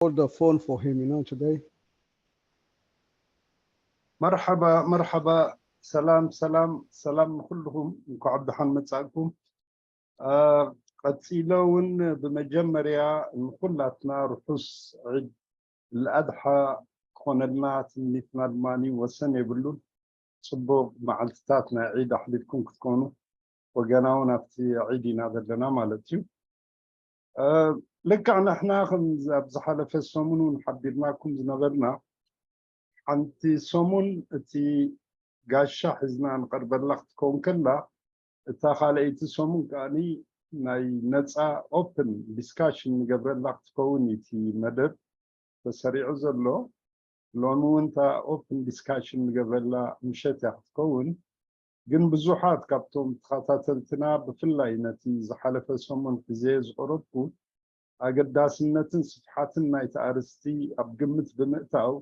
hold the phone for him, you know, today. መርሓባ መርሓባ። ሰላም ሰላም ሰላም ንኩልኹም፣ እንኳዕ ብደሓን መጻእኩም። ቀጺለ እውን ብመጀመርያ ንኹላትና ርሑስ ዒድ ልኣድሓ ክኾነልና ትምኒትና ድማ ወሰን የብሉን። ጽቡቕ መዓልትታት ናይ ዒድ ኣሕሊፍኩም ክትኮኑ፣ ወገናውን ኣብቲ ዒድ ኢና ዘለና ማለት እዩ። ልክዕ ንሕና ከም ኣብ ዝሓለፈ ሰሙን እውን ሓቢርናኩም ዝነበርና፣ ሓንቲ ሰሙን እቲ ጋሻ ሒዝና ንቐርበላ ክትከውን ከላ፣ እታ ካልኣይቲ ሰሙን ከዓኒ ናይ ነፃ ኦፕን ዲስካሽን ንገብረላ ክትከውን እዩ እቲ መደብ ተሰሪዑ ዘሎ። ሎሚ እውን እታ ኦፕን ዲስካሽን ንገብረላ ምሸት እያ ክትከውን። ግን ብዙሓት ካብቶም ተኸታተልትና ብፍላይ ነቲ ዝሓለፈ ሰሙን ሒዘ ዝቐረብኩ ኣገዳስነትን ስፍሓትን ናይቲ ኣርእስቲ ኣብ ግምት ብምእታው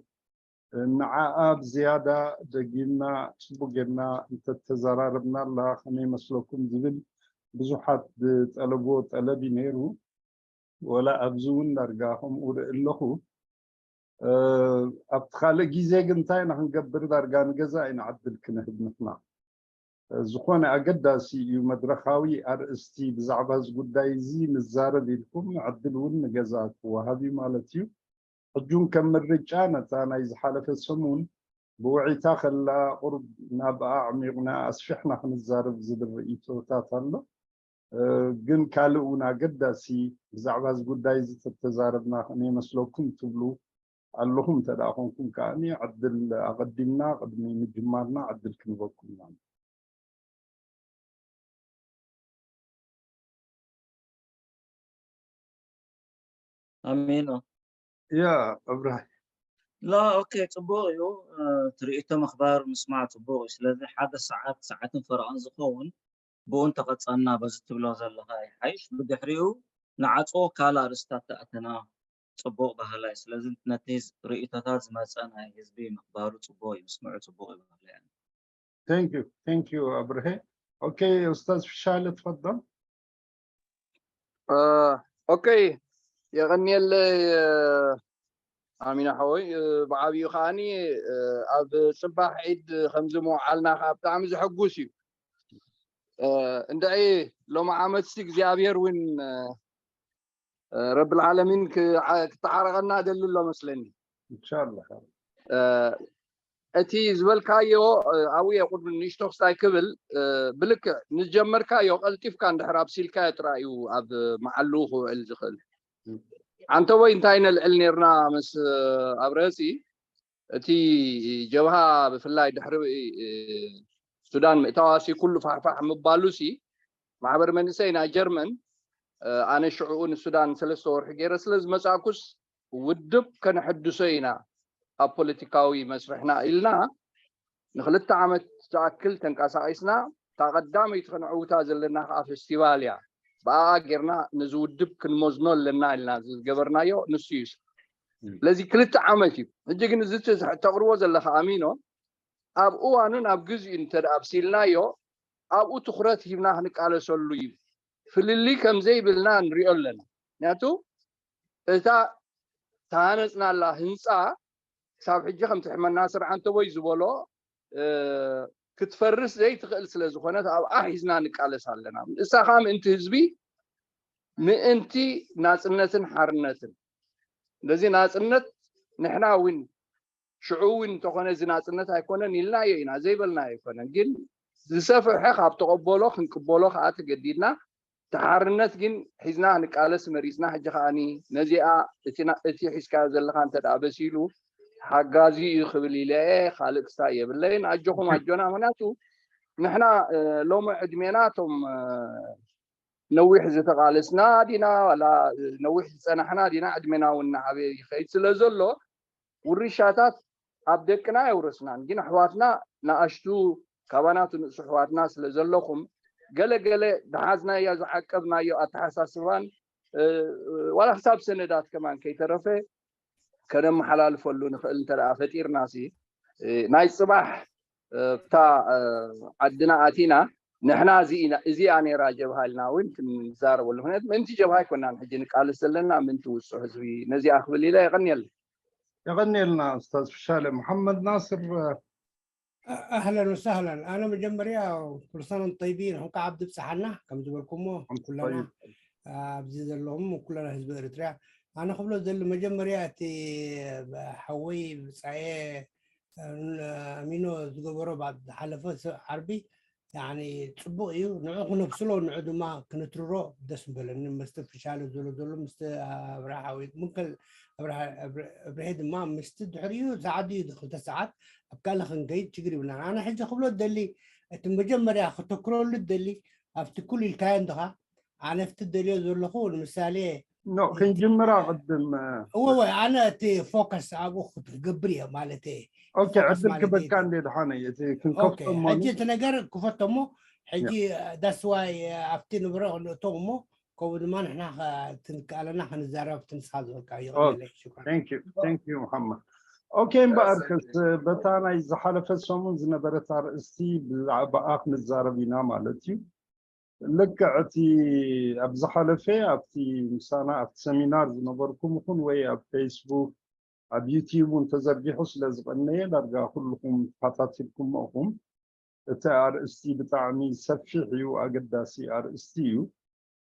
ንዓኣ ብዝያዳ ደጊምና ጽቡቕ ጌርና እንተተዘራረብናላ ከመይ መስለኩም ዝብል ብዙሓት ዝጠለብዎ ጠለብ እዩ ነይሩ። ወላ ኣብዚ እውን ዳርጋ ከምኡ ርኢ ኣለኹ። ኣብቲ ካልእ ግዜ ግን እንታይ ኢና ክንገብር፣ ዳርጋ ንገዛ ኢና ዕድል ክንህብ ንሕና። ዝኾነ ኣገዳሲ እዩ መድረኻዊ ኣርእስቲ ብዛዕባ እዚ ጉዳይ እዚ ንዛረብ ኢልኩም ዕድል እውን ንገዛ ክወሃብ እዩ ማለት እዩ። ሕጂ እውን ከም ምርጫ ነታ ናይ ዝሓለፈ ሰሙን ብውዒታ ከላ ቁሩብ ናብኣ ኣዕሚቑና ኣስፊሕና ክንዛረብ ዝብል ርእይቶታት ኣሎ። ግን ካልእ እውን ኣገዳሲ ብዛዕባ እዚ ጉዳይ እዚ ተተዛረብና ከመይ መስለኩም ትብሉ ኣለኹም እንተ ደኣ ኮንኩም ከኣ ዕድል ኣቐዲምና ቅድሚ ምጅማርና ዕድል ክንበኩም ኢና። ኣሚኖ ያ እብራሂም ላ ኦኬ፣ ጽቡቕ እዩ። ትርኢቶ ምኽባር ምስማዕ ጽቡቕ እዩ። ስለዚ ሓደ ሰዓት ሰዓትን ፈረቓን ዝኸውን ብኡ እንተቐጻልና በዚ ትብሎ ዘለኻ ይሓይሽ። ብድሕሪኡ ንዓጽዎ ካልእ ኣርእስታት ተኣተና ጽቡቕ ባህላይ። ስለዚ ነቲ ርእይቶታት ዝመጸ ናይ ህዝቢ ምኽባሩ ጽቡቕ እዩ፣ ምስምዑ ጽቡቕ እዩ ባህላይ። Thank you, thank you ኣብርሄ። ኦኬ ኡስታዝ ፍሻለ ትፈضل። ኦኬ የቐንየለይ ኣሚና ሓወይ። ብዓብዩ ከዓኒ ኣብ ጽባሕ ዒድ ከምዚ ምውዓልና ከዓ ብጣዕሚ ዘሐጉስ እዩ። እንድዒ ሎም ዓመት ሲ እግዚኣብሔር እውን ረብል ዓለሚን ክተዓረቐና ደሊ ኣሎ መስለኒ። ኢንሻላህ። እቲ ዝበልካዮ ኣብኡ እየ ቁድሚ ንእሽቶ ክስታይ ክብል ብልክዕ ንጀመርካዮ ቀልጢፍካ እንድሕር ኣብሲልካዮ ጥራይ እዩ ኣብ መዓልኡ ክውዕል ዝኽእል። ኣንተ ወይ እንታይ ነልዕል ነርና ምስ ኣብረህፂ እቲ ጀብሃ ብፍላይ ድሕሪ ሱዳን ምእታዋሲ ኩሉ ፋሕፋሕ ምባሉሲ ማሕበር መንእሰይ ናይ ጀርመን ኣነ ሽዕኡ ንሱዳን ሰለስተ ወርሒ ገይረ ስለ ዝመፃእኩስ ውድብ ከነሐድሶ ኢና ኣብ ፖለቲካዊ መስርሕና ኢልና ንክልተ ዓመት ዝኣክል ተንቀሳቒስና። እታ ቀዳመይቲ ከነዕውታ ዘለና ከዓ ፌስቲቫል እያ። ብኣኣ ጌርና ነዚ ውድብ ክንመዝኖ ኣለና ኢልና ዝገበርናዮ ንሱ እዩ። ስለዚ ክልተ ዓመት እዩ። ሕጂ ግን እዚ ተቕርቦ ዘለካ ኣሚኖ ኣብ እዋኑን ኣብ ግዜኡ እንተ ኣብሲልናዮ ኣብኡ ትኩረት ሂብና ክንቃለሰሉ እዩ። ፍልልይ ከምዘይብልና ንሪኦ ኣለና። ምክንያቱ እታ ተሃነፅናላ ህንፃ ክሳብ ሕጂ ከምቲ ሕመና ስርዓንተቦይ ዝበሎ ክትፈርስ ዘይትኽእል ስለ ዝኾነት ኣብኣ ሒዝና ንቃለስ ኣለና። ንሳ ከዓ ምእንቲ ህዝቢ ምእንቲ ናፅነትን ሓርነትን እንደዚ ናፅነት ንሕና እውን ሽዑ እውን እንተኾነ እዚ ናፅነት ኣይኮነን ኢልናዮ ኢና ዘይበልናዮ ኣይኮነን ግን ዝሰፍሐ ካብ ተቐበሎ ክንቅበሎ ከዓ ተገዲድና ተሓርነት ግን ሒዝና ክንቃለስ መሪፅና ሕጂ ከዓኒ ነዚኣ እቲ ሒዝካዮ ዘለካ እንተ ደኣ በሲሉ ሓጋዚ እዩ ክብል ኢለ ካልእ ክስታይ የብለይን ኣጆኹም ኣጆና ምክንያቱ ንሕና ሎሚ ዕድሜና እቶም ነዊሕ ዝተቓለስና ዲና ዋላ ነዊሕ ዝፀናሕና ዲና ዕድሜና እውን እናዓበየ ይኸይድ ስለ ዘሎ ውርሻታት ኣብ ደቅና የውረስናን ግን ኣሕዋትና ንኣሽቱ ካባናቱ ንእሱ ኣሕዋትና ስለ ዘለኹም ገለ ገለ ዝሓዝናዮ ዝዓቀብናዮ ኣተሓሳስባን ዋላ ክሳብ ሰነዳት ከማን ከይተረፈ ከነመሓላልፈሉ ንኽእል እንተ ደኣ ፈጢርና ሲ ናይ ፅባሕ እታ ዓድና ኣቲና ንሕና እዚኣ ነይራ ጀብሃ ኢልና እውን ክንዛረበሉ። ምክንያቱ ምእንቲ ጀብሃ ኣይኮናን ሕጂ ንቃለስ ዘለና፣ ምእንቲ ውፁዕ ህዝቢ ነዚኣ ክብል ኢለ። የቐንየልና። የቐንየልና ኡስታዝ ፍሻለ። መሓመድ ናስር። ኣህለን ወሳህለን። ኣነ መጀመርያ ኩልሳኖም ጠይቢን እንኳዕ ዓብዲ ብፅሓና ከም ዝበልኩሞ ኩለና ኣብዚ ዘለኹም ኩለና ህዝቢ ኤርትርያ ኣነ ክብሎ ዘሉ መጀመርያ እቲ ሓወይ ብፃየ ኣሚኖ ዝገበሮ ዝሓለፈ ዓርቢ ጽቡቕ እዩ። ንዑ ክነብስሎ ንዑ ድማ ክንትርሮ ደስ ምበለኒ። ምስቲ ፍሻለ ዘሎ ዘሎ ምስቲ ኣብርሃ ሓወይ ምክል ኣብርሄ ድማ ምስቲ ድሕሪኡ ሰዓት እዩ ክልተ ሰዓት ኣብ ካልእ ክንከይድ ችግር ይብልና። ኣነ ሕጂ ክብሎ ደሊ እቲ መጀመርያ ክተክረሉ ደሊ ኣብቲ ኩል ኢልካዮ እንድኻ ኣነ ፍቲ ደልዮ ዘለኹ ንምሳሌ ክንጅምራ ቅድም እወ ኣነ እቲ ፎከስ ኣብኡ ክትገብር እየ ማለት ኦኬ ዕድል ክበካ እንደ ድሓነ እቲ ክንከፍቶ ሕጂ እቲ ነገር ክፈቶ እሞ ሕጂ ዳስዋይ ኣብቲ ንብረ ክንእቶም እሞ ከምኡ ድማ ንሕና ትንከኣለና ክንዛረብ ትንስኻ ዝበልካ ይቀለይ ሽክራን ዩ መሓመድ ኦኬ እምበኣርከስ በታ ናይ ዝሓለፈ ሰሙን ዝነበረት ኣርእስቲ ብዛዕባኣ ክንዛረብ ኢና ማለት እዩ ልክዕ እቲ ኣብ ዝሓለፈ ኣብቲ ምሳና ኣብቲ ሰሚናር ዝነበርኩም ይኹን ወይ ኣብ ፌስቡክ ኣብ ዩቲዩብ እውን ተዘርጊሑ ስለ ዝቐነየ ዳርጋ ኩልኹም ተኸታቲልኩሞ ኢኹም። እቲ ኣርእስቲ ብጣዕሚ ሰፊሕ እዩ፣ ኣገዳሲ ኣርእስቲ እዩ።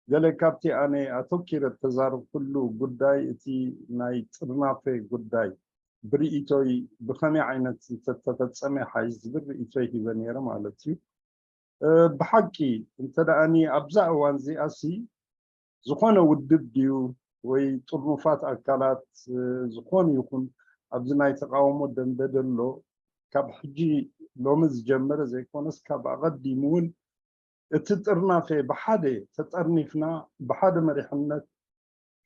ገለ ካብቲ ኣነ ኣተኪረ እተዛረብኩሉ ጉዳይ እቲ ናይ ጥርናፈ ጉዳይ ብርእይቶይ ብኸመይ ዓይነት እንተተፈጸመ ሓይሽ ዝብል ርእይቶይ ሂበ ነይረ ማለት እዩ። ብሓቂ እንተ ደኣኒ ኣብዛ እዋን እዚኣሲ ዝኾነ ውድብ ድዩ ወይ ጥርኑፋት ኣካላት ዝኾነ ይኹን ኣብዚ ናይ ተቃውሞ ደንበ ደሎ ካብ ሕጂ ሎሚ ዝጀመረ ዘይኮነስ ካብ ኣቐዲሙ እውን እቲ ጥርናፌ ብሓደ ተጠርኒፍና ብሓደ መሪሕነት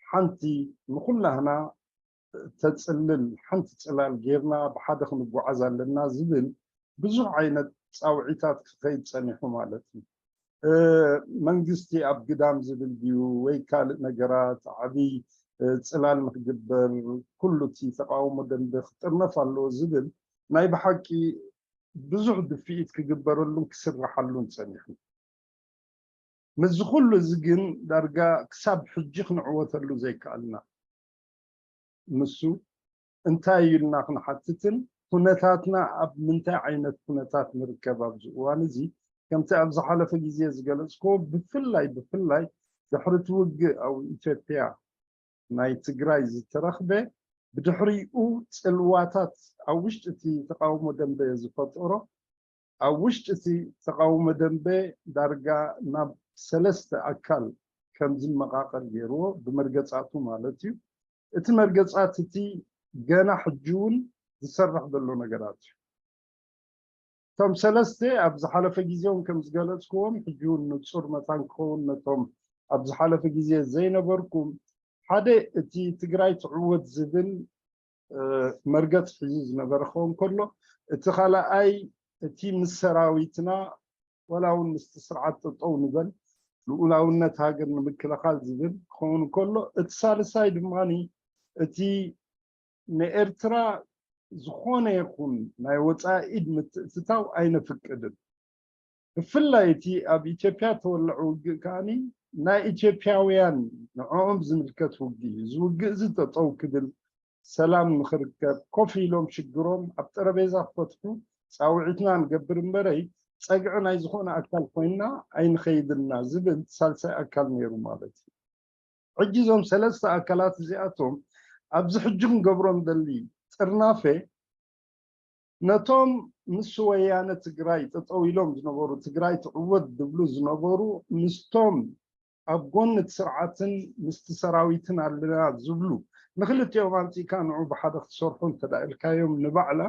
ሓንቲ ንኹላህና ተፅልል ሓንቲ ፅላል ጌርና ብሓደ ክንጓዓዝ ኣለና ዝብል ብዙሕ ዓይነት ፃውዒታት ክኸይድ ፀኒሑ ማለት እዩ። መንግስቲ ኣብ ግዳም ዝብል ድዩ ወይ ካልእ ነገራት ዓብይ ፅላል ንክግበር ኩሉ እቲ ተቃውሞ ደንበ ክጥርነፍ ኣለዎ ዝብል ናይ ብሓቂ ብዙሕ ድፍኢት ክግበረሉን ክስርሓሉን ፀኒሑ። ምስዚ ኩሉ እዚ ግን ዳርጋ ክሳብ ሕጂ ክንዕወተሉ ዘይከኣልና ንሱ እንታይ እዩ ኢልና ክንሓትትን ኩነታትና ኣብ ምንታይ ዓይነት ኩነታት ንርከብ ኣብዚ እዋን እዚ ከምቲ ኣብ ዝሓለፈ ግዜ ዝገለፅክዎ ብፍላይ ብፍላይ ድሕሪ እቲ ውግእ ኣብ ኢትዮጵያ ናይ ትግራይ ዝተረኽበ ብድሕሪኡ ፅልዋታት ኣብ ውሽጢ እቲ ተቃውሞ ደንበ ዝፈጠሮ ኣብ ውሽጢ እቲ ተቃውሞ ደንበ ዳርጋ ናብ ሰለስተ ኣካል ከም ዝመቃቀል ገይርዎ ብመርገፃቱ ማለት እዩ። እቲ መርገፃት እቲ ገና ሕጂ እውን ዝሰርሕ ዘሎ ነገራት እዩ። እቶም ሰለስተ ኣብ ዝሓለፈ ግዜ እውን ከም ዝገለፅክዎም ሕጂ እውን ንፁር መታን ክኸውን ነቶም ኣብ ዝሓለፈ ግዜ ዘይነበርኩም ሓደ እቲ ትግራይ ትዕወት ዝብል መርገፅ ሒዙ ዝነበረ ክኸውን ከሎ እቲ ካልኣይ እቲ ምስ ሰራዊትና ዋላ እውን ምስቲ ስርዓት ጠጠው ንበል ልኡላውነት ሃገር ንምክልኻል ዝብል ክኸውን ከሎ እቲ ሳልሳይ ድማ እቲ ንኤርትራ ዝኾነ ይኹን ናይ ወፃኢ ኢድ ምትእትታው ኣይነፍቅድን። ብፍላይ እቲ ኣብ ኢትዮጵያ ተወለዐ ውግእ ከዓኒ ናይ ኢትዮጵያውያን ንዕኦም ዝምልከት ውግእ እዩ። እዚ ውግእ እዚ ጠጠው ክብል ሰላም ንኽርከብ ኮፍ ኢሎም ሽግሮም ኣብ ጠረቤዛ ክፈትሑ ፃውዒትና ንገብር እምበረይ ፀግዒ ናይ ዝኾነ ኣካል ኮይንና ኣይንኸይድና ዝብል ሳልሳይ ኣካል ነይሩ ማለት እዩ። ሕጂ እዞም ሰለስተ ኣካላት እዚኣቶም ኣብዚ ሕጂ ክንገብሮም ደሊ ጥርናፈ ነቶም ምስ ወያነ ትግራይ ጠጠው ኢሎም ዝነበሩ ትግራይ ትዕወት ዝብሉ ዝነበሩ ምስቶም ኣብ ጎኒ እቲ ስርዓትን ምስቲ ሰራዊትን ኣለና ዝብሉ ንክልቲኦም ኣምፂእካ ንዑ ብሓደ ክትሰርሑ እንተዳ ኢልካዮም ንባዕላ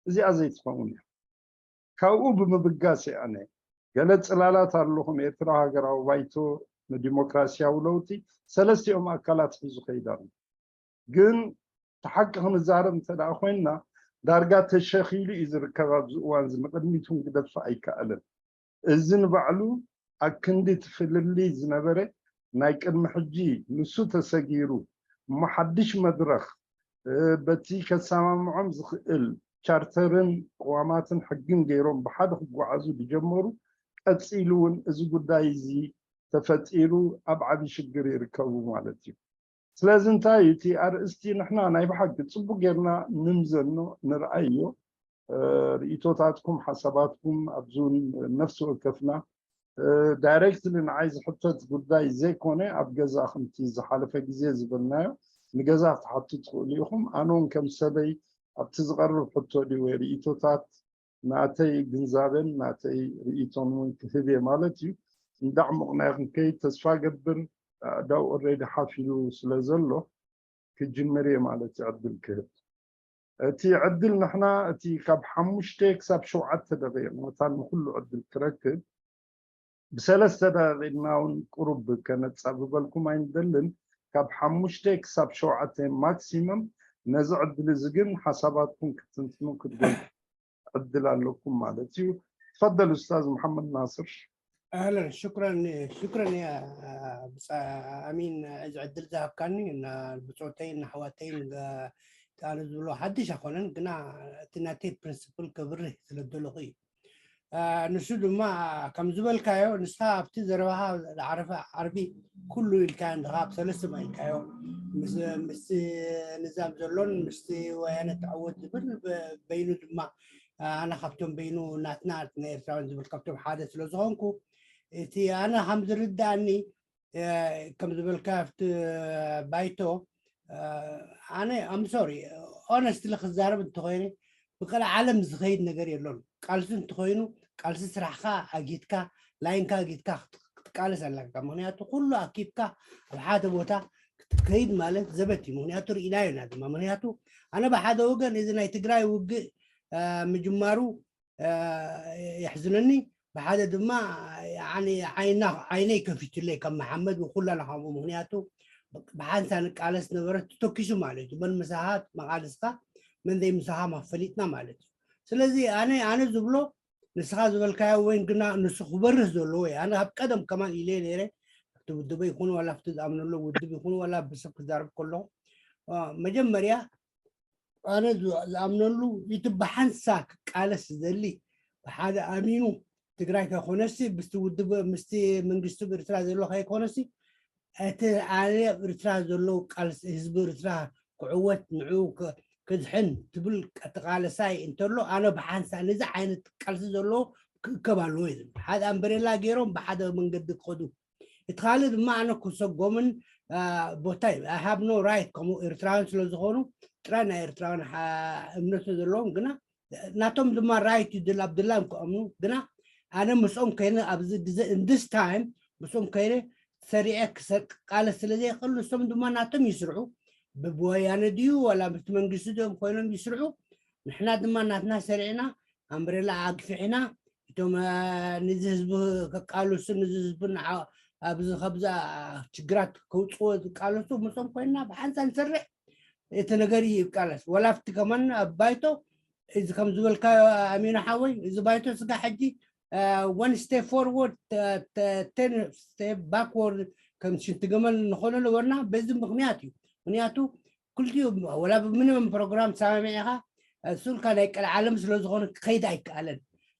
እዚኣ ዘይትኸውን እያ። ካብኡ ብምብጋስ እየ ኣነ ገለ ፅላላት ኣሎ ከም ኤርትራ ሃገራዊ ባይቶ ንዲሞክራሲያዊ ለውጢ ሰለስቲኦም ኣካላት ሒዙ ከይድ ኣሎ። ግን እቲ ሓቂ ክንዛረብ እንተ ኮይንና ዳርጋ ተሸኺሉ እዩ ዝርከብ ኣብዚ እዋን እዚ ንቅድሚት እውን ክደፍእ ኣይከኣልን። እዚ ንባዕሉ ኣብ ክንዲ እቲ ፍልልይ ዝነበረ ናይ ቅድሚ ሕጂ ንሱ ተሰጊሩ እሞ ሓድሽ መድረኽ በቲ ከሰማምዖም ዝኽእል ቻርተርን ቅዋማትን ሕግን ገይሮም ብሓደ ክጓዓዙ ዝጀመሩ ቀፂሉ እውን እዚ ጉዳይ እዚ ተፈጢሩ ኣብ ዓብዪ ሽግር ይርከቡ ማለት እዩ። ስለዚ እንታይ እዩ እቲ ኣርእስቲ? ንሕና ናይ ብሓቂ ፅቡቅ ጌርና ንምዘኖ፣ ንርኣዮ። እ፣ ርእይቶታትኩም፣ ሓሳባትኩም ኣብዚ እውን ነፍሲ ወከፍና፣ እ፣ ዳይሬክትሊ ንዓይ ዝሕተት ጉዳይ ዘይኮነ፣ ኣብ ገዛ ከምቲ ዝሓለፈ ግዜ ዝበልናዮ ንገዛ ክትሓቱ ትኽእሉ ኢኹም። ኣነ እውን ከም ሰበይ ኣብቲ ዝቐርብ ሕቶ ድዩ ወይ ርእይቶታት ናተይ ግንዛበን ናተይ ርእይቶን እውን ክህብ እየ ማለት እዩ። እንዳዕሙቕናዮ ክንከይድ ተስፋ ገብር። ኣእዳው ኦልሬዲ ሓፍ ኢሉ ስለ ዘሎ ክጅምር እየ ማለት እዩ ዕድል ክህብ። እቲ ዕድል ንሕና እቲ ካብ ሓሙሽተ ክሳብ ሸውዓተ ደቂቕ መታን ንኩሉ ዕድል ክረክብ ብሰለስተ ደቂቕ ኢልና እውን ቁሩብ ከነጻብበልኩም ኣይንደልን። ካብ ሓሙሽተ ክሳብ ሸውዓተ ማክሲመም። ነዚ ዕድል እዚ ግን ሓሳባትኩም ክትትንትኑ ክትገልጹ ዕድል ኣለኩም ማለት እዩ። ትፈደል ኡስታዝ መሓመድ ናስር። ኣህለን ሽክረን ሽክረን እያ ብፃ ኣሚን እዚ ዕድል ዝሃብካኒ እና ብፆተይን ኣሕዋተይን ኣነ ዝብሎ ሓድሽ ኣይኮነን ግና እቲ ናተይ ፕሪንስፕል ከብርህ ስለ ዝደለኹ እዩ። ንሱ ድማ ከም ዝበልካዮ ንስኻ ኣብቲ ዘረባኻ ዓረፈ ዓርቢ ኩሉ ኢልካ እንድኻ ኣብ ሰለስተ ኢልካዮ ምስቲ ንዛም ዘሎን ምስቲ ወያነ ተዓወት ዝብል በይኑ ድማ ኣነ ካብቶም በይኑ ናትና ናይ ኤርትራውያን ዝብል ካብቶም ሓደ ስለ ዝኾንኩ እቲ ኣነ ከም ዝርዳእኒ ከም ዝበልካ ኣብቲ ባይቶ ኣነ ኣም ሶሪ ኦነስትሊ ክዛረብ እንተኮይነ ብቀለ ዓለም ዝኸይድ ነገር የሎን። ቃልሲ እንተኮይኑ ቃልሲ ስራሕካ ኣጊትካ ላይንካ ኣጊትካ ክትቃለስ ኣለካ። ምክንያቱ ኩሉ ኣኪብካ ኣብ ሓደ ቦታ ክትከይድ ማለት ዘበት እዩ። ምክንያቱ ርኢናዮ ኢና ድማ ምክንያቱ ኣነ ብሓደ ወገን እዚ ናይ ትግራይ ውግእ ምጅማሩ የሕዝነኒ፣ ብሓደ ድማ ዓይነይ ከፊቱለይ ካብ መሓመድ ወኩላና ከምኡ ምክንያቱ ብሓንሳ ንቃለስ ነበረ ተተኪሱ ማለት እዩ። መን ምሳኻ መቃልስካ መን ዘይምሳኻ ፈሊጥና ማለት እዩ። ስለዚ ኣነ ኣነ ዝብሎ ንስኻ ዝበልካዮ ወይ ግና ንሱ ክበርህ ዘለዎ እዩ። ኣነ ካብ ቀደም ከማን ኢለ ነይረ ኣብቲ ውድበ ይኹን ዋላ ኣብቲ ዝኣምነሎ ውድብ ይኹን ዋላ ብሰብ ክዛረብ ከለኹ መጀመርያ ኣነ ዝኣምነሉ እቲ ብሓንሳ ክቃለስ ዝደሊ ብሓደ ኣሚኑ ትግራይ ከይኮነሲ ምስቲ ውድብ ምስቲ መንግስቲ ኤርትራ ዘሎ ከይኮነሲ እቲ ኣነ ኣብ ኤርትራ ዘሎ ቃልሲ ህዝቢ ኤርትራ ክዕወት ንዑ ክድሕን ትብል ተቃለሳይ እንተሎ ኣነ ብሓንሳ ነዚ ዓይነት ቃልሲ ዘለዎ ክእከብ ኣለዎ እዩ። ሓደ ኣምበሬላ ገይሮም ብሓደ መንገዲ ክኸዱ እቲ ካልእ ድማ ኣነ ክሰጎምን ቦታ ሃብ ኖ ራይት ከምኡ ኤርትራውያን ስለ ዝኾኑ ጥራይ ናይ ኤርትራውያን እምነቱ ዘለዎም ግና ናቶም ድማ ራይት እዩ ድል ኣብ ድላዮም ክኣምኑ ግና ኣነ ምስኦም ከይነ ኣብዚ ግዜ እንድስ ታይም ምስኦም ከይነ ሰሪዐ ክቃለስ ስለ ዘይኽእል ንሶም ድማ ናቶም ይስርዑ ብወያነ ድዩ ዋላ ምስቲ መንግስቲ ድዮም ኮይኖም ይስርዑ ንሕና ድማ ናትና ሰሪዕና ኣምብሬላ ኣግፊሕና እቶም ንዚ ህዝቢ ከቃልሱ ንዚ ህዝቢ ኣብዚ ከብዛ ችግራት ከውፅዎ ዝቃለሱ ምስኦም ኮይንና ብሓንሳ ንሰርሕ እቲ ነገር እዩ ይቃለስ ወላ ኣብቲ ከማን ኣብ ባይቶ እዚ ከም ዝበልካ ኣሚኑ ሓወይ እዚ ባይቶ ስጋ ሕጂ one step forward ten step backward ከም ሽንቲ ገመል ንኾኖ ነበርና በዚ ምክንያት እዩ ምክንያቱ ክልቲኡ ወላ ብምንመም ፕሮግራም ተሰማሚዕኻ እሱልካ ናይ ቀልዓለም ስለ ዝኾነ ክኸይድ ኣይከኣለን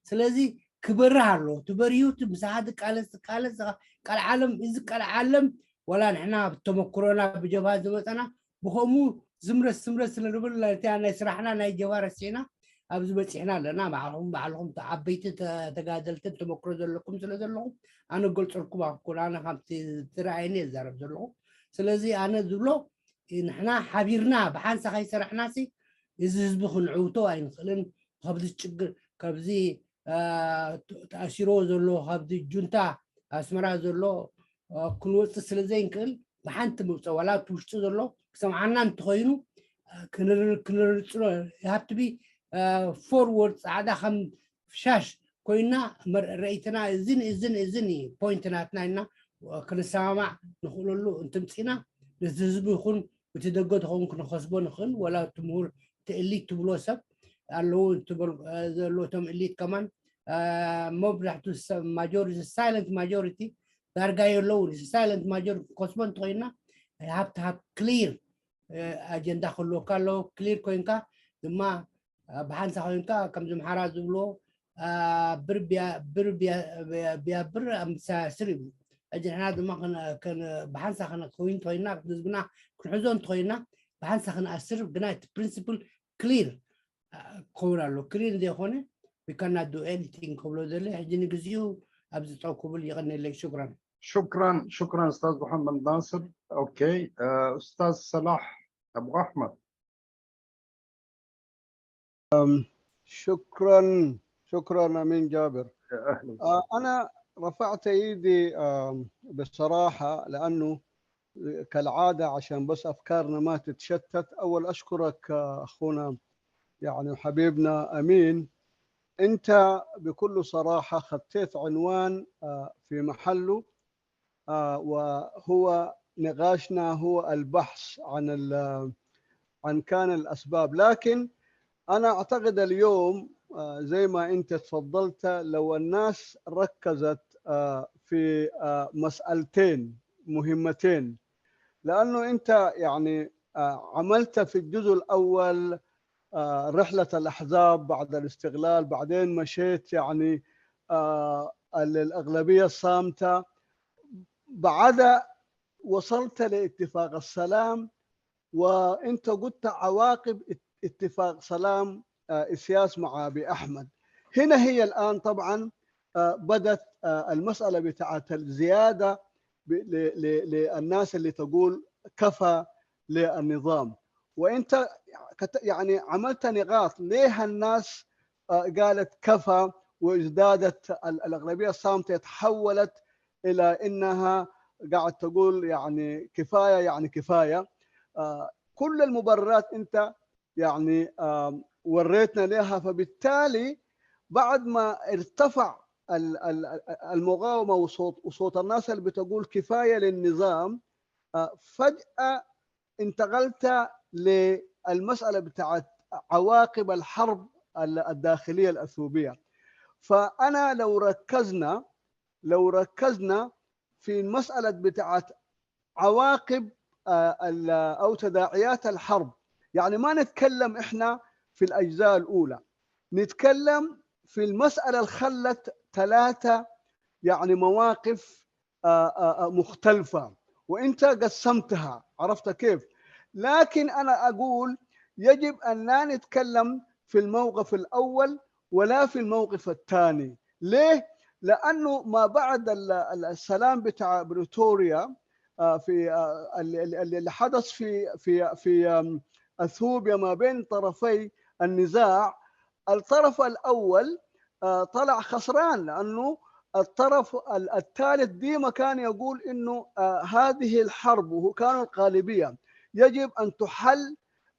ስለዚ ክበርህ ኣለዎ ትበርዩ ምሳኻ ዝቃለስ ዝቃለስ ቀልዓለም እዚ ቀልዓለም ወላ ንሕና ብተመክሮና ብጀብሃ ዝመፀና ብከምኡ ዝምረስ ዝምረስ ስለ ንብል ናይታ ናይ ስራሕና ናይ ጀብሃ ረሲዕና ኣብዚ በፂሕና ኣለና ባዕልኩም ባዕልኩም ዓበይቲ ተጋደልትን ተመክሮ ዘለኩም ስለ ዘለኹም ኣነ ገልፀልኩም ኣኩን ኣነ ከምቲ ዝረኣየኒ የዛረብ ዘለኹ ስለዚ ኣነ ዝብሎ ንሕና ሓቢርና ብሓንሳ ከይሰራሕናሲ እዚ ህዝቢ ክንዕውቶ ኣይንኽእልን ካብዚ ችግር ካብዚ ተኣሲሮ ዘሎ ካብዚ ጁንታ ኣስመራ ዘሎ ክንወፅእ ስለ ዘይንክእል ብሓንቲ ምውፀእ ዋላ እቲ ውሽጢ ዘሎ ክሰምዓና እንተኮይኑ ክንርፅሎ ሃብትቢ ፎርወርድ ፃዕዳ ከም ሻሽ ኮይና ረኢትና እዝን እዝን እዝን ፖይንት ናትና ኢና ክንሰማማዕ ንኽእለሉ እንትምፅና ነቲ ህዝቢ ይኹን እቲ ደገ ተኸውን ክንኸስቦ ንኽእል ወላ እቲ ምሁር እቲ እሊት ትብሎ ሰብ ኣለዉ ዘለዉ እቶም እሊት ከማን መብዛሕቱ ሰብ ማጆሪቲ ሳይለንት ማጆሪቲ ዳርጋ የለውን ሳይለንት ማጆሪቲ ክኸስቦ እንተኮይና ሃብቲ ሃብ ክሊር ኣጀንዳ ክህልወካ ኣለዎ ክሊር ኮይንካ ድማ ብሓንሳ ኮይንካ ከምዚ ምሓራ ዝብልዎ ብር ቢያብር ኣምሳስር እዩ። ሕጂ ንሕና ድማ ብሓንሳ ክንኮይን እንተኮይና ህዝብና ክንሕዞ እንተኮይና ብሓንሳ ክንኣስር ግና እቲ principle clear ክኸውን ኣሎ። Clear ዘይኮነ we cannot do anything ክብሎ ዘለ ሕጂ ንግዚኡ ኣብዚ ጠው ክብል ይቀንለይ። ሽኩራን። شكرا شكرا استاذ محمد ناصر. اوكي، استاذ صلاح ابو احمد. شكرا شكرا امين جابر. اهلا. آه، انا رفعت ايدي آم، بصراحه لانه كالعاده عشان بس افكارنا ما تتشتت. اول اشكرك آه، اخونا يعني وحبيبنا امين، انت بكل صراحه خطيت عنوان آه، في محله، آه، وهو نقاشنا هو البحث عن ال- عن كان الاسباب. لكن انا اعتقد اليوم آه، زي ما انت تفضلت، لو الناس ركزت آه، في آه، مسالتين مهمتين، لانه انت يعني آه، عملت في الجزء الاول آه، رحله الاحزاب بعد الاستقلال، بعدين مشيت يعني آه، الاغلبيه الصامته، بعد وصلت لاتفاق السلام، وانت قلت عواقب ات- اتفاق سلام آه، اسياس مع ابي احمد. هنا هي الان طبعا آه، بدت آه، المساله بتاعت الزياده ب- ل- ل- للناس اللي تقول كفى للنظام. وانت كت- يعني عملت نقاط ليه الناس آه، قالت كفى، وازدادت ال- الاغلبيه الصامته تحولت الى انها قاعد تقول يعني كفايه، يعني كفايه. آه، كل المبررات انت يعني آم، وريتنا لها. فبالتالي بعد ما ارتفع ال- ال- المقاومه وصوت وصوت الناس اللي بتقول كفايه للنظام، آه، فجاه انتقلت للمساله بتاعت عواقب الحرب ال- الداخليه الاثيوبيه. فانا لو ركزنا لو ركزنا في المساله بتاعت عواقب آه، ال- او تداعيات الحرب، يعني ما نتكلم احنا في الاجزاء الاولى، نتكلم في المساله اللي خلت ثلاثه يعني مواقف آه، آه، آه، مختلفه، وانت قسمتها، عرفت كيف؟ لكن انا اقول يجب ان لا نتكلم في الموقف الاول ولا في الموقف الثاني. ليه؟ لانه ما بعد ال- ال- السلام بتاع بريتوريا آه، في آه، اللي اللي- اللي حدث في في في آم، اثيوبيا ما بين طرفي النزاع، الطرف الاول آه، طلع خسران، لانه الطرف ال- الثالث ديما كان يقول انه آه، هذه الحرب، وهو كانوا الغالبيه، يجب ان تحل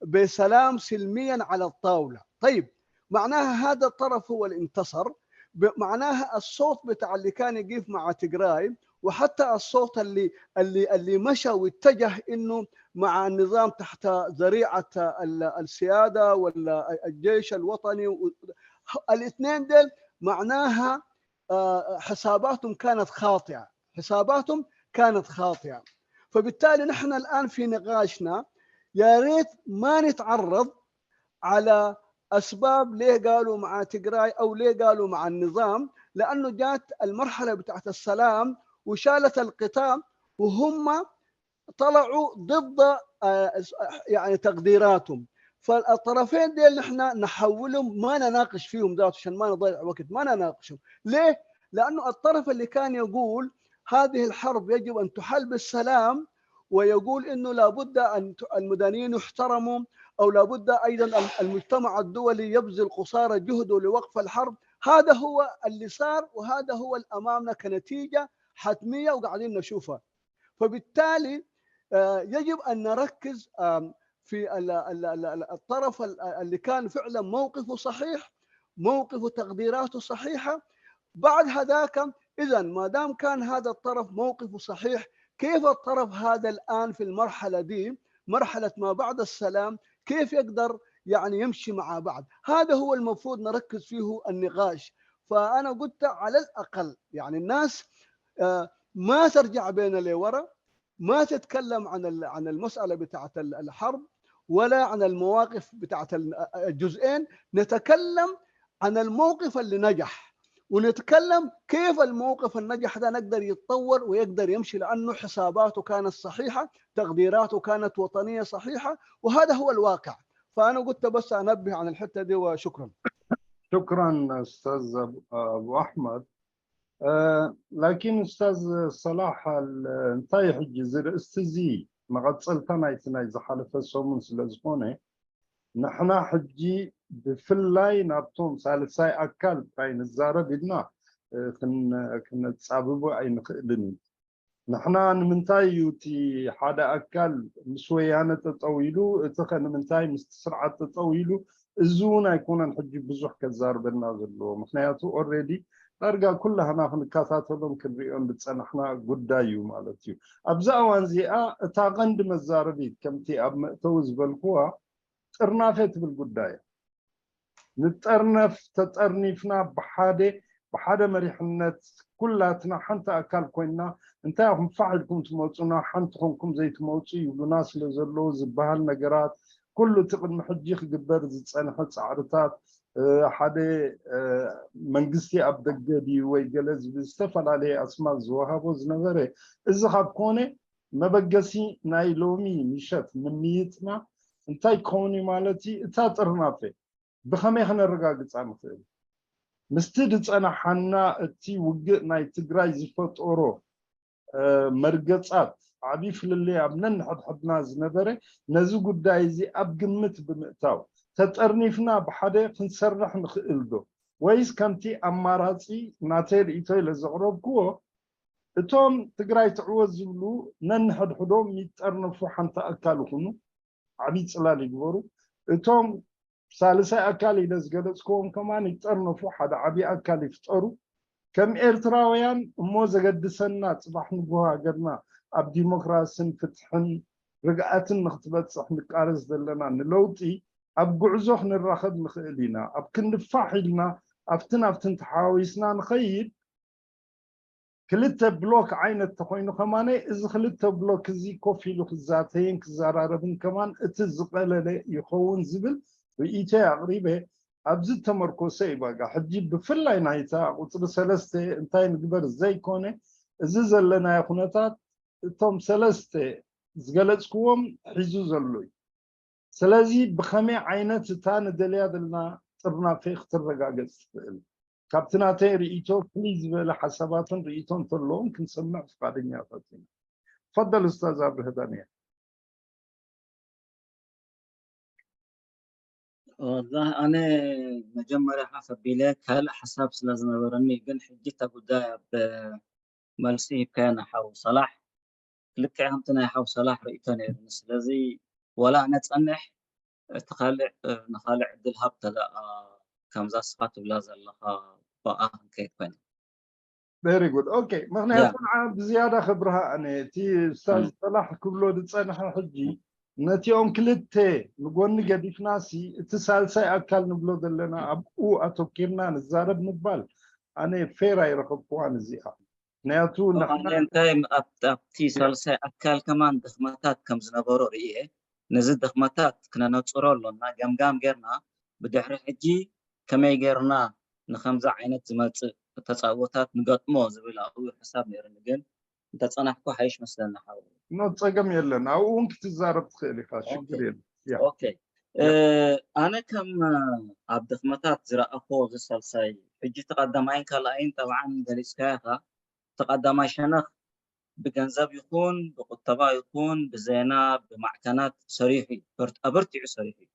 بسلام سلميا على الطاوله. طيب، معناها هذا الطرف هو اللي انتصر، ب- معناها الصوت بتاع اللي كان يقف مع تجراي، وحتى الصوت اللي اللي اللي مشى واتجه انه مع النظام تحت ذريعه ال- السياده ولا الجيش الوطني و- الاثنين ديل معناها آه، حساباتهم كانت خاطئه، حساباتهم كانت خاطئه. فبالتالي نحن الان في نقاشنا يا ريت ما نتعرض على اسباب ليه قالوا مع تجراي او ليه قالوا مع النظام، لانه جات المرحله بتاعت السلام وشالت القطاع، وهم طلعوا ضد آه، يعني تقديراتهم. فالطرفين ديل نحن نحولهم، ما نناقش فيهم ذات عشان ما نضيع وقت، ما نناقشهم. ليه؟ لانه الطرف اللي كان يقول هذه الحرب يجب ان تحل بالسلام، ويقول انه لابد ان ت- المدنيين يحترموا، او لابد ايضا ال- المجتمع الدولي يبذل قصارى جهده لوقف الحرب. هذا هو اللي صار، وهذا هو اللي امامنا كنتيجه حتميه وقاعدين نشوفها. فبالتالي آه، يجب ان نركز آم، في ال- ال- ال- ال- الطرف ال- اللي كان فعلا موقفه صحيح، موقفه تقديراته صحيحه. بعد هذاك، اذا ما دام كان هذا الطرف موقفه صحيح، كيف الطرف هذا الان في المرحله دي، مرحله ما بعد السلام، كيف يقدر يعني يمشي مع بعض؟ هذا هو المفروض نركز فيه النقاش. فانا قلت على الاقل يعني الناس آه، ما ترجع بينا لورا، ما تتكلم عن ال- عن المساله بتاعت ال- الحرب ولا عن المواقف بتاعت ال- الجزئين. نتكلم عن الموقف اللي نجح، ونتكلم كيف الموقف النجح ده نقدر يتطور ويقدر يمشي، لأنه حساباته كانت صحيحة، تقديراته كانت وطنية صحيحة، وهذا هو الواقع. فأنا قلت بس أنبه عن الحتة دي، وشكرا. شكرا أستاذ أبو أحمد. ላኪን ኡስታዝ ሰላሕ፣ እንታይ ሕጂ እዚ ርእስቲ እዚ መቐፀልታ ናይቲ ናይ ዝሓለፈ ሰሙን ስለ ዝኾነ፣ ንሕና ሕጂ ብፍላይ ናብቶም ሳልሳይ ኣካል ጥራይ ንዛረብ ኢልና ክነፃብቦ ኣይንኽእልን እዩ። ንሕና ንምንታይ እዩ እቲ ሓደ ኣካል ምስ ወያነ ጠጠው ኢሉ፣ እቲ ከ ንምንታይ ምስቲ ስርዓት ጠጠው ኢሉ? እዚ እውን ኣይኮነን ሕጂ ብዙሕ ከዛርበና ዘለዎ። ምክንያቱ ኦልሬዲ ዳርጋ ኩላህና ክንከታተሎን ክንሪኦን ዝፀናሕና ጉዳይ እዩ ማለት እዩ። ኣብዛ እዋን እዚኣ እታ ቀንዲ መዛረቢት ከምቲ ኣብ መእተዊ ዝበልክዋ ጥርናፈ ትብል ጉዳይ እያ። ንጠርነፍ፣ ተጠርኒፍና ብሓደ ብሓደ መሪሕነት ኩላትና ሓንቲ ኣካል ኮይንና እንታይ ኢኹም ፋሕ ኢልኩም ትመፁና፣ ሓንቲ ኮንኩም ዘይትመፁ ይብሉና ስለ ዘለዉ ዝበሃል ነገራት፣ ኩሉ እቲ ቅድሚ ሕጂ ክግበር ዝፀንሐ ፃዕርታት፣ ሓደ መንግስቲ ኣብ ደገ ድዩ ወይ ገለ ዝብል ዝተፈላለየ ኣስማት ዝወሃቦ ዝነበረ፣ እዚ ካብ ኮነ መበገሲ ናይ ሎሚ ምሸት ምምይጥና እንታይ ክኸውን እዩ ማለት እዩ? እታ ጥርናፈ ብኸመይ ከነረጋግፃ ንኽእል? ምስቲ ዝፀናሓና እቲ ውግእ ናይ ትግራይ ዝፈጠሮ መርገፃት ዓብዪ ፍልልይ ኣብ ነንሕድሕድና ዝነበረ ነዚ ጉዳይ እዚ ኣብ ግምት ብምእታው ተጠርኒፍና ብሓደ ክንሰርሕ ንኽእል ዶ? ወይስ ከምቲ ኣማራፂ ናተይ ርእይቶ ኢለ ዘቕረብክዎ እቶም ትግራይ ትዕወት ዝብሉ ነንሕድሕዶም ይጠርነፉ፣ ሓንቲ ኣካል ይኹኑ፣ ዓብዪ ፅላል ይግበሩ። እቶም ሳልሳይ ኣካል ኢለ ዝገለፅክዎም ከማን ይጠርነፉ፣ ሓደ ዓብዪ ኣካል ይፍጠሩ። ከም ኤርትራውያን እሞ ዘገድሰና ፅባሕ ንግሆ ሃገርና ኣብ ዲሞክራስን ፍትሕን ርግኣትን ንክትበፅሕ ንቃለስ ዘለና ንለውጢ ኣብ ጉዕዞ ክንራኸብ ንኽእል ኢና። ኣብ ክንዲ ፋሕ ኢልና ኣብትን ኣብትን ተሓዋዊስና ንኸይድ ክልተ ብሎክ ዓይነት ተኾይኑ ከማነ እዚ ክልተ ብሎክ እዚ ኮፍ ኢሉ ክዛተይን ክዘራረብን ከማን እቲ ዝቐለለ ይኸውን ዝብል ርእይቶይ ኣቕሪበ ኣብዚ ተመርኮሰ እዩ። ባጋ ሕጂ ብፍላይ ናይታ ቁፅሪ ሰለስተ እንታይ ንግበር ዘይኮነ እዚ ዘለናዮ ኩነታት እቶም ሰለስተ ዝገለፅክዎም ሒዙ ዘሎ እዩ። ስለዚ ብኸመይ ዓይነት እታ ንደልያ ዘለና ጥርናፈ ክትረጋገፅ ትኽእል? ካብቲ ናተይ ርእይቶ ፍልይ ዝበለ ሓሳባትን ርእይቶ እንተለዎም ክንሰምዕ ፍቃደኛታት ኢና። ፈደል ኡስታዝ ኣብርሀ ዳንኤል። ወላሂ ኣነ መጀመርያ ሓፍ ኣቢለ ካልእ ሓሳብ ስለ ዝነበረኒ ግን ሕጂ እታ ጉዳይ ኣብ መልሲ ሂብካያ ንሓው ሰላሕ ልክዕ ከምቲ ናይ ሓው ሰላሕ ርእይቶ ነይሩኒ። ስለዚ ዋላ ነፀንሕ እቲ ካልእ ንካልእ ዕድል ሃብ ተደኣ ከምዛ ስኻ ትብላ ዘለኻ ብኣ ክንከይድ ኮይና። Very good. Okay፣ ምክንያቱ ንዓ ብዝያዳ ክብርሃ ኣነ እቲ ኡስታዝ ሰላሕ ክብሎ ዝፀንሐ ሕጂ ነቲኦም ክልተ ንጎኒ ገዲፍናሲ እቲ ሳልሳይ ኣካል ንብሎ ዘለና ኣብኡ ኣተኪርና ንዛረብ ምባል ኣነ ፌር ኣይረኸብክዋን እዚኣ። ምክንያቱ እንታይ ኣብቲ ሳልሳይ ኣካል ከማን ድኽመታት ከም ዝነበሮ ርእየ ነዚ ድኽመታት ክነነፅሮ ኣሎና። ገምጋም ጌርና ብድሕሪ ሕጂ ከመይ ጌርና ንከምዚ ዓይነት ዝመፅእ ተፃቦታት ንገጥሞ ዝብል ኣብኡ ሓሳብ ነይሩኒ። ግን እንተፀናሕኩ ሓይሽ መስለኒ ሓው። ኖ ፀገም የለን። ኣብኡ እውን ክትዛረብ ትኽእል ኢኻ። ሽግር የለን። ኦኬ። ኣነ ከም ኣብ ድኽመታት ዝረኣኹ እዚ ሳልሳይ ሕጂ ተቐዳማይን ካልኣይን ጠብዓን ገሊፅካዮ ኢኻ። ተቐዳማይ ሸነኽ ብገንዘብ ይኹን ብቁጠባ ይኹን ብዜና ብማዕከናት ሰሪሑ እዩ። ኣበርቲዑ ሰሪሑ እዩ።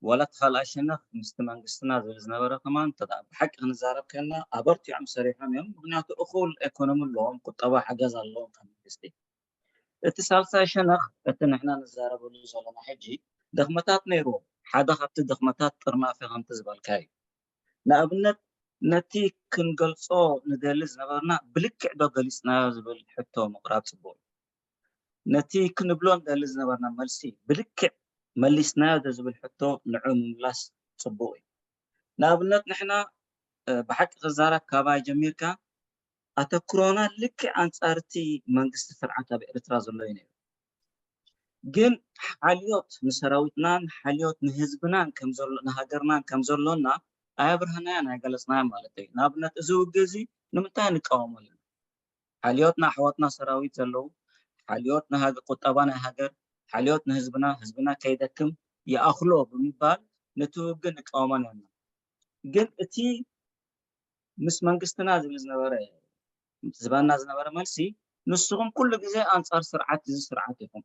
ዋላ እቲ ካልኣይ ሸነኽ ምስቲ መንግስትና ዝብል ዝነበረ ከማን እንተ ብሓቂ ክንዛረብ ከልና ኣበርቲዖም ሰሪሖም እዮም። ምክንያቱ እኹል ኤኮኖሚ ኣለዎም፣ ቁጠባ ሓገዝ ኣለዎም ካብ መንግስቲ። እቲ ሳልሳይ ሸነኽ እቲ ንሕና ንዛረበሉ ዘለና ሕጂ ድኽመታት ነይርዎ። ሓደ ካብቲ ድኽመታት ጥርናፈ ከምቲ ዝበልካ እዩ። ንኣብነት ነቲ ክንገልጾ ንደሊ ዝነበርና ብልክዕ ዶ ገሊጽናዮ ዝብል ሕቶ ምቕራብ ጽቡቕ እዩ። ነቲ ክንብሎ ንደሊ ዝነበርና መልሲ ብልክዕ መሊስናዮ ዶ ዝብል ሕቶ ንዑ ምምላስ ጽቡቕ እዩ። ንኣብነት ንሕና ብሓቂ ክዛረብ ካባይ ጀሚርካ ኣተኩሮና ልክዕ ኣንጻር እቲ መንግስቲ ስርዓት ኣብ ኤርትራ ዘሎ እዩ ነይሩ። ግን ሓልዮት ንሰራዊትናን ሓልዮት ንህዝብናን ከም ዘሎ ንሃገርናን ከም ዘሎና ኣየብርሀናያን ኣይገለፅናያን ማለት እዩ። ንኣብነት እዚ ውግእ እዚ ንምንታይ ንቃወሞ ኣለና? ሓልዮት ንኣሕዋትና ሰራዊት ዘለዉ፣ ሓልዮት ንሃገ-፣ ቁጠባ ናይ ሃገር፣ ሓልዮት ንህዝብና፣ ህዝብና ከይደክም ይኣኽሎ ብምባል ነቲ ውግእ ንቃወሞ ነርና። ግን እቲ ምስ መንግስትና ዝብል ዝነበረ፣ ዝባና ዝነበረ መልሲ፣ ንስኹም ኩሉ ግዜ ኣንጻር ስርዓት፣ እዚ ስርዓት ኢኹም።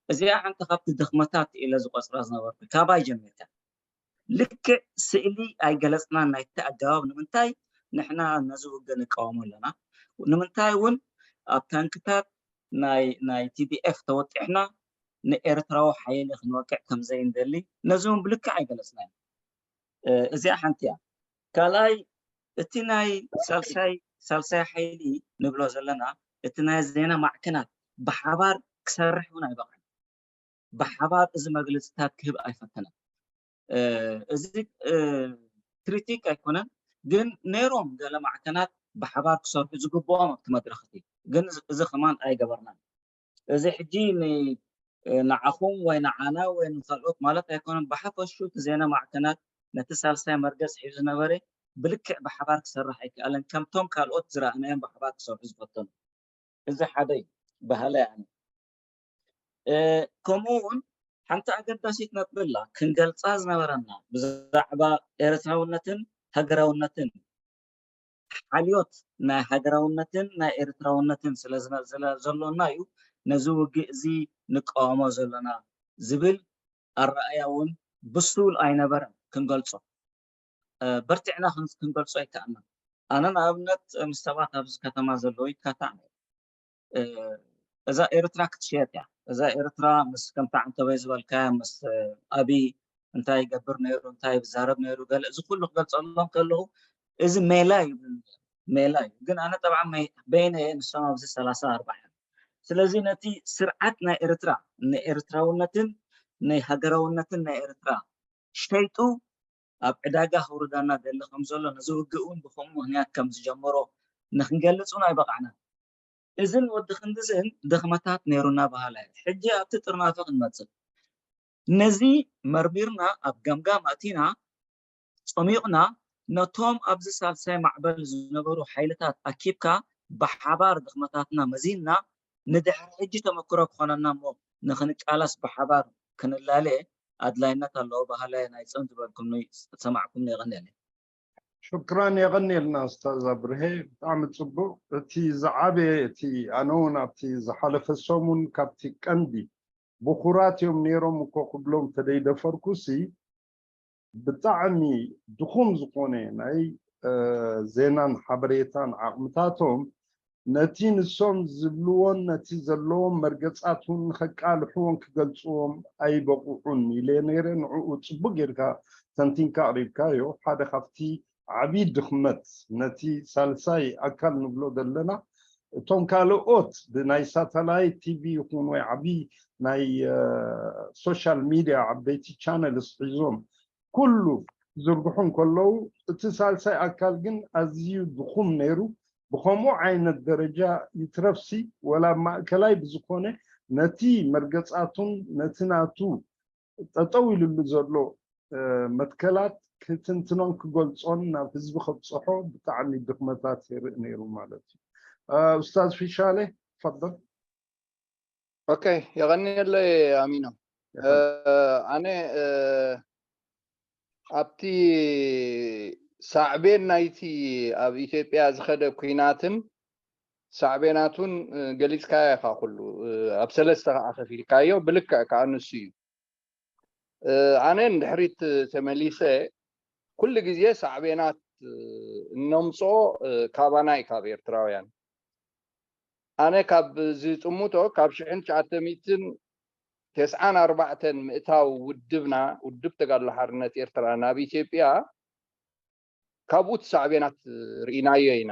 እዚኣ ሓንቲ ካብቲ ድኽመታት ኢለ ዝቆጽራ ዝነበርኩ፣ ካባይ ጀሚርካ። ልክዕ ስእሊ ኣይገለጽናን ናይቲ ኣገባብ፣ ንምንታይ ንሕና ነዚ ውግእ ንቃወሞ ኣለና? ንምንታይ እውን ኣብ ታንክታት ናይ፣ ናይ ቲ ዲ ኤፍ ተወጢሕና ንኤርትራዊ ሓይሊ ክንወቅዕ ከም ዘይንደሊ፣ ነዚ እውን ብልክዕ ኣይገለጽናን። እ፣ እዚኣ ሓንቲ እያ። ካልኣይ፣ እቲ ናይ ሳልሳይ፣ ሳልሳይ ሓይሊ ንብሎ ዘለና፣ እቲ ናይ ዜና ማዕከናት ብሓባር ክሰርሕ እውን ኣይበቕዐን። ብሓባር እዚ መግለጽታት ክህብ ኣይፈተነን። እ፣ እዚ፣ እ፣ ክሪቲክ ኣይኮነን፣ ግን ነይሮም ገለ ማዕከናት ብሓባር ክሰርሑ ዝግብኦም ኣብቲ መድረኽ እቲ። ግን እዚ፣ እዚ ከማን ኣይገበርናን። እዚ ሕጂ ን-፣ ንዓኹም ወይ ንዓና ወይ ንኻልኦት ማለት ኣይኮነን። ብሓፈሹ እቲ ዜና ማዕከናት ነቲ ሳልሳይ መርገጽ ሒዙ ዝነበረ ብልክዕ ብሓባር ክሰርሕ ኣይከኣለን። ከምቶም ካልኦት ዝረኣናዮም ብሓባር ክሰርሑ ዝፈተኑ። እዚ ሓደ እዩ፣ ባህላይ ኣነ። እ፣ ከምኡ እውን ሓንቲ ኣገዳሲት ነጥቢ ኣላ፣ ክንገልጻ ዝነበረና ብዛዕባ ኤርትራውነትን ሃገራውነትን፣ ሓልዮት ናይ ሃገራውነትን ናይ ኤርትራውነትን ስለ ዝነ-፣ ስለ ዘሎና እዩ ነዚ ውግእ እዚ ንቃወሞ ዘለና ዝብል ኣረኣእያ እውን ብሱል ኣይነበረን ክንገልጾ። እ፣ በርቲዕና ክን-፣ ክንገልጾ ኣይከኣልናን። ኣነ ንኣብነት ምስ ሰባት ኣብዚ ከተማ ዘለዉ ይካታዕ ነይረ። እ፣ እዛ ኤርትራ ክትሽየጥ እያ። እዛ ኤርትራ ምስ ከምታ ዓንተበይ ዝበልካያ ምስ፣ እ፣ ኣብይ እንታይ ይገብር ነይሩ፣ እንታይ ይዛረብ ነይሩ፣ ገለ እዚ ኩሉ ክገልጸሎም ከለኹ እዚ ሜላ እዩ ይብሉኒ። ሜላ እዩ። ግን ኣነ ጠብዓ መይ-፣ በይነ እየ፣ ንሶም ኣብዚ ሰላሳ ኣርባዓ እዮም። ስለዚ ነቲ ስርዓት ናይ ኤርትራ፣ ንኤርትራውነትን ናይ ሃገራውነትን ናይ ኤርትራ ሸይጡ ኣብ ዕዳጋ ከውርዳና ደሊ ከም ዘሎ፣ ነዚ ውግእ እውን ብኸምኡ ምኽንያት ከም ዝጀመሮ ንክንገልጽ እውን ኣይበቃዕናን። እዝን ወዲ ክንድዝን ድኽመታት ነይሩና በሃላይ። ሕጂ ኣብቲ ጥርናፈ ክንመጽእ። ነዚ መርሚርና ኣብ ገምጋም ኣቲና ጸሚቕና ነቶም ኣብዚ ሳልሳይ ማዕበል ዝነበሩ ሓይልታት ኣኪብካ ብሓባር ድኽመታትና መዚንና ንድሕሪ ሕጂ ተመክሮ ክኾነና እሞ ንኽንቃለስ ብሓባር ክንላለ ኣድላይነት ኣለዎ በሃላይ ናይ ጽን ዝበልኩምኒ ዝሰማዕኩምኒ የቐንየለይ። ሽክራን የቐንየልና ኡስታዝ ኣብርሄ፣ ብጣዕሚ ጽቡቕ። እቲ ዝዓበየ፣ እቲ ኣነ እውን ኣብቲ ዝሓለፈ ሰሙን ካብቲ ቀንዲ ብኹራት እዮም ነይሮም እኮ ክብሎም ተደይደፈርኩሲ ብጣዕሚ ድኹም ዝኾነ ናይ ዜናን ሓበሬታን ዓቕምታቶም ነቲ ንሶም ዝብልዎን ነቲ ዘለዎም መርገጻት እውን ንኸቃልሕዎን ክገልጽዎም ኣይበቕዑን ኢለ ነይረ። ንዕኡ ጽቡቅ ጌርካ ተንቲንካ ኣቕሪብካዮ። ሓደ ካብቲ ዓቢ ድኽመት ነቲ ሳልሳይ ኣካል ንብሎ ዘለና እቶም ካልኦት ብናይ ሳተላይት ቲቪ ይኹን ወይ ዓቢ ናይ ሶሻል ሚድያ ዓበይቲ ቻነልስ ሒዞም ኩሉ ዝርግሑ እንከለዉ እቲ ሳልሳይ ኣካል ግን ኣዝዩ ድኹም ነይሩ። ብኸምኡ ዓይነት ደረጃ ይትረፍሲ ወላ ኣብ ማእከላይ ብዝኾነ ነቲ መርገጻቱን ነቲ ናቱ ጠጠው ኢሉሉ ዘሎ መትከላት ክትንትኖን ክገልጾን ናብ ህዝቢ ከብጽሖ ብጣዕሚ ድኽመታት የርኢ ነይሩ ማለት እዩ። ኡስታዝ ፊሻለ ፈደል። ኦኬ፣ የቐንየለይ ኣሚኖ። ኣነ ኣብቲ ሳዕቤን ናይቲ ኣብ ኢትዮጵያ ዝኸደ ኩናትን ሳዕቤናቱን ገሊፅካዮ ኢኻ ኩሉ። ኣብ ሰለስተ ከዓ ከፊልካዮ፣ ብልክዕ ከዓ ንሱ እዩ። ኣነ ንድሕሪት ተመሊሰ ኩሉ ግዜ ሳዕቤናት እነምፅኦ ካባና እዩ፣ ካብ ኤርትራውያን። ኣነ ካብ ዝጥምቶ ካብ ሽሕን ትሽዓተ ሚእትን ተስዓን ኣርባዕተን ምእታው ውድብና፣ ውድብ ተጋድሎ ሓርነት ኤርትራ ናብ ኢትዮጵያ ካብኡ እቲ ሳዕቤናት ርኢናዮ ኢና።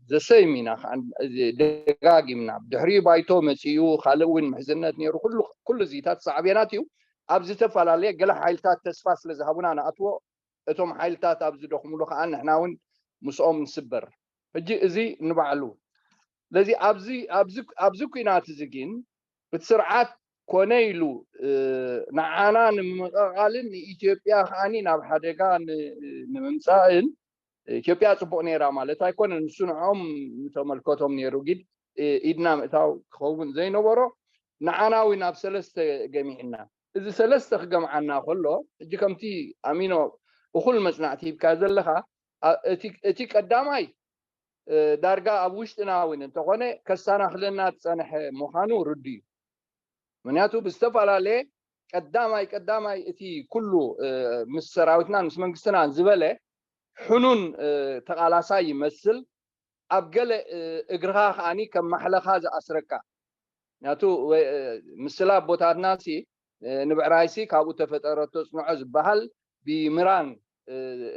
ዘሰይም ኢና ከዓ ደጋጊምና። ድሕሪኡ ባይቶ መፂኡ፣ ካልእ እውን ምሕዝነት ነይሩ። ኩሉ ኩሉ እዚታት ሳዕቤናት እዩ። ኣብ ዝተፈላለየ ገለ ሓይልታት ተስፋ ስለ ዝሃቡና ንኣትዎ፣ እቶም ሓይልታት ኣብ ዝደኽሙሉ ከዓ ንሕና እውን ምስኦም ንስበር። ሕጂ እዚ ንባዕሉ ስለዚ ኣብዚ ኣብዚ ኣብዚ ኩናት እዚ ግን እቲ ስርዓት ኮነ ኢሉ ንዓና ንምምቕቓልን ንኢትዮጵያ ከዓኒ ናብ ሓደጋ ንምምፃእን ኢትዮጵያ ፅቡቕ ነይራ ማለት ኣይኮነን። ንሱ ንዕኦም ተመልከቶም ነይሩ። ግድ ኢድና ምእታው ክኸውን ዘይነበሮ ንዓናዊ ናብ ሰለስተ ገሚዕና። እዚ ሰለስተ ክገምዓና ከሎ ሕጂ ከምቲ ኣሚኖ እኹል መፅናዕቲ ሂብካ ዘለኻ እቲ ቀዳማይ ዳርጋ ኣብ ውሽጥና እውን እንተኾነ ከሳናኽለና ዝፀንሐ ምዃኑ ርዱ እዩ። ምክንያቱ ብዝተፈላለየ ቀዳማይ ቀዳማይ እቲ ኩሉ ምስ ሰራዊትናን ምስ መንግስትናን ዝበለ ሕኑን ተቓላሳይ ይመስል። ኣብ ገለ እግርኻ ከዓኒ ከም ማሕለኻ ዝኣስረካ። ምክንያቱ ምስላ ኣቦታትና ሲ ንብዕራይሲ ካብኡ ተፈጠረቶ ፅንዖ ዝበሃል ብምራን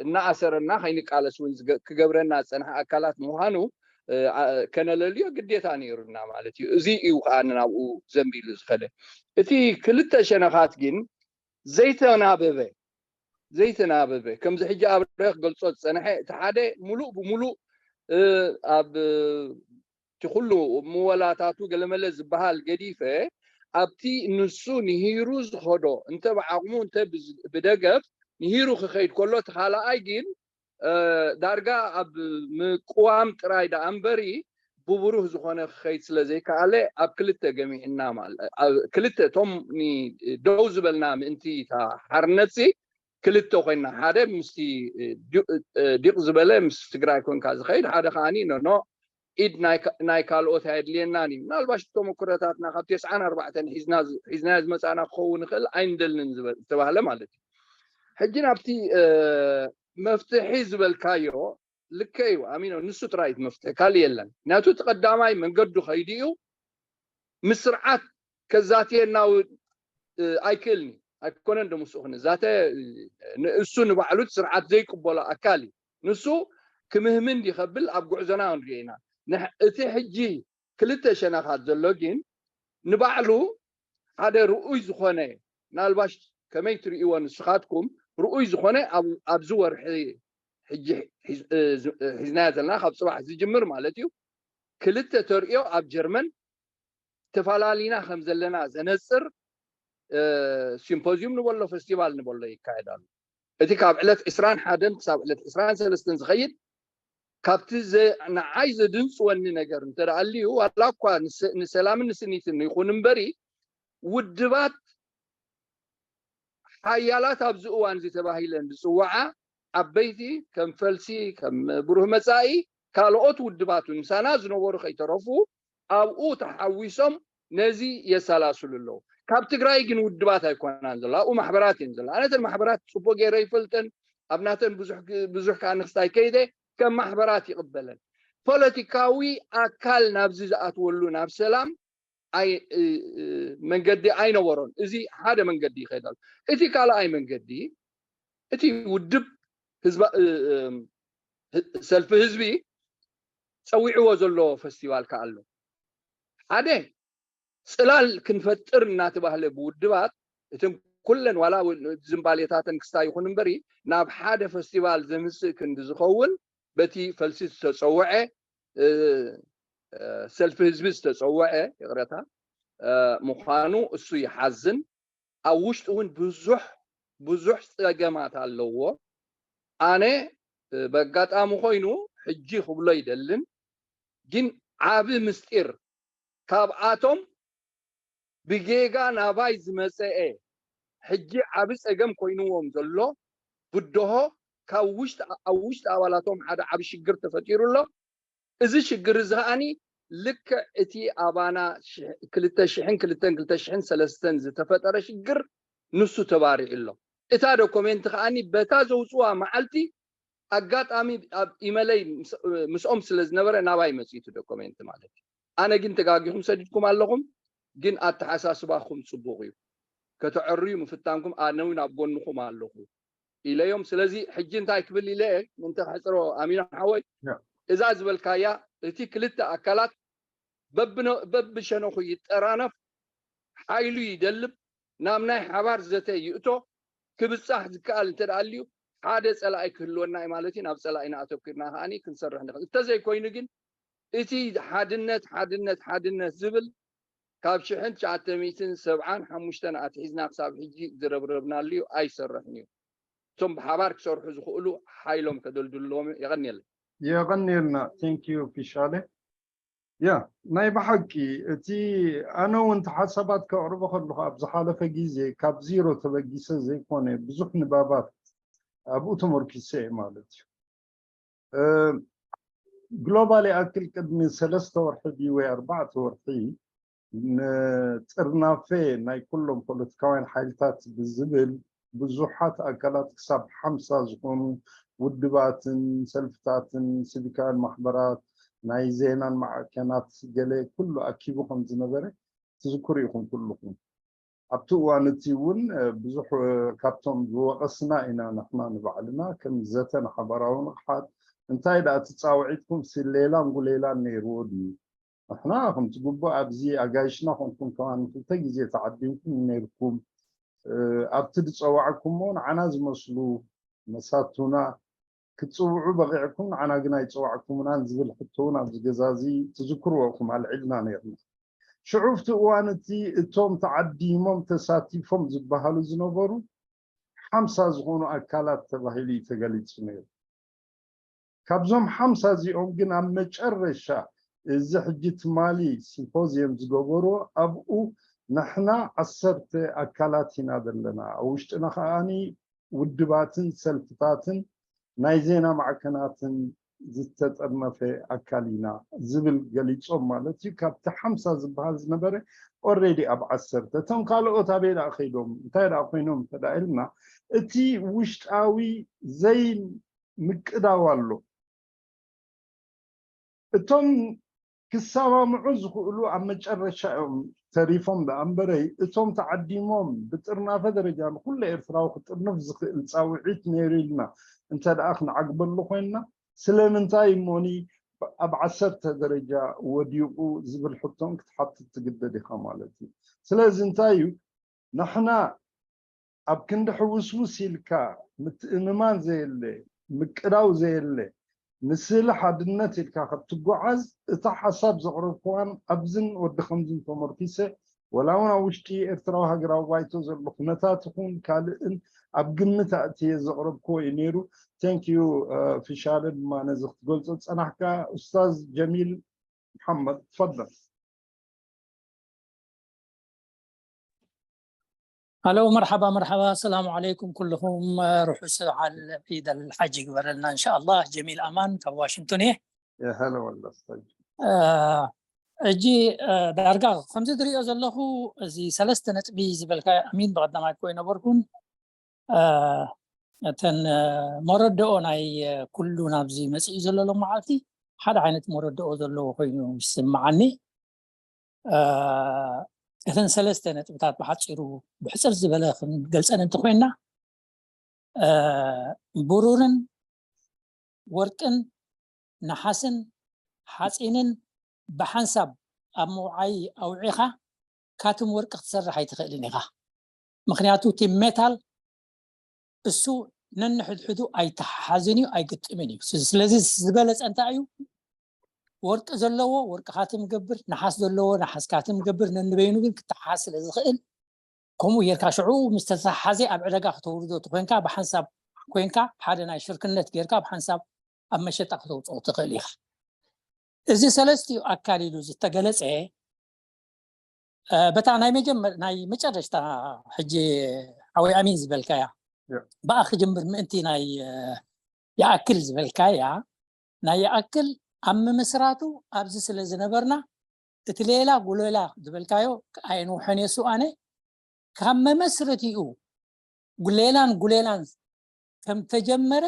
እናኣሰረና ከይንቃለስ እውን ክገብረና ዝፀንሐ ኣካላት ምዃኑ ከነለልዮ ግዴታ ነይሩና ማለት እዩ። እዚ እዩ ከዓ ናብኡ ዘንቢሉ ዝኸደ። እቲ ክልተ ሸነኻት ግን ዘይተናበበ ዘይተናበበ ከምዚ ሕጂ ኣብረ ክገልፆ ዝፀንሐ እቲ ሓደ ሙሉእ ብሙሉእ ኣብ እቲ ኩሉ ምወላታቱ ገለመለ ዝበሃል ገዲፈ ኣብቲ ንሱ ንሂሩ ዝኸዶ እንተ ብዓቕሙ እንተ ብደገፍ ንሂሩ ክኸይድ ከሎ እቲ ካልኣይ ግን ዳርጋ ኣብ ምቅዋም ጥራይ ደኣ እምበሪ ብብሩህ ዝኾነ ክኸይድ ስለ ዘይከኣለ ኣብ ክልተ ገሚዕና ክልተ እቶም ደው ዝበልና ምእንቲ እታ ሓርነት ክልተ ኮይና ሓደ ምስቲ ዲቕ ዝበለ ምስ ትግራይ ኮንካ ዝኸይድ ሓደ ከዓኒ ኖኖ ኢድ ናይ ካልኦት ኣየድልየናን እዩ። ምናልባሽ ተመክሮታትና ካብ ተስዓን ኣርባዕተን ሒዝናዮ ዝመፃና ክኸውን ይኽእል ኣይንደልንን ዝተባህለ ማለት እዩ። ሕጂ ናብቲ መፍትሒ ዝበልካዮ ልከ እዩ ኣሚኖ፣ ንሱ ጥራይ እቲ መፍትሒ ካልእ የለን። ምክንያቱ እቲ ቀዳማይ መንገዱ ከይዱ እዩ። ምስ ስርዓት ከዛትየና እውን ኣይክእልን እዩ። ኣይኮነን ዶ ምስኡ ክንዛተ ንእሱ ንባዕሉ እቲ ስርዓት ዘይቅበሎ ኣካል እዩ። ንሱ ክምህምን ይኸብል ኣብ ጉዕዞና ክንሪኦ ኢና። እቲ ሕጂ ክልተ ሸነኻት ዘሎ ግን ንባዕሉ ሓደ ርኡይ ዝኾነ ምናልባሽ ከመይ ትርእይዎ ንስኻትኩም ርኡይ ዝኾነ ኣብዚ ወርሒ ሕጂ ሒዝናዮ ዘለና ካብ ፅባሕ ዝጅምር ማለት እዩ ክልተ ተርእዮ ኣብ ጀርመን ተፈላለና ከም ዘለና ዘነፅር ሲምፖዚዩም ንበሎ ፈስቲቫል ንበሎ ይካየድ ኣሎ። እቲ ካብ ዕለት ዕስራን ሓደን ክሳብ ዕለት ዕስራን ሰለስተን ዝኸይድ ካብቲ ንዓይ ዘድንፅወኒ ነገር እንተ ኣልዩ ዋላ እኳ ንሰላምን ንስኒትን ይኹን እምበሪ ውድባት ሓያላት ኣብዚ እዋን እዚ ተባሂለን ዝፅዋዓ ዓበይቲ ከም ፈልሲ ከም ብሩህ መፃኢ ካልኦት ውድባት ምሳና ዝነበሩ ከይተረፉ ኣብኡ ተሓዊሶም ነዚ የሰላስሉ ኣለዉ። ካብ ትግራይ ግን ውድባት ኣይኮናን ዘሎ ኣብኡ ማሕበራት እየን ዘሎ። ኣነተን ማሕበራት ፅቡቅ ገይረ ይፈልጠን ኣብ ናተን ብዙሕ ከዓ ንክስታይ ከይደ ከም ማሕበራት ይቕበለን። ፖለቲካዊ ኣካል ናብዚ ዝኣትወሉ ናብ ሰላም መንገዲ ኣይነበሮን። እዚ ሓደ መንገዲ ይኸይድ ኣሎ። እቲ ካልኣይ መንገዲ እቲ ውድብ ሰልፊ ህዝቢ ፀዊዕዎ ዘሎ ፈስቲቫል ከዓ ኣሎ። ሓደ ፅላል ክንፈጥር እናተባህለ ብውድባት እተን ኩለን ዋላ ዝምባሌታተን ክስታይ ይኹን እምበሪ ናብ ሓደ ፈስቲቫል ዘምፅእ ክንዲ ዝኸውን በቲ ፈልሲ ዝተፀውዐ ሰልፊ ህዝቢ ዝተፀውዐ ይቕረታ ምዃኑ እሱ ይሓዝን። ኣብ ውሽጡ እውን ብዙሕ ብዙሕ ፀገማት ኣለዎ። ኣነ በጋጣሚ ኮይኑ ሕጂ ክብሎ ይደልን ግን ዓቢ ምስጢር ካብኣቶም ብጌጋ ናባይ ዝመፀኤ ሕጂ ዓቢ ፀገም ኮይንዎም ዘሎ ብድሆ ካብ ውሽጢ ኣብ ውሽጢ ኣባላቶም ሓደ ዓቢ ሽግር ተፈጢሩ ኣሎ። እዚ ሽግር እዚ ከዓኒ ልክዕ እቲ ኣባና ክልተ ሽሕን ክልተን ክልተ ሽሕን ሰለስተን ዝተፈጠረ ሽግር ንሱ ተባሪዑ ኣሎ። እታ ዶኮሜንት ከዓኒ በታ ዘውፅዋ መዓልቲ ኣጋጣሚ ኣብ ኢመለይ ምስኦም ስለ ዝነበረ ናባይ መፂቱ ዶኮሜንት ማለት እዩ። ኣነ ግን ተጋጊኹም ሰዲድኩም ኣለኹም፣ ግን ኣተሓሳስባኹም ፅቡቕ እዩ። ከተዕርዩ ምፍታንኩም ኣነ እውን ኣብ ጎንኹም ኣለኹ ኢለዮም። ስለዚ ሕጂ እንታይ ክብል ኢለ ምንተ ክሕፅሮ ኣሚኖ ሓወይ እዛ ዝበልካያ እቲ ክልተ ኣካላት በብሸነኹ ይጠራነፍ ሓይሉ ይደልብ ናብ ናይ ሓባር ዘተ ይእቶ ክብፃሕ ዝከኣል እንተ ኣልዩ ሓደ ፀላኢ ክህልወና እዩ ማለት እዩ። ናብ ፀላኢና ኣተኪርና ከዓኒ ክንሰርሕ ንኽእል። እንተዘይኮይኑ ግን እቲ ሓድነት ሓድነት ሓድነት ዝብል ካብ ሽሕን ትሽዓተ ሚእትን ሰብዓን ሓሙሽተን ኣትሒዝና ክሳብ ሕጂ ዝረብረብናሉ እዩ፣ ኣይሰርሕን እዩ። እቶም ብሓባር ክሰርሑ ዝኽእሉ ሓይሎም ከደልድልዎም። የቐንየለይ። የቐንየልና። Thank you ፊሻለ። ያ ናይ ብሓቂ እቲ ኣነ እውን ተሓሳባት ከቕርቦ ከለኹ ኣብ ዝሓለፈ ግዜ ካብ ዚሮ ተበጊሰ ዘይኮነ ብዙሕ ንባባት ኣብኡ ተመርኪሰ እየ ማለት እዩ። ግሎባል ይኣክል ቅድሚ ሰለስተ ወርሒ ድዩ ወይ ኣርባዕተ ወርሒ ንጥርናፈ ናይ ኩሎም ፖለቲካውያን ሓይልታት ብዝብል ብዙሓት ኣካላት ክሳብ ሓምሳ ዝኾኑ ውድባትን ሰልፍታትን ሲቪካውያን ማሕበራት ናይ ዜናን ማዕከናት ገለ ኩሉ ኣኪቡ ከም ዝነበረ ትዝክሩ ኢኹም ኩልኹም። ኣብቲ እዋን እቲ እውን ብዙሕ ካብቶም ዝወቐስና ኢና ንሕና ንባዕልና ከም ዘተ ንሓባራዊ ንቕሓት እንታይ ደኣ ትፃውዒትኩም ሲ ሌላን ጉሌላን ነይርዎ ድዩ? ንሕና ከምቲ ግቡእ ኣብዚ ኣጋይሽና ኮንኩም ከማን ክልተ ግዜ ተዓዲምኩም ነይርኩም ኣብቲ ዝፀዋዕኩሞ ንዓና ዝመስሉ መሳቱና ክትፅውዑ በቂዕኩም ንዓና ግን ኣይፀዋዕኩምናን ዝብል ሕቶ እውን ኣብዚ ገዛ እዚ ትዝክርዎ ኢኹም ኣልዒልና ነይርና። ሽዑ ኣብቲ እዋን እቲ እቶም ተዓዲሞም ተሳቲፎም ዝበሃሉ ዝነበሩ ሓምሳ ዝኾኑ ኣካላት ተባሂሉ እዩ ተገሊፁ ነይሩ። ካብዞም ሓምሳ እዚኦም ግን ኣብ መጨረሻ እዚ ሕጂ ትማሊ ሲምፖዚየም ዝገበርዎ ኣብኡ ንሕና ዓሰርተ ኣካላት ኢና ዘለና ኣብ ውሽጥና ከዓኒ ውድባትን ሰልፍታትን ናይ ዜና ማዕከናትን ዝተጠርነፈ ኣካል ኢና ዝብል ገሊፆም ማለት እዩ። ካብቲ ሓምሳ ዝበሃል ዝነበረ ኦሬዲ ኣብ ዓሰርተ እቶም ካልኦት ኣበይ ደኣ ከይዶም እንታይ ደኣ ኮይኖም እንተደኣ ኢልና እቲ ውሽጣዊ ዘይምቅዳው ኣሎ። እቶም ክሰማምዑ ዝኽእሉ ኣብ መጨረሻ እዮም ተሪፎም ደኣ እምበረይ እቶም ተዓዲሞም ብጥርናፈ ደረጃ ንኩሉ ኤርትራዊ ክጥርንፍ ዝኽእል ፃውዒት ነይሩ ኢልና እንተ ደኣ ክንዓግበሉ ኮይንና ስለምንታይ እሞኒ ኣብ ዓሰርተ ደረጃ ወዲቑ ዝብል ሕቶን ክትሓትት ትግደድ ኢኻ ማለት እዩ። ስለዚ እንታይ እዩ ንሕና ኣብ ክንዲ ሕውስውስ ኢልካ ምትእምማን ዘየለ ምቅዳው ዘየለ ንስእሊ ሓድነት ኢልካ ካብ ትጓዓዝ እታ ሓሳብ ዘቕረብክዋን ኣብዝን ወዲ ከምዝን ተመርኪሰ ወላ እውን ኣብ ውሽጢ ኤርትራዊ ሃገራዊ ባይቶ ዘሎ ኩነታት ይኹን ካልእን ኣብ ግምት ኣእትየ ዘቕረብክዎ እዩ ነይሩ። Thank you ፊሻለ ድማ ነዚ ክትገልጾ ዝጸናሕካ። ኡስታዝ ጀሚል መሓመድ ትፈደል። هلو مرحبا مرحبا السلام عليكم كلكم ርሑስ በዓል ዒድ ኣልሓጅ ይግበረልና እንሻኣላህ። ጀሚል ኣማን ካብ ዋሽንግቶን እየ። يا هلا والله استاذ ሕጂ ዳርጋ ከምዚ ዝሪኦ ዘለኹ እዚ ሰለስተ ነጥቢ ዝበልካ ኣሚን ብቐዳማይ እኮ ይነበርኩን እተን መረድኦ ናይ ኩሉ ናብዚ መፅኡ ዘሎ ሎመዓልቲ ሓደ ዓይነት መረድኦ ዘለዎ ኮይኑ ይስምዓኒ። እተን ሰለስተ ነጥብታት ብሓፂሩ ብሕፅር ዝበለ ክንገልፀን እንተኮይንና ብሩርን ወርቅን ነሓስን ሓፂንን ብሓንሳብ ኣብ ምውዓይ ኣውዒኻ ካትም ወርቂ ክትሰርሕ ኣይትኽእልን ኢኻ። ምክንያቱ እቲ ሜታል እሱ ነንሕድሕዱ ኣይተሓሓዝን እዩ ኣይግጥምን እዩ። ስለዚ ዝበለፀ እንታይ እዩ? ወርቂ ዘለዎ ወርቂ ካትም ገብር፣ ነሓስ ዘለዎ ነሓስ ካትም ገብር። ነንበይኑ ግን ክተሓሓዝ ስለ ዝኽእል ከምኡ ጌርካ ሽዑ ምስ ተተሓሓዘ ኣብ ዕዳጋ ክተውርዶ ተኮይንካ ብሓንሳብ ኮይንካ ሓደ ናይ ሽርክነት ጌርካ ብሓንሳብ ኣብ መሸጣ ክተውፅኦ ትኽእል ኢኻ። እዚ ሰለስቲኡ ኣካል ኢሉ ዝተገለፀ በታ ናይ መጀመር ናይ መጨረሽታ ሕጂ ሓወይ ኣሚን ዝበልካያ ብኣ ክጅምር ምእንቲ ናይ ይኣክል ዝበልካያ ናይ ይኣክል ኣብ ምምስራቱ ኣብዚ ስለ ዝነበርና እቲ ሌላ ጉሌላ ዝበልካዮ ኣየንውሐን የሱ ኣነ ካብ መመስረቲኡ ጉሌላን ጉሌላን ከም ተጀመረ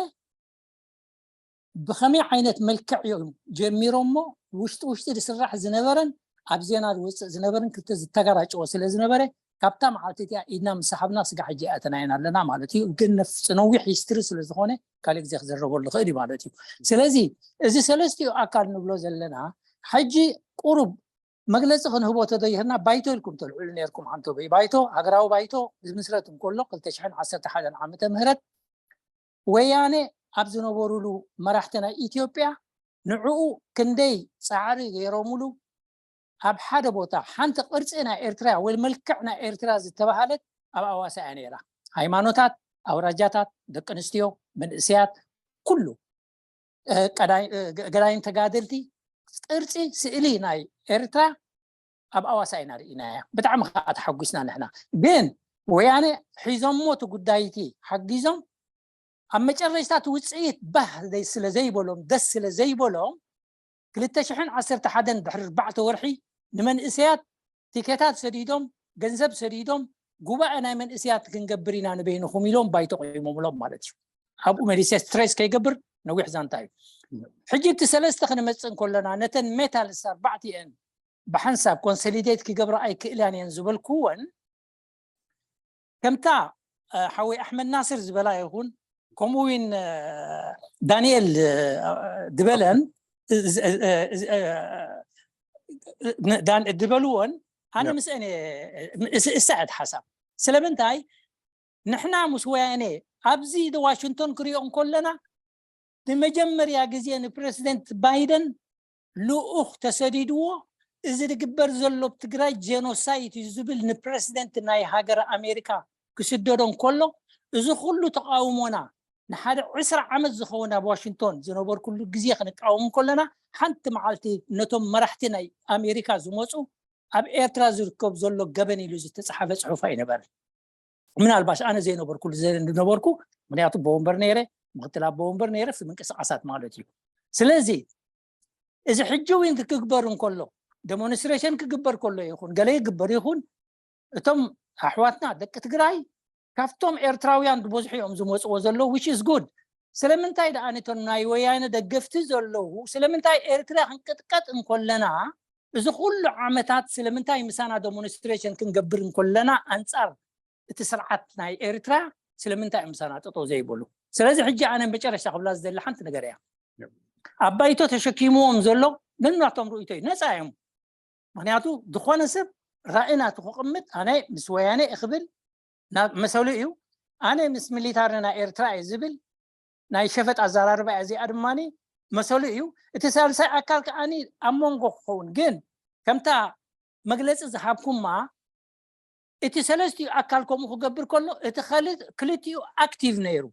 ብኸመይ ዓይነት መልክዕ እዮም ጀሚሮሞ ውሽጢ ውሽጢ ዝስራሕ ዝነበረን ኣብ ዜና ዝወፅእ ዝነበርን ክልተ ዝተጋራጨወ ስለ ዝነበረ ካብታ መዓልቲ እቲኣ ኢድና ምስ ሰሓብና ስጋ ሕጂ ኣተናየን ኣለና ማለት እዩ። ግን ነፍፂ ነዊሕ ሂስትሪ ስለ ዝኾነ ካልእ ግዜ ክዘረበሉ ይኽእል እዩ ማለት እዩ። ስለዚ እዚ ሰለስቲኡ ኣካል ንብሎ ዘለና ሕጂ ቁሩብ መግለፂ ክንህቦ ተደይህና ባይቶ ኢልኩም ተልዕሉ ነርኩም ሓንቶ በይ ባይቶ ሃገራዊ ባይቶ ዝምስረት እንከሎ ክልተ ሽሕን ዓሰርተ ሓደን ዓመተ ምህረት ወያነ ኣብ ዝነበሩሉ መራሕቲ ናይ ኢትዮጵያ ንዕኡ ክንደይ ፃዕሪ ገይሮምሉ ኣብ ሓደ ቦታ ሓንቲ ቅርፂ ናይ ኤርትራ ወይ መልክዕ ናይ ኤርትራ ዝተባሃለት ኣብ ኣዋሳ እያ ነይራ። ሃይማኖታት፣ ኣውራጃታት፣ ደቂ ኣንስትዮ፣ መንእሰያት፣ ኩሉ ገዳይም ተጋደልቲ ቅርፂ ስእሊ ናይ ኤርትራ ኣብ ኣዋሳ ኢና ርኢናያ። ብጣዕሚ ከዓ ተሓጒስና ንሕና። ግን ወያነ ሒዞሞ እቲ ጉዳይቲ ሓጊዞም ኣብ መጨረሽታ እቲ ውፅኢት ባህ ስለ ዘይበሎም፣ ደስ ስለ ዘይበሎም፣ ክልተ ሽሕን ዓሰርተ ሓደን ድሕሪ ኣርባዕተ ወርሒ ንመንእሰያት ቲኬታት ሰዲዶም፣ ገንዘብ ሰዲዶም፣ ጉባኤ ናይ መንእሰያት ክንገብር ኢና ንበይንኹም ኢሎም ባይቶ ቆይሞምሎም ማለት እዩ። ኣብኡ መሊሰ ስትሬስ ከይገብር ነዊሕ ዛንታ እዩ። ሕጂ እቲ ሰለስተ ክንመፅእ እንከለና ነተን ሜታልስ ኣርባዕቲኤን ብሓንሳብ ኮንሶሊዴት ክገብራ ኣይክእላን እየን ዝበልኩወን ከምታ ሓወይ ኣሕመድ ናስር ዝበላ ይኹን ከምኡ እውን ዳንኤል ዝበለን ዝበልዎን ኣነ ምስአን እሳዕት ሓሳብ ስለምንታይ ንሕና ምስ ወያነ ኣብዚ ዋሽንግቶን ክሪኦ እንከለና ንመጀመርያ ግዜ ንፕረሲደንት ባይደን ልኡኽ ተሰዲድዎ እዚ ዝግበር ዘሎ ትግራይ ጄኖሳይድ እዩ ዝብል ንፕረሲደንት ናይ ሃገር ኣሜሪካ ክስደዶ እንከሎ እዚ ኩሉ ተቃውሞና ንሓደ ዕስራ ዓመት ዝኸውን ኣብ ዋሽንግቶን ዝነበርኩሉ ግዜ ክንቃወም እንከለና ሓንቲ መዓልቲ ነቶም መራሕቲ ናይ ኣሜሪካ ዝመፁ ኣብ ኤርትራ ዝርከብ ዘሎ ገበን ኢሉ ዝተፅሓፈ ፅሑፍ ኣይነበረ ምናልባሽ ኣነ ዘይነበርኩሉ ዝነበርኩ ምክንያቱ ኣቦ ወንበር ነይረ ምክትል ኣቦ ወንበር ነይረ ምንቅስቃሳት ማለት እዩ ስለዚ እዚ ሕጂ እውን ክግበር እንከሎ ደሞንስትሬሽን ክግበር ከሎ ይኹን ገለ ይግበር ይኹን እቶም ኣሕዋትና ደቂ ትግራይ ካብቶም ኤርትራውያን ዝበዝሑ እዮም ዝመፅዎ ዘለዉ which is good ስለምንታይ ደኣ ነቶም ናይ ወያነ ደገፍቲ ዘለዉ ስለምንታይ ኤርትራ ክንቅጥቀጥ እንከለና እዚ ኩሉ ዓመታት ስለምንታይ ምሳና ደሞንስትሬሽን ክንገብር እንከለና ኣንፃር እቲ ስርዓት ናይ ኤርትራ ስለምንታይ እዮም ምሳና ጠጠው ዘይበሉ ስለዚ ሕጂ ኣነ መጨረሻ ክብላ ዝደሊ ሓንቲ ነገር እያ ኣብ ባይቶ ተሸኪምዎም ዘሎ ነናቶም ርእይቶ እዩ ነፃ እዮም ምክንያቱ ዝኾነ ሰብ ራእይ ናቱ ክቕምጥ ኣነ ምስ ወያነ እኽብል መሰሉ እዩ ኣነ ምስ ሚሊታሪ ናይ ኤርትራ እየ ዝብል ናይ ሸፈጥ ኣዘራርባ እዚኣ ድማ መሰሉ እዩ እቲ ሳልሳይ ኣካል ከዓኒ ኣብ መንጎ ክኸውን ግን ከምታ መግለፂ ዝሃብኩማ እቲ ሰለስቲኡ ኣካል ከምኡ ክገብር ከሎ እቲ ክልቲኡ ኣክቲቭ ነይሩ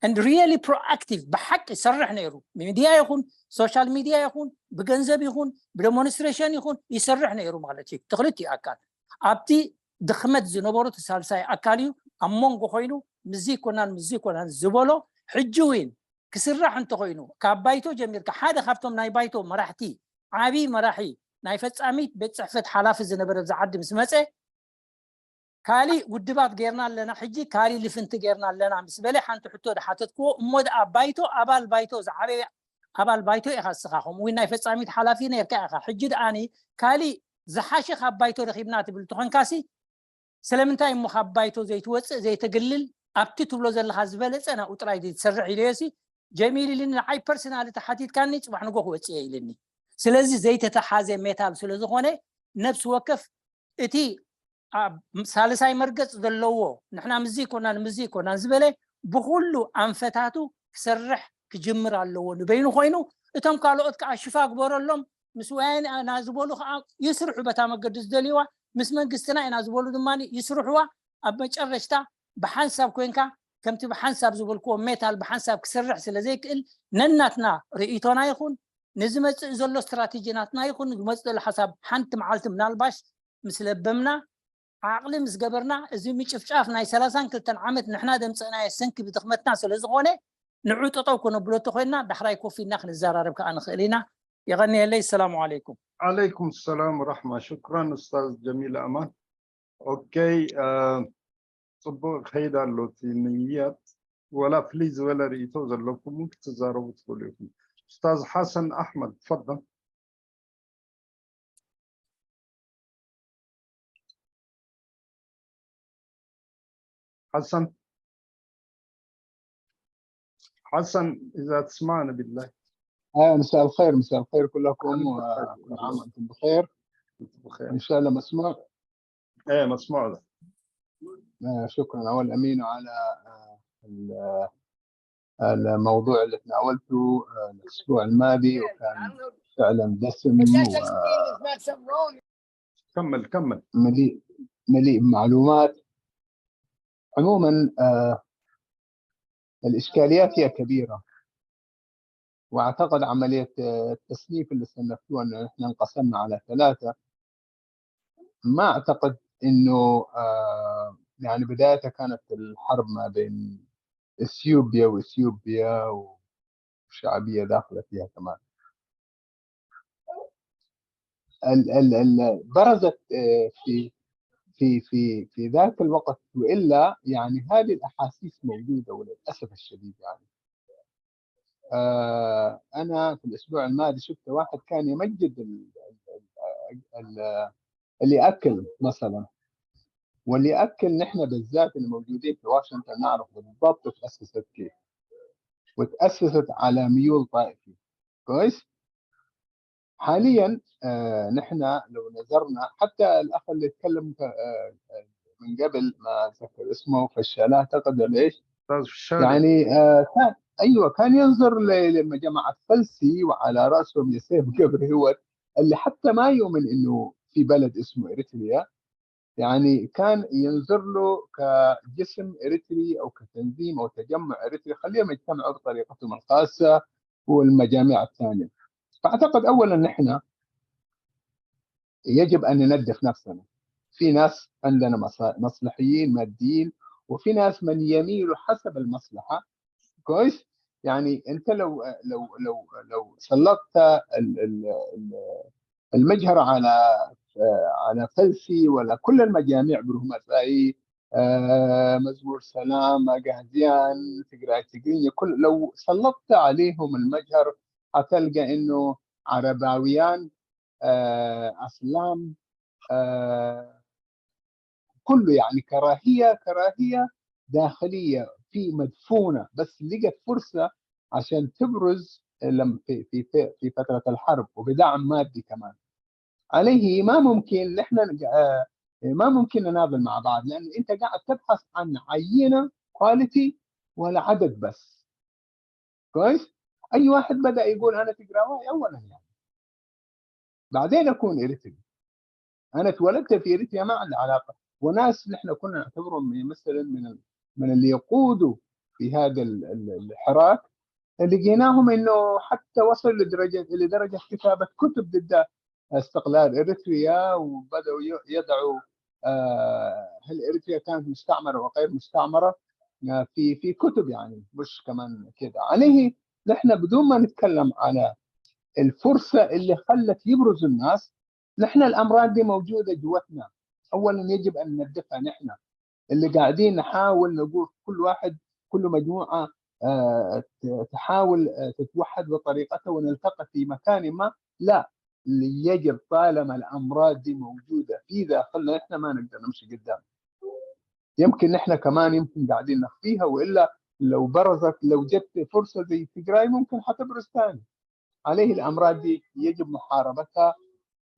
and really proactive ብሓቂ ይሰርሕ ነይሩ ሚድያ ይኹን ሶሻል ሚድያ ይኹን ብገንዘብ ይኹን ብደሞንስትሬሽን ይኹን ይሰርሕ ነይሩ ማለት እዩ እቲ ክልቲኡ ኣካል ኣብቲ ድኽመት ዝነበሩ እቲ ሳልሳይ ኣካል እዩ ኣብ መንጎ ኮይኑ ምዚ ይኮናን ምዚ ይኮናን ዝበሎ ሕጂ እውን ክስራሕ እንተኮይኑ ካብ ባይቶ ጀሚርካ ሓደ ካብቶም ናይ ባይቶ መራሕቲ ዓብይ መራሒ ናይ ፈፃሚት ቤት ፅሕፈት ሓላፊ ዝነበረ ኣብዚ ዓዲ ምስ መፀ ካሊእ ውድባት ጌርና ኣለና ሕጂ ካሊእ ልፍንቲ ጌርና ኣለና ምስ በለ ሓንቲ ሕቶ ዝሓተትክዎ እሞ ደኣ ባይቶ ኣባል ባይቶ ዝዓበየ ኣባል ባይቶ ኢኻ እስኻ ከምኡ እውን ናይ ፈፃሚት ሓላፊ ነርካ ኢኻ ሕጂ ደኣኒ ካሊእ ዝሓሸ ካብ ባይቶ ረኺብና ትብል ተኾንካሲ ስለምንታይ እሞ ካብ ባይቶ ዘይትወፅእ ዘይተግልል ኣብቲ ትብሎ ዘለካ ዝበለፀ ናብኡ ጥራይ ዘይትሰርሕ ኢለዮሲ ጀሚል ኢልኒ ንዓይ ፐርሰናሊ ተሓቲትካኒ ፅባሕ ንጎ ክወፅእ እየ ኢልኒ ስለዚ ዘይተተሓዘ ሜታል ስለዝኾነ ነብሲ ወከፍ እቲ ሳልሳይ መርገፅ ዘለዎ ንሕና ምዚ ይኮናን ምዚ ይኮናን ዝበለ ብኩሉ ኣንፈታቱ ክሰርሕ ክጅምር ኣለዎ ንበይኑ ኮይኑ እቶም ካልኦት ከዓ ሽፋ ግበረሎም ምስ ወያነ ኢና ዝበሉ ከዓ ይስርሑ በታ መገዲ ዝደልይዋ ምስ መንግስትና ኢና ዝበሉ ድማ ይስርሕዋ ኣብ መጨረሽታ ብሓንሳብ ኮይንካ ከምቲ ብሓንሳብ ዝበልክዎ ሜታል ብሓንሳብ ክሰርሕ ስለ ዘይክእል ነናትና ርእይቶና ይኹን ንዝመፅእ ዘሎ ስትራቴጂ ናትና ይኹን ዝመፅእ ዘሎ ሓሳብ ሓንቲ መዓልቲ ምናልባሽ ምስ ለበምና ዓቕሊ ምስ ገበርና እዚ ምጭፍጫፍ ናይ ሰላሳን ክልተን ዓመት ንሕና ደምፀእናዮ ሰንኪ ብድኽመትና ስለ ዝኾነ ንዑ ጠጠው ክነብሎ ተኮይንና ዳሕራይ ኮፍ ኢልና ክንዘራረብ ከዓ ንኽእል ኢና የቐንየለይ ሰላሙ ዓለይኩም عليكم السلام ورحمة شكرا أستاذ جميل أمان أوكي ፅቡቅ ከይድ ኣሎ እቲ ንያት ወላ ፍልይ ዝበለ ርእቶ ዘለኩም ክትዛረቡ ትኽእሉ ኢኹም ኡስታዝ ሓሰን ኣሕመድ ትፈضል حسن حسن إذا تسمعنا بالله آه مساء الخير مساء الخير كلكم وكل عام وانتم بخير بخير ان شاء الله مسموع ايه مسموع لك آه شكرا اول امين على آه، ال- الموضوع اللي تناولته آه، الاسبوع الماضي وكان فعلا دسم كمل كمل. مليء مليء معلومات. عموما آه الاشكاليات هي كبيره، واعتقد عمليه آه، التصنيف اللي صنفتوها ان احنا انقسمنا على ثلاثه، ما اعتقد انه آه يعني بدايتها كانت الحرب ما بين اثيوبيا واثيوبيا وشعبيه داخله فيها كمان. ال ال ال برزت آه، في في في في ذاك الوقت، والا يعني هذه الاحاسيس موجوده وللاسف الشديد يعني. آه انا في الاسبوع الماضي شفت واحد كان يمجد ال ال ال ال اللي ياكل مثلا، واللي ياكل نحن بالذات اللي موجودين في واشنطن نعرف بالضبط تاسست كيف، وتاسست على ميول طائفي. كويس؟ حاليا آه نحن لو نظرنا حتى الاخ اللي يتكلم آه من قبل ما اتذكر اسمه فشال اعتقد ولا ايش؟ استاذ فشال. يعني آه كان ايوه كان ينظر لجماعه فلسي وعلى راسهم يوسف قبري هو اللي حتى ما يؤمن انه في بلد اسمه اريتريا، يعني كان ينظر له كجسم اريتري او كتنظيم او تجمع اريتري، خليهم يجتمعوا بطريقتهم الخاصه والمجاميع الثانيه. فاعتقد اولا نحن يجب ان ننظف نفسنا. في ناس عندنا مصلحيين ماديين، وفي ناس من يميلوا حسب المصلحه. كويس؟ يعني انت لو لو لو لو سلطت المجهر على على فلسي ولا كل المجاميع بروهما زاي آه، مزمور سلام، قهزيان، تقراي تقرينيا، كل لو سلطت عليهم المجهر حتلقى انه عرباويان آه، اسلام آه، كله يعني كراهيه كراهيه داخليه في مدفونه، بس لقت فرصه عشان تبرز لم في في في فتره الحرب وبدعم مادي كمان. عليه ما ممكن نحن آه، ما ممكن نناضل مع بعض، لان انت قاعد تبحث عن عينه كواليتي ولا عدد بس. كويس؟ اي واحد بدا يقول انا تقراواي اولا يعني، بعدين اكون اريتري. انا اتولدت في اريتريا ما عندي علاقه، وناس نحن كنا نعتبرهم مثلا من من اللي يقودوا في هذا الحراك، لقيناهم انه حتى وصل لدرجه لدرجه كتابه كتب ضد استقلال اريتريا، وبداوا يضعوا آه، هل اريتريا كانت مستعمره وغير مستعمره آه، في في كتب، يعني مش كمان كده. عليه نحن بدون ما نتكلم على الفرصه اللي خلت يبرز الناس، نحن الامراض دي موجوده جوتنا. اولا يجب ان ننظفها نحن، اللي قاعدين نحاول نقول كل واحد كل مجموعه آه، تحاول آه، تتوحد بطريقتها ونلتقي في مكان ما، لا، اللي يجب طالما الامراض دي موجوده في داخلنا احنا ما نقدر نمشي قدام. يمكن نحن كمان يمكن قاعدين نخفيها، والا لو برزت لو جت فرصه زي تجراي ممكن حتبرز ثاني. عليه الامراض دي يجب محاربتها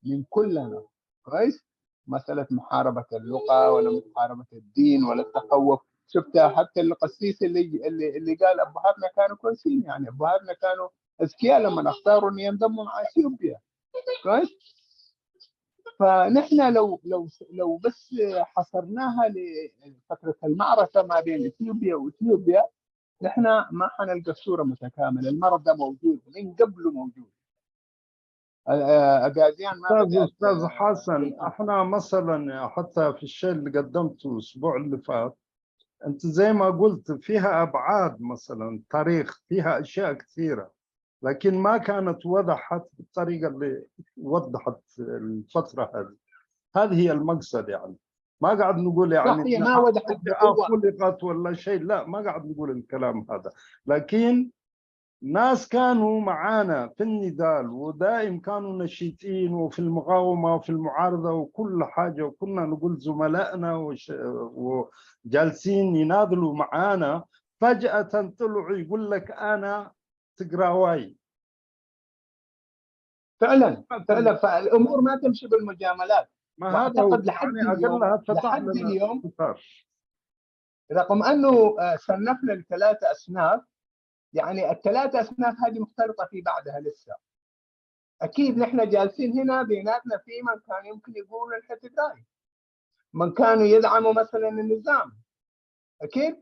من كلنا. كويس؟ مساله محاربه اللغه ولا محاربه الدين ولا التخوف. شفتها حتى القسيس اللي اللي, اللي قال ابهاتنا كانوا كويسين، يعني ابهاتنا كانوا اذكياء لما اختاروا ان ينضموا مع اثيوبيا. كويس؟ فنحن لو لو لو بس حصرناها لفتره المعركه ما بين اثيوبيا واثيوبيا، نحن ما حنلقى الصوره متكامله. المرض ده موجود من قبله، موجود. اجازيان ما استاذ استاذ حسن، احنا مثلا حتى في الشيء اللي قدمته الاسبوع اللي فات، انت زي ما قلت فيها ابعاد، مثلا تاريخ، فيها اشياء كثيره، لكن ما كانت وضحت بالطريقه اللي وضحت الفتره هذه. هذه هي المقصد، يعني ما قاعد نقول يعني ما وضحت خلقت ولا شيء، لا، ما قاعد نقول الكلام هذا. لكن ناس كانوا معانا في النضال ودائم كانوا نشيطين وفي المقاومه وفي المعارضه وكل حاجه، وكنا نقول زملائنا وش... وجالسين يناضلوا معانا، فجاه طلعوا يقول لك انا تقراواي. فعلا فعلا فالامور ما تمشي بالمجاملات. ما هذا هو. لحد يعني اليوم لحد اليوم رغم انه آه، صنفنا الثلاثه اصناف، يعني الثلاثه اصناف هذه مختلطه في بعضها لسه. اكيد نحن جالسين هنا بيناتنا في من كان يمكن يقول الحزب الثاني، من كانوا يدعموا مثلا النظام، اكيد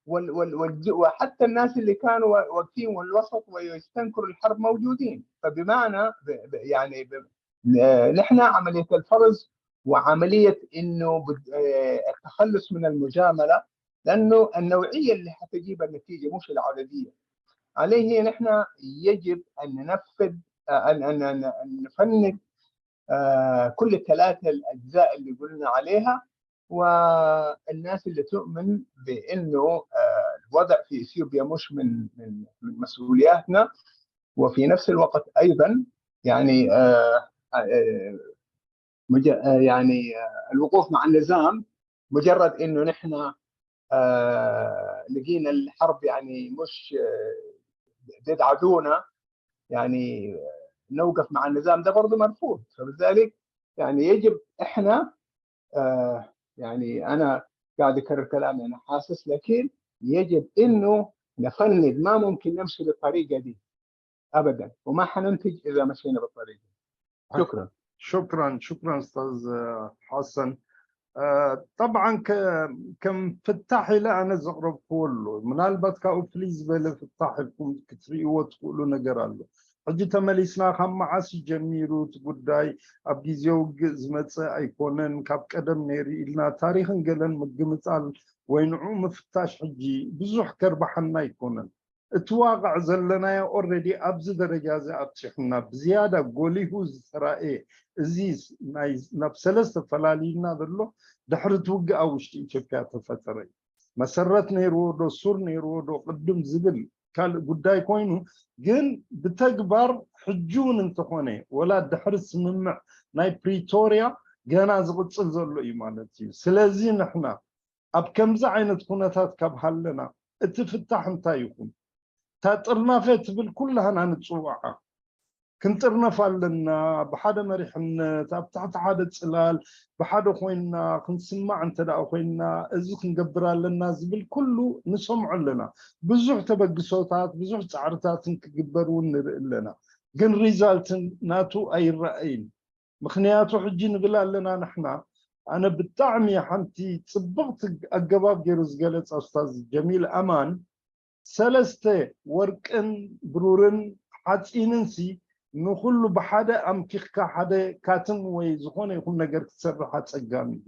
وال وال وال وحتى الناس اللي كانوا واقفين والوسط ويستنكروا الحرب موجودين. فبمعنى ب ب يعني ب نحن عمليه الفرز وعمليه انه آه، التخلص من المجامله، لانه النوعيه اللي حتجيب النتيجه مش العدديه. عليه نحن يجب ان ننفذ آه، ان ان ان نفند آه، كل الثلاثه الاجزاء اللي قلنا عليها، والناس اللي تؤمن بانه آه، الوضع في اثيوبيا مش من من من مسؤولياتنا، وفي نفس الوقت ايضا يعني آه، آه، يعني آه، الوقوف مع النظام مجرد انه نحن آه، لقينا الحرب يعني مش آه، ضد عدونا، يعني نوقف مع النظام، ده برضه مرفوض. فبذلك يعني يجب احنا آه يعني انا قاعد اكرر كلامي، انا حاسس، لكن يجب انه نفند، ما ممكن نمشي بالطريقه دي ابدا، وما حننتج اذا مشينا بالطريقه. شكرا. شكرا شكرا استاذ حسن. طብዓ ከም ፍታሕ ኢለ ኣነ ዘቕረብክዎ ኣሎ። ምናልባት ካብኡ ፍልይ ዝበለ ፍታሕ ኢልኩም ክትርእይዎ ትኽእሉ ነገር ኣሎ። ሕጂ ተመሊስና ካብ መዓስ ጀሚሩ እቲ ጉዳይ ኣብ ግዜ ውግእ ዝመፀ ኣይኮነን፣ ካብ ቀደም ነይሩ ኢልና ታሪኽን ገለን ምግምጣል ወይ ንዑ ምፍታሽ ሕጂ ብዙሕ ከርባሓና ኣይኮነን። እቲ ዋቕዕ ዘለናዮ ኦረዲ ኣብዚ ደረጃ እዚ ኣብፂሑና ብዝያዳ ጎሊሁ ዝተራእየ እዚ ናብ ሰለስተ ፈላልዩና ዘሎ ድሕሪ እቲ ውግእ ኣብ ውሽጢ ኢትዮጵያ ተፈጠረ እዩ። መሰረት ነይርዎ ዶ ሱር ነይርዎ ዶ ቅድም ዝብል ካልእ ጉዳይ ኮይኑ፣ ግን ብተግባር ሕጂ እውን እንተኾነ ወላ ድሕሪ ስምምዕ ናይ ፕሪቶርያ ገና ዝቕፅል ዘሎ እዩ ማለት እዩ። ስለዚ ንሕና ኣብ ከምዚ ዓይነት ኩነታት ካብ ሃለና እቲ ፍታሕ እንታይ ይኹን? እታ ጥርናፈ ትብል ኩላህና ንፅውዓ። ክንጥርነፍ ኣለና፣ ብሓደ መሪሕነት ኣብ ትሕቲ ሓደ ፅላል ብሓደ ኮይንና ክንስማዕ እንተ ደኣ ኮይንና እዚ ክንገብር ኣለና ዝብል ኩሉ ንሰምዖ ኣለና። ብዙሕ ተበግሶታት ብዙሕ ፃዕርታትን ክግበር እውን ንርኢ ኣለና። ግን ሪዛልትን ናቱ ኣይረኣይን። ምኽንያቱ ሕጂ ንብል ኣለና ንሕና። ኣነ ብጣዕሚ ሓንቲ ፅብቕቲ ኣገባብ ገይሩ ዝገለፀ ኡስታዝ ጀሚል ኣማን፣ ሰለስተ ወርቅን ብሩርን ሓፂንን ሲ ንኹሉ ብሓደ ኣምኪኽካ ሓደ ካትም ወይ ዝኾነ ይኹን ነገር ክትሰርሕ ኣፀጋሚ እዩ።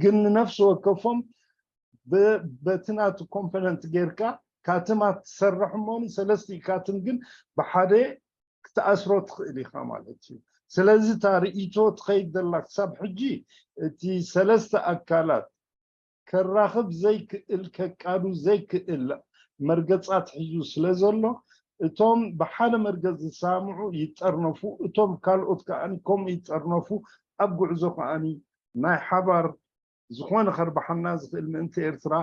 ግን ንነፍሲ ወከፎም በቲ ናቱ ኮምፖነንት ጌርካ ካትማት ትሰርሕ እሞ ሰለስቲኡ ካትም ግን ብሓደ ክትኣስሮ ትኽእል ኢኻ ማለት እዩ። ስለዚ እታ ርእይቶ ትኸይድ ዘላ ክሳብ ሕጂ እቲ ሰለስተ ኣካላት ከራኽብ ዘይክእል ከቃዱ ዘይክእል መርገፃት ሒዙ ስለ ዘሎ እቶም ብሓደ መርገፅ ዝሰማምዑ ይጠርነፉ፣ እቶም ካልኦት ከዓኒ ከምኡ ይጠርነፉ። ኣብ ጉዕዞ ከዓኒ ናይ ሓባር ዝኾነ ከርባሓና ዝኽእል ምእንቲ ኤርትራ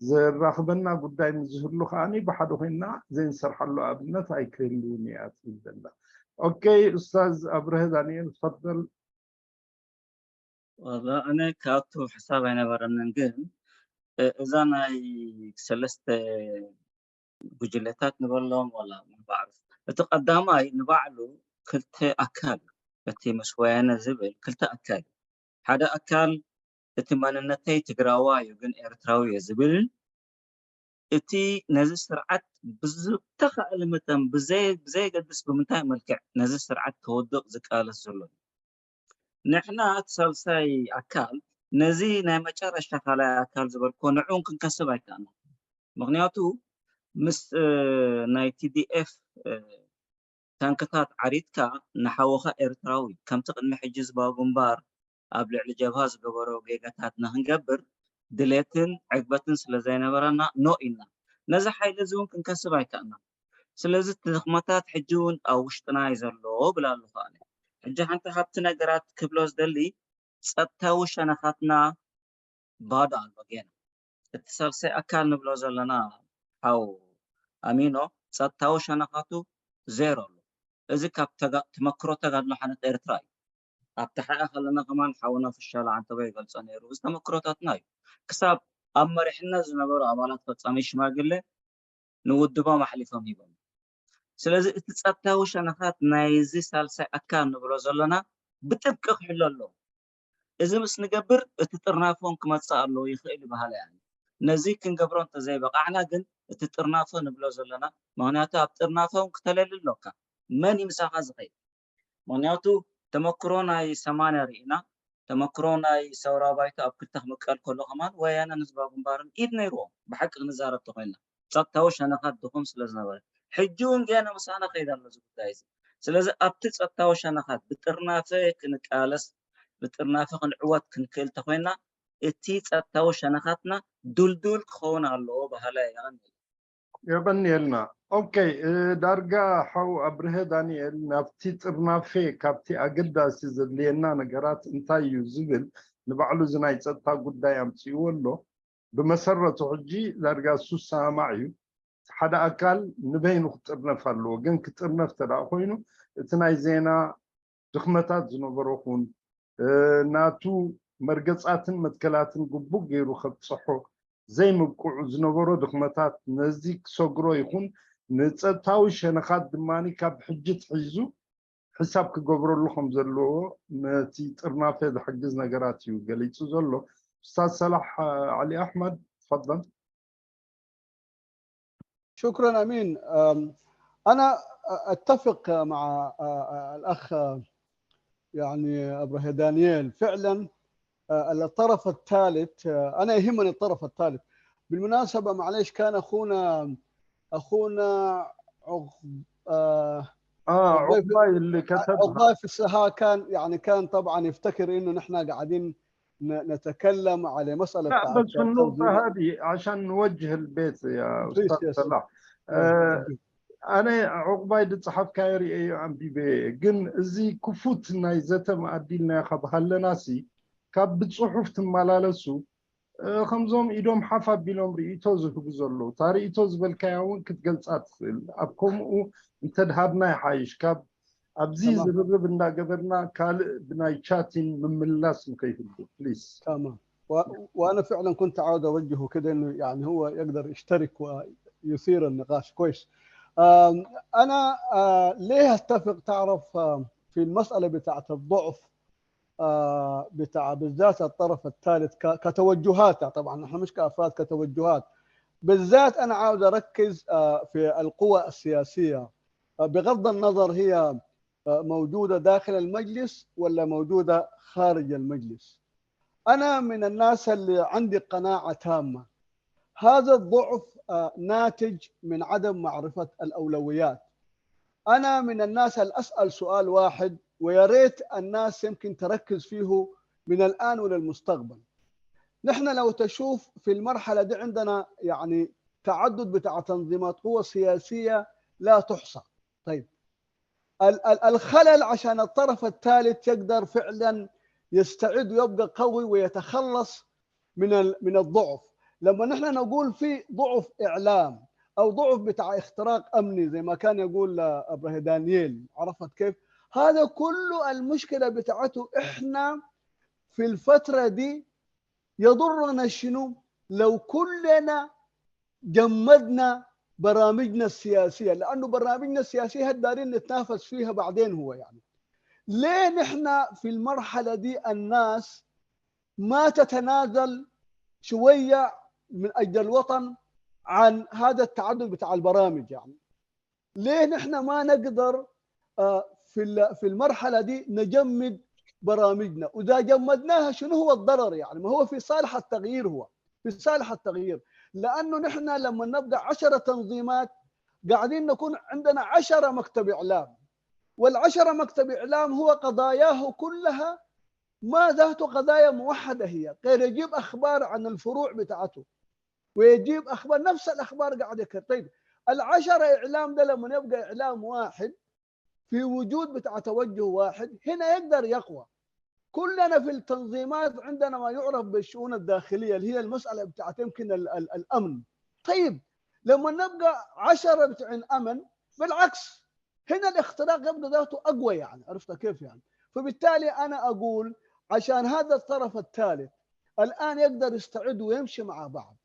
ዘራኽበና ጉዳይ ምስ ዝህሉ ከዓኒ ብሓደ ኮይንና ዘይንሰርሓሉ ኣብነት ኣይክህልውን እያ ትብል ዘላ። ኦኬ ኡስታዝ ኣብርሀ ዳንኤል ትፈደል። ዋላ ኣነ ካብቱ ሓሳብ ኣይነበረንን፣ ግን እዛ ናይ ሰለስተ ጉጅለታት ንበሎም ዋላ ምንባዕሩ እቲ ቀዳማይ ንባዕሉ ክልተ ኣካል እቲ ምስ ወያነ ዝብል ክልተ ኣካል ሓደ ኣካል እቲ መንነተይ ትግራዋ እዩ ግን ኤርትራዊ እየ ዝብል እቲ ነዚ ስርዓት ብዝተኻእለ መጠን ብዘየገድስ ብምንታይ መልክዕ ነዚ ስርዓት ከወድቕ ዝቃለስ ዘሎ እዩ። ንሕና እቲ ሳልሳይ ኣካል ነዚ ናይ መጨረሻ ካልኣይ ኣካል ዝበልኮ ንዕኡን ክንከስብ ኣይከኣና። ምክንያቱ ምስ ናይ ቲዲኤፍ ታንክታት ዓሪድካ ንሓውኻ ኤርትራዊ ከምቲ ቅድሚ ሕጂ ዝባው ግንባር ኣብ ልዕሊ ጀብሃ ዝገበሮ ጌጋታት ንክንገብር ድሌትን ዕግበትን ስለ ዘይነበረና ኖ ኢልና። ነዚ ሓይሊ እዚ እውን ክንከስብ ኣይከኣና። ስለዚ እቲ ድኽመታት ሕጂ እውን ኣብ ውሽጥና እዩ ዘሎ ብል ኣለኹ ኣነ። ሕጂ ሓንቲ ካብቲ ነገራት ክብሎ ዝደሊ ጸጥታዊ ሸነኻትና ባዶ ኣሎ ጌና። እቲ ሳልሳይ ኣካል ንብሎ ዘለና ሓው ኣሚኖ ጸጥታዊ ሸነኻቱ ዜሮ ኣሎ። እዚ ካብ ተመክሮ ተጋድሎ ሓነት ኤርትራ እዩ። ኣብ ተሓያ ከለና ከማን ሓውና ፍሻለ ዓንተቦ ይገልጾ ነይሩ። እዚ ተመክሮታትና እዩ። ክሳብ ኣብ መሪሕነት ዝነበሩ ኣባላት ፈጻሚ ሽማግሌ ንውድቦም ኣሕሊፎም ሂቦም። ስለዚ እቲ ጸጥታዊ ሸነኻት ናይዚ ሳልሳይ ኣካል ንብሎ ዘለና ብጥብቂ ክሕሎ ኣለዎ። እዚ ምስ ንገብር እቲ ጥርናፎን ክመጽእ ኣለዎ ይኽእል ይበሃል እያ። ነዚ ክንገብሮ እንተዘይበቓዕና ግን እቲ ጥርናፎ ንብሎ ዘለና፣ ምኽንያቱ ኣብ ጥርናፎ እውን ክተለሊ ኣሎካ። መን እዩ ምሳኻ ዝኸይድ? ምኽንያቱ ተመክሮ ናይ ሰማንያ ርኢና፣ ተመክሮ ናይ ሰውራ ባይቶ ኣብ ክልተ ክምቀል ከሎ ከማን ወያነን ህዝባዊ ግንባርን ኢድ ነይርዎም። ብሓቂ ክንዛረብ ተኾይንና ጸጥታዊ ሸነኻት ድኹም ስለ ዝነበረ፣ ሕጂ እውን ገና ምሳና ከይድ ኣሎ እዚ ጉዳይ እዚ። ስለዚ ኣብቲ ጸጥታዊ ሸነኻት ብጥርናፈ ክንቃለስ፣ ብጥርናፈ ክንዕወት ክንክእል ተኾይንና እቲ ጸጥታዊ ሸነኻትና ዱልዱል ክኸውን ኣለዎ በሃላይ እየ። የቐንየልና። ኦኬ፣ እ፣ ዳርጋ ሓው ኣብርሀ ዳንኤል ናብቲ ጥርናፌ ካብቲ ኣገዳሲ ዘድልየና ነገራት እንታይ እዩ ዝብል ንባዕሉ እዚ ናይ ጸጥታ ጉዳይ ኣምጽእዎ ኣሎ። ብመሰረቱ ሕጂ ዳርጋ እሱ ሰማማዕ እዩ። ሓደ ኣካል ንበይኑ ክጥርነፍ ኣለዎ። ግን ክጥርነፍ እንተ ደኣ ኮይኑ እቲ ናይ ዜና ድኽመታት ዝነበሮ ኹን፣ እ፣ ናቱ መርገጻትን መትከላትን ግቡእ ገይሩ ከብጽሖ ዘይምብቅዑ ዝነበሮ ድኽመታት ነዚ ክሰግሮ ይኹን ንጸጥታዊ ሸነኻት ድማ ካብ ሕጂ ትሒዙ ሕሳብ ክገብረሉ ከም ዘለዎ ነቲ ጥርናፈ ዝሕግዝ ነገራት እዩ ገሊጹ ዘሎ። ኡስታዝ ሰላሕ ዓሊ ኣሕመድ፣ ትፈضል። شكرا أمين. أم، أنا أتفق مع، آه، آه، الأخ، آه، يعني أبرهة دانييل. فعلا، آه، الطرف الثالث، آه، أنا يهمني الطرف الثالث. بالمناسبة، معليش، كان أخونا، أخونا عق-، آه، اه عقباي في، عقباي اللي كتبها عقباي في السها كان، يعني، كان طبعا يفتكر إنه نحن قاعدين ن-، نتكلم على مسألة لا، بتاعت بس في النقطة تنظيم. هذه عشان نوجه البيت يا بليز، أستاذ يس. صلاح. يس. آه، ኣነ ዑቕባይ ዝጸሓፍካዮ ርእየዮ ኣንቢበ እየ። ግን እዚ ክፉት ናይ ዘተ መኣዲ ኢልናዮ ካብ ሃለናሲ፣ ካብ ብጽሑፍ ትመላለሱ፣ እ፣ ከምዞም ኢዶም ሓፍ ኣቢሎም ርእይቶ ዝህቡ ዘለዉ። እታ ርእይቶ ዝበልካያ እውን ክትገልጻ ትኽእል። ኣብ ከምኡ እንተድሃብና ይሓይሽ። ካብ ኣብዚ تمام. ዝርርብ እንዳገበርና ካልእ ብናይ ቻቲን ምምልላስ ንኸይህሉ ፕሊስ። تمام. و-، وأنا فعلا كنت عاوز أوجهه كده، إنه يعني هو يقدر يشترك ويثير النقاش. كويس. آم، أنا، آه، ليه أتفق، تعرف، آه، في المسألة بتاعت الضعف، آه، بتاع بالذات الطرف الثالث ك-، كتوجهات، طبعا نحن مش كأفراد، كتوجهات. بالذات أنا عاوز أركز، آه، في القوى السياسية، آه، بغض النظر هي، آه، موجودة داخل المجلس ولا موجودة خارج المجلس. أنا من الناس اللي عندي قناعة تامة، هذا الضعف، آه، ناتج من عدم معرفة الأولويات. أنا من الناس اللي أسأل سؤال واحد، ويا ريت الناس يمكن تركز فيه من الآن وللمستقبل. نحن لو تشوف في المرحلة دي عندنا، يعني، تعدد بتاع تنظيمات قوى سياسية لا تحصى. طيب، ال-، ال-، الخلل عشان الطرف الثالث يقدر فعلا يستعد ويبقى قوي ويتخلص من ال-، من الضعف. لما نحن نقول في ضعف إعلام أو ضعف بتاع اختراق أمني زي ما كان يقول، آه، أبرهة دانييل، عرفت كيف؟ هذا كله المشكلة بتاعته. إحنا في الفترة دي يضرنا شنو؟ لو كلنا جمدنا برامجنا السياسية، لأنه برامجنا السياسية هاد دارين نتنافس فيها بعدين. هو يعني ليه نحن في المرحلة دي الناس ما تتنازل شوية من أجل الوطن عن هذا التعدد بتاع البرامج؟ يعني ليه نحن ما نقدر، آه، في ال-، في المرحلة دي نجمد برامجنا؟ وإذا جمدناها شنو هو الضرر؟ يعني ما هو في صالح التغيير، هو في صالح التغيير. لأنه نحن لما نبقى عشرة تنظيمات قاعدين نكون عندنا عشرة مكتب إعلام، والعشرة مكتب إعلام هو قضاياه كلها ما ذاته قضايا موحدة، هي غير يجيب أخبار عن الفروع بتاعته ويجيب أخبار، نفس الأخبار قاعد يكرر. طيب، العشرة إعلام ده لما يبقى إعلام واحد في وجود بتاع توجه واحد، هنا يقدر يقوى. كلنا في التنظيمات عندنا ما يعرف بالشؤون الداخلية، اللي هي المسألة بتاعت يمكن ال-، ال-، الأمن. طيب، لما نبقى عشرة بتاعين أمن، بالعكس، هنا الاختراق يبقى ذاته أقوى، يعني، عرفت كيف يعني؟ فبالتالي أنا أقول عشان هذا الطرف الثالث الآن يقدر يستعد ويمشي مع بعض،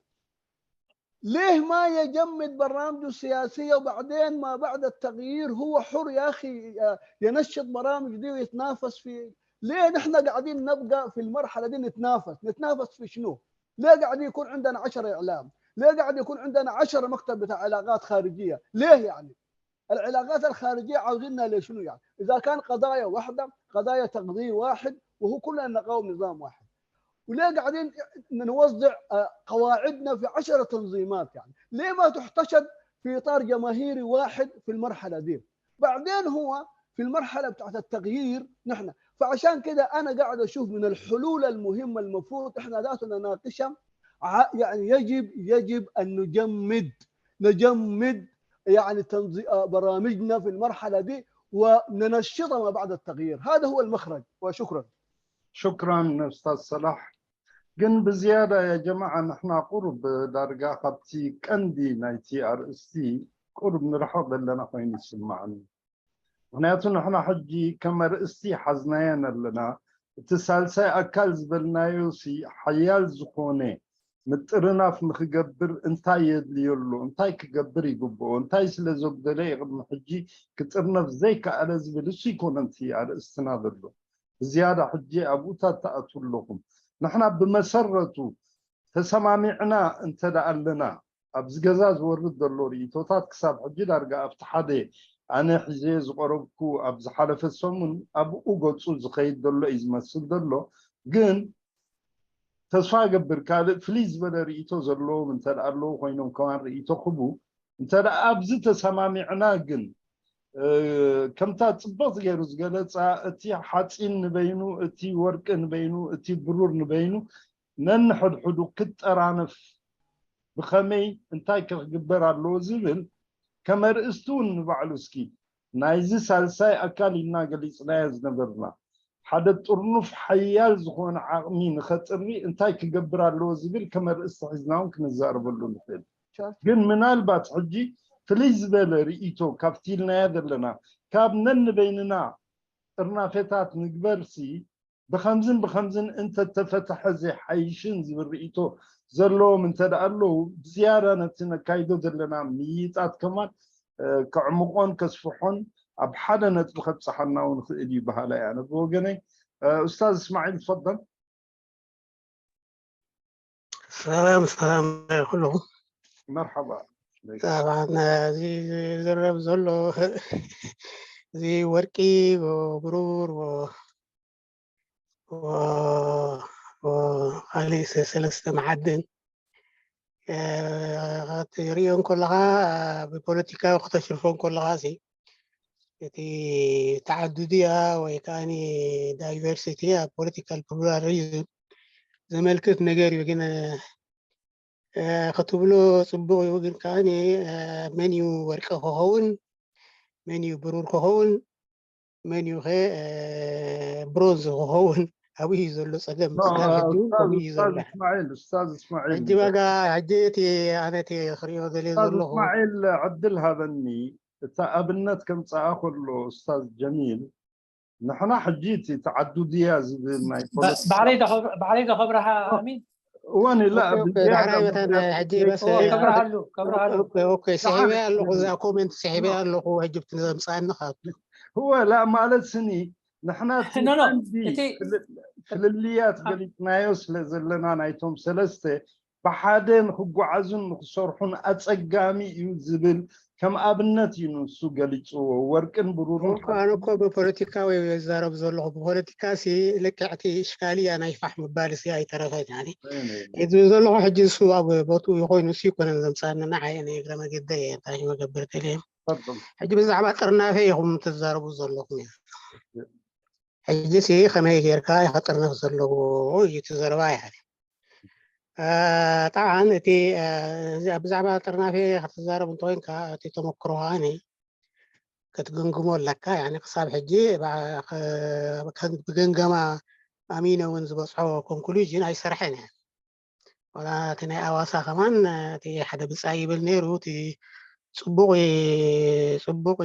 ليه ما يجمد برامجه السياسية، وبعدين ما بعد التغيير هو حر يا أخي، آه، ينشط برامج دي ويتنافس في؟ ليه نحن قاعدين نبقى في المرحلة دي نتنافس؟ نتنافس في شنو؟ ليه قاعد يكون عندنا عشرة إعلام؟ ليه قاعد يكون عندنا عشرة مكتب بتاع علاقات خارجية؟ ليه يعني؟ العلاقات الخارجية عاوزينها لشنو يعني؟ إذا كان قضايا واحدة، قضايا تقدير واحد، وهو كلنا نقاوم نظام واحد، وليه قاعدين نوزع، آه، قواعدنا في عشرة تنظيمات؟ يعني ليه ما تحتشد في إطار جماهيري واحد في المرحلة دي؟ بعدين هو في المرحلة بتاعت التغيير نحن. فعشان كده أنا قاعد أشوف من الحلول المهمة المفروض إحنا ذاتنا نناقشها، ع-، يعني يجب، يجب أن نجمد، نجمد يعني تنظي-، آه، برامجنا في المرحلة دي، وننشطها ما بعد التغيير. هذا هو المخرج، وشكرا. شكرا أستاذ صلاح. ግን ብዝያዳ ያ ጀማዓ ንሕና ቁሩብ ዳርጋ ካብቲ ቀንዲ ናይቲ ኣርእስቲ ቁሩብ ንርሕቕ ዘለና ኮይኑ ይስምዓኒ። ምክንያቱ ንሕና ሕጂ ከም ኣርእስቲ ሓዝናየን ኣለና። እቲ ሳልሳይ ኣካል ዝበልናዮ ሲ ሓያል ዝኾነ ምጥርናፍ ንክገብር እንታይ የድልዮ ኣሎ? እንታይ ክገብር ይግብኦ? እንታይ ስለ ዘጉደለ እዩ ቅድሚ ሕጂ ክጥርነፍ ዘይከኣለ ዝብል እሱ ይኮነን እቲ ኣርእስትና ዘሎ። ብዝያዳ ሕጂ ኣብኡታት ትኣትዉ ኣለኹም። ንሕና ብመሰረቱ ተሰማሚዕና እንተ ደኣ ኣለና፣ ኣብዚ ገዛ ዝወርድ ዘሎ ርእይቶታት ክሳብ ሕጂ ዳርጋ ኣብቲ ሓደ ኣነ ሒዘዮ ዝቐረብኩ ኣብ ዝሓለፈ ሰሙን ኣብኡ ገጹ ዝኸይድ ዘሎ እዩ ዝመስል ዘሎ። ግን ተስፋ እገብር ካልእ ፍልይ ዝበለ ርእይቶ ዘለዎም እንተ ደኣ ኣለዉ ኮይኖም ከማን ርእይቶ ክህቡ። እንተ ደኣ ኣብዚ ተሰማሚዕና ግን፣ እ፣ ከምታ ጽብቕቲ ገይሩ ዝገለጻ፣ እቲ ሓጺን ንበይኑ፣ እቲ ወርቂ ንበይኑ፣ እቲ ብሩር ንበይኑ ነንሕድሕዱ ክጠራነፍ ብኸመይ እንታይ ከ ክግበር ኣለዎ ዝብል ከም ኣርእስቲ እውን ንባዕሉ እስኪ ናይዚ ሳልሳይ ኣካል ኢልና ገሊጽናዮ ዝነበርና ሓደ ጥርኑፍ ሓያል ዝኾነ ዓቕሚ ንኸጥሪ እንታይ ክገብር ኣለዎ ዝብል ከም ኣርእስቲ ሒዝና እውን ክንዛረበሉ ንኽእል። ግን ምናልባት ሕጂ ፍልይ ዝበለ ርእይቶ ካብቲ ኢልናዮ ዘለና ካብ ነንበይንና ጥርናፌታት ንግበርሲ ብኸምዝን ብኸምዝን እንተተፈተሐ ዘይሓይሽን ዝብል ርእይቶ ዘለዎም እንተ ደኣ ኣለዉ ብዝያዳ ነቲ ነካይዶ ዘለና ምይይጣት ከማን እ፣ ከዕምቖን ከስፍሖን ኣብ ሓደ ነጥቢ ከብጽሓና እውን ይኽእል እዩ በሃላይ ኣነ ብወገነይ። እ፣ ኡስታዝ እስማዒል ትፈضل። ሰላም ሰላም ኩልኹም። መርሓባ። ጠብዓን እዚ ዝዝረብ ዘሎ እዚ ወርቂ ብሩር ካልእ ሰለስተ መዓድን ክትሪኦ እንከለኻ ብፖለቲካዊ ክተሽርፎ እንከለኻ ሲ እቲ ተዓዱድያ ወይ ከዓ ዳይቨርሲቲ ኣብ ፖለቲካል ፕሉራሊዝም ዘመልክት ነገር እዩ። ግን ክትብሎ ፅቡቅ እዩ። ግን ከዓ መን እዩ ወርቂ ክኸውን፣ መን እዩ ብሩር ክኸውን፣ መን እዩ ከ ብሮንዝ ክኸውን? ኣብኡ እዩ ዘሎ ፀገም። ኡስታዝ እስማዒል፣ ኡስታዝ እስማዒል፣ ሕጂ በጋ ሕጂ እቲ ኣነ እቲ ክሪኦ ደልየ ዘለኹ እስማዒል ዕድል ሃበኒ። እታ ኣብነት ከምፀኣ ከሎ ኡስታዝ ጀሚል፣ ንሕና ሕጂ እቲ ተዓዱድያ ዝብል ናይ ባዕለይ ዶ ክብርሃ ኣሚን እዋን ላ ዳሕራይ መታን ሕጂ በስ ክብርሃሉ ክብርሃሉ ስሒበ ኣለኹ። እዛ ኮሜንት ስሒበ ኣለኹ። ሕጂ ብትዘምፃኒ ካብ እወ ላ ማለት ስኒ ንሕና እቲ ኖ፣ ኖ፣ ቀንዲ እቲ ፍል- ፍልልያት ገሊፅናዮ ስለ ዘለና ናይቶም ሰለስተ ብሓደ ንክጓዓዙን ንክሰርሑን ኣፀጋሚ እዩ ዝብል ከም ኣብነት እዩ ንሱ ገሊፅዎ። ወርቅን ብሩርን እኮ ኣነ እኮ ብፖለቲካ ወይ ዝዛረብ ዘለኹ ብፖለቲካ ሲ ልክዕቲ እሽካልያ ናይ ፋሕ ምባል ሲ ኣይተረፈን። ያኒ እዚ ዘለኹ ሕጂ እሱ ኣብ ቦትኡ ይኮይኑ እሱ ይኮነን ዘምፃኒ ንዓይ ናይ እግረ መገደ እየ እንታይ መገብር ተልየ ፈضل ሕጂ ብዛዕባ ጥርናፈ ኢኹም ትዛረቡ ዘለኹም። ሕጂ ሲ ከመይ ጌርካ ኢኻ ጥርነፍ ዘለዎ እዩ እቲ ዘረባ። ያኒ ጠብዓን እቲ ብዛዕባ ጥርናፌ ክትዛረብ እንተኮይንካ እቲ ተመክሮ ከዓኒ ክትግምግሞ ኣለካ። ያኒ ክሳብ ሕጂ ብገምገማ ኣሚነ እውን ዝበፅሖ ኮንክሉዥን ኣይሰርሐን እየ። ዋላ እቲ ናይ ኣዋሳ ከማን እቲ ሓደ ብፃይ ይብል ነይሩ። እቲ ፅቡቕ ፅቡቕ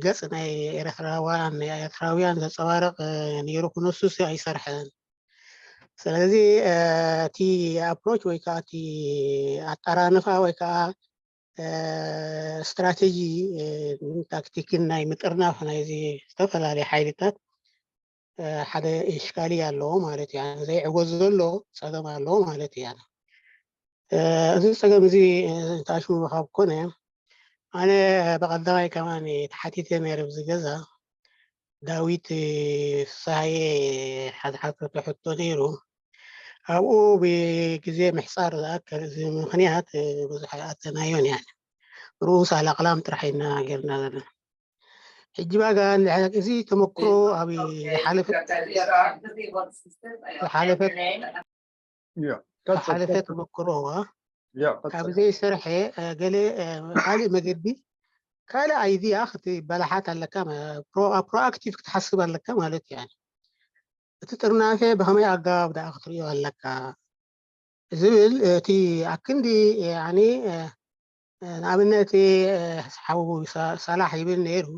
ገፅ ናይ ኤርትራውያን ናይ ኤርትራውያን ዘፀባርቕ ነይሩ ክነሱስ ኣይሰርሐን። ስለዚ እቲ ኣፕሮች ወይ ከዓ እቲ ኣጠራንፋ ወይ ከዓ ስትራቴጂ ታክቲክን ናይ ምጥርናፍ ናይዚ ዝተፈላለዩ ሓይልታት ሓደ እሽካሊ ኣለዎ ማለት እዩ። ዘይዕወት ዘሎ ፀገም ኣለዎ ማለት እዩ። እዚ ፀገም እዚ ታሽሙ ካብ ኮነ ኣነ ብቐዳማይ ከማን ተሓቲተ ነይረ ብዚ ገዛ ዳዊት ፍስሃየ ሓዝሓተቶ ሕቶ ነይሩ። ኣብኡ ብግዜ ምሕፃር ዝኣክል እዚ ምኽንያት ብዙሕ ኣይኣተናዮን እያ። ርኡስ ኣላቕላም ጥራሕ ኢና ጌርና ዘለና። ሕጂ ባጋ እዚ ተመክሮ ኣብ ዝሓለፈት ዝሓለፈት ተመክሮ ካብ ዘይሰርሐ ገለ ካልእ መገዲ ካልእ ኣይድያ ክትበላሓት ኣለካ። ፕሮኣክቲቭ ክትሓስብ ኣለካ ማለት እዩ። እቲ ጥርናፌ ብኸመይ ኣገባብ ደኣ ክትርእዮ ኣለካ ዝብል እቲ ኣክንዲ ንኣብነት ሓው ሳላሕ ይብል ነይሩ።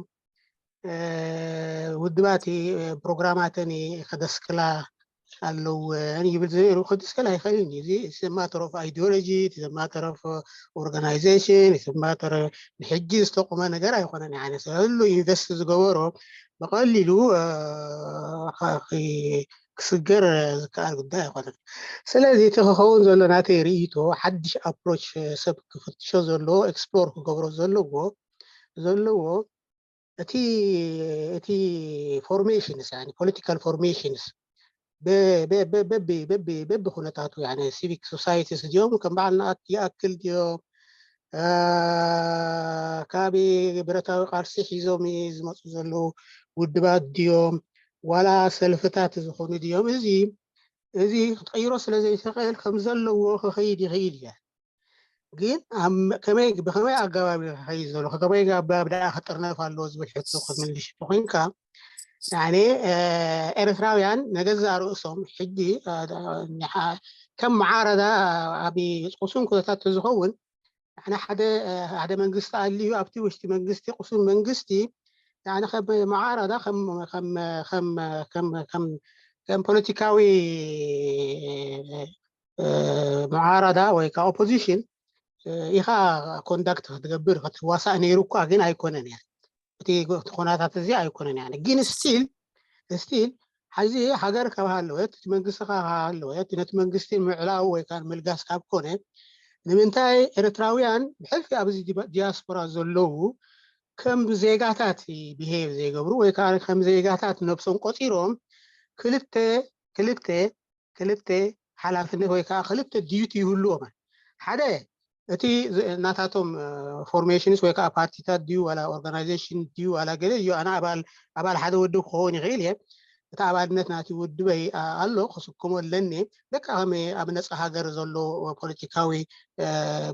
ውድባት ፕሮግራማተን ከደስክላ ኣለወን ይብል ነይሩ። ከደስክላ ኣይኽእልን እዩ። እዚ ማተር ኦፍ ኣይዲዮሎጂ፣ ማተር ኦፍ ኦርጋናይዜሽን፣ ማተር ንሕጂ ዝተቆመ ነገር ኣይኮነን። ይዓነ ስለሉ ኢንቨስት ዝገበሮ ብቐሊሉ ክስገር ዝከኣል ጉዳይ ኣይኮነን። ስለዚ እቲ ክኸውን ዘሎ ናተይ ርእይቶ ሓድሽ ኣፕሮች ሰብ ክፍትሾ ዘለዎ ኤክስፕሎር ክገብሮ ዘለዎ ዘለዎ እቲ እቲ ፎርሜሽንስ ፖለቲካል ፎርሜሽንስ በቢ ኩነታቱ ሲቪክ ሶሳይቲስ ድዮም ከም በዓል ንኣት ይኣክል ድዮም ካብ ብረታዊ ቃልሲ ሒዞም ዝመፁ ዘለዉ ውድባት ድዮም ዋላ ሰልፍታት ዝኾኑ ድዮም እዚ እዚ ክትቀይሮ ስለ ዘይትኽእል ከም ዘለዎ ክኸይድ ይኽእል እያ። ግን ብኸመይ ኣገባብ ክኸይድ ዘሎ ከመይ ኣገባብ ደኣ ክጥርነፍ ኣለዎ ዝብል ሕቶ ክትምልሽ እንተኮይንካ ያኔ ኤርትራውያን ነገዛ ርእሶም ሕጂ ከም መዓረዳ ኣብ ቁሱን ኩነታት ዝኸውን ንሕና ሓደ ሓደ መንግስቲ ኣልዩ ኣብቲ ውሽጢ መንግስቲ ቁሱን መንግስቲ ንሕና ከም መዓረዳ ከም ከም ከም ከም ከም ከም ፖለቲካዊ መዓረዳ ወይ ከዓ ኦፖዚሽን ኢኻ ኮንዳክት ክትገብር ክትዋሳእ ነይሩ እኳ ግን ኣይኮነን እያ እቲ ኩነታት እዚ ኣይኮነን እያ ግን ስቲል ስቲል ሓዚ ሃገር ካብ ሃለወት እቲ መንግስቲ ካብ ሃለወት ነቲ መንግስቲ ምዕላው ወይ ከዓ ምልጋስ ካብ ኮነ ንምንታይ ኤርትራውያን ብሕልፊ ኣብዚ ዲያስፖራ ዘለዉ ከም ዜጋታት ብሄር ዘይገብሩ ወይ ከዓ ከም ዜጋታት ነብሶም ቆፂሮም ክልተ ክልተ ክልተ ሓላፍነት ወይ ከዓ ክልተ ዲዩቲ ይህልዎም ሓደ እቲ ናታቶም ፎርሜሽንስ ወይ ከዓ ፓርቲታት ድዩ ዋላ ኦርጋናይዜሽን ድዩ ዋላ ገለ እዩ ኣነ ኣባል ኣባል ሓደ ውድብ ክኸውን ይኽእል እየ እቲ ኣባልነት ናቲ ውድበይ ኣሎ ክስክሞ ኣለኒ ደቂ ከመይ ኣብ ነፃ ሃገር ዘሎ ፖለቲካዊ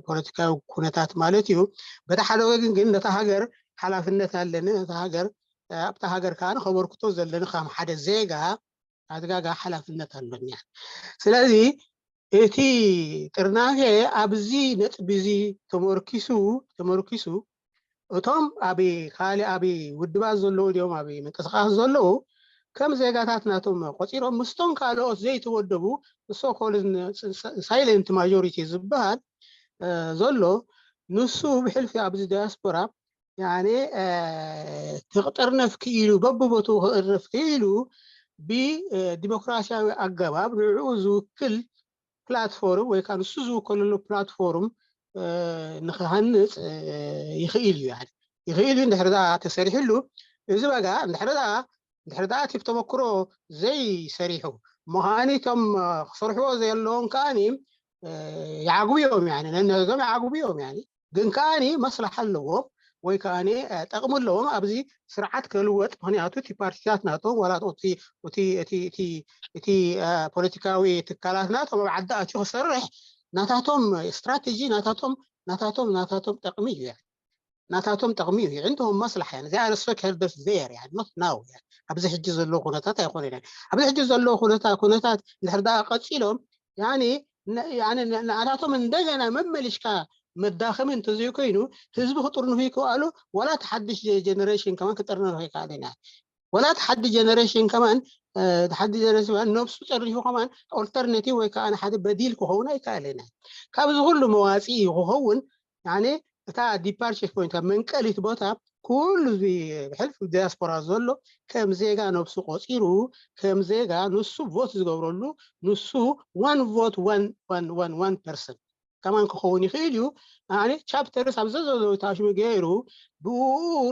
ፖለቲካዊ ኩነታት ማለት እዩ በቲ ሓደ ወገን ግን ነታ ሃገር ሓላፍነት ኣለኒ ነታ ሃገር ኣብታ ሃገር ከዓ ከበርክቶ ዘለኒ ከም ሓደ ዜጋ ኣድጋጋ ሓላፍነት ኣሎን እያ ስለዚ እቲ ጥርናፌ ኣብዚ ነጥቢ እዚ ተመርኪሱ ተመርኪሱ እቶም ኣብ ካልእ ኣብ ውድባት ዘለዉ ድዮም ኣብ ምንቅስቃስ ዘለዉ ከም ዜጋታት ናቶም ቆፂሮም ምስቶም ካልኦት ዘይተወደቡ ንሶኮል ሳይለንት ማጆሪቲ ዝበሃል ዘሎ ንሱ ብሕልፊ ኣብዚ ዳያስፖራ ያኔ ክጥርነፍ ክኢሉ በብቦትኡ ክጥርነፍ ክኢሉ ብዲሞክራሲያዊ ኣገባብ ንዕኡ ዝውክል ፕላትፎርም ወይ ከዓ ንሱ ዝውከለሉ ፕላትፎርም ንክሃንፅ ይኽእል እዩ ይኽእል እዩ እንድሕር ተሰሪሕሉ እዚ በጋ እንድሕር እንድሕር እቲ ተመክሮ ዘይሰሪሑ ምዃኒ እቶም ክሰርሕዎ ዘለዎም ከዓኒ ይዓግብዮም ነነህዞም ይዓግብዮም ግን ከዓኒ መስላሓ ኣለዎም ወይ ከዓ ጠቕሚ ኣለዎም ኣብዚ ስርዓት ክልወጥ ምክንያቱ እቲ ፓርቲታት ናቶም ዋላ እቲ ፖለቲካዊ ትካላት ናቶም ኣብ ዓዲ ኣትዩ ክሰርሕ ናታቶም ስትራቴጂ ናታቶም ናታቶም ናታቶም ጠቕሚ እዩ ናታቶም ጠቕሚ እዩ ዕንድሆም መስላሓ እያ እዚኣ ሪስፔክት ሄልደርስ ዜር እያ ኖት ናው እያ ኣብዚ ሕጂ ዘለዎ ኩነታት ኣይኮነ ኣብዚ ሕጂ ዘለዎ ኩነታት ኩነታት እንድሕር ደኣ ቀፂሎም ያኒ ናታቶም እንደገና መመሊሽካ መዳኸሚ እንተዘይኮይኑ ህዝቢ ክጥርንፉ ይክኣሉ ዋላ እቲ ሓድሽ ጀነሬሽን ከማን ክጥርነፍ ይከኣል ኢና ወላ እቲ ሓዲ ጀነሬሽን ከማን እቲ ሓዲ ጀነሬሽን ከማን ነብሱ ጸሪፉ ከማን ኦልተርኔቲቭ ወይ ከዓ ሓደ በዲል ክኸውን ኣይከኣልን። ካብዚ ኩሉ መዋፅኢ ክኸውን ያኔ እታ ዲፓርቸር ፖይንት መንቀሊት ቦታ ኩሉ እዚ ብሕልፊ ዲያስፖራ ዘሎ ከም ዜጋ ነብሱ ቆፂሩ ከም ዜጋ ንሱ ቮት ዝገብረሉ ንሱ ዋን ቮት ዋን ፐርሰን ከማን ክኸውን ይኽእል እዩ። ኣነ ቻፕተርስ ኣብ ዘዘለታሽሙ ገይሩ ብኡ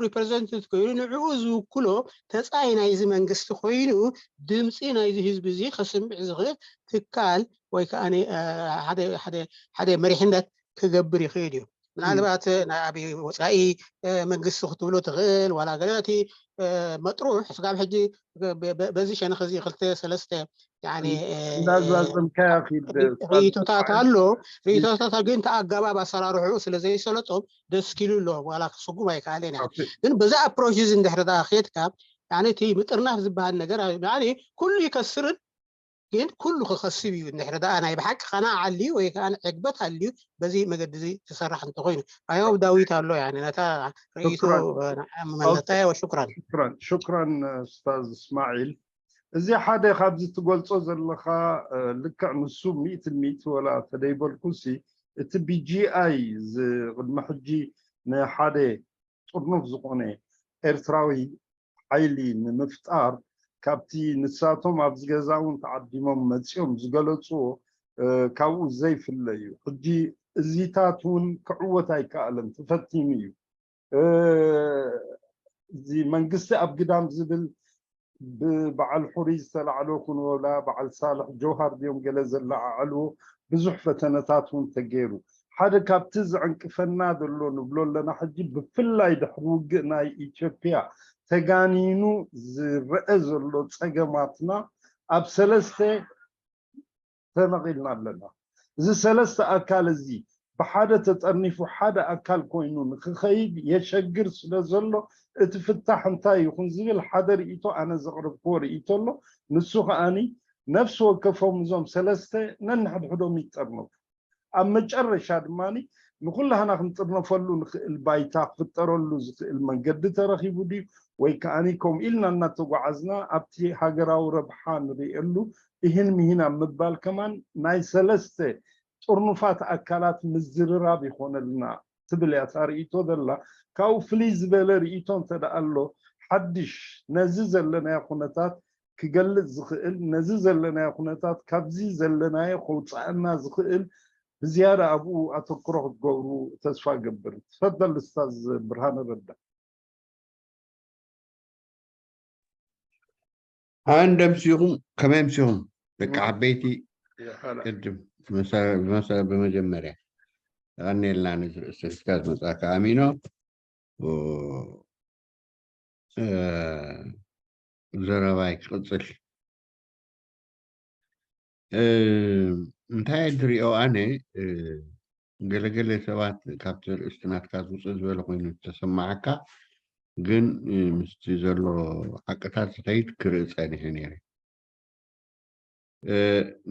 ሪፕሬዘንትት ኮይኑ ንዕኡ ዝውክሎ ተፃይ ናይዚ መንግስቲ ኮይኑ ድምፂ ናይዚ ህዝቢ እዚ ከስምዕ ዝኽእል ትካል ወይ ከዓ ሓደ መሪሕነት ክገብር ይኽእል እዩ። ምናልባት ናይ ኣብ ወፃኢ መንግስቲ ክትብሎ ትኽእል ዋላ ገለ እቲ መጥሩሕ ስጋብ ሕጂ በዚ ሸነኽ እዚ ክልተ ሰለስተ እንዳዛዘምካዮ ኪድ ርእቶታት ኣሎ። ርእቶታት ግን እቲ ኣገባብ ኣሰራርሕኡ ስለ ዘይሰለጦም ደስ ኪሉ ኣሎ። ዋላ ክስጉም ኣይከኣልን እያ። ግን በዚ ኣፕሮች እዚ እንድሕር ደኣ ኬድካ እቲ ምጥርናፍ ዝበሃል ነገር ኩሉ ይከስርን ግን ኩሉ ክኸስብ እዩ። እንድሕር ደኣ ናይ ብሓቂ ኸና ዓልዩ ወይ ከዓ ዕግበት ኣልዩ በዚ መገዲ እዚ ክሰራሕ እንተኮይኑ ኣዮብ ዳዊት ኣሎ ነታ ርእይቶ መመለታያ። ወሽኩራን ሽኩራን ኡስታዝ እስማዒል። እዚ ሓደ ካብዚ ትገልጾ ዘለኻ ልክዕ ንሱ ሚእቲ ሚእቲ ወላ ተደይበልኩሲ እቲ ቢጂኣይ ቅድሚ ሕጂ ንሓደ ጥርኑፍ ዝኾነ ኤርትራዊ ሓይሊ ንምፍጣር ካብቲ ንሳቶም ኣብዚ ገዛ እውን ተዓዲሞም መፂኦም ዝገለፅዎ ካብኡ ዘይፍለ እዩ። ሕጂ እዚታት እውን ክዕወት ኣይከኣለን፣ ተፈቲኑ እዩ። እዚ መንግስቲ ኣብ ግዳም ዝብል ብበዓል ሕሩይ ዝተላዕሎ ኩን ወላ በዓል ሳልሕ ጀውሃር ድዮም ገለ ዘለዓዓልዎ ብዙሕ ፈተነታት እውን ተገይሩ። ሓደ ካብቲ ዝዕንቅፈና ዘሎ ንብሎ ኣለና ሕጂ ብፍላይ ድሕሪ ውግእ ናይ ኢትዮጵያ ተጋኒኑ ዝረአ ዘሎ ፀገማትና ኣብ ሰለስተ ተመቒልና ኣለና። እዚ ሰለስተ ኣካል እዚ ብሓደ ተጠርኒፉ ሓደ ኣካል ኮይኑ ንክኸይድ የሸግር ስለ ዘሎ እቲ ፍታሕ እንታይ ይኹን ዝብል ሓደ ርእይቶ ኣነ ዘቕረብክዎ ርእይቶ ኣሎ። ንሱ ከዓኒ ነፍሲ ወከፎም እዞም ሰለስተ ነንሕድሕዶም ይጠርነፉ። ኣብ መጨረሻ ድማ ንኩላህና ክንጥርነፈሉ ንኽእል ባይታ ክፍጠረሉ ዝኽእል መንገዲ ተረኺቡ ድዩ ወይ ከዓኒ ከምኡ ኢልና እናተጓዓዝና ኣብቲ ሃገራዊ ረብሓ ንርእየሉ እህን ምሂን ኣብ ምባል ከማን ናይ ሰለስተ ጥርኑፋት ኣካላት ምዝርራብ ይኾነልና ትብል እያ እታ ርእይቶ ዘላ። ካብኡ ፍልይ ዝበለ ርእይቶ እንተ ደኣ ኣሎ ሓድሽ ነዚ ዘለናዮ ኩነታት ክገልጽ ዝኽእል ነዚ ዘለናዮ ኩነታት ካብዚ ዘለናዮ ከውፅኣና ዝኽእል ብዝያዳ ኣብኡ ኣተኩሮ ክትገብሩ ተስፋ እገብር። ትፈደል ኡስታዝ ብርሃነ ረዳ። ኣንደምሲኹም ከመይ ኣምሲኹም ደቂ ዓበይቲ ቅድም ብመጀመርያ የቐንየልና ነዚ ርእሲ ሒዝካ ዝመፅኣካ ኣሚኖ ዘረባይ ክቕፅል እንታይ ዝሪኦ ኣነ ገለገለ ሰባት ካብቲ ርእስቲ ናትካ ዝውፅእ ዝበለ ኮይኑ ዝተሰማዓካ ግን ምስቲ ዘሎ ሓቅታት ዝኸይድ ክርኢ ፀኒሐ ነይረ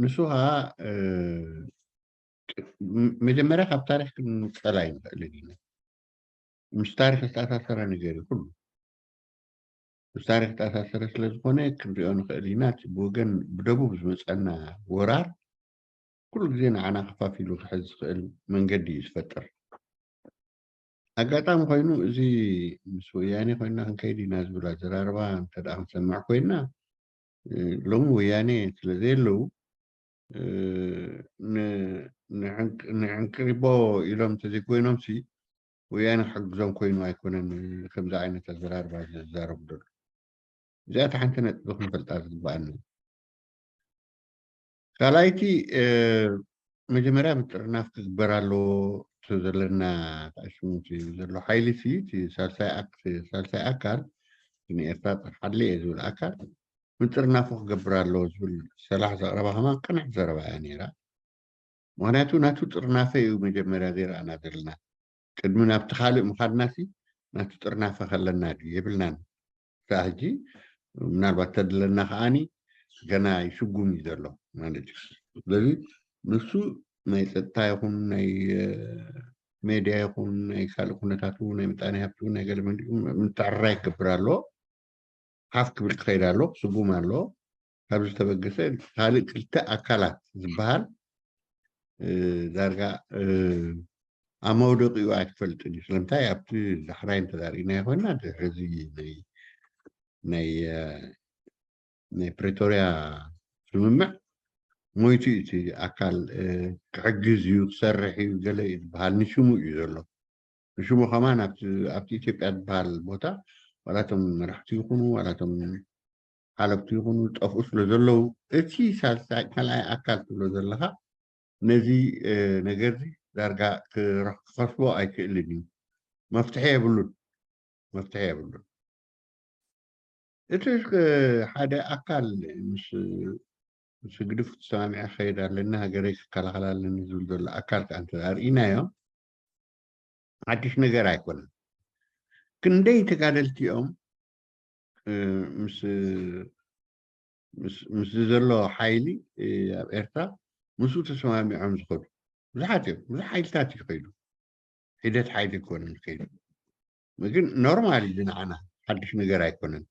ንሱ ከዓ መጀመርያ ካብ ታሪክ ክንፀላ ይንኽእል ኢና ምስ ታሪክ ዝተኣሳሰረ ነገር እዩ ኩሉ ምስ ታሪክ ዝተኣሳሰረ ስለ ዝኾነ ክንሪኦ ንኽእል ኢና ብወገን ብደቡብ ዝመፀና ወራር ኩሉ ግዜ ንዓና ከፋፊሉ ክሕዝ ዝኽእል መንገዲ እዩ ዝፈጥር ኣጋጣሚ ኮይኑ እዚ ምስ ወያኔ ኮይና ክንከይድ ኢና ዝብል ኣዘራርባ እንተ ደኣ ክንሰምዕ ኮይና ሎሚ ወያኔ ስለ ዘየለዉ ንዕንቅሪቦ ኢሎም እንተዘይኮይኖምሲ ወያነ ክሕግዞም ኮይኑ ኣይኮነን ከምዚ ዓይነት ኣዘራርባ ዝዛረቡ ዘሎ እዚኣ ሓንቲ ነጥቢ ክንፈልጣ ዝግበኣና ካልኣይቲ መጀመርያ ምጥርናፍ ክግበር ኣለዎ እቲ ዘለና ተኣሽሙ ዘሎ ሓይሊ ሲ እቲ ሳልሳይ ኣክ- ሳልሳይ ኣካል ንኤርትራ ጥርሓለ እየ ዝብል ኣካል ምጥርናፉ ክገብር ኣለዎ ዝብል ሰላሕ ዘቕረባ ከማ ቅንዕቲ ዘረባ እያ ነይራ ምክንያቱ ናቱ ጥርናፈ እዩ መጀመርያ ዘይረኣና ዘለና ቅድሚ ናብቲ ካልእ ምኻድና ሲ ናቱ ጥርናፈ ከለና ድዩ የብልናን ክሳዕ ሕጂ ምናልባት ተድለና ከዓኒ ገና ይስጉም እዩ ዘሎ ማለት እዩ ስለዚ ንሱ ናይ ፀጥታ ይኹን ናይ ሜድያ ይኹን ናይ ካልእ ኩነታቱ ናይ ምጣኔ ሃብቱ ናይ ገለ ምትዕርራይ ክገብር ኣለዎ ሓፍ ክብል ክኸይድ ኣሎ፣ ክስጉም ኣሎ። ካብ ዝተበገሰ ካልእ ክልተ ኣካላት ዝበሃል እ፣ ዳርጋ እ፣ ኣብ መውደቂኡ ኣይክፈልጥን እዩ። ስለምንታይ ኣብቲ ዳሕራይ እንተዳርኢናዮ ኮይና ድሕሪ እዚ ናይ ናይ እ፣ ናይ ፕሪቶርያ ስምምዕ ሞይቱ እዩ እቲ ኣካል እ፣ ክሕግዝ እዩ ክሰርሕ እዩ ገለ እዩ ዝበሃል ንሽሙ እዩ ዘሎ። ንሽሙ ከማን ኣብቲ ኣብቲ ኢትዮጵያ ዝበሃል ቦታ ዋላቶም መራሕቲ ይኹኑ ዋላቶም ሓለፍቲ ይኹኑ ዝጠፍኡ ስለ ዘለዉ እቲ ሳልሳይ ካልኣይ ኣካል ትብሎ ዘለኻ ነዚ ነገር እዚ ዳርጋ ክኸስቦ ኣይክእልን እዩ። መፍትሒ የብሉን። መፍትሒ የብሉን። እቲ ሓደ ኣካል ምስ ምስ ግድፍ ተሰማሚዐ ክኸይድ ኣለኒ ሃገረይ ክከላኸል ኣለኒ ዝብል ዘሎ ኣካል ከዓ እንተ ኣርኢናዮ ሓድሽ ነገር ኣይኮነን። ክንደይ ተጋደልቲ እዮም ምስ ምስዚ ዘሎ ሓይሊ ኣብ ኤርትራ ምስኡ ተሰማሚዖም ዝኸዱ ብዙሓት እዮም። ብዙሕ ሓይልታት እዩ ከይዱ። ሒደት ሓይሊ ይኮነ ከይዱ ግን ኖርማል እዩ ንዓና ሓድሽ ነገር ኣይኮነን።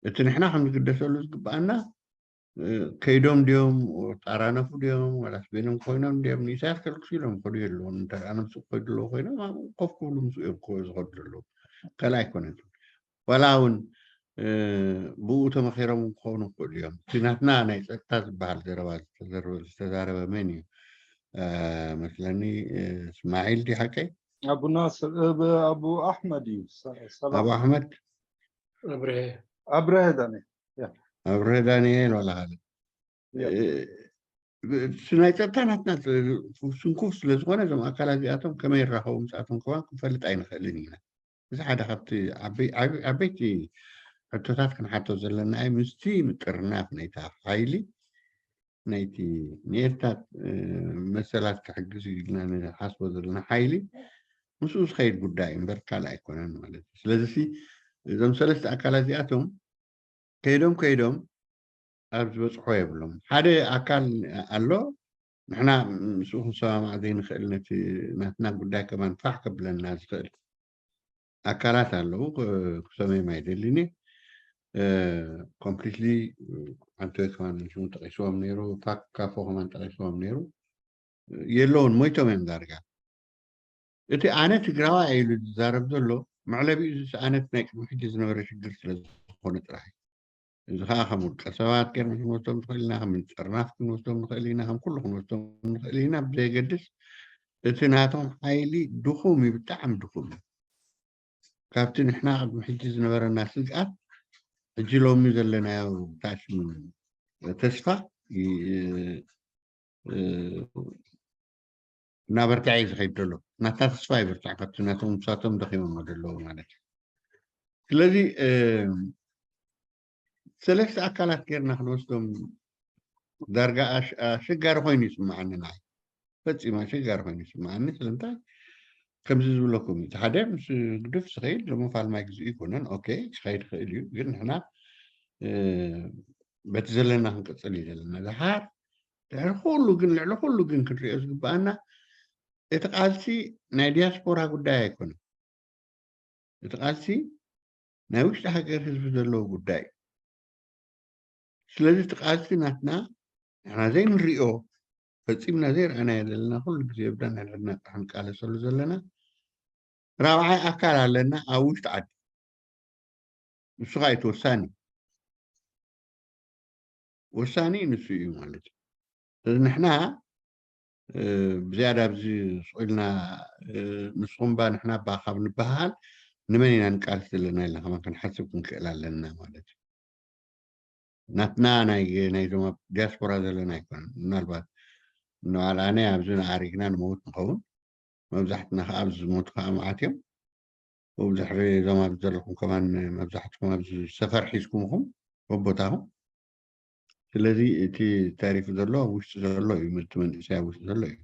እቲ ንሕና ከም ዝግደሰሉ ዝግባኣና ከይዶም ድዮም ጣራነፉ ድዮም ዋላስ በይኖም ኮይኖም ድዮም ንኢሳያስ ከልግሱ ኢሎም ከዱ የለውን። እንተ ነምስ ከዱ ኣለዉ ኮይኖም ኣብኡ ኮፍ ክብሉ ምስ እዮም ዝኸዱ ዘለዉ ካልእ ኣይኮነን። ዋላ እውን ብኡ ተመኺሮም ክኾኑ ክኽእሉ እዮም። እቲ ናትና ናይ ፀጥታ ዝበሃል ዘረባ ዝተዛረበ መን እዩ መስለኒ? እስማዒል ዲ ሓቀይ? ኣቡ ናስር ኣቡ ኣሕመድ እዩ። ኣቡ ኣሕመድ ኣብርሀ ኣብርሀ ዳንኤል ኣብርሀ ዳንኤል ዋላ ካልእ ናይ ፀጥታ ናትና ስንኩፍ ስለዝኾነ እዞም ኣካላት እዚኣቶም ከመይ ይራኸቡ ምስኣቶም ከማን ክንፈልጥ ኣይንኽእልን ኢና። እዚ ሓደ ካብቲ ዓበይቲ ሕቶታት ክንሓቶ ዘለና እዩ። ምስቲ ምጥርናፍ ናይቲ ሓይሊ ናይቲ ንኤርትራ መሰላት ክሕግዝ ኢልና ንሓስቦ ዘለና ሓይሊ ምስኡ ዝኸይድ ጉዳይ እምበር ካልእ ኣይኮነን ማለት እዩ። ስለዚ እዞም ሰለስተ ኣካላት እዚኣቶም ከይዶም ከይዶም ኣብ ዝበፅሖ የብሎም። ሓደ ኣካል ኣሎ ንሕና ምስኡ ክንሰማማዕ ዘይንኽእል ነቲ ናትና ጉዳይ ከማን ፋሕ ከብለና ዝኽእል ኣካላት ኣለዉ። ክሰመዮም ኣይደልን እየ። ኮምፕሊትሊ ኣንቶይ ከማን ሽሙ ጠቂስዎም ነይሩ፣ ፋካፎ ከማን ጠቂስዎም ነይሩ። የለውን ሞይቶም እዮም ዳርጋ። እቲ ኣነ ትግራዋይ ኢሉ ዝዛረብ ዘሎ መዕለቢኡ ዝሰኣነት ናይ ቅድሚ ሕጂ ዝነበረ ሽግር ስለ ዝኾነ ጥራሕ እዩ። እዚ ከዓ ከም ውልቀ ሰባት ገይርና ክንወስዶም ንኽእል ኢና፣ ከም ምንፅርናፍ ክንወስዶም ንኽእል ኢና፣ ከም ኩሉ ክንወስዶም ንኽእል ኢና። ብዘየገድስ እቲ ናቶም ሓይሊ ድኹም እዩ፣ ብጣዕሚ ድኹም እዩ። ካብቲ ንሕና ቅድሚ ሕጂ ዝነበረና ስግኣት ሕጂ ሎሚ ዘለናዮ ታሽሙ ተስፋ እናበርትዐ እዩ ዝኸይድ ዘሎ። ናትና ተስፋ ይብርታዕ ካብቲ ናቶም ንሳቶም ደኺሞሞ ዘለዉ ማለት እዩ። ስለዚ ሰለስተ ኣካላት ጌርና ክንወስዶም ዳርጋ ኣሸጋሪ ኮይኑ ይስምዓኒ። ንዓይ ፈፂሙ ኣሸጋሪ ኮይኑ ይስምዓኒ። ስለምንታይ ከምዚ ዝብለኩም እዩ። እቲ ሓደ ምስ ግዱፍ ዝኸይድ ደሞ ፋልማይ ግዝኡ ይኮነን። ኦኬ ክኸይድ ይኽእል እዩ። ግን ንሕና በቲ ዘለና ክንቅፅል እዩ ዘለና። ድሓር ድሕሪ ኩሉ ግን ልዕሊ ኩሉ ግን ክንሪኦ ዝግባኣና እቲ ቃልሲ ናይ ዲያስፖራ ጉዳይ ኣይኮነን። እቲ ቃልሲ ናይ ውሽጢ ሃገር ህዝቢ ዘለዎ ጉዳይ እዩ። ስለዚ እቲ ቃልሲ ናትና ንሕና ዘይንሪኦ ፈፂምና ዘይረኣናዮ ዘለና ኩሉ ግዜ ብዳና ሕድና ክንቃለሰሉ ዘለና ራብዓይ ኣካል ኣለና ኣብ ውሽጢ ዓዲ። ንሱ ከዓ እቲ ወሳኒ ወሳኒ ንሱ እዩ ማለት እዩ። ስለዚ ንሕና ብዝያዳ ኣብዚ ስቕ ኢልና ንስኹም ባ ንሕና ባ ካብ ንበሃል ንመን ኢና ንቃልስ ዘለና ኢልና ከማን ክንሓስብ ክንክእል ኣለና ማለት እዩ። ናትና ናይ ናይዞም ኣብ ዲያስፖራ ዘለና ኣይኮነን። ምናልባት ንባዕል ኣነ ኣብዚ ንኣሪግና ንመውት ንኸውን መብዛሕትና ከዓ ኣብዚ ዝሞቱ ከዓ መዓት እዮም። ብድሕሪ እዞም ኣብዚ ዘለኹም ከማን መብዛሕትኩም ኣብዚ ሰፈር ሒዝኩም ኢኹም በቦታኹም። ስለዚ እቲ ተሪፉ ዘሎ ኣብ ውሽጢ ዘሎ እዩ፣ እቲ መንእሰይ ኣብ ውሽጢ ዘሎ እዩ።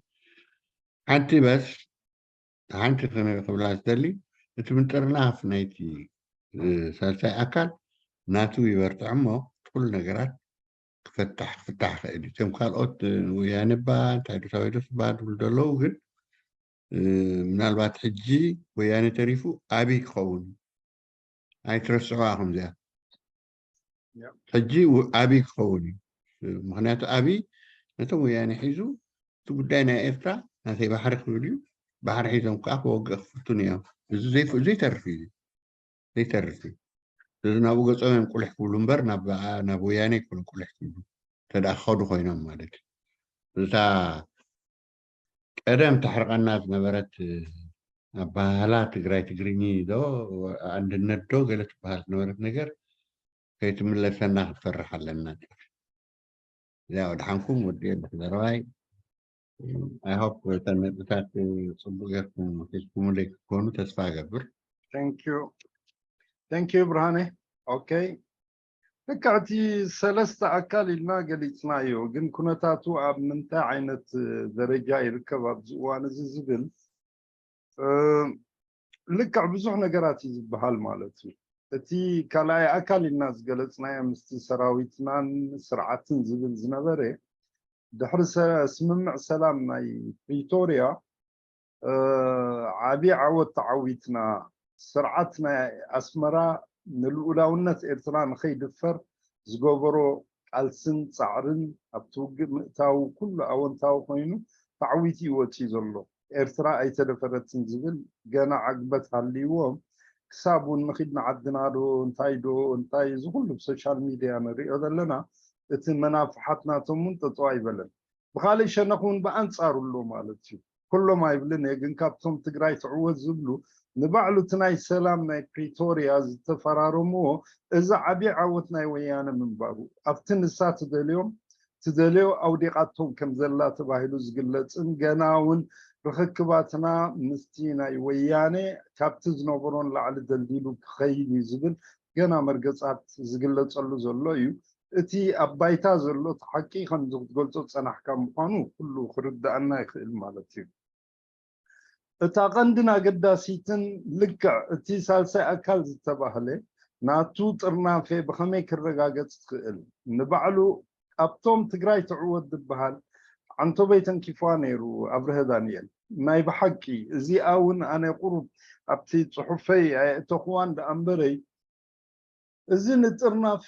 ሓንቲ በስ ሓንቲ ክብላ ዝደሊ እቲ ምጥርናፍ ናይቲ ሳልሳይ ኣካል ናቱ ይበርትዕ እሞ ኩሉ ነገራት ክፈታሕ ክፍታሕ ክእል እዩ። እቶም ካልኦት ወያነ ባ እንታይ ዶ ሳበይ ዶ ስባ ድብሉ ዘለዉ ግን ምናልባት ሕጂ ወያነ ተሪፉ ኣበይ ክኸውን ኣይትረስዑ ኣኹም እዚኣ ሕጂ ዓብዪ ክኸውን እዩ። ምክንያቱ ዓብዪ ነቶም ወያነ ሒዙ እቲ ጉዳይ ናይ ኤርትራ ናተይ ባሕሪ ክብል እዩ። ባሕሪ ሒዞም ከዓ ክወግእ ክፍትኑ እዮም። እዚ ዘይተርፍ እዩ። ዘይተርፍ እዩ። ስለዚ ናብኡ ገጾም እዮም ቁልሕ ክብሉ እምበር ናብ ወያነ ኣይኮኑ ቁልሕ ክብሉ፣ እንተ ደኣ ክኸዱ ኮይኖም ማለት እዩ። እታ ቀደም ተሕርቐና ዝነበረት ኣባህላ ትግራይ ትግርኝ ዶ፣ ኣንድነት ዶ ገለ ትበሃል ዝነበረት ነገር ከይትምለሰና ክትፈርሕ ኣለና። እዚኣ ወድሓንኩም ወዲ ኣለኹ ዘረባይ። ኣይሆፕ እተን ነጥብታት ጽቡቅ ጌርኩም ሒዝኩምለይ ክትኮኑ ተስፋ እገብር። Thank you ብርሃነ። ኦኬ፣ ልክዕ እቲ ሰለስተ ኣካል ኢልና ገሊፅናዮ፣ ግን ኩነታቱ ኣብ ምንታይ ዓይነት ደረጃ ይርከብ ኣብዚ እዋን እዚ ዝብል ልክዕ ብዙሕ ነገራት እዩ ዝበሃል ማለት እዩ። እቲ ካልኣይ ኣካል ኢልና ዝገለፅናዮ ምስቲ ሰራዊትናን ስርዓትን ዝብል ዝነበረ ድሕሪ ስምምዕ ሰላም ናይ ፕሪቶርያ ዓብዪ ዓወት ተዓዊትና፣ ስርዓት ናይ ኣስመራ ንልኡላውነት ኤርትራ ንኸይድፈር ዝገበሮ ቃልስን ፃዕርን ኣብቲ ውግእ ምእታው ኩሉ ኣወንታዊ ኮይኑ ተዓዊቱ እዩ ወፂኡ ዘሎ። ኤርትራ ኣይተደፈረትን ዝብል ገና ዕግበት ሃልይዎም ክሳብ እውን ንኺድ ንዓድና ዶ እንታይ ዶ እንታይ እዚ ኩሉ ብሶሻል ሚድያ ንሪኦ ዘለና እቲ መናፍሓት ናቶም እውን ጠጠው ኣይበለን። ብኻልእ ሸነኽ እውን ብኣንፃሩ ኣሎ ማለት እዩ። ኩሎም ኣይብልን እየ፣ ግን ካብቶም ትግራይ ትዕወት ዝብሉ ንባዕሉ እቲ ናይ ሰላም ናይ ፕሪቶርያ ዝተፈራረምዎ እዚ ዓብዪ ዓወት ናይ ወያነ ምንባሩ ኣብቲ ንሳ ትደልዮም ትደልዮ ኣውዲቓቶም ከም ዘላ ተባሂሉ ዝግለፅን ገና እውን ርኽክባትና ምስቲ ናይ ወያነ ካብቲ ዝነበሮን ላዕሊ ደልዲሉ ክኸይድ እዩ ዝብል ገና መርገፃት ዝግለፀሉ ዘሎ እዩ። እቲ ኣብ ባይታ ዘሎ እቲ ሓቂ ከምዚ ክትገልፆ ዝፀናሕካ ምዃኑ ኩሉ ክርዳኣና ይኽእል ማለት እዩ። እታ ቀንድን ኣገዳሲትን ልክዕ እቲ ሳልሳይ ኣካል ዝተባህለ ናቱ ጥርናፌ ብኸመይ ክረጋገፅ ትኽእል? ንባዕሉ ኣብቶም ትግራይ ትዕወት ዝበሃል ዓንቶበይ ተንኪፍዋ ነይሩ ኣብርሀ ዳንኤል። ናይ ብሓቂ እዚኣ እውን ኣነ ቁሩብ ኣብቲ ፅሑፈይ ኣየእተኽዋን ደኣ እምበረይ እዚ ንጥርናፌ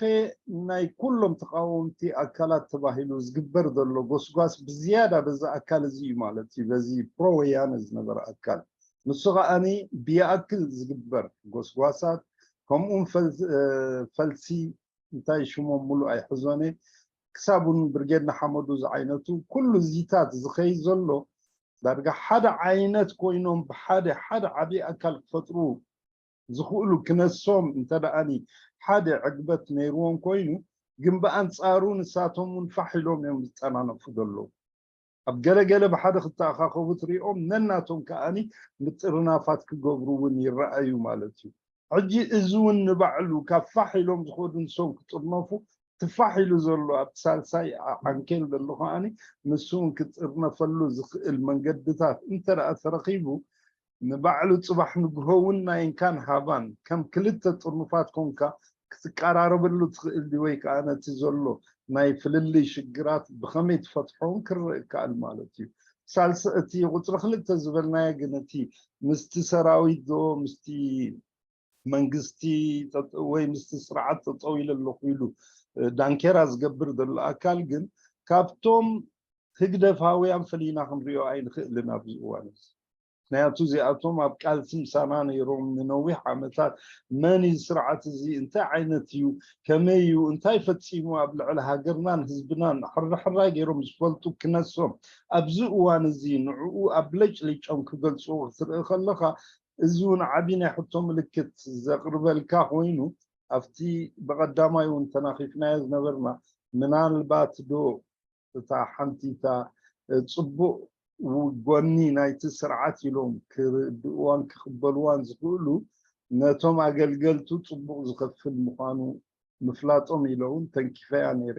ናይ ኩሎም ተቃወምቲ ኣካላት ተባሂሉ ዝግበር ዘሎ ጎስጓስ ብዝያዳ በዚ ኣካል እዚ እዩ ማለት እዩ። በዚ ፕሮ ወያነ ዝነበረ ኣካል ንሱ ከዓኒ ብይኣክል ዝግበር ጎስጓሳት ከምኡውን ፈልሲ እንታይ ሽሞም ሙሉእ ኣይሕዞነ ክሳብ እውን ብርጌድ ንሓመዱ ዝዓይነቱ ኩሉ እዚታት ዝኸይድ ዘሎ ዳርጋ ሓደ ዓይነት ኮይኖም ብሓደ ሓደ ዓብዪ ኣካል ክፈጥሩ ዝኽእሉ ክነሶም እንተ ደኣኒ ሓደ ዕግበት ነይርዎም ኮይኑ ግን ብኣንፃሩ ንሳቶም እውን ፋሕ ኢሎም እዮም ዝጠናነፉ ዘለዉ። ኣብ ገለገለ ብሓደ ክተኣኻኸቡ ትሪኦም ነናቶም ከኣኒ ምጥርናፋት ክገብሩ እውን ይረኣዩ ማለት እዩ። ሕጂ እዚ እውን ንባዕሉ ካብ ፋሕ ኢሎም ዝኸዱ ንሶም ክጥርነፉ ትፋሕ ኢሉ ዘሎ ኣብቲ ሳልሳይ ዓንኬል ዘሎ ከኣኒ ንሱ እውን ክጥርነፈሉ ዝኽእል መንገድታት እንተ ደኣ ተረኺቡ ንባዕሉ ፅባሕ ንግሆ እውን ናይ እንካን ሃባን ከም ክልተ ጥርኑፋት ኮንካ ክትቀራረበሉ ትኽእል ድዩ ወይ ከዓ ነቲ ዘሎ ናይ ፍልልይ ሽግራት ብኸመይ ትፈትሖውን ክረእ ይከኣል ማለት እዩ። ሳልሰ እቲ ቁፅሪ ክልተ ዝበልናዮ ግን እቲ ምስቲ ሰራዊት ዶ ምስቲ መንግስቲ ወይ ምስቲ ስርዓት ጠጠው ኢለ ኣለኹ ኢሉ ዳንኬራ ዝገብር ዘሎ ኣካል ግን ካብቶም ህግደፋውያን ፈሊና ክንሪኦ ኣይንኽእልን ኣብዚ እዋን እዚ። ምክንያቱ እዚኣቶም ኣብ ቃልሲ ምሳና ነይሮም ንነዊሕ ዓመታት መን እዩ ስርዓት እዚ እንታይ ዓይነት እዩ ከመይ እዩ እንታይ ፈፂሙ ኣብ ልዕሊ ሃገርናን ህዝብናን ሕርሕራይ ገይሮም ዝፈልጡ ክነሶም ኣብዚ እዋን እዚ ንዕኡ ኣብ ለጭሊጮም ክገልፅዎ ክትርኢ ከለካ እዚ እውን ዓብዪ ናይ ሕቶ ምልክት ዘቕርበልካ ኮይኑ ኣብቲ ብቐዳማይ እውን ተናኺፍናዮ ዝነበርና ምናልባት ዶ እታ ሓንቲታ ፅቡቕ ጎኒ ናይቲ ስርዓት ኢሎም ክርድእዋን ክቕበልዋን ዝኽእሉ ነቶም ኣገልገልቱ ፅቡቕ ዝኸፍል ምዃኑ ምፍላጦም ኢለ እውን ተንኪፈያ ነይረ።